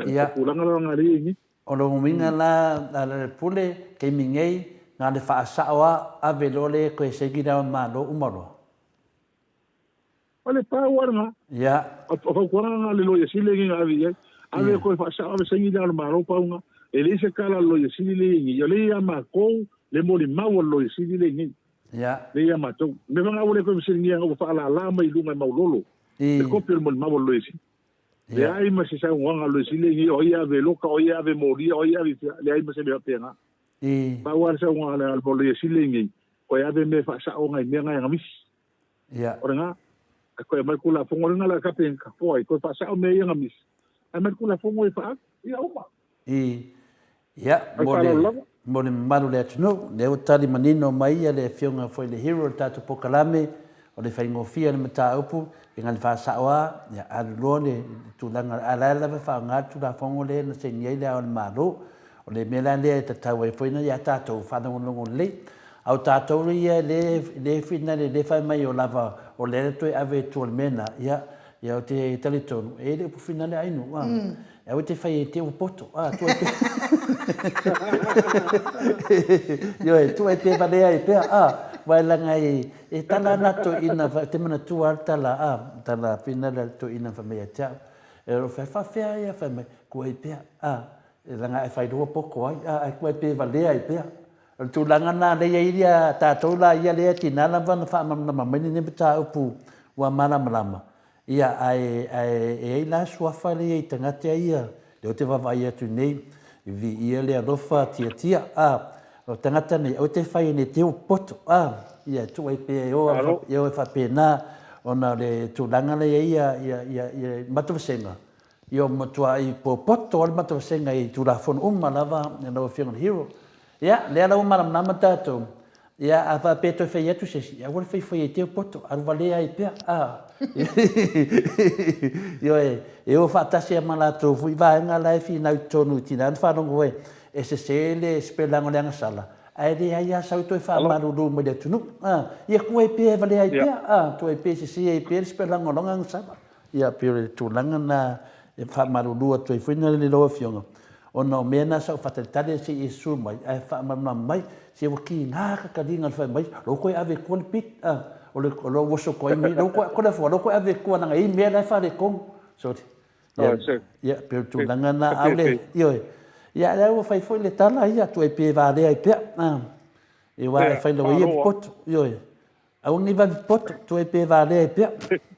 Ia. O tulaga la na lea i O lona uiga la, Lealailepule, taimi nei, na o le faasao lava, ave loa le toe saini le Ao o le Malo uma loa. O le pau lava lena. Ia. O fautuaga na a le Loia Sili lenei na ave i ai. Ave toe faasao, ave saini le Ao o le Malo, pau lena. E leai se tala a le Loia Sili lea e i ai nei. O lea e ia matou le molimau a le Loia Sili lea e i nei. Ia. Lea e ia matou. O le mea foi lena ua le toe fesiligia ina ua faalala mai i luga e maulolo le kopi o le molimau a le Loia Sili. Leai ma se saunoaga a le Loia Sili lea e i nei, o ai e ave e loka, o ai e ave e molia, o ai e ave i fea. Leai ma se mea faapena. Pau lava le saunoaga a le Loia Sili lea e i nei, toe ave mea e faasao nai mea na e misi. Ia. O lena, e toe aumai le Tulafono lena la Kapeneta, po ai, toe faasao mea ia na misi, aumai le Tulafono e faaalu, ia uma. I, ia, mo le, mo le mamalu o le atunuu, lea ua tali manino mai ia le Afioga foi i le Hero o le tatou polokalame, o le faigofie o le mataupu, ia na le faasao lava, ia alu loa le tulaga, a o la e lava e faaaoga le Tulafono lea na saini ai Le Ao o le Malo. O le mea la lea e tatau ai foi ona ia tatou faalogologo lelei. A o tatou ia e le finale, le fai mai o lava o lea toe ave i tua o le mea lena, ia, ia ou te talitonu, e le upu finale a inu, a. Aua e te fai e te ua poto, a, tuu ai pea. Ioe, tuu ai pea valea ai pea, a, aua leaga e, e tala ana toeaina, ou te manatua lava le tala, a, tala finale a le toeaina fai mai ia te au, e faafefea ia fai mai, tuu ai pea, a, leaga e fai loa poto ai, a, ae tuu ai pea e valea ai pea. O le tulaga lena lea e i ai tatou la ia lea e tiga lava ona faamalamalama mai lenei mataupu ua malamalama, ia ae ae e i ai la suafa lea i tagata ia lea ou te vaavaai atu nei, viia le alofa tiatia a, o tagata nei aua te fai nei te poto a, ia e tuu ai pea e o e o e faapena ona o le tulaga lea e i ai ia ia ia matou vasega ia ua matuai popoto lava le matou vasega i Tulafono uma lava lau Afioga i le Hero. Ia, lea la ua malamalama tatou, ia, a faapea e toe fai atu se isi, ia aua le faifai ai te poto, alu valea ai pea, a. Ioe, e o faatasi lava ma latou foi vaega la e finau i totonu i tina na faalogo e, e sese le sipelaga o le agasala, ae leai lava sau toe faamalulu mai le atunuu, a. Ia tuu ai pea e valea ai pea, a, tuu ai pea e sese ai pea le sipelaga o lona agasala. Ia, pei o le tulaga lena e faamalulu atu ai foi i lau Afioga, ona o mea na sa ou faatalitali se i e susu mai, ae faamalamalama mai, se ua tiga ka taliga o le fai mai, lou toe ave i tua le pit, a, o le, o lou oso atu ai nei, lou toe, Toleafoa, lou toe ave i tua leaga e i ai mea la e faaletonu. Sorry. Ia, ia, pei o le tulaga lena, a o le, ioe, ia, lea ua fai foi le tala ia, tuu ai pea e valea ai pea, a, aua e fai lava ia poto, ioe. Aua ne i vave poto, toe pe valea ai pea.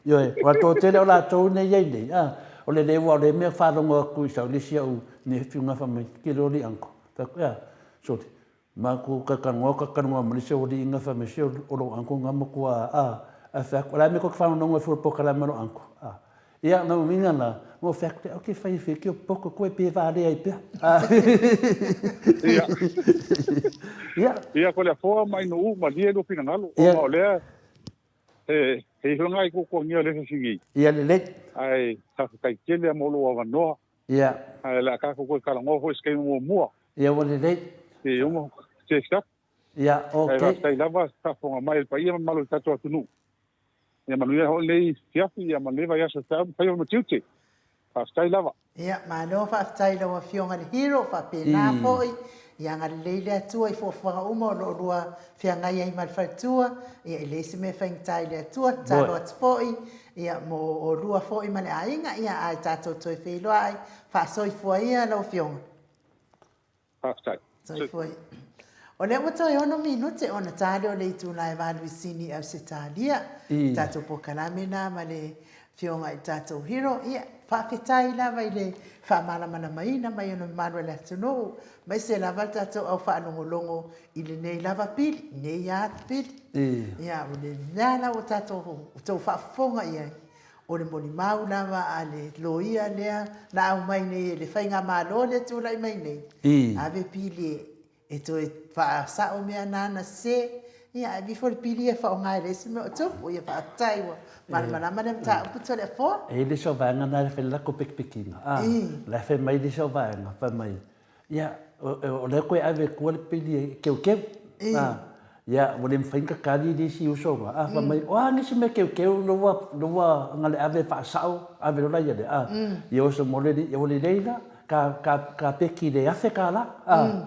Ioe, aua toatele o latou nei i ai nei, a, o le le ua o le mea faalogo atu i sau le isi au nephew nga fai mai, ke loli uncle. Fai atu, ea, sorry, matou talatalanoa talatalanoa ma le isi aualii nga fai mai, se o lou uncle nga matua, a, ae fai atu, o le a le mea tou te faalogologo ai fua i le polokalame a lou uncle, a. Ia, na uiga la, ua fai atu, ok, fai e fia poto koe pe valea ai pea. Ia. Ia. Ia, ko le afoa mai no u malie lo finagalo, ona o lea, he, he ihoga i kukuangia o le se singi. Ia, lelei. Ae, faafetai tele mo lou avanoa. Ia. Ae, le a tatou toe talanoa foi i se taimi muamua. Ia, ua lelei. Se i uma, se stop. Ia, ok. Ae faafetai lava, faafofoga mai le paia ma le mamalu o le tatou atunuu. Ia manuia foi lenei afiafi, ia ma lenei vaiaso e feau ma faiva ma tiute. Faafetai lava. Ia, malo faafetai i lau Afioga i le Hero, faapena foi Ia agalelei le Atua i fuafuaga uma o lo o lua feagai ai ma le faletua, ia e leai se mea e faigata i le Atua, tatalo atu foi ia mo oulua foi ma le aiga, ia ae tatou toe feiloai, faasoifua ia lau Afioga. Faafetai. Soifua ia. O lea ua toe ono minute ona ta lea o le itula e valu i Sini, Ausetalia. Tatou polokalame na ma le Afioga i le tatou hero. Ia, faafetai lava i le faamalamalamaina mai o le mamalu o le atunuu, aemaise lava le tatou au faalogologo i lenei lava pili, lenei lava pili. Ia, o le mea la ua tatou outou faafofoga i ai, o le molimau lava a le loia lea na aumai nei e le faigamalo lea e tulai mai nei, ave pili e toe faasao mea na na sese, ia ae aveifo le pili ia e faaaoga e leai se mea o tupu. Ia faafetai ua malamalama lea mataupu Toleafoa. E i ai le isi o vaega na e fai le latou pekipekiga, a, la e fai mai le isi o vaega, fai mai, Ia, o lea toe ave i tua le pili e keukeu. A, ia, ua le mafai ona tatali le isi uso na. A, fai mai, o a nisi mea keukeu lea ua, lea ua na le ave e faasao, ave loa la ia lea. A, ia oso mo le alii, ia ua lelei la, ka, ka, ka peki i le $1,000. A,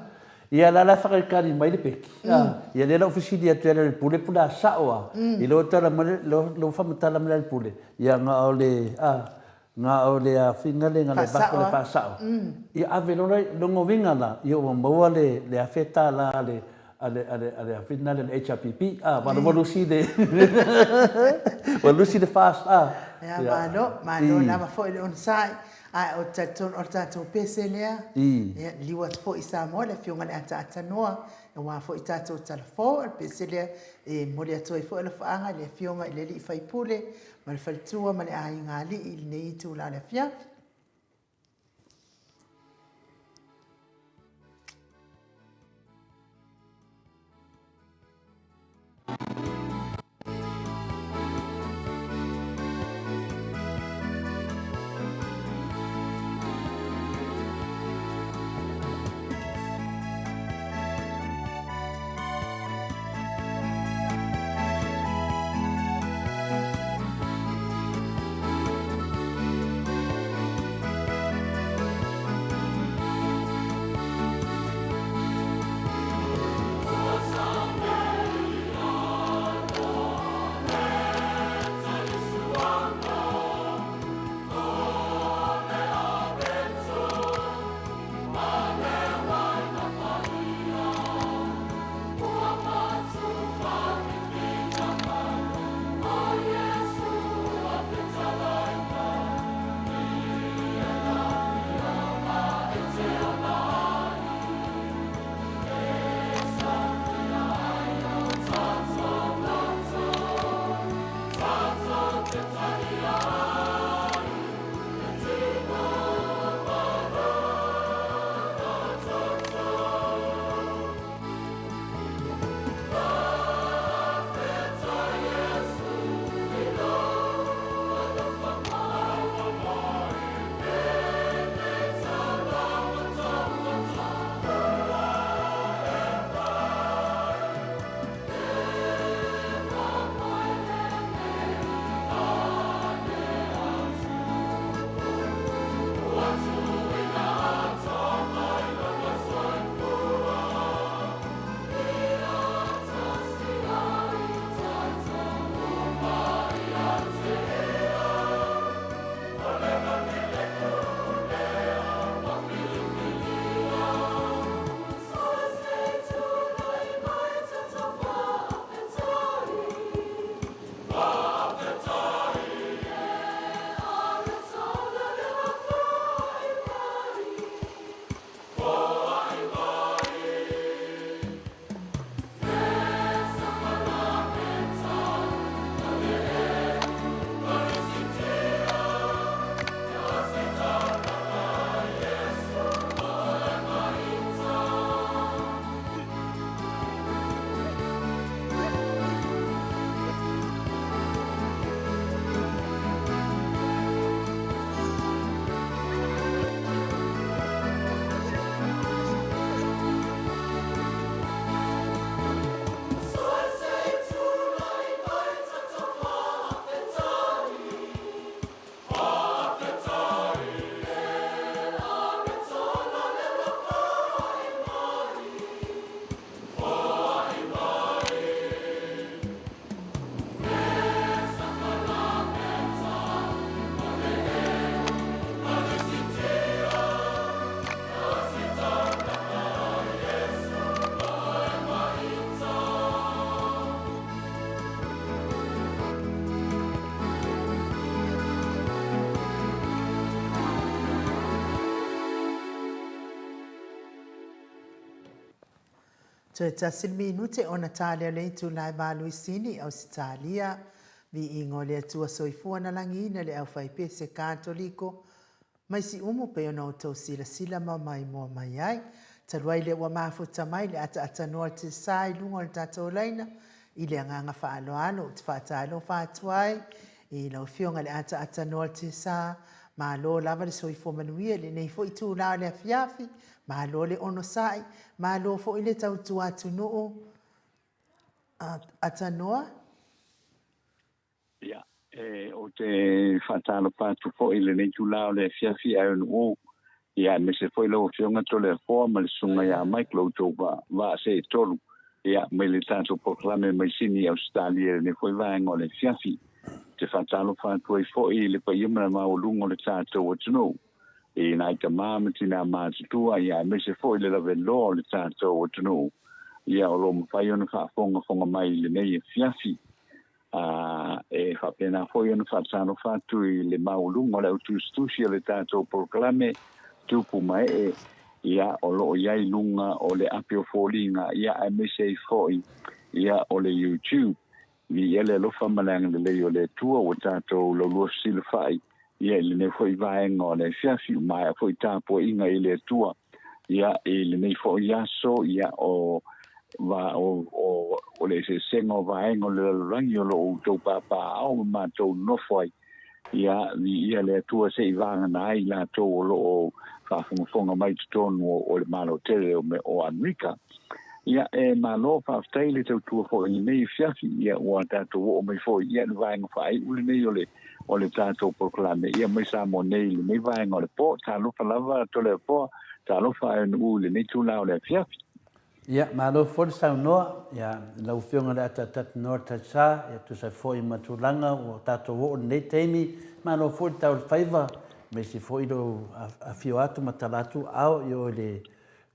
ia la la e faatalitali mai le peki. A, ia lea la ua fesili atu ai le Pule, po o le a sao lava, i lou tala mai, lou faamatala mai le Pule, ia na o le, a, Na o le afiga le na le vako le faasao. Ia ave loa le lona uiga la, ia ua maua le le $1,000 a le a le a le a le afina lea le HRPP a ua ua lusi le ua lusi le FAST a. Ia malo, malo lava foi le onosai. Ae ou te talitonu o le tatou pese lea, ia liliu atu foi i Samoa le Afioga i le Ataata Noa, aua foi tatou talafo, o le pese lea e momoli atu ai foi alofaaga i le Afioga i le Alii Faipule ma le faletua ma le aiga alii i lenei itula o le afiafi. Toe tasi le minute ona ta lea o le itula e valuisini i Ausetalia. Viiga o le Atua Soifua na lagiina le aufaipese Katoliko mai Siumu pei ona outou silasila ma maimoa mai ai. Talu ai lea ua mafuta mai le ataaatanoa o le Tsa i luga o le tatou laina, i le agaga faaaloalo ou te faatalofa atu ai i lau Afioga i le ataaatanoa o le Tsa, malo lava le soifua manuia i lenei foi itula o le afiafi, malo le onosai, malo foi le tautua atunuu atanoa. Ia, e, ou te faatalofa atu foi i lenei itula o le afiafi Aeonuu, ia, aemaise foi lau Afioga Toleafoa ma le Susuga ia Mike lo outou vaa, vaa seetolu, ia, mai le tatou polokalame mai Sini i Ausetalia i lenei foi vaega o le afiafi. Ou te faatalofa atu ai foi i le paia ma le maualuga o le tatou atunuu, i nai tama ma tinā matutua, ia, aemaise foi le laveloa o le tatou atunuu, ia, o lo o mafai ona faafogafoga mai i lenei afiafi. A e faapena foi ona faatalofa atu i le maualuga o le autusitusi o le tatou polokalame Tupu ma Ee, ia, o lo o i ai i luga o le ape o foliga, ia, aemaise ai foi, ia, o le YouTube. Viia le alofa ma le agalelei o le Atua ua tatou laulua fesilafai, ia, i lenei foi vaega o le afiafi, ua maea foi tapuaiga i le Atua. Ia, i lenei foi aso, ia, o, va, o, o, o le eseesega o vaega o le lalolagi o lo o outou papaaao ma matou nonofo ai, ia, viia le Atua se i vagana ai i latou o lo o faafogafoga mai i totonu o, o le Malo tele o, o Amerika. Ia, e malo faafetai le tautua foi i lenei afiafi, ia, ua tatou oo mai foi, ia, i le vaega faaiu lenei o le, o le tatou polokalame, ia mai Samoa nei i lenei vaega o le po. Talofa lava Toleafoa, talofa Aeonuu i lenei itula o le afiafi. Ia, malo foi le saunoa, ia, i lau Afioga i le Atatatinoa Taisa, ia, tusa ai foi ma tulaga ua tatou oo i lenei taimi, malo foi le tau o le faiva, aemaise foi lou afio atu ma tala atu ao i o i le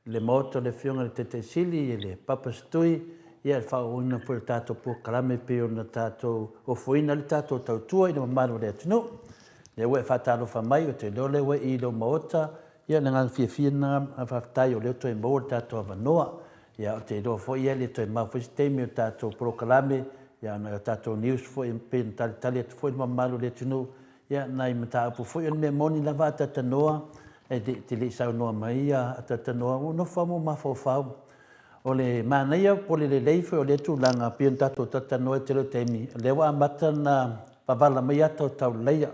le Maota o le Afioga i le Taitai Sili, i le Papa Setui, ia, le faaauauina foi o le tatou polokalame e pei ona tatou ofoina le tatou tautua i le mamalu o le atunuu. Lea ua e faatalofa mai, ou te iloa lea ua e i lou Maota, ia, le agaga fiafia lena, faafetai o lea ua toe maua le tatou avanoa. Ia, ou te iloa foi e le toe mamao foi se taimi o le tatou polokalame, ia, ona o tatou news foi e pei ona talitali atu foi le mamalu o le atunuu, Ia, nai mataupu foi, o le mea moni lava a Tatanoa, e te le i saunoa mai a Tatanoa, ua nofo lava ma ou mafaufau. O le manaia po o le lelei foi o lea tulaga, pei ona tatou talatalanoa i le tele o taimi, o lea ua amata ona vavala mai ata o tauleleia.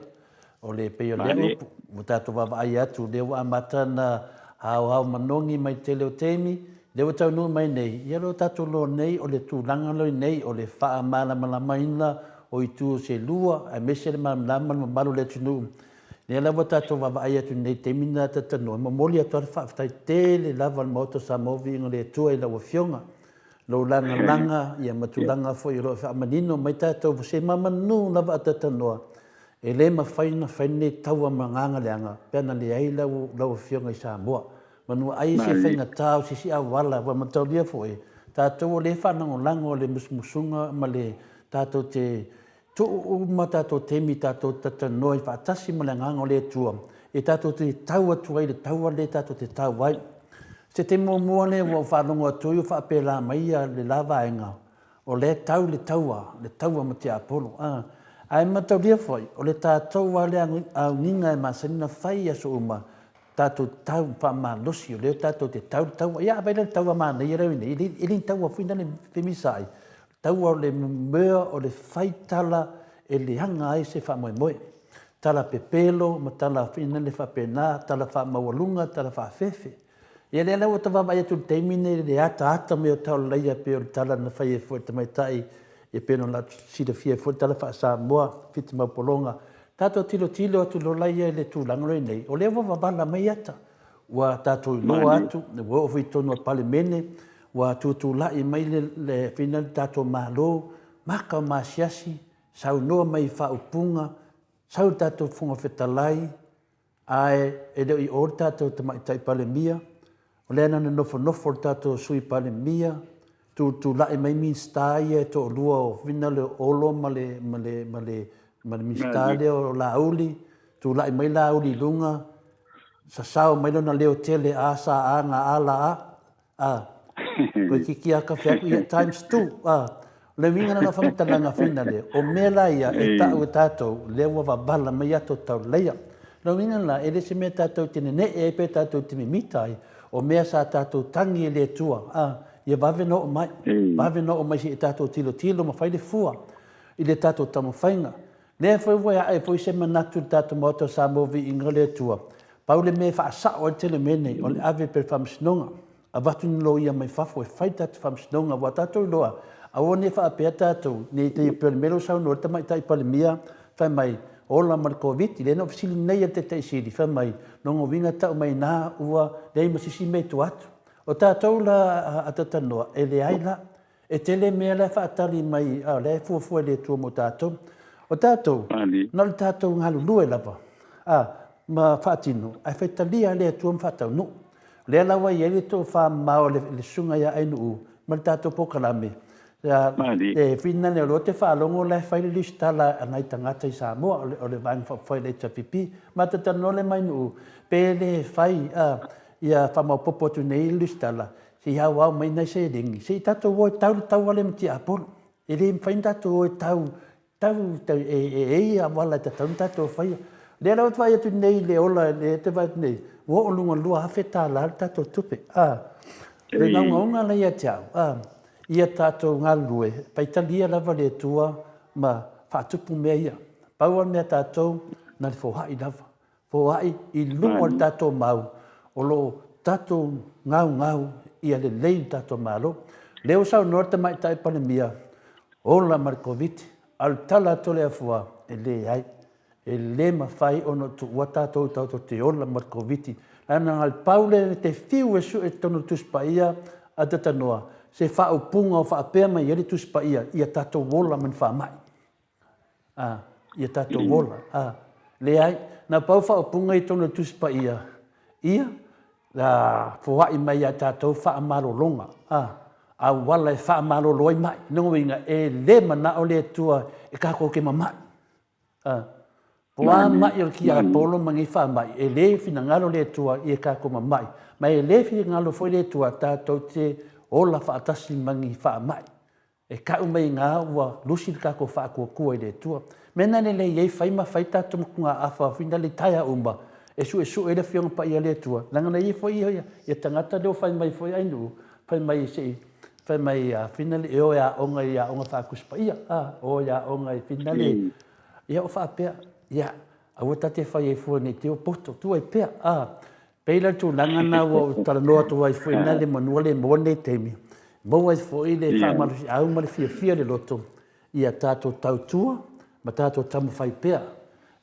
O le pei o lea upu, ua tatou vaavaai atu, o lea ua amata ona haohao manogi mai i le tele o taimi, lea ua taunuu mai nei, ia o lo tatou iloa nei, o le tulaga lenei o le faamalamalamaina o itu se lua, aemaise le malamalama ma le mamalu o le atunuu. Lea la ua tatou vaavaai atu i lenei taimi na talatalanoa, e momoli atu lava le faafetai tele lava a le Maota o Samoa Viiga o le Atua i lau Afioga, lou lagalaga ia ma tulaga foi o lo o faamanino mai tatou se mamanu lava a talatalanoa, e le mafai ona fai lenei taua ma agaga leaga pe ana leai lau lau Afioga i Samoa. Manu ai se faigata o se isi auala, ua mataulia foi, tatou o lea e faalagolago le musumusuga ma le tatou te tuu uma tatou taimi tatou te talanoa ai faatasi ma le Agaga o le Atua e tatou te tau atu ai le taua lea tatou te tau ai. Se taimi muamua lea ua ou faalogo atu ai o faapela mai ia le la vaega, o lea e tau le taua, le taua ma tiapolo. A, ae mataulia foi, o le tatou lava le auniga e masani ona fai i aso uma, tatou tau faamalosi, o lea tatou te tau le taua. Ia, vaai la le taua manaia lea ua i ai nei, e le ni taua foi lea femisaai, taua o le mea o le fai tala e leaga ai se faamoemoe. Tala pepelo ma tala foi lea faapena, tala faamaualuga, tala faafefe. Ia lea la ua ta vaavaai atu i le taimi lenei i le ataata mai o tauleleia pei o le tala na fai ai foi e le tamaitai e pei ona silafia ai foi le tala faa-Samoa, Fitimau Pologa. Tatou tilotilo atu loa la ia i le tulaga lea nei, o lea ua vavala mai ata, ua tatou iloa atu, ua oo foi i totonu o le Palemene, ua tutulai mai le, le, le tatou Malo, maka o maasiasi, saunoa mai i faaupuga, sau le tatou Fofoga Fetalai, Ae e le o i o le tatou Tamaitai Palemia, o lea na nofonofo le tatou Sui Palemia, tutulai mai Minisita ia e toalua o Fina le Olo ma le, ma le, ma le, ma le Minisita lea o Laauli, tulai mai Laauli i luga, sasao mai lona leo tele, a sa a ga a la a, a. Toeitiiti lava kafe atu, ia, times two, a. O le uiga lena o faamatalaga finale, o mea la ia e tau e tatou, lea ua vavala mai ata o taulaia. O le uiga lena, e le se mea tatou te nene'e ai pe tatou te mimita ai, o mea sa tatou tagi e le Atua, a, ia vave ona oo mai, vave ona oo mai se i tatou tilotilo ma fai le fua i le tatou taumafaiga. Lea foi ua ae foi se manatu i le tatou Maota o Samoa Viiga o le Atua, pau le mea e faasao ai le tele o mea nei, o le ave pea i le Faamasinoga, avatu ni loia mai fafo e fai le tatou Faamasinoga, aua tatou iloa, aua ne i faapea tatou, ne i pei o le mea lea ua saunoa ai le Tamaitai Palemia, fai mai, ola ma le Koviti, lea na ou fesili nei i le Taitai Sili, fai mai, lona uiga tau mai ina ua leai ma se isi mea i tua atu. O tatou la a talanoa, e leai la. E tele mea la e faatali mai, a o lea e fuafua e le Atua mo tatou. O tatou, na o le tatou galulue lava, a, ma faatino, ae faitalia lava le Atua ma faataunuu. O lea la ua i ai le tofa mamao a le Susuga ia Ainuu ma le tatou polokalame, e finagalo o lea ou te faalogo o la e fai le lesitala a nai tagata i Samoa, o le Vaega Faaupufai a le HRPP. Ma ta talanoa lea ma Ainuu, pe le fai, a, ia faamaopoopo atu nei le lesitala, Se i auau mai nai seleni, se i tatou o e tau le taua lea ma tiapolo. E le mafai ona tatou o e tau, tau, tau e, e, e i auala e tatau ona tatou faia. O lea la ou te vaai atu nei i le ola, lea ou te vaai atu nei, ua oo i luga o le $2,000 le tatou tupe. A, le naunauga la ia te au, a, ia tatou galulue, faitalia lava le Atua ma faatupu mea ia. Pau lava le mea a tatou, na o le foai lava. Foai i luga o le tatou mau o lo o tatou gaugau ia lelei le tatou Malo. Lea ua saunoa le Tamaitai Palemia, ola ma le Koviti, a o le tala atu a le afua, e leai, e le mafai ona tuua tatou tatou te ola ma le Koviti. Leaga na o le pau lea te fiu e sue i totonu o le Tusi Paia a Tatanoa se faaupuga o faapea mai ai le Tusi Paia, ia tatou ola ma ni faamai. A, ia tatou ola. A, leai, na pau faaupuga i totonu o le Tusi Paia, ia, a, foai mai ia tatou faamalologa, a, auala e faamalolo ai mai. Lona uiga, e le manao le Atua e tatou te mamai. A, po o a mai o le tiapolo ma nei faamai, e le finagalo le Atua ia tatou mamai, ma e le finagalo foi le Atua tatou te ola faatasi ma ni faamai. E tau mai ina ua lusi le tatou faatuatua i le Atua. Mea na lelei ai fai ma fai tatou motugaafa foi na le taea uma e suesue ai le Afioga Paia a le Atua, leaga na i ai foi ia tagata lea ua fai mai foi Ainuu, fai mai se i fai mai a fina le e o e aoga i aoga faa-Tusi Paia, a, o e aoga i fina le, ia o faapea, ia, aua ta te fai ai fua nei te o poto, tuu ai pea, a. Pei la le tulaga lena ua ou talanoa atu ai foi na le manua le maua lenei taimi, maua ai foi le faamalosiau ma le fiafia i le loto ia tatou tautua ma tatou taumafai pea.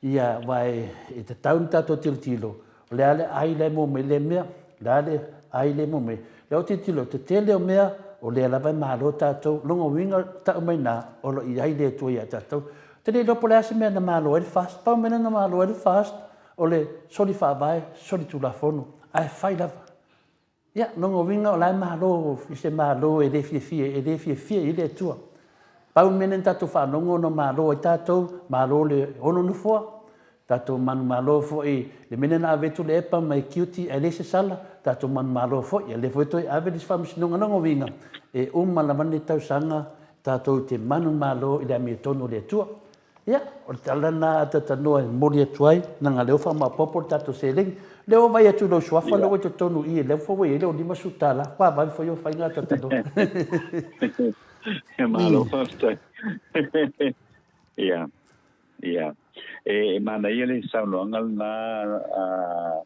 Ia, aua e tatau ona tatou tilotilo, o le a le ai la e maua mai lea mea, o le a le ai lea e maua mai. Lea ou te tilotilo, o le tetele o mea, o lea lava e malo tatou. O lona uiga, tau mai ina, o lo o i ai le Atua ia tatou. Ou te le iloa po o le a se mea na malo ai le FAST. Pau mea lea na malo ai le FAST, O le soli faavae, soli tulafono, ae fai lava. Ia, lona uiga o la e malo i se Malo e le fiafia, e le fiafia i ai le Atua. Pau le mea lea na tatou faalogo ona malo ai tatou, malo le ono nofoa, tatou manumalo foi le mea lea na ave ai Tuilaepa mai Kiuti ae leai se sala, tatou manumalo foi, ia lea foi toe ave le isi faamasinoga. Lona uiga, e uma lava lenei tausaga tatou te manumalo i le amiotonu a le Atua. Ia, o le tala lena a Tatanoa e momoli atu ai, leaga o lea ua faamaopoopo le tatou seleni. O lea ua vaai atu i lou suafa lea ua i totonu i i, lea foi ua i ai lou $50. Ua vave foi ou faiga a Tatanoa. Malo faafetai. Ia, ia. E manaia le saunoaga lena a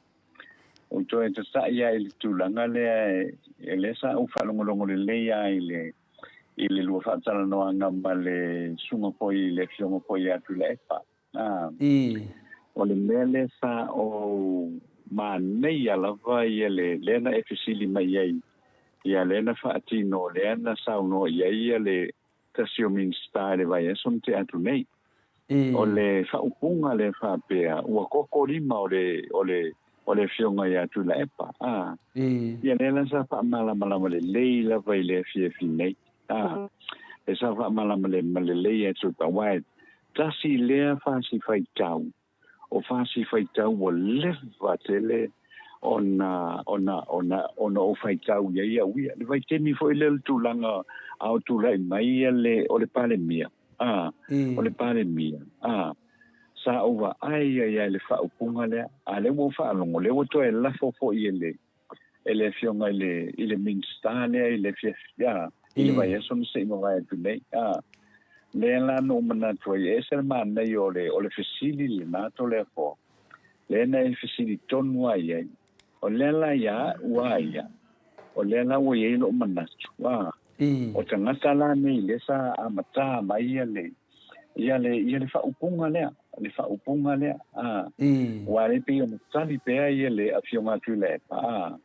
ou toe tatai lava i le tulaga lea, lea sa ou faalogologo lelei lava i le i le lua faatalanoaga ma le susuga foi i le Afioga foi ia Tuilaepa. A, o le mea lea sa ou manaia lava ia le lea na e fesili mai ai, ia lea na faatino, lea na saunoa i ai ia le tasi o Minisita i le vaiaso na tea atu nei. O le faaupuga lea faapea, ua koko lima o le, o le, o le Afioga ia Tuilaepa, a. Ia lea la sa faamalamalama lelei lava i le afiafi nei, a. Lea sa faamalamalama lelei ia Tuilaepa, aua e tasi lea fasi faitau, o fasi faitau ua leva tele Ona, ona, ona, ona ou faitau i ai au ia. Le vaitaimi foi lea o le tulaga a o tulai mai ia le, o le Palemia, a, o le Palemia, a, sa ou vaai ai lava i le faaupuga lea, a o lea ua ou faalogo, o lea ua toe lafo foi e le, e le Afioga i le, i le Minisita lea i le afiafi, a, i le vaiaso na se i mavae atu nei, a. Lea la na ou manatu ai, e ese le manaia o le, o le fesili lena Toleafoa. Lea na e fesili tonu lava i ai. O lea la ia a'u a ia, o lea la ua i ai lo'u manatu, a, o tagata la nei lea sa amatā mai ia le, ia le, ia le faaupuga lea, le faaupuga lea, a, aua lea e pei ona tali pea ia le Afioga a Tuilaepa, a,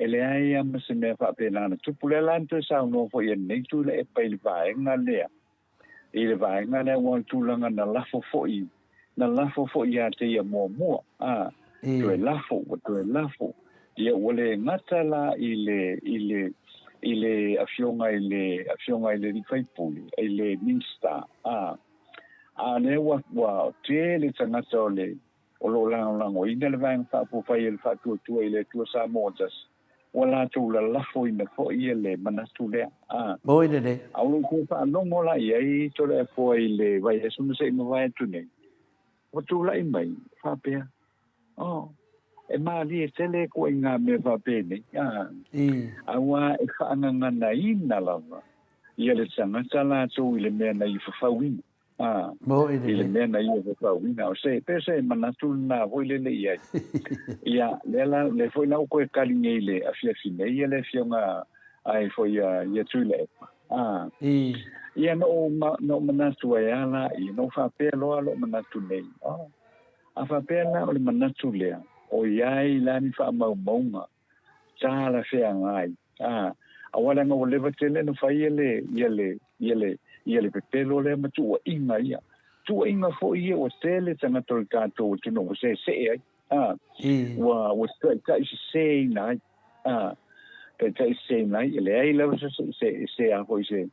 e leai lava ma se mea faapena na tupu. Lea la na toe saunoa foi e lenei Tuilaepa i le vaega lea, i le vaega lea aua o le tulaga na lafo foi, na lafo foi ia te ia muamua, a, toe lafo, ua toe lafo. Ia ua le gata la i le, i le, i le afioga i le, afioga i le alii faipule, i le Minista, a, a o lea ua, ua tele tagata o le, o lo o lagolagoina le Vaega Faaupufai e le Faatuatua i le Atua Samoa Tasi, ua latou lalafoina foi le manatu lea. A. Oi lelei. A o lou toe faalogo la i ai Toleafoa i le vaiaso na se i mavae atu nei, ua tulai mai, faapea, Oh, e malie tele ituaiga mea faapenei, a. Aua e faagaganaina lava ia le tagata latou i le mea na ia fafauina. A, i le mea na ia fafauina. O se, pe se manatu lena foi lele i ai. Ia, lea la, lea foi la ua toe kali nei i le afiafi nei ia le afioga ai foi ia, ia Tuilaepa. A, ia na ou, na ou manatu ai lava la, ia, na ou faapea loa lou manatu nei, oh, a faapea la o le manatu lea, o i ai la ni faamaumauga talafeagai, a, aua leaga ua leva tele ona fai ia le, ia le, ia le, ia le pepelo lea ma tuuaiga ia. Tuuaiga foi ia ua tele tagata o le tatou atunuu ua seesee ai, a, ua, ua taitaiseseina ai, a, taitaiseseina ai, e leai lava se, se, se a foi se,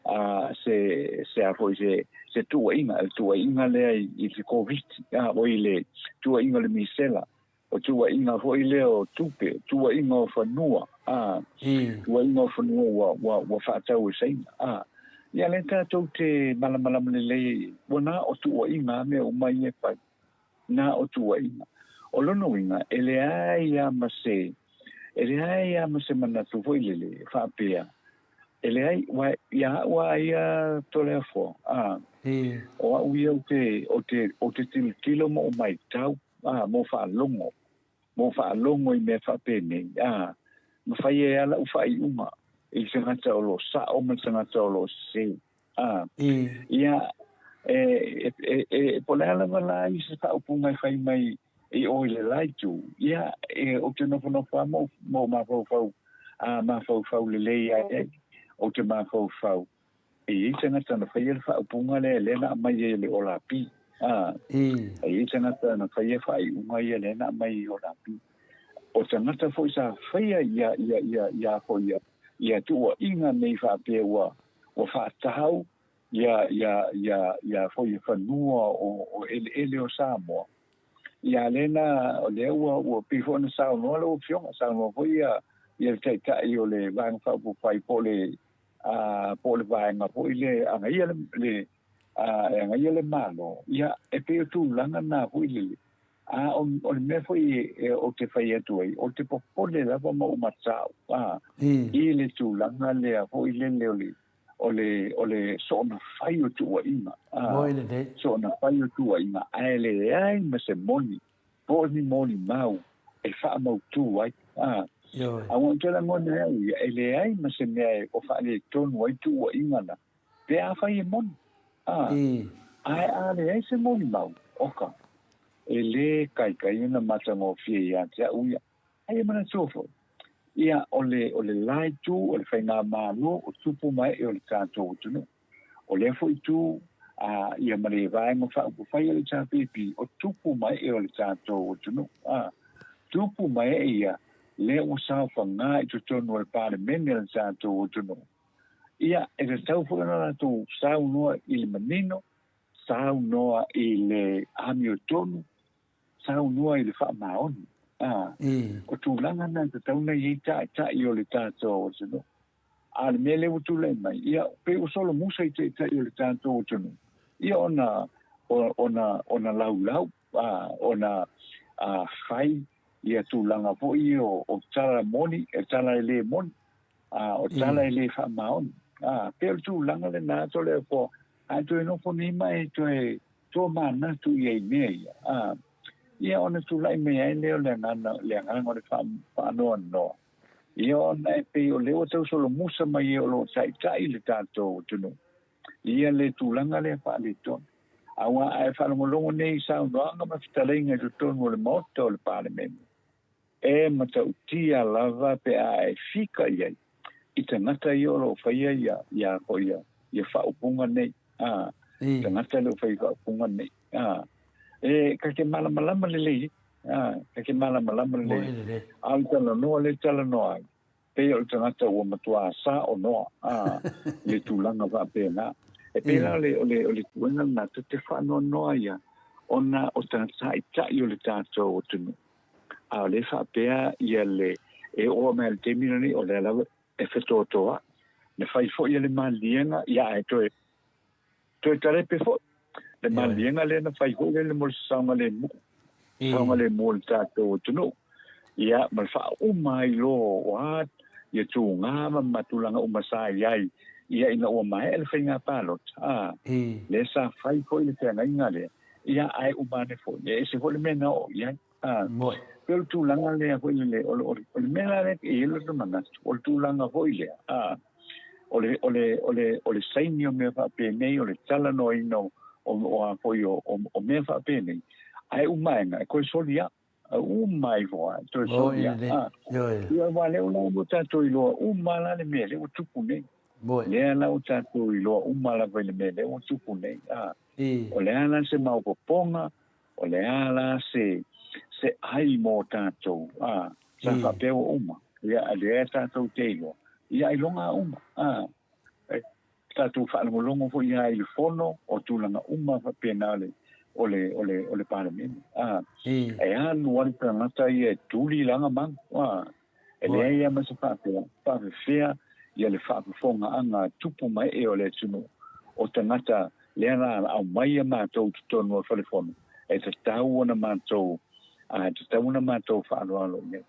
a, se, se a foi se, se tuuaiga, le tuuaiga lea i, i le Koviti, a, oi le tuuaiga o le misela, O tuuaiga foi lea o tupe, tuuaiga o fanua, ā, tuuaiga o fanua ua, ua, ua faatau e Saina, ā. Ia lea tatou te malamalama lelei ai, ua na o tuuaiga a mea uma ia e fai. Na o tuuaiga. O lona uiga, e leai lava ma se, e leai lava ma se manatu foi lele e faapea, e leai, aua ia au lava ia Toleafoa, ā, o au ia ou te, ou te, ou te tilotilo ma ou matau, ā, mō faalogo, mō faalogo i mea faapenei, ā, mafai ai lava lau faaiuga i le tagata o lo o sao ma le tagata o lo o sesē. Ā, ia, e, e, e, e, po o le a lava la i se faaupuga e fai mai i ō i le la itu, ia, e, ou te nofonofo lava ma ou, ma ou mafaufau, ā, mafaufau lelei ai ai, ou te mafaufau E i ai tagata na faia le faaupuga lea, lea na aumai ai e le Olapi. A, e i ai tagata na faia faaiuga ia lea na aumai ai e Olapi. O tagata foi sa faia ia, ia, ia, ia foi ia, ia tuuaiga nei faapea ua, ua faatau ia, ia, ia, ia foi ia fanua o, o eleele o Samoa. Ia lea na, o lea ua, ua pei foi ona saunoa lau Afioga, saunoa foi ia, ia le Taitai o le Vaega Faaupufai po o le, a, po o le vaega foi lea e agaia le, le, a, e agaia le Malo, ia, e pei o tulaga na foi lele. A o, o le mea foi e, e, ou te fai atu ai, ou te popole lava ma ou matau, a, i le tulaga lea foi lele o le, o le, o le soona fai o tuuaiga, a, soona fai o tuuaiga, ae leai ma se moni po o ni molimau e faamautu ai. A, a ua ou toe lagona e au ia, e leai ma se mea o faaletonu ai tuuaiga na, pe afai e moni. A, ae a leai se molimau, oka, e lē kaikai ona matagofie ia te au ia. Ae ia manatua foi, ia, o le, o le la itu o le faigamalo o tupu ma ee o le tatou atunuu. O lea foi itu, a, ia ma le Vaega Faaupufai a le HRPP, o tupu ma ee o le tatou atunuu. A, tupu ma ee ia, lea ua saofagā i totonu o le Palemene a le tatou atunuu. Ia, e tatau foi ona latou saunoa i le manino, saunoa i le amiotonu, saunoa i le faamaoni. O tulaga na e tatau ona i ai taitai o le tatou atunuu. A o le mea lea ua tulai mai, ia, pei ua solomusa i taitai o le tatou atunuu, ia ona, ona, ona laulau, ona fai ia tulaga foi ia o tala moni, o tala e le moni, o tala e le faamaoni. Pei o le tulaga lena, Toleafoa, a e toe nofo nei ma e toe tomanatu i ai mea ia, ia ona tulai mai ai lea o le agaga, le agaga o le faanoanoa. Ia ona e pei o lea ua tau solomusa mai e o lo o taitai le tatou atunuu ia le tulaga lea faaletonu. Aua a e faalogologo nei i saunoaga ma fetalaiga i totonu o le Maota o le Palemene, e matautia lava pe a e fika i ai i tagata ia o lo o faia ia, ia, ia, ia faaupuga nei. A, tagata e le o faia faaupuga nei. A, e ka te malamalama lelei, a, ka te malamalama lelei. A o le talanoa lea e talanoa ai, pei o le tagata ua matuā sao noa, a, i le tulaga faapena. E pei la o le, o le, o le tuuaiga lena, ta te faanoanoa ia, ona o tagata taitai o le tatou atunuu. A o lea e faapea ia le, e oo mai i le taimi lenei, o lea lava e fetoatoa'i. Na fai foi e le maliega, ia ae toe, toe talepe foi. Le maliega lea na fai foi lea mo le saogalemu, saogalemu o le tatou atunuu. Ia, ma le faauma ai loa o a ia tugā ma tulaga uma sa i ai, ia ina ua maea le faiga palota, a, lea sa fai foi le feagaiga lea, ia ae uma ane foi, e ese foi le mea na oo i ai. A, pei o le tulaga lea foi lele, o le, o le mea la lea e i ai lota manatu, o le tulaga foi lea, a, o le, o le, o le, o le saini o mea faapenei, o le talanoaina o, o, o a foi o, o, o mea faapenei, ae uma aena, e toe soli lava. Uma ifo lava, e toe soli lava. Ia, aua lea la ua tatou iloa uma la le mea lea ua tupu nei. Lea la ua tatou iloa uma lava i le mea lea ua tupu nei. A, o le a la se maopoopoga, O le a la se, se ai mō tātou, ā, sa faapea ua uma, ia, a lea tātou te iloa, ia ailoga a uma, ā, e tātou faalogologo foi lava i le fono o tulaga uma faapena o le, o le, o le, o le Palemene, ā, e alu lava le tagata ia e tuli lana malu, ā, E leai lava ma se faapea, faafefea ia le faafofogaaga a tupu ma ee o le atunuu, o tagata lea la aumai a matou i totonu o le fale fono, e tatau ona matou, e tatau ona matou faaaloalo i ai.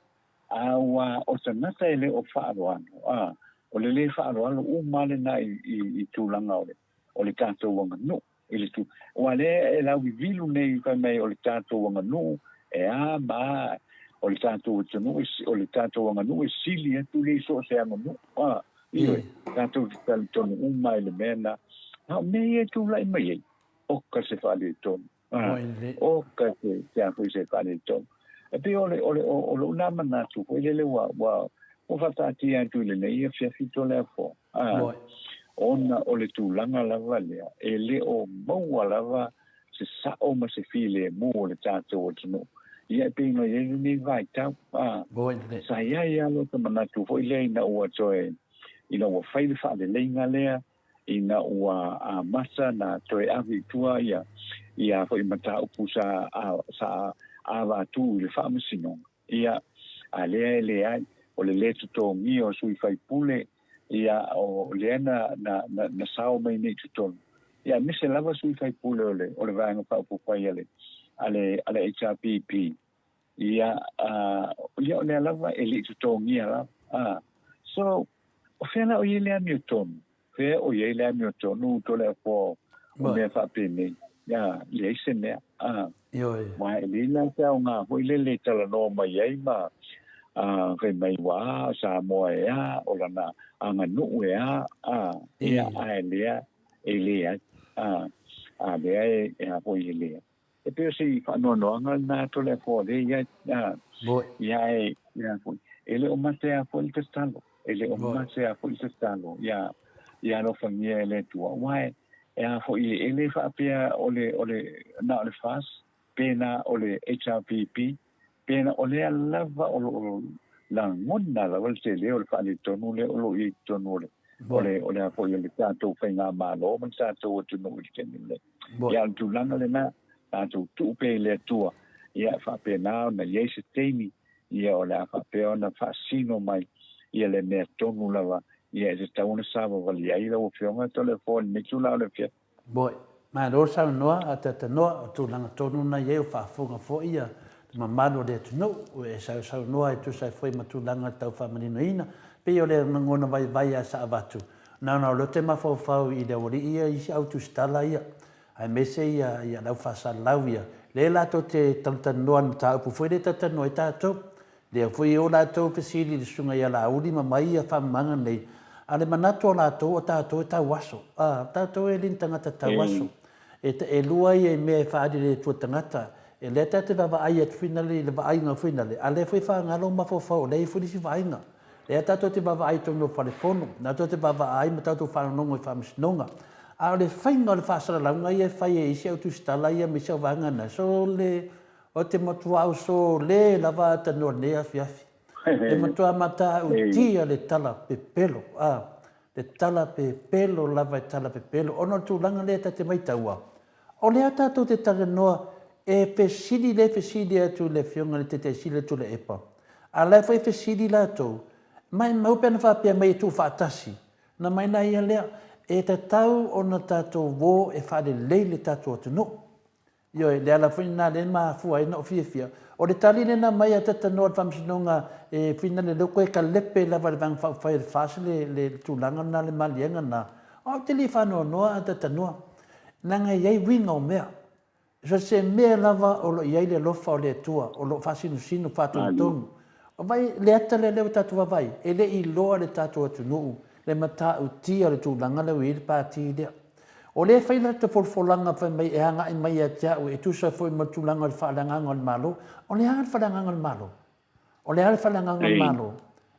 A ua o tagata e le o faaaloalo, a, o le le faaaloalo uma lava lena i, i, i tulaga o le, o le tatou aganuu. I le tu. Aua lea e lauivilu nei fai mai o le tatou aganuu e a ma a, o le tatou atunuu, o le tatou aganuu e sili atu lea i so o se aganuu. A, ioe, tatou te talitonu uma i le mea lena. A o mea ia e tulai mai ai, oka se faaletonu. A, oka se, se a foi se faaletonu. E pei o le, o le, o lou na manatu foi lele ua, ua, ua faataatia atu i lenei afiafi Toleafoa. A, ona o le tulaga lava lea, e le o maua lava se sao ma se filemu o le tatou atunuu. Ia e pei ona i ai lenei vaitau. A, sa i ai lava lota manatu foi lea ina ua toe, ina ua fai le faaleleiga lea, ina ua amata na toe ave i tua ia, ia foi mataupu sa, a, sa ava atu i le Faamasinoga. Ia, a lea e leai, o le lē totogia o sui faipule, ia, o lea na, na, na, na sao mai nei i totonu. Ia, aemaise lava sui faipule o le, o le Vaega Faaopoopo a le, a le, a le HRPP. Ia, a, ia o lea lava e le i totogia lava. A, so, o fea la o i ai le amiotonu? Fea o i ai le amiotonu Toleafoa o mea faapenei? Ia, leai se mea. A, aua e leai la se aoga foi lele e talanoa mai ai ma a, fai mai ua a, o Samoa e a, o lana aganuu e a, a, ia, a e lea, e leai. A, a lea e, e a foi e leai. E pei o si faanoanoaga lena Toleafoa lea i ai, a, ia e, ia foi, e le o mate lava foi le tatalo, e le o mate lava foi le tatalo, ia, ia alofagia e le Atua. Aua e, e a foi, e le faapea o le, o le, na o le FAST, pe na o le HRPP, pe na, o lea lava o lo o lagona lava le tele o le faaletonu lea o lo o i ai i totonu o le, o le, o le a foi o le tatou faigamalo ma le tatou atunuu i le taimi lenei. Ia, o le tulaga lena, tatou tuu pea i le Atua, ia, faapena ona i ai se taimi. Ia o le a faapea ona faasino mai ia le mea tonu lava ia e tatau ona savavali ai lau Afioga Toleafoa i lenei itula o le afiafi. Boy. Malo le saunoa a Tatanoa, o tulaga tonu na i ai o faafofoga foi ia le mamalu o le atunuu, ua e sausaunoa e tusa ai foi ma tulaga tau faamaninoina. Pei o le lagona vaivai a sa avatu, na ona o lea ou te mafaufau i le aualii ia isi au tusitala ia, aemaise ia ia le au faasalalau ia, lea latou te talatalanoa i le mataupu foi lea e talatalanoa ai tatou. Lea foi e o latou fesili i le susuga ia Laauli ma mai ia faamamaga nei, a o le manatu o latou o tatou e tauaso. A, o tatou e le ni tagata tauaso. E, e lua ia i mea e faaali i le Atua tagata, e lea tatou te vaavaai atu foi nale i le vaaiga foi nale, a lea foi e faagalo mafaufau o lea e i ai foi le isi vaaiga. Lea tatou te vaavaai i totonu o fale fono, lea tatou te vaavaai ma tatou faalogologo i faamasinoga. A o le faiga o le faasalalauga ia e fai e isi au tusitala ia ma isi au vaega na, sole, ou te matua uso le lava tanoa i lenei afiafi. E matua matautia le tala pepelo, a, le tala pepelo lava e tala pepelo, ona o le tulaga lea ta te maitaua, o lea tatou te talanoa e fesili le fesili atu i le Afioga i le Taitai Sili o Tuilaepa, a o la e foi e fesili latou, maimau pe ana faapea mai e tuufaatasi, ona mai laia lea, e tatau ona tatou o e faalelei le tatou atunuu. Ioe, le ala foi lena lea e mafua ai ona ou fiafia. O le tali lea na aumai a Tatanoa i le Faamasinoga e finale lea ua toe kalepe lava e le Vaega Faaupufai a le FAST le, le tulaga lena, le maliega lena. Ou te le faanoanoa a Tatanoa, leaga e i ai uiga o mea. So o se mea lava o lo o i ai le alofa o le Atua, o lo o faasinosino, faatonutonu. Vaai le ata lea lea ua tatou vaavaai, e le i iloa e le tatou atunuu le matautia o le tulaga lea ua i ai le Pati lea. O lea e fai lata folafolaga fai mai e agai mai ia te au e tusa foi ma le tulaga o le faaleagaga o le Malo. O le a le faaleagaga o le Malo? O le a le faaleagaga o le Malo?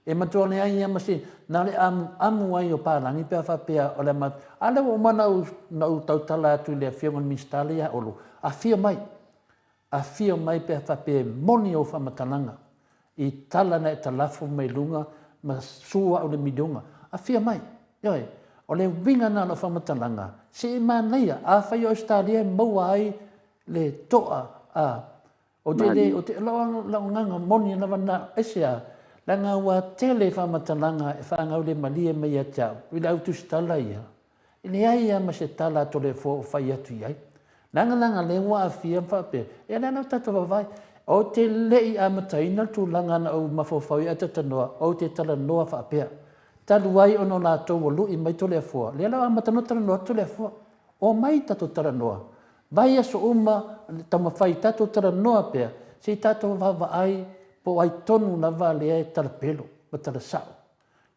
E matua leai lava ma se, na o le amuamu ai o palagi pe a faapea o le a A lea ua uma ona ou tautala atu i le Afioga i le Minisita lea ia Olo, afio mai, Afio mai pe a faapea e moni ou faamatalaga i tala na e talafo mai luga ma su au le miliona. Afio mai. Ioe. O le uiga lena o lau faamatalaga, se i manaia, afai o Ausetalia e maua ai le toa a, ou te le, ou te, lau, lau agaga moni lava lena, aisea? Leaga ua tele faamatalaga e faagaulemalie mai ia te au i le au tusitala ia, E leai lava ma se tala a Toleafoa o fai atu i ai. Leaga leaga lea ua aafia ma faapea, ia lea la ua tatou vaavaai. Ou te le i amataina le tulaga na ou mafaufau ai Atatanoa, ou te talanoa faapea. Talu ai ona o latou ua lui mai Toleafoa, lea la ua amata ona talanoa atu Toleafoa. Omai tatou talanoa. Vaiaso uma taumafai tatou talanoa pea, se i tatou vaavaai po o ai tonu lava lea e talapelo ma talasao.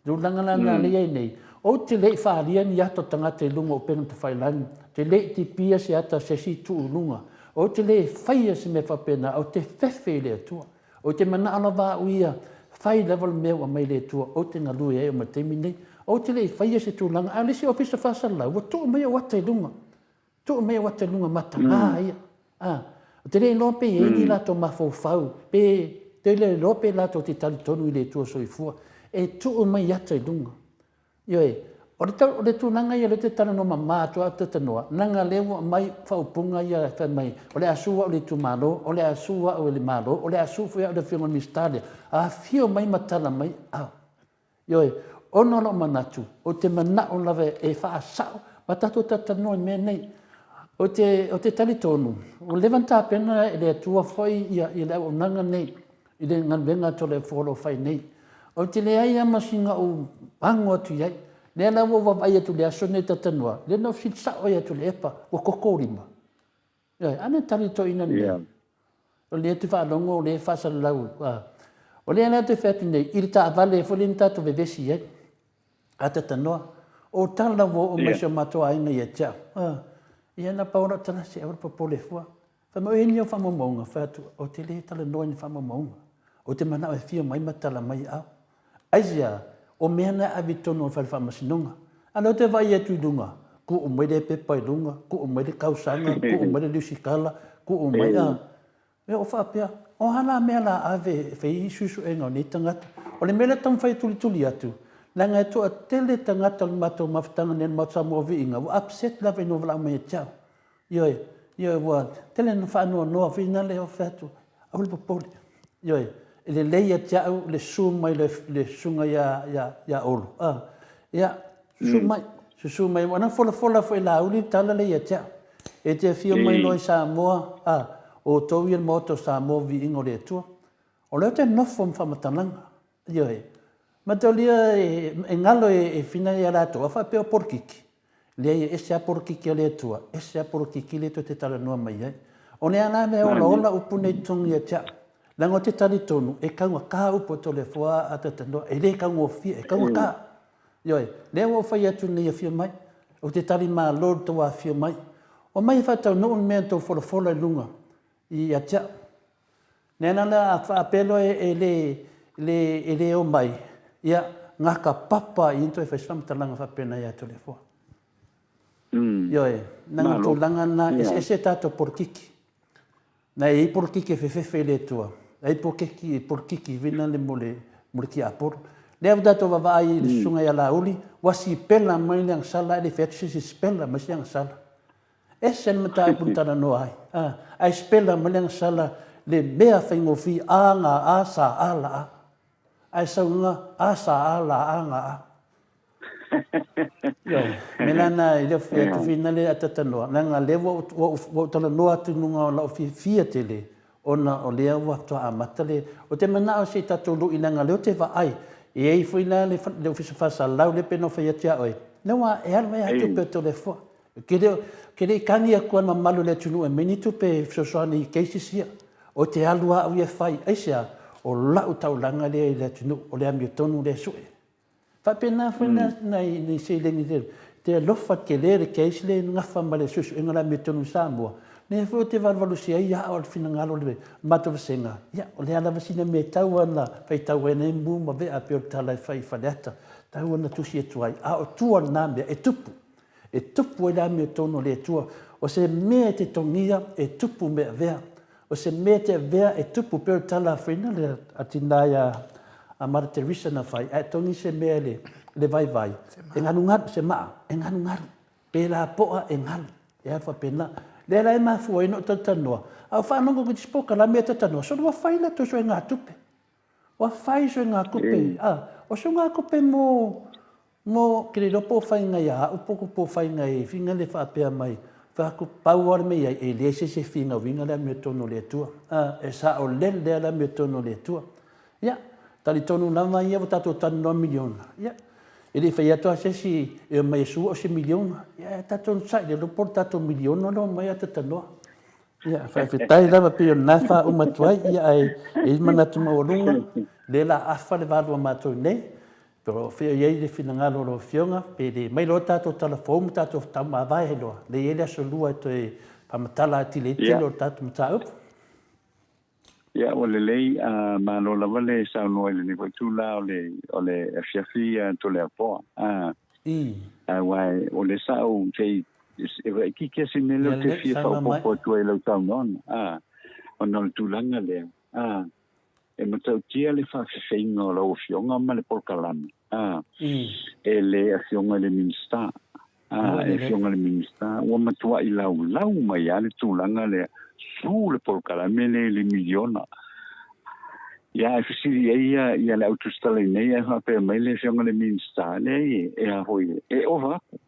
Tulaga la na lea i ai nei, ou te le i faaalia ni ata o tagata i luga o upega tafailagi, ou te le i tipia se ata a se isi tuu i luga, ou te le faia se mea faapena, ou te fefe i le Atua. Ou te manao lava au ia, fai lava le mea ua aumai e le Atua, ou te galue ai oo mai le taimi lenei. Ou te le i faia se tulaga, a o le isi ofisa faasalalau, ua tuu mai ou ata i luga. Tuu mai ou ata i luga mataga ia. A, ou te le iloa pe i ai ni latou mafaufau, pe te le iloa pe latou te talitonu i le Atua soifua, e tuu mai ata i luga. Ioe, o le, o le tulaga ia o lea ou te talanoa mama atu au talanoa, leaga o lea ua aumai faaupuga ia fai mai, o le a sue au e le itumalo, o le a sue au e le Malo, o le a sue foi au e le Afioga i le Minisita lea, afio mai ma tala mai, a. Ioe, ona o lou manatu, ou te manao lava e faasao ma tatou talatalanoa i mea nei. Ou te, ou te talitonu, ua leva ona tapena e le Atua foi ia, ia le auaunaga nei, i le galuega a Toleafoa o lo o fai nei. Ou te leai lava ma sina ou ago atu i ai. Lea la ua ou vaavaai atu i le aso lenei talatalanoa, lea na ou fesili sao ai atu i le epa, ua koko ou lima. Ioe, a na tali toeaina lenei. Yeah. O lea te faalogo, o lea e faasalalau. O lea la te fai atu nei, i le taavale foi lea na tatou vevesi ai. A tatanoa, o tala ua oo mai si o matou aiga ia te au. Ia na pau lau tala, se aua le popole fua. Fai mai, o i ni au faamaumauga? Fai atu, ou te le talanoa i ni faamaumauga. Ou te manao e afio mai ma tala mai au. Aisea? O mea na e ave i totonu o le fale faamasinoga. A lea ou te vaai atu i luga, tuu mai le pepa i luga, tuu mai le tausaga, tuu mai le lusitala, tuu mai a. Ia o faapea, o a la mea la ave e fai ai suesuega o nei tagata? O le mea lea e taumafai e tulituli atu, leaga e toatele tagata o le matou mafutaga nei o le Maota Samoa o Viiga ua upset lava ina ua valaau mai ia te au. Ioe, ioe, ua tele ina faanoanoa foi na lea fai atu, aua le popole. Ioe, e lelei ia te au le susu mai le, le susuga ia, ia, ia Olo. A, ia, susu mai, susu mai. Ua na folafola foi Laauli le tala lea ia te au. E te afio mai loa i Samoa, a, o outou ia le Maota o Samoa viiga o le Atua. O lea ou te nofo ma faamatalaga. Ioe. Mataulia e galo e fina ia latou, a faapea o polokiki. Leai e ese a polokiki a le Atua, ese a polokiki lea tou te talanoa mai ai. O le a la mea olaola upu nei totogi ia te au. Leaga ou te talitonu e taugata upu a Toleafoa a Tatanoa, e le taugofie, e taugata. Ioe, lea ua ou fai atu nei afio mai, ou te tali malo i le tou afifio mai. Omai e faataunuu le mea na tou folafola i luga ia te au. Nena la a faapea loa e le, le, e le omai, ia, gata papa i toe fai se faamatalaga faapena ia Toleafoa. Ioe, nanga tulaga na, eseese tatou polokiki. Na e i ai polokiki e fefefe i le Atua, e ai polokiki, polokiki vina le mo le, mo le tiapolo. Lea ua tatou vaavaai i le susuga ia Laauli, ua sipela mai le agasala ae le fai atu se isi e sipela mai se agasala. Ese le mataupu na talanoa ai, a, ae sipela mai le agasala le mea faigofie a ga a sa a la a. Ae sau ga a sa a la a ga a. Ioe, me la na i le fai atu fina le atatanoa, leaga lea ua ua ua talanoa atu i luga o lau fiafia tele, ona o lea ua faatoa amata le, ou te manao se i tatou lui leaga lea ou te vaai, e i ai foi la le le Ofisa Faasalalau lea pei ona ou fai atu ia oe, lea ua e alu ai lava tupe o Toleafoa. Ke le, ke le i kani atu a le mamalu o le atunuu e aumai ni tupe e fesoasoani i cases ia. O te alu a au ia e fai. Aisea? O la'u taulaga lea i le atunuu, o le amiotonu lea e sue. Faapena foi na, nai, nai seleni te, te alofa tele le case lea e gafa ma le suesuega o le amiotonu i Samoa. Lea foi ou te valuvalusia ai a'o le finagalo o le matou vasega, ia, o le a lava sina mea e tau ana faitau ai nei mu ma vea pei o le tala e fai i Faleata, tau ana tusi atu ai, a o tua lena mea e tupu. E tupu ai le amiotonu a le Atua. O se mea e te togia, e tupu me avea. O se mea e te avea, e tupu. Pei o le tala foi lea a tina ia a Mother Teresa na fai, a e togi se mea i le vaivai, e galugalu, se maa, e galugalu. Pe lapoa, e galu. E alu faapena. Lea la e mafua ai ona ou talatalanoa, a o faalogo atu i isi polokalame e talatalanoa, solo ua fai latou suegatupe. Ua fai suegatupe, a, o suegatupe mo Mo, ke le iloa po o faiga ia a'u po po o faiga i finga le faapea mai, fai atu, pau lava le mea i ai, e leai se isi e finauina le amiotonu o le Atua. A, e saolele lava le amiotonu o le Atua. Ia, talitonu lava ia ua tatou talanoa miliona, ia, e le i fai atu lava se isi e omai e sua o se miliona. Ia, tatou onosai, le iloa po o le tatou miliona lea omai ae talanoa. Ia, faafetai lava pei o lena e faauma atu ai, ia, ae e i ai le manatu maualuga, lea o le a afa le valu a matou nei, Po o fea o i ai le finagalo o lau Afioga, pe le mai loa tatou tala fou ma tatou taumavae ai loa, lea e i ai le aso lua e toe faamatala atili ai le tele o le tatou mataupu. Ia, ua lelei, malo lava le saunoa i lenei foi itula o le, o le afiafi Toleafoa. Aua o lea sa ou se i, e waikiki lava si mea lea ou te fia faaopoopo atu ai i lau saunoaga, ona o le tulaga lea. E matautia le faafefeiga o lau Afioga ma le polokalame a e le Afioga i le Minisita. A, e Afioga i le Minisita, ua matuai laulau mai lava le tulaga lea, su le polokalame lea i le miliona. Ia, e fesili ai ia, ia le au tusitala i nei, ae faapea mai le Afioga i le Minisita, leai, e a foi, e ova aku.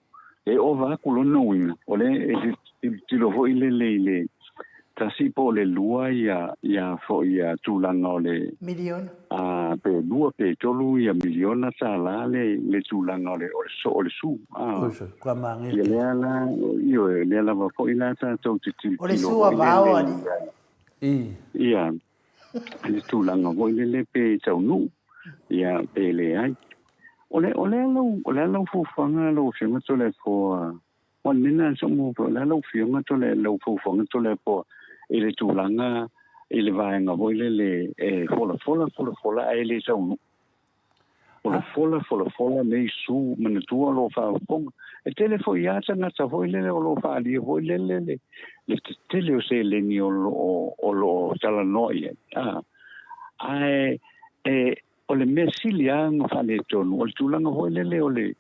E ova aku lona uiga, o lea e tilotilo foi lele i le tasi po o le lua ia, ia foi ia tulaga o le Miliona. A, pe lua pe tolu ia miliona tālā le, le tulaga o le, o le, so, o le su. A, Oi, so, kua māngia ia lea la, ioe, lea lava foi la tātou te O le tilotilo su a foi vao lele alii. I. ia, le tulaga foi lele pe taunuu, ia, pe leai. O le, o le a lau, o le a lau fuafuaga lau Afioga Toleafoa, aua o le mea lena sa ou maua, o le a lau Afioga Tole, lau fuafuaga Toleafoa i le tulaga i le vaega foi lele e folafola, folafola ae le taunuu. Folafola, folafola nei su, manatua o lo o faafofoga. E tele foi lava tagata foi lele o lo o faaalia foi lele le, le tetele o seleni o lo o, o lo o talanoa i ai. A, ae e, o le mea sili lava ona faaletonu, o le tulaga foi lele o le,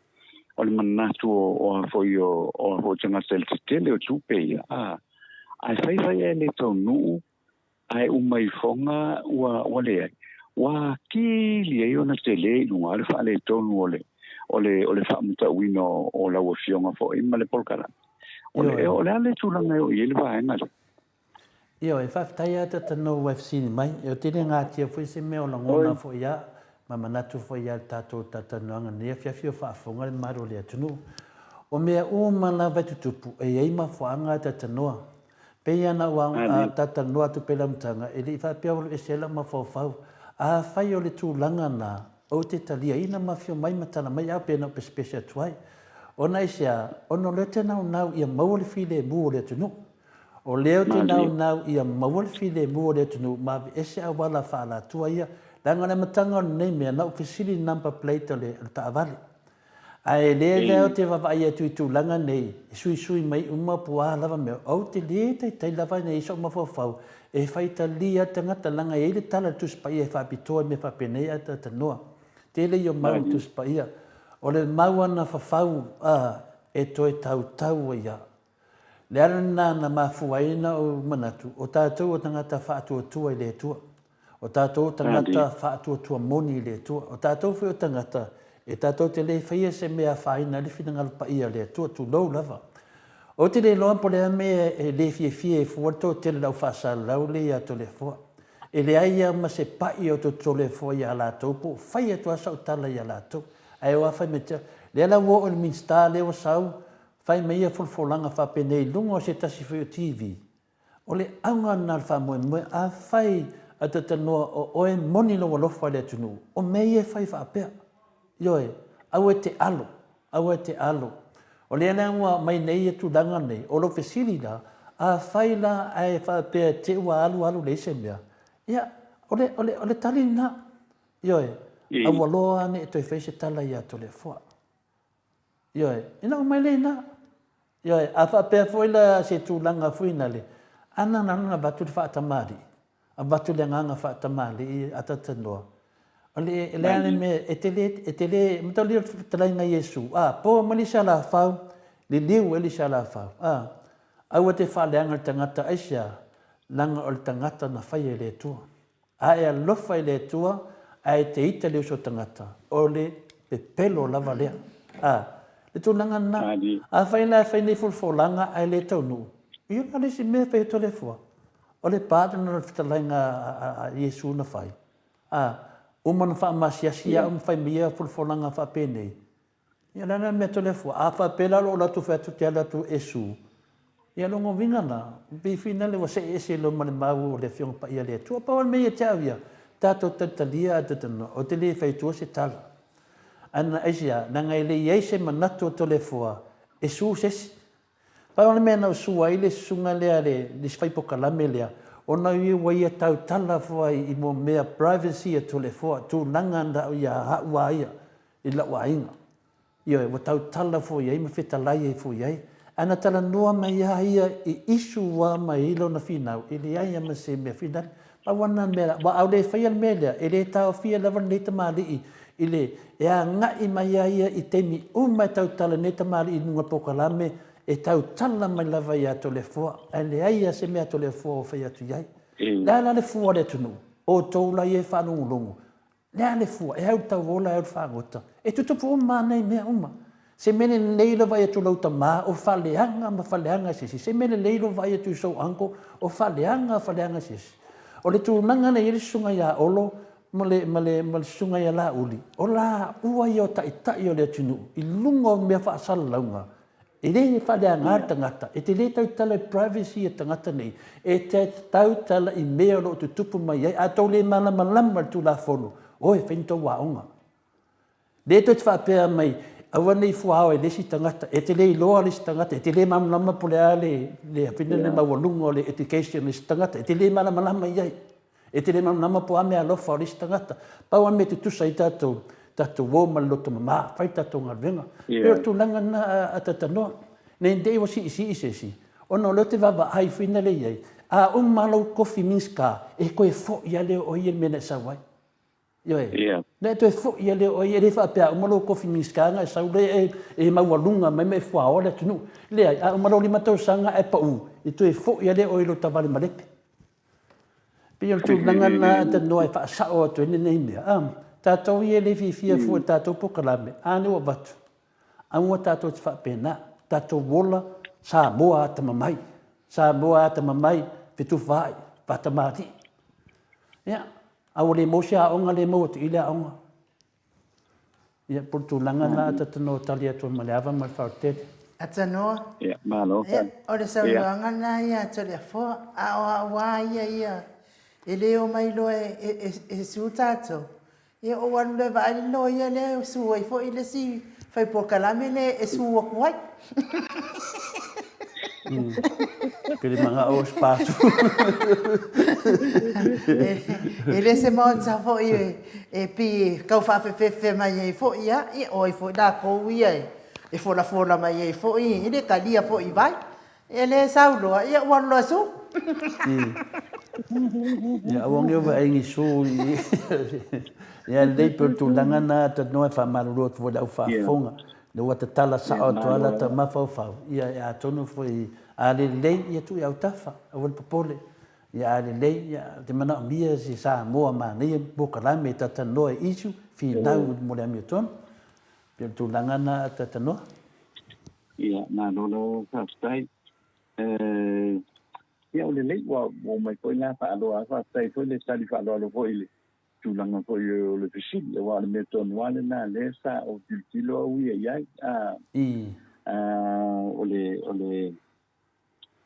o le manatu o, o a foi o, o a foi tagata i le tetele o tupe ia. A, ae fai fai ae le taunuu, ae uma ifoga ua, ua leai. Ua atili ai ona tele i luga o le faaletonu o le, o le, o le faamatauina o, o lau Afioga foi ma le polokalame. O le, o le a le tulaga e oo i ai le vaega lea? Ioe, faafetai lava Tata ua e fesili mai. Ou te le gatia foi se mea o lagona foi ia ma manatu foi ia le tatou talatalanoaga i lenei afiafi o faafofoga le mamalu o le atunuu. O mea uma lava e tutupu, e i ai mafuaaga a talatalanoa. Pei lava ona ou talatalanoa atu pea i le amataga, e le i faapea ua alu ese ai lau mafaufau. Afai o le tulaga lena, ou te taliaina ma afio mai ma tala mai au pe na ou pesepese atu ai. Ona aisea? Ona o lea ou te naunau ia maua le filemu o le atunuu. O lea ou te naunau ia maua le filemu o le atunuu ma aveese auala faaalatua ia, leaga o le amataga o lenei mea, na ou fesili i le number plate o le taavale. Ae lea la ou te vaavaai atu i tulaga nei, e suisui mai uma po o a lava mea, ou te le taitai lava ina i ai sou mafaufau e faitalia le tagata, leaga e i ai le tala a le Tusi Paia e faapitoa i mea faapenei ae talatalanoa. Tele ia o mau i le Tusi Paia. O le mau ana fafau a, e toe tautau ai a. Le ala lena na mafua ai ona ou manatu, o tatou o tagata faatuatua i le Atua. O tatou o tagata faatuatua moni i le Atua. O tatou foi o tagata e tatou te le faia se mea e afaina ai le finagalo paia o le Atua, tulou lava. Ou te le iloa po o le a mea e le fiafia ai fua le toatele o le au faasalalau lea ia Toleafoa. E leai lava ma se pai o Toleafoa ia latou po o fai atu lava sau tala ia latou. Ae ua fai mai te au, lea la ua oo i le Minisita lea ua sau, Fai mai ia folafolaga faapenei i luga o se tasi foi o TV. O le auga lena o le faamoemoe, afai a talanoa o oe moni lou alofa i le atunuu, o mea ia e fai faapea. Ioe, aua e te alo, aua e te alo. O lea la ua aumai nei ia tulaga nei, o lou fesili la, afai la ae faapea te i ua alu alu leai se mea, ia, o le, o le, o le tali lena. Ioe, aua loa ne i toe fai se tala ia Toleafoa. Ioe, ina ua mai lea i ina. Ioe, a faapea foi la se tulaga foi nale, a na na ona avatu le faatamalii, avatu le agaga faatamalii a talatalanoa. O le, le a le mea, e te le, e te le, mataulia le fetalaiga a Iesu, a, po mai le isi alafau, liliu ai le isi alafau, a, aua te faaleaga i le tagata, aisea? Leaga o le tagata na faia e le Atua. A e alofa i le Atua, ae e te ita le uso tagata, o le pepelo lava lea. A, le tulaga lena. Afai la e fai nei folafolaga ae le taunuu, ia o le a le isi mea e fai atu e le Afua? O le pardon o le fetalaiga a Iesu na fai. A, uma ona faamasiasi au ma fai mai ia folafolaga faapenei, Ia o le a la le mea Toleafoa? A faapea la o lou alu atu fai atu te alu atu e sue, ia o lona uiga la, pei finale ua see ese loa ma le mau o le Afioga Paia a le Atua. Pau lava le mea ia te au ia, tatou talitalia ae talitonuga, ou te le fai atua se tala. Ae na aisea, leaga e le i ai se manatu o Toleafoa e sue se isi. Pau le mea na ou sue ai le susuga lea le isi fai pokalame lea, ona ia ua ia tautala foi i mo mea privacy a Toleafoa, tulaga na ia a'u a ia i la'u aiga. Ioe, ua tautala foi ai ma fetalai ai foi ai. Ae na talanoa mai a ia i issue a mai lona finau, e leai a ma se mea finale. Pau a na mea, aua a le faia le mea lea, e le taofia lava lenei tamalii i le, e agai mai a ia i taimi uma e tautala lenei tamalii i luga o le polokalame, e tautala mai lava ia Toleafoa, ae leai a se mea a Toleafoa o fai atu i ai. Le a la le fua o le atunuu? Outou la ia e faalogologo, Le a le fua, e au le tauola, e au le fagota. E tutupu uma lava nei mea uma. Se mea lelei le vaai atu i lou tama, o faaleaga ma faaleaga se isi. Se mea lelei lou vaai atu i sou uncle, o faaleaga faaleaga se isi. O le tulaga lea e i ai le susuga ia Olo ma le, ma le, ma le susuga ia Laauli, o laua ia o taitai o le atunuu i luga o mea faasalalauga E le faaleaga le tagata, e te le tautala i privacy a tagata nei, e te tautala i mea o lo o tutupu mai ai. A tou le malamalama i le Tulafono, o e fai ni tou aoga. Le toe te faapea mai, aua ne i fuaao e le isi tagata, e te le iloa le isi tagata, e te le malamalama po o le a le, le, le maualuga o le education o le isi tagata, e te le malamalama i ai. E te le malamalama po o a meaalofa o le isi tagata. Pau lava le mea e tutusa ai tatou, tatou o ma le loto mama, fai le tatou galuega. Yeah. Pei o le tulaga lena a, a Tatanoa. Ne i te i ua siisii se isi, ona o lea ou te vaavaai foi na le i ai, a uma lou kofi Minista, e toe foi lava lea o ia i le mea na e sau ai. Ioe. Yeah. Na e toe foi lava lea o ia, e le faapea a uma lou kofi Minista ona e sau lea e, e maualuga mai ma e fuaoa le atunuu. Leai, a uma lou 5 tausaga ae pau, e toe foi lava lea o ia i lou taavale malepe. Pei o le tulaga lena a talanoa e faasao atu ai lenei mea. A, tatou ia e le fiafia fua i le tatou polokalame, a lea ua avatu, aua tatou te faapena, tatou ola Samoa atamamai, Samoa atamamai, fetufaai, faatamalii. Ia, a ua le maua se aoga, le maua atu i i le aoga. Ia, po o le tulaga lena a Tatanoa tali atu ai ma le ava ma le faaotele. Atanoa, Ia, malo. Ia, o le saunoaga lena ia a Toleafoa, a o au lava ia ia, e le omai loa e sue tatou, ia ou alu loa e vaai le loia lea e sue ai foi le isi fai polokalame lea e sue atu ai. Pe le manao o se pasu. E le se maota foi e pei e tau faafefefe mai ai foi ia, ia o ai foi latou ia e folafola mai ai foi, e le talia foi i vai. E le sau loa, ia ua alu loa e su. Ia aua ne i vaai ni su i ia lelei pei o le tulaga lena talanoa e faamalulu atu foi i le au faafofoga. Lea ua tatala sao atu lava lata mafaufau, ia e atonu foi a le lelei, ia tuu i autafa, aua le popole. Ia a lelei, ia ou te manaomia se Samoa manaia polokalame e talatalanoa i issue, finau mo le amiotonu. Pei o le tulaga lena a talatalanoa. Ia, malo lava faafetai. Ia o lelei ua omai foi la faaloa, faafetai foi le tali faaaloalo foi i le tulaga foi o le fesili, aua o le mea tonu lava lena lea sa ou tilotilo au ia i ai. O le, o le,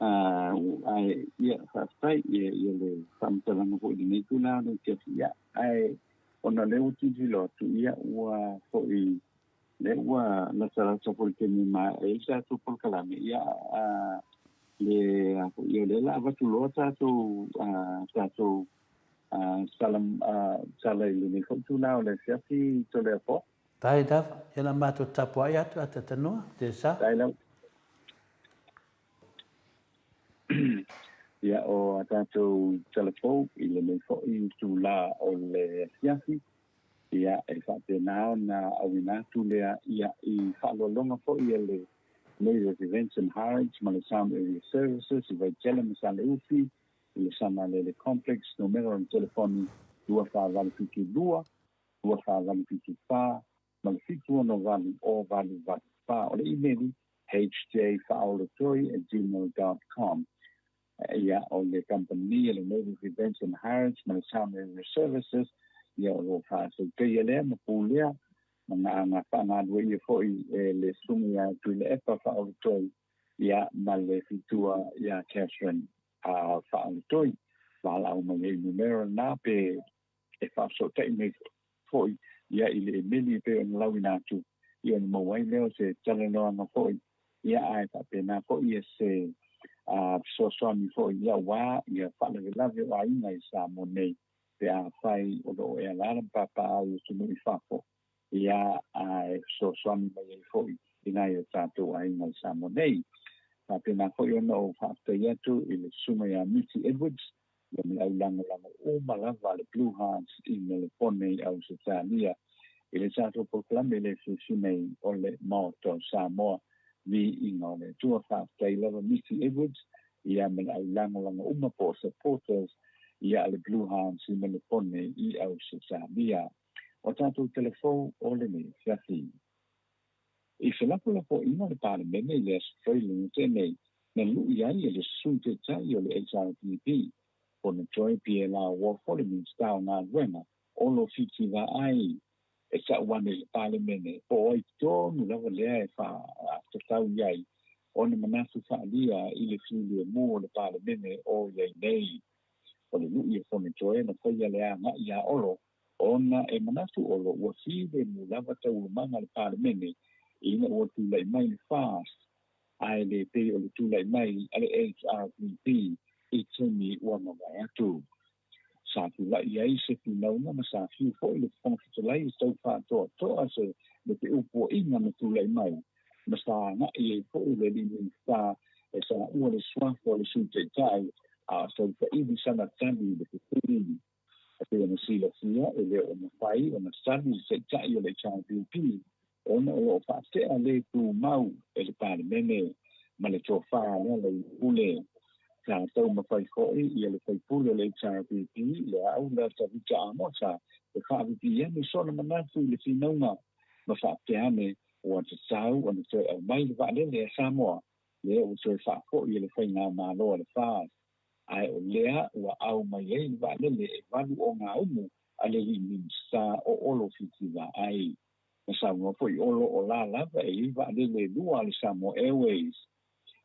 ae, ia, faafetai i le faamatalaga foi i lenei itula o le afiafi. Ia, ae ona o lea ua tilotilo atu, ia, ua foi, lea ua latalata foi i le taimi e maea ai le tatou polokalame, ia, le, ia, o lea o le a avatu loa tatou, tatou Tala i lenei foi itula o le afiafi Toleafoa. Tae lava, ia la matou tapuai atu a tatanoa, te sa. Tae lava. Ia o a tatou tala fou i lenei foi itula o le afiafi, ia e faapena ona auina atu lea ia i faaaloaloga foi a le Native Events and Hides ma le Town Area Services i Vaitele ma Saleufi, i le Sagalele Complex, numera o le telefoni 2472 2474 ma le 768 0884. O le imeli hjfaaolatoi@gmail.com. Ia, o le kamupani a le Native Events and Hires ma le Sound Area Services, ia o lo o faasautaia lea ma pulea ma faagalueia foi e le Susuga ia Tuilaepa Faaolatoi ia ma le fitua ia Catherine a Faaolatoi. Valaau mai ai numera na pe e faafesootai mai foi ia i le emeli e pei ona lauina atu ia ona maua ai lea o se talanoaga foi ia ae faapena foi ia se fesoasoani foi ia aua ia faalavelave o aiga i Samoa nei pe afai o lo o e alaala ma papaaao i atunuu i fafo ia ae fesoasoani mai ai foi i nai o tatou aiga i Samoa nei. Faapena foi ona ou faafetai atu i le susuga ia Miti Edwards ia ma le au lagolago uma lava a le Blue Hearts i Melepone i Ausetalia i le tatou polokalame le fiafia nei o le Maota o Samoa. Viiga o le Atua. Faafetai lava Miti Edwards ia ma le au lagolago uma po o supporters ia a le Blue Hearts i Melepone i Ausetalia. O tatou telefou o lenei afiafi. I felafolafoaiga o le Palemene i le Aso Faraile na tea nei, na lui ai e le Sui Taitai o le HRPP, Fonotoe Piela Wofford le Minisita o Galuega, Olo Fiti Vaai, e tau ane i le Palemene po o ai tonu lava lea e faatatau i ai ona manatu faaalia i le filemu o le Palemene o i ai nei. O le lui a Fonotoe na faia le agai iā Olo ona e manatu Olo ua filemu lava taualumaga a le Palemene ina ua tulai mai le FAST ae le pei o le tulai mai a le HRPP i taimi ua mavae atu. Sa tulai ai se finauga ma sa fiu foi le Fofoga Fetalai e tau faatoatoa se le feupuaiga na tulai mai ma sa agai ai foi le alii Minisita e saua le suafa o le Sui Taitai a o tau saili sana tali i le fesili. E pei ona silafia, e le o mafai ona sali le Taitai o le HRPP ona o lo o faatea le tumau e le Palemene ma le tofa lea Leiapule. Sa taumafai foi le sui usufono o le HRPP, le Aula Tavita Amosa, e faapipii ane sona manatu i le finauga ma faapea ane ua tatau ona toe aumai le vaalele a Samoa lea ua toe faafoi e le faigamalo a le FAST. Ae o lea ua au mai ai le vaalele e 8 ogaumu a le alii Minisita o Olo Fiti Vaai. Na saunoa foi Olo o la lava e i ai vaalele e lua a le Samoa Airways.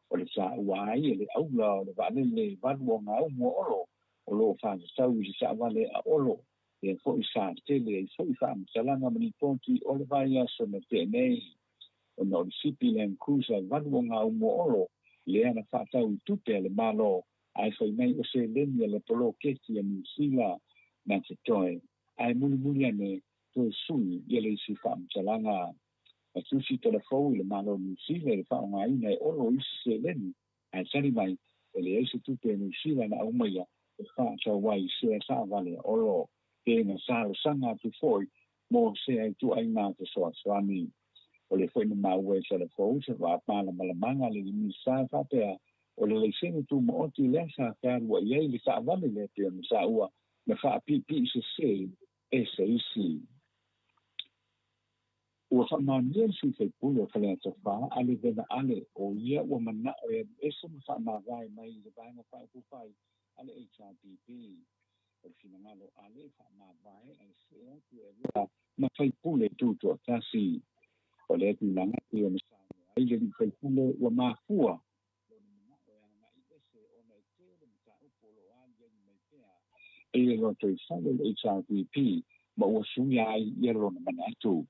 O le taua ai e le aula o le vaalele 8 ogaumu o Olo o lo o faatatau i le taavale a Olo, lea foi sa tele ai foi faamatalaga ma lipoti o le vaiaso na tea nei, ona o le Sipi Land Cruiser 8 ogaumu o Olo lea na faatau i tupe a le Malo, ae fai mai o seleni a le poloketi a Niu Sila na totoe, ae mulimuli ane toe sui ia le isi faamatalaga. Na tusi telefou i le Malo Niu Sila i le faaaogaina e Olo isi seleni, ae tali mai e leai se tupe Niu Sila na aumaia e faatau ai sea taavale a Olo, pe na talosaga atu foi mo sea ituaiga fesoasoani. O le foi na maua e telefou se faamalamalamaga a le Minisita faapea o le laisene tumaoti lea sa fealuai ai le taavale lea pei ona taua na faapiipii sesē e se isi. Ua faamaonia le sui usufono o Faleata 4 Ale Vena Ale o ia ua manao e alu ese ma faamavae mai le Vaega Faaupufai a le HRPP. O le finagalo Ale e faamavae ae see atu e avea ma faipule tutoatasi. O lea tulaga pei ona saunoa ai le alii faipule ua mafua lona manao e agai ese ona e tele mataupu o lo o aliali mai pea i le lotoifale o le HRPP ma ua suia ai ia lona manatu.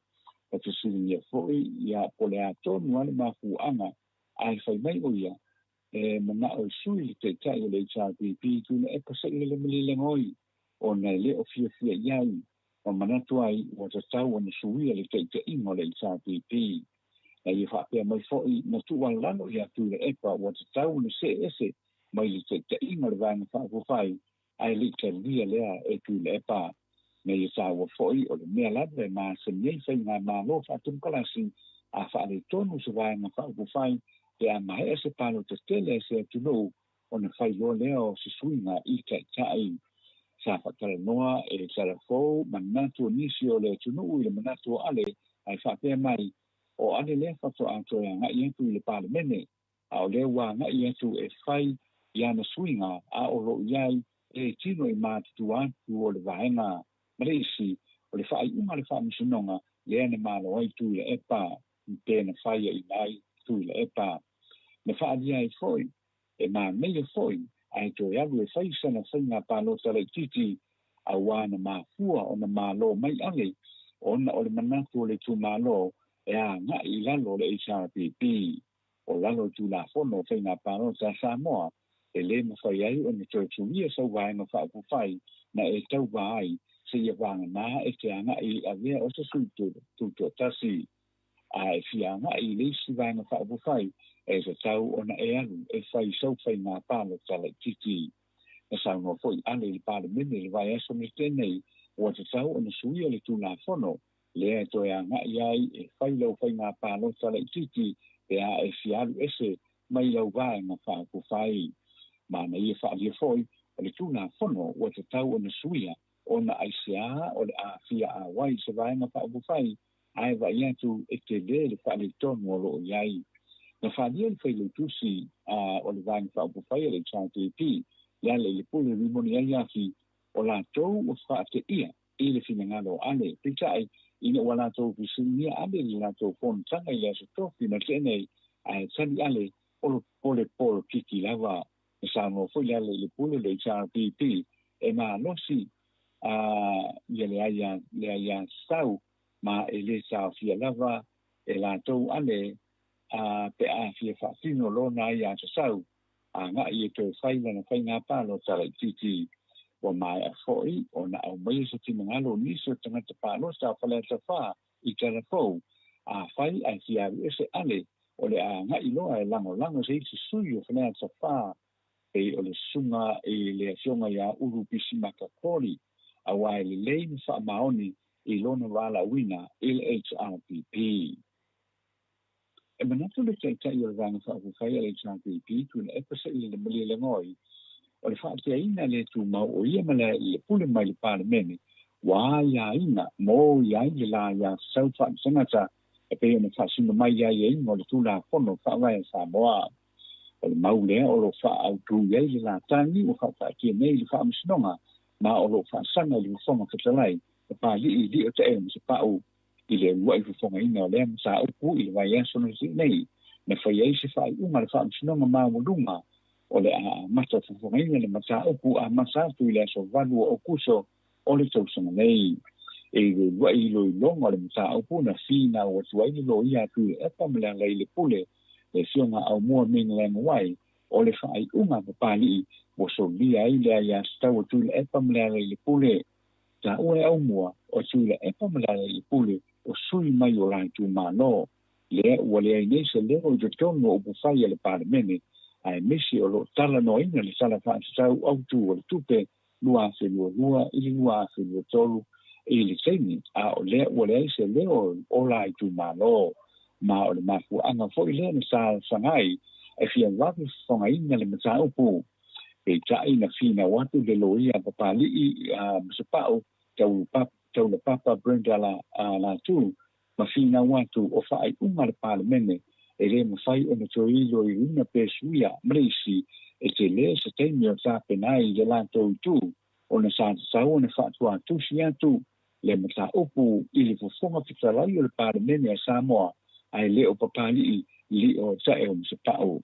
Na fesiligia foi ia po o le a tonu lava le mafuaaga, ae fai mai o ia e manao e sui le taitai o le HRPP Tuilaepa Sailele Malielegaoi ona e le o fiafia i ai ma manatu ai ua tatau ona suia le taitaiga o le HRPP. Na ia faapea mai foi na tuualalo ia Tuilaepa ua tatau ona see ese mai le taitaiga o le Vaega Faaupufai, ae le i talia lea e Tuilaepa. Na ia taua foi o le mea lava e masani ai faigamalo faatemokarasi, a faaletonu se Vaega Faaupufai pe a maea se palota tele a se atunuu, ona fai loa lea o se suiga i taitai. Sa faatalanoa e Talafou manatu o nisi o le atunuu i le manatu o Ale, ae faapea mai o Ale lea faatoa toe agai atu i le Palemene, a o lea ua agai atu e fai i ana suiga a o lo o i ai e tino i matutua atu o le vaega. Ma le isi, o le faaiuga a le faamasinoga lea na malo ai Tuilaepa pe na faiaina ai Tuilaepa. Na faaalia ai foi e manaia foi ae toe alu e fai sana faiga palota laitiiti, auā na mafua ona malo mai Ale ona o le manatu o le itumalo e agai i lalo o le HRPP. O lalo o Tulafono o Faiga Palota a Samoa, e lē mafai ai ona toe suia sau Vaega Faaupufai na e tauva ai seia vagana e te agai i avea o se sui tutoatasi. A e fia agai i le isi Vaega Faaupufai, e tatau ona e alu e fai sau faiga palota laitiiti. Na saunoa foi Ale i le Palemene i le vaiaso na tea nei ua tatau ona suia le Tulafono lea e toe agai ai e fai lau faiga palota laitiiti pe a e fia alu ese mai lau Vaega Faaupufai. Ma na ia faaalia foi o le Tulafono ua tatau ona suia ona aisea o le a fia auai se Vaega Faaupufai ae vaai atu e tele le faaletonu o lo o i ai. Na faaalia le failautusi o le Vaega Faaupufai a le HRPP le ala i le pule Rimoni Aiafi o latou ua faateia i le finagalo o Ale, peitai ina ua latou fesiligia Ale i le latou fonotaga i le aso Tofi na tea nei, ae tali Ale o le polokiki lava. Na saunoa foi le ala i le pule o le HRPP e malosi ia le aiatatau ma e lē taofia lava e latou Ale pe a fia faatino lona aiatatau agai e toe fai lana faiga palota laitiiti. Ua maea foi ona aumaia se finagalo o nisi o tagata palota a Faleata 4 i Talafou, afai ae fia alu ese Ale, o le a agai loa e lagolago se isi sui o Faleata 4, pei o le susuga i le afioga ia Ulu Pisimaka Koli, auā e lelei ma faamaoni i lona valaauina i le HRPP. E manatu le Taitai o le Vaega Faaupufai a le HRPP, Tuilaepa Sailele Malielegaoi, o le faateaina le tumau o ia ma le pule mai le Palemene ua aiaina ma o i ai le la aiatatau faaletagata e pei ona faasino mai ai aiaiga o le Tulafono Faavae a Samoa. O le mau lea o lo o faaautu i ai le latagi ua faataatia nei i le Faamasinoga ma o lo o faasaga i le Fofoga Fetalai, Papalii Liotaeo Masepau, i le uluai fofogaina o lea mataupu i le vaiaso na tea nei, na fai ai se faaiuga a le Faamasinoga Maualuga o le a amata fofogaina le mataupu amata atu i le aso 8 o Aokuso o le tausaga nei. E i le uluai iloiloga o le mataupu na finau atu ai le loia a Tuilaepa ma Lealailepule, le Afioga Aumua Ming Leng Wai, o le faaiuga a Papalii ua solia ai le aiatatau a Tuilaepa ma Lealailepule. Taua e Aumua o Tuilaepa ma Lealailepule o sui mai o la itumalo. Lea ua leai nei se leo i totonu o upufai a le Palemene, aemaise o lo o talanoaina le Tala Faatatau Autu o le Tupe 2022 i le 2023 i le taimi, a o lea ua leai se leo o la itumalo. Ma o le mafuaaga foi lea na talosaga ai e fia vave fofogaina le mataupu. Peitai na finau atu le loia a Papalii a Masepau Taulapapa Brenda Latu ma finau atu o faaiuga a le Palemene e le mafai ona toe iloiloina pe suia ma le isi e tele se taimi o tapena ai i le latou itu ona sa tatau ona faatuatusi atu le mataupu i le Fofoga Fetalai o le Palemene a Samoa ae le o Papalii Lio Taeo Masepau.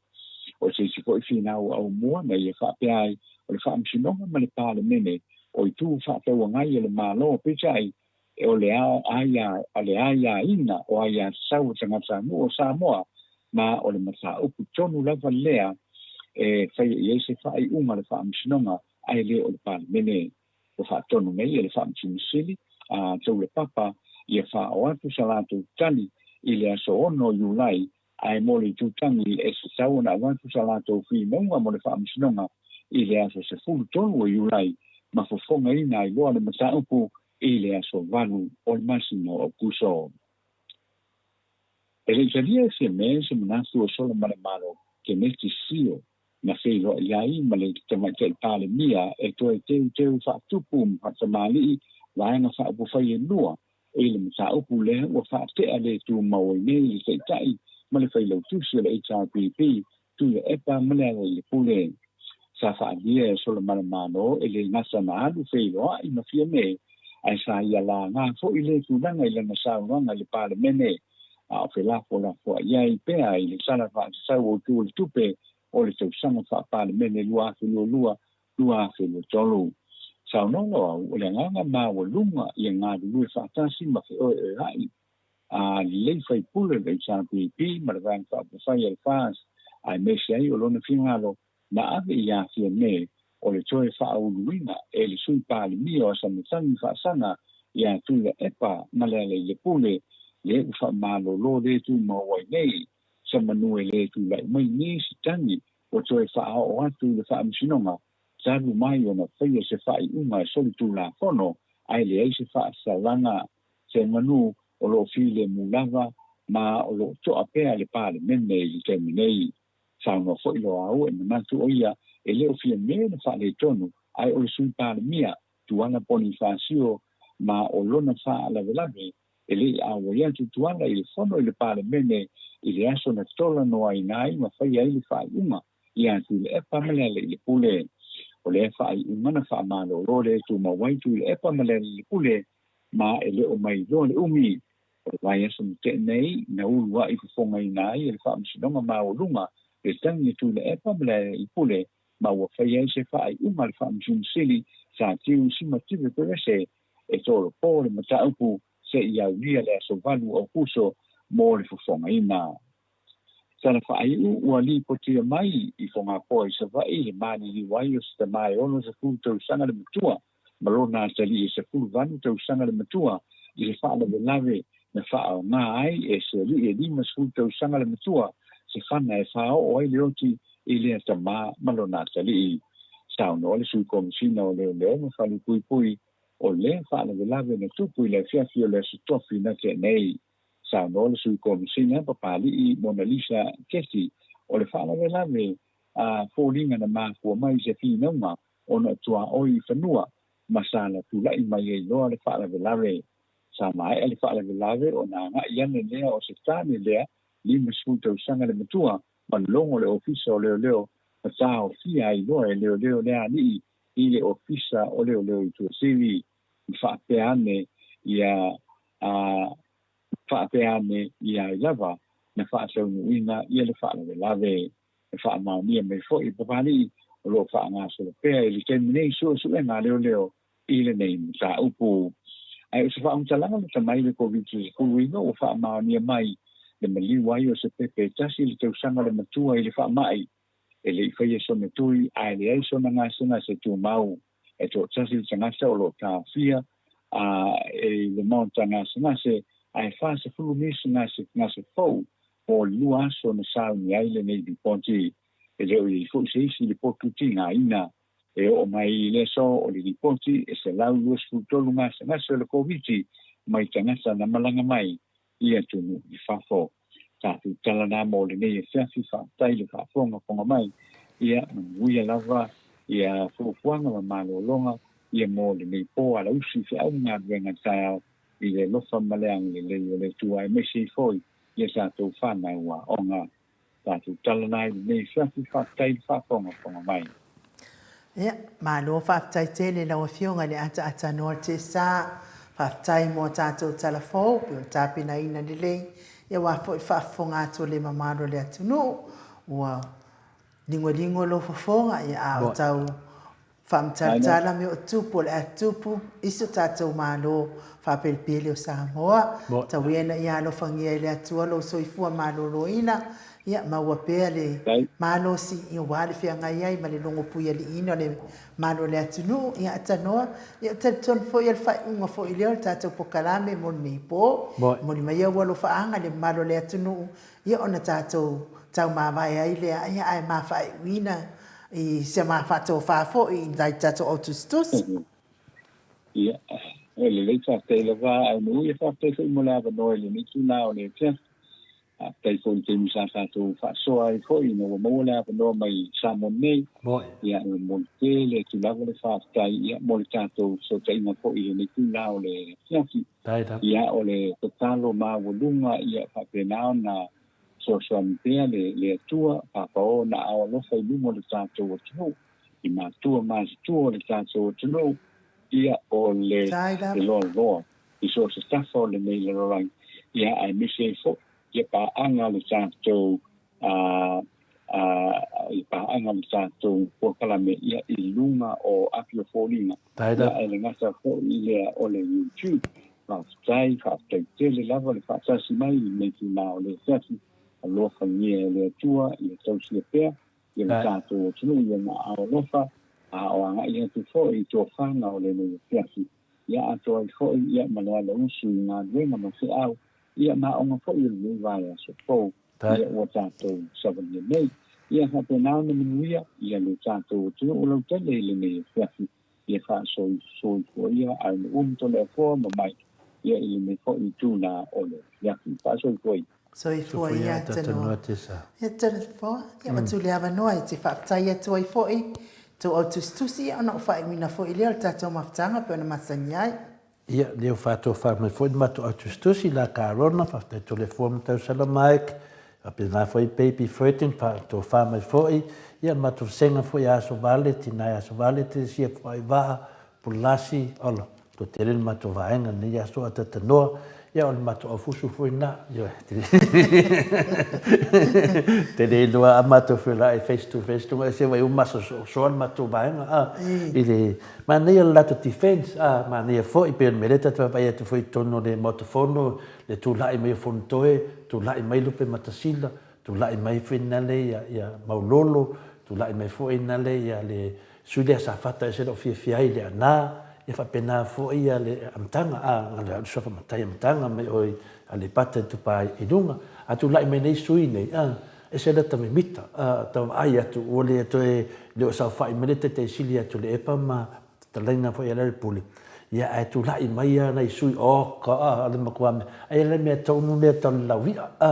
O se isi foi finau Aumua na ia faapea ai o le Faamasinoga ma le Palemene o itu faatauagai a le Malo, peitai o le aiaina o aiatatau a tagatanuu o Samoa, ma o le mataupu tonu lava lea e faia i ai se faaiuga a le Faamasinoga ae le o le Palemene. Ua faatonu nei e le Faamasino Sili a Taulapapa ia faaoo atu sa latou tali i le aso 6 o Iulai, ae mo le itutagi e tatau ona avatu sa latou finauga mo le Faamasinoga i le aso 13 o Iulai ma fofogaina ai loa le mataupu i le aso 8 o le masina o Aokuso. E le i talia e Fiamē se manatu o Solamalemalo Keneti Sio na feiloai ai ma le Tamaitai Palemia e toe teuteu faatupu ma faatamalii vaega faaupufai e lua i le mataupu lea ua faatea le tumau ai nei le Taitai ma le Failautusi o le HRPP Tuilaepa ma Lealailepule. Sa faaalia e Solamalemalo e le gata na alu feiloai ma Fiamē ae sa ia laga foi le tulaga i lana saunoaga i le Palemene a o felafolafoai ai pea i le Tala Faatatau Autu o le Tupe o le tausaga faa-Palemene 2022 2023. Saunoa Loau o le agaga maualuga ia galulue faatasi ma feoeoeai a lelei faipule o le HRPP ma le Vaega Faaupufai a le FAST, aemaise ai o lona finagalo na ave ia Fiamē o le toe faauluina e le Sui Palemia o Asamatagi Faasaga ia Tuilaepa ma Lealailepule le ua faamalolo le tumau ai nei se manu e le tulai mai nei se tagi ua toe faaoo atu i le Faamasinoga talu mai ona faia se faaiuga e solitulafono ae leai se faasalaga se manu o lo o filemu lava ma o lo o toa pea le Palemene i le taimi nei. Saunoa foi Loau e manatu o ia e le o Fiamē na faaletonu ae o le Sui Palemia Tuala Ponifasio ma o lona faalavelave e le i auai atu Tuala i le fono i le Palemene i le aso na talanoaina ai ma faia ai le faaiuga ia Tuilaepa ma Lealailepule. O lea faaiuga na faamalolo le tumau ai Tuilaepa ma Lealailepule ma e le o mailoa le umi. O le vaiaso na tea nei na uluai fofogaina ai e le Faamasinoga Maualuga le tagi a Tuilaepa ma Lealailepule ma ua faia ai se faaiuga a le Faamasino Sili Sir Tiu Simative Perese e tolopo le mataupu seia aulia le aso 8 o Aokuso mo le fofogaina. Tala faaiu ua lipotia mai i Fogapoa i Savaii le maliliu ai o se tama e 60 tausaga le matua ma lona atalii e 18 tausaga le matua i le faalavelave na faaaoga ai e se alii e 50 tausaga le matua se fana e faaoo ai le oti i lea tama ma lona atalii. Saunoa le Sui Komisina o Leoleo ma Falepuipui o lea faalavelave na tupu i le afiafi o le aso Tofi na tea nei. Saunoa le Sui Komesina Papali'i Monalisa Kesi, o le faalavelave a foliga na mafua mai i se finauga ona o tuaoi i fanua ma sa na tula'i mai ai loa le faalavelave. Sa maea le faalavelave ona agai ane lea o se tane lea 50 tausaga le matua ma logo le Ofisa o Leoleo ma taofia ai loa e leoleo le alii i le Ofisa o Leoleo i Tuasivi. Ma faapea ane ia a faapea ane ia ai lava na faataunuuina ia le faalavelave. E faamaonia mai foi e Papalii o lo o faagasolo pea i le taimi nei suesuega a leoleo i lenei mataupu. Ae o se faamatalaga lata mai le Koviti-19 ua faamaonia mai le maliu ai o se pepe e tasi le tausaga le matua i le faamai. E le i faia sona tui ae leai sona gasegase tumau. E toatasi le tagata o lo o taofia a i le maota gasegase ae 40 nisi gasegase fou mo le lua aso na sauni ai lenei lipoti. E le o i ai foi se isi lipoti tigaina. E oo mai i le aso o le lipoti e 123 gasegase o le Koviti mai tagata na malaga mai i atunuu i fafo. Tatou tala na mo lenei afiafi, faafetai le faafogafoga mai, ia manuia lava ia fuafuaga ma malologa ia mo lenei po alausi feau ma galuega taeao i le alofa ma le agalelei o le Atua aemaise ai foi ia tatou fanau aoga. Tatou tala na i lenei afiafi, faafetai le faafogafoga mai. Ia, malo faafetai tele i lau Afioga i le ataatanoa o le TSA. Faafetai mo a tatou tala fou pei ona tapenaina lelei aua foi le faafofoga atu o le mamalu o le atunuu. Ua ligoligo lou fofoga, ia a o tau Faamatalatala me o tupu o le a tupu i so tatou Malo faapelepele o Samoa. Tau ia ina ia alofagia e le Atua lou soifua maloloina, ia maua pea le malosi aua le feagai ai ma le logo puialiiina o le Malo o le atunuu. Ia atanoa, ia ou talitonu foi o le faaiuga foi lea o le tatou pokalame mo lenei po. Momoli mai ou alofaaga i le mamalu o le atunuu, ia ona tatou taumavae ai lea, ia ae mafaaiuina i si a ma faatofa foi i nai tatou au tusitusi. Ia, e lelei faafetai lava ae nuu ia faafetai foi mo le avanoa i lenei itula o le afiafi. Faafetai foi i le taimi sa tatou faasoa ai foi ina ua maua le avanoa mai Samoa nei. Ia, e momoli tele atu lava le faafetai ia mo le tatou fesootaiga foi i lenei itula o le afiafi. Ia, o le tatalo maualuga ia faapena ona fesoasoani pea le le Atua, papaō na ao alofa i luma o le tatou atunuu, i matua matutua o le tatou atunuu, ia o le le loaloa i so o se tafa o lenei lalolagi, ia aemaise ai foi ia paaga le tatou a a i paaga le tatou polokalame ia i luga o api o foliga, ia ae le gata foi lea o le YouTube. Faafetai, faafetai tele lava le faatasi mai i lenei itula o le afiafi. Alofagia e le Atua ia tausia pea ia le tatou atunuu i ona aao alofa, a o agai atu foi i tofaga o lenei afiafi. Ia atoa ai foi ia ma le alausu i galuega ma feau ia ma aoga foi o lenei vaiaso fou ia ua tatou savalia nei. Ia faapena ona manuia ia le tatou atunuu lautele i lenei afiafi. Ia faasoisoifua ia ae nu'u ma Toleafoa ma Mike ia i lenei foi itula o le afiafi. Faasoifua ia. Soifua ia Tanoa. Ia Toleafoa, ia avatu le avanoa e te faafetai atu ai foi tou au tusitusi ia ona o faaiuina foi lea o le tatou mafutaga pei ona masani ai. Ia, lea ua faatofa mai foi le matou au tusitusi, la Carona, faafetai Toleafoa ma Tausala Mike, faapena foi Baby Furton, faatofa mai foi, ia le matou vasega foi ia Asovale, tina ia Asovale, Telesia Fuaivaa, Pulasi, ola, toatele le matou vaega i lenei aso a Tatanoa, ia o le matou aufusu foi lena, ioe, tele iloa a matou feiloai face to face, tonga ese vai uma masosoa le matou vaega, a, i le Manaia le latou defense, a, manaia foi, pei o le mea lea ta te vaavaai atu foi i totonu o le Maota Fono, le tulai mai o Fonotoe, tulai mai Lupematasila, tulai mai foi nale ia, ia Maulolo, tulai mai foi nale ia le sui lea Safata e ese lou fiafia ai i Leaana, ia faapena foi ia le amataga, a, le suafa matai amataga mai oe Aleipata Itupa i Luga. A tulai mai nei sui nei, a, Ese lata mimita, a tau vaai atu ua le toe le o saofai mai le Taitaisili ia Tuilaepa ma fetalaiga foi a Lealailepule. Ia, ae tulai mai lava nai sui, oka, a, o le matua mea, ai le mea tonu lea tau le laui'a, a,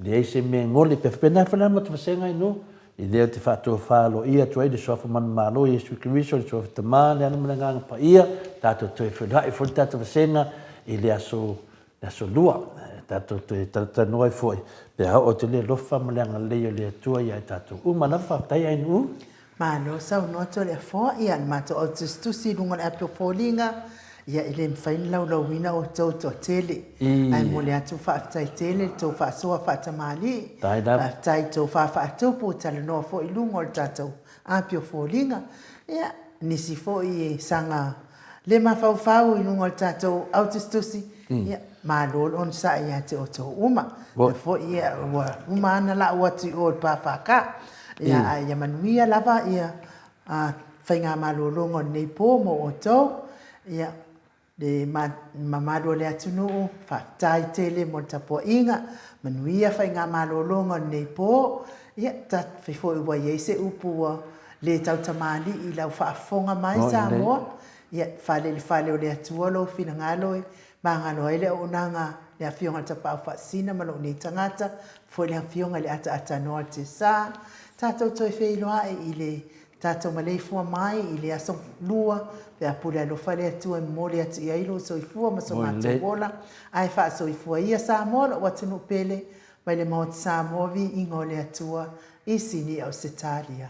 leai se mea e gole, pe faapena foi la ma vasega i nuu, i lea ou te faatofa aloaia atu ai le Suafa Manumalo Iesu Keriso, le Suafa Tama, le Ala ma le Agaga Paia, tatou toe feiloai foi le tatou vasega i le aso le aso Lua, tatou toe talatalanoa ai foi pe a oo atu le alofa ma le agalelei o le Atua ia i tatou uma lava. Faafetai Ainuu. Malo saunoa Toleafoa, ia le matou au tusitusi i luga o le api o foliga, ia e le mafai ona laulauina outou toatele. Ae momoli atu le faafetai tele i le tou faasoa faatamalii, faafetai i tou faafaatupu talanoa foi i luga o le tatou api o foliga. Ia, nisi foi e saga le mafaufau i luga o le tatou au tusitusi, ia, malo le onosai ia te outou uma. O lea foi ia, ua uma lava ona lau atu i o i le PaFK. Ia, ae ia manuia lava ia faigamalologa o lenei po mo outou. Ia, le mamalu o le atunuu, faafetai tele mo le tapuaiga, manuia faigamalologa o lenei po. Ia, tatou foi ua i ai se upu ua le tautamalii i lau faafofoga mai Samoa, ia, fale i le fale o le Atua lou finagalo e magalo ai le auaunaga a le Afioga i le Tapaau Faasisina ma lou nei tagata, foi le Afioga i le Ataatanoa o le Tiasa, tatou toe feiloai i le tatou maleifua mai i le aso Lua, pe a pule alofa le Atua e momoli atu i ai lou soifua ma so matou ola, ae faasoifua ia Samoa lou atunuu pele, mai le Maota Samoa, viiga o le Atua i Sini Ausetalia.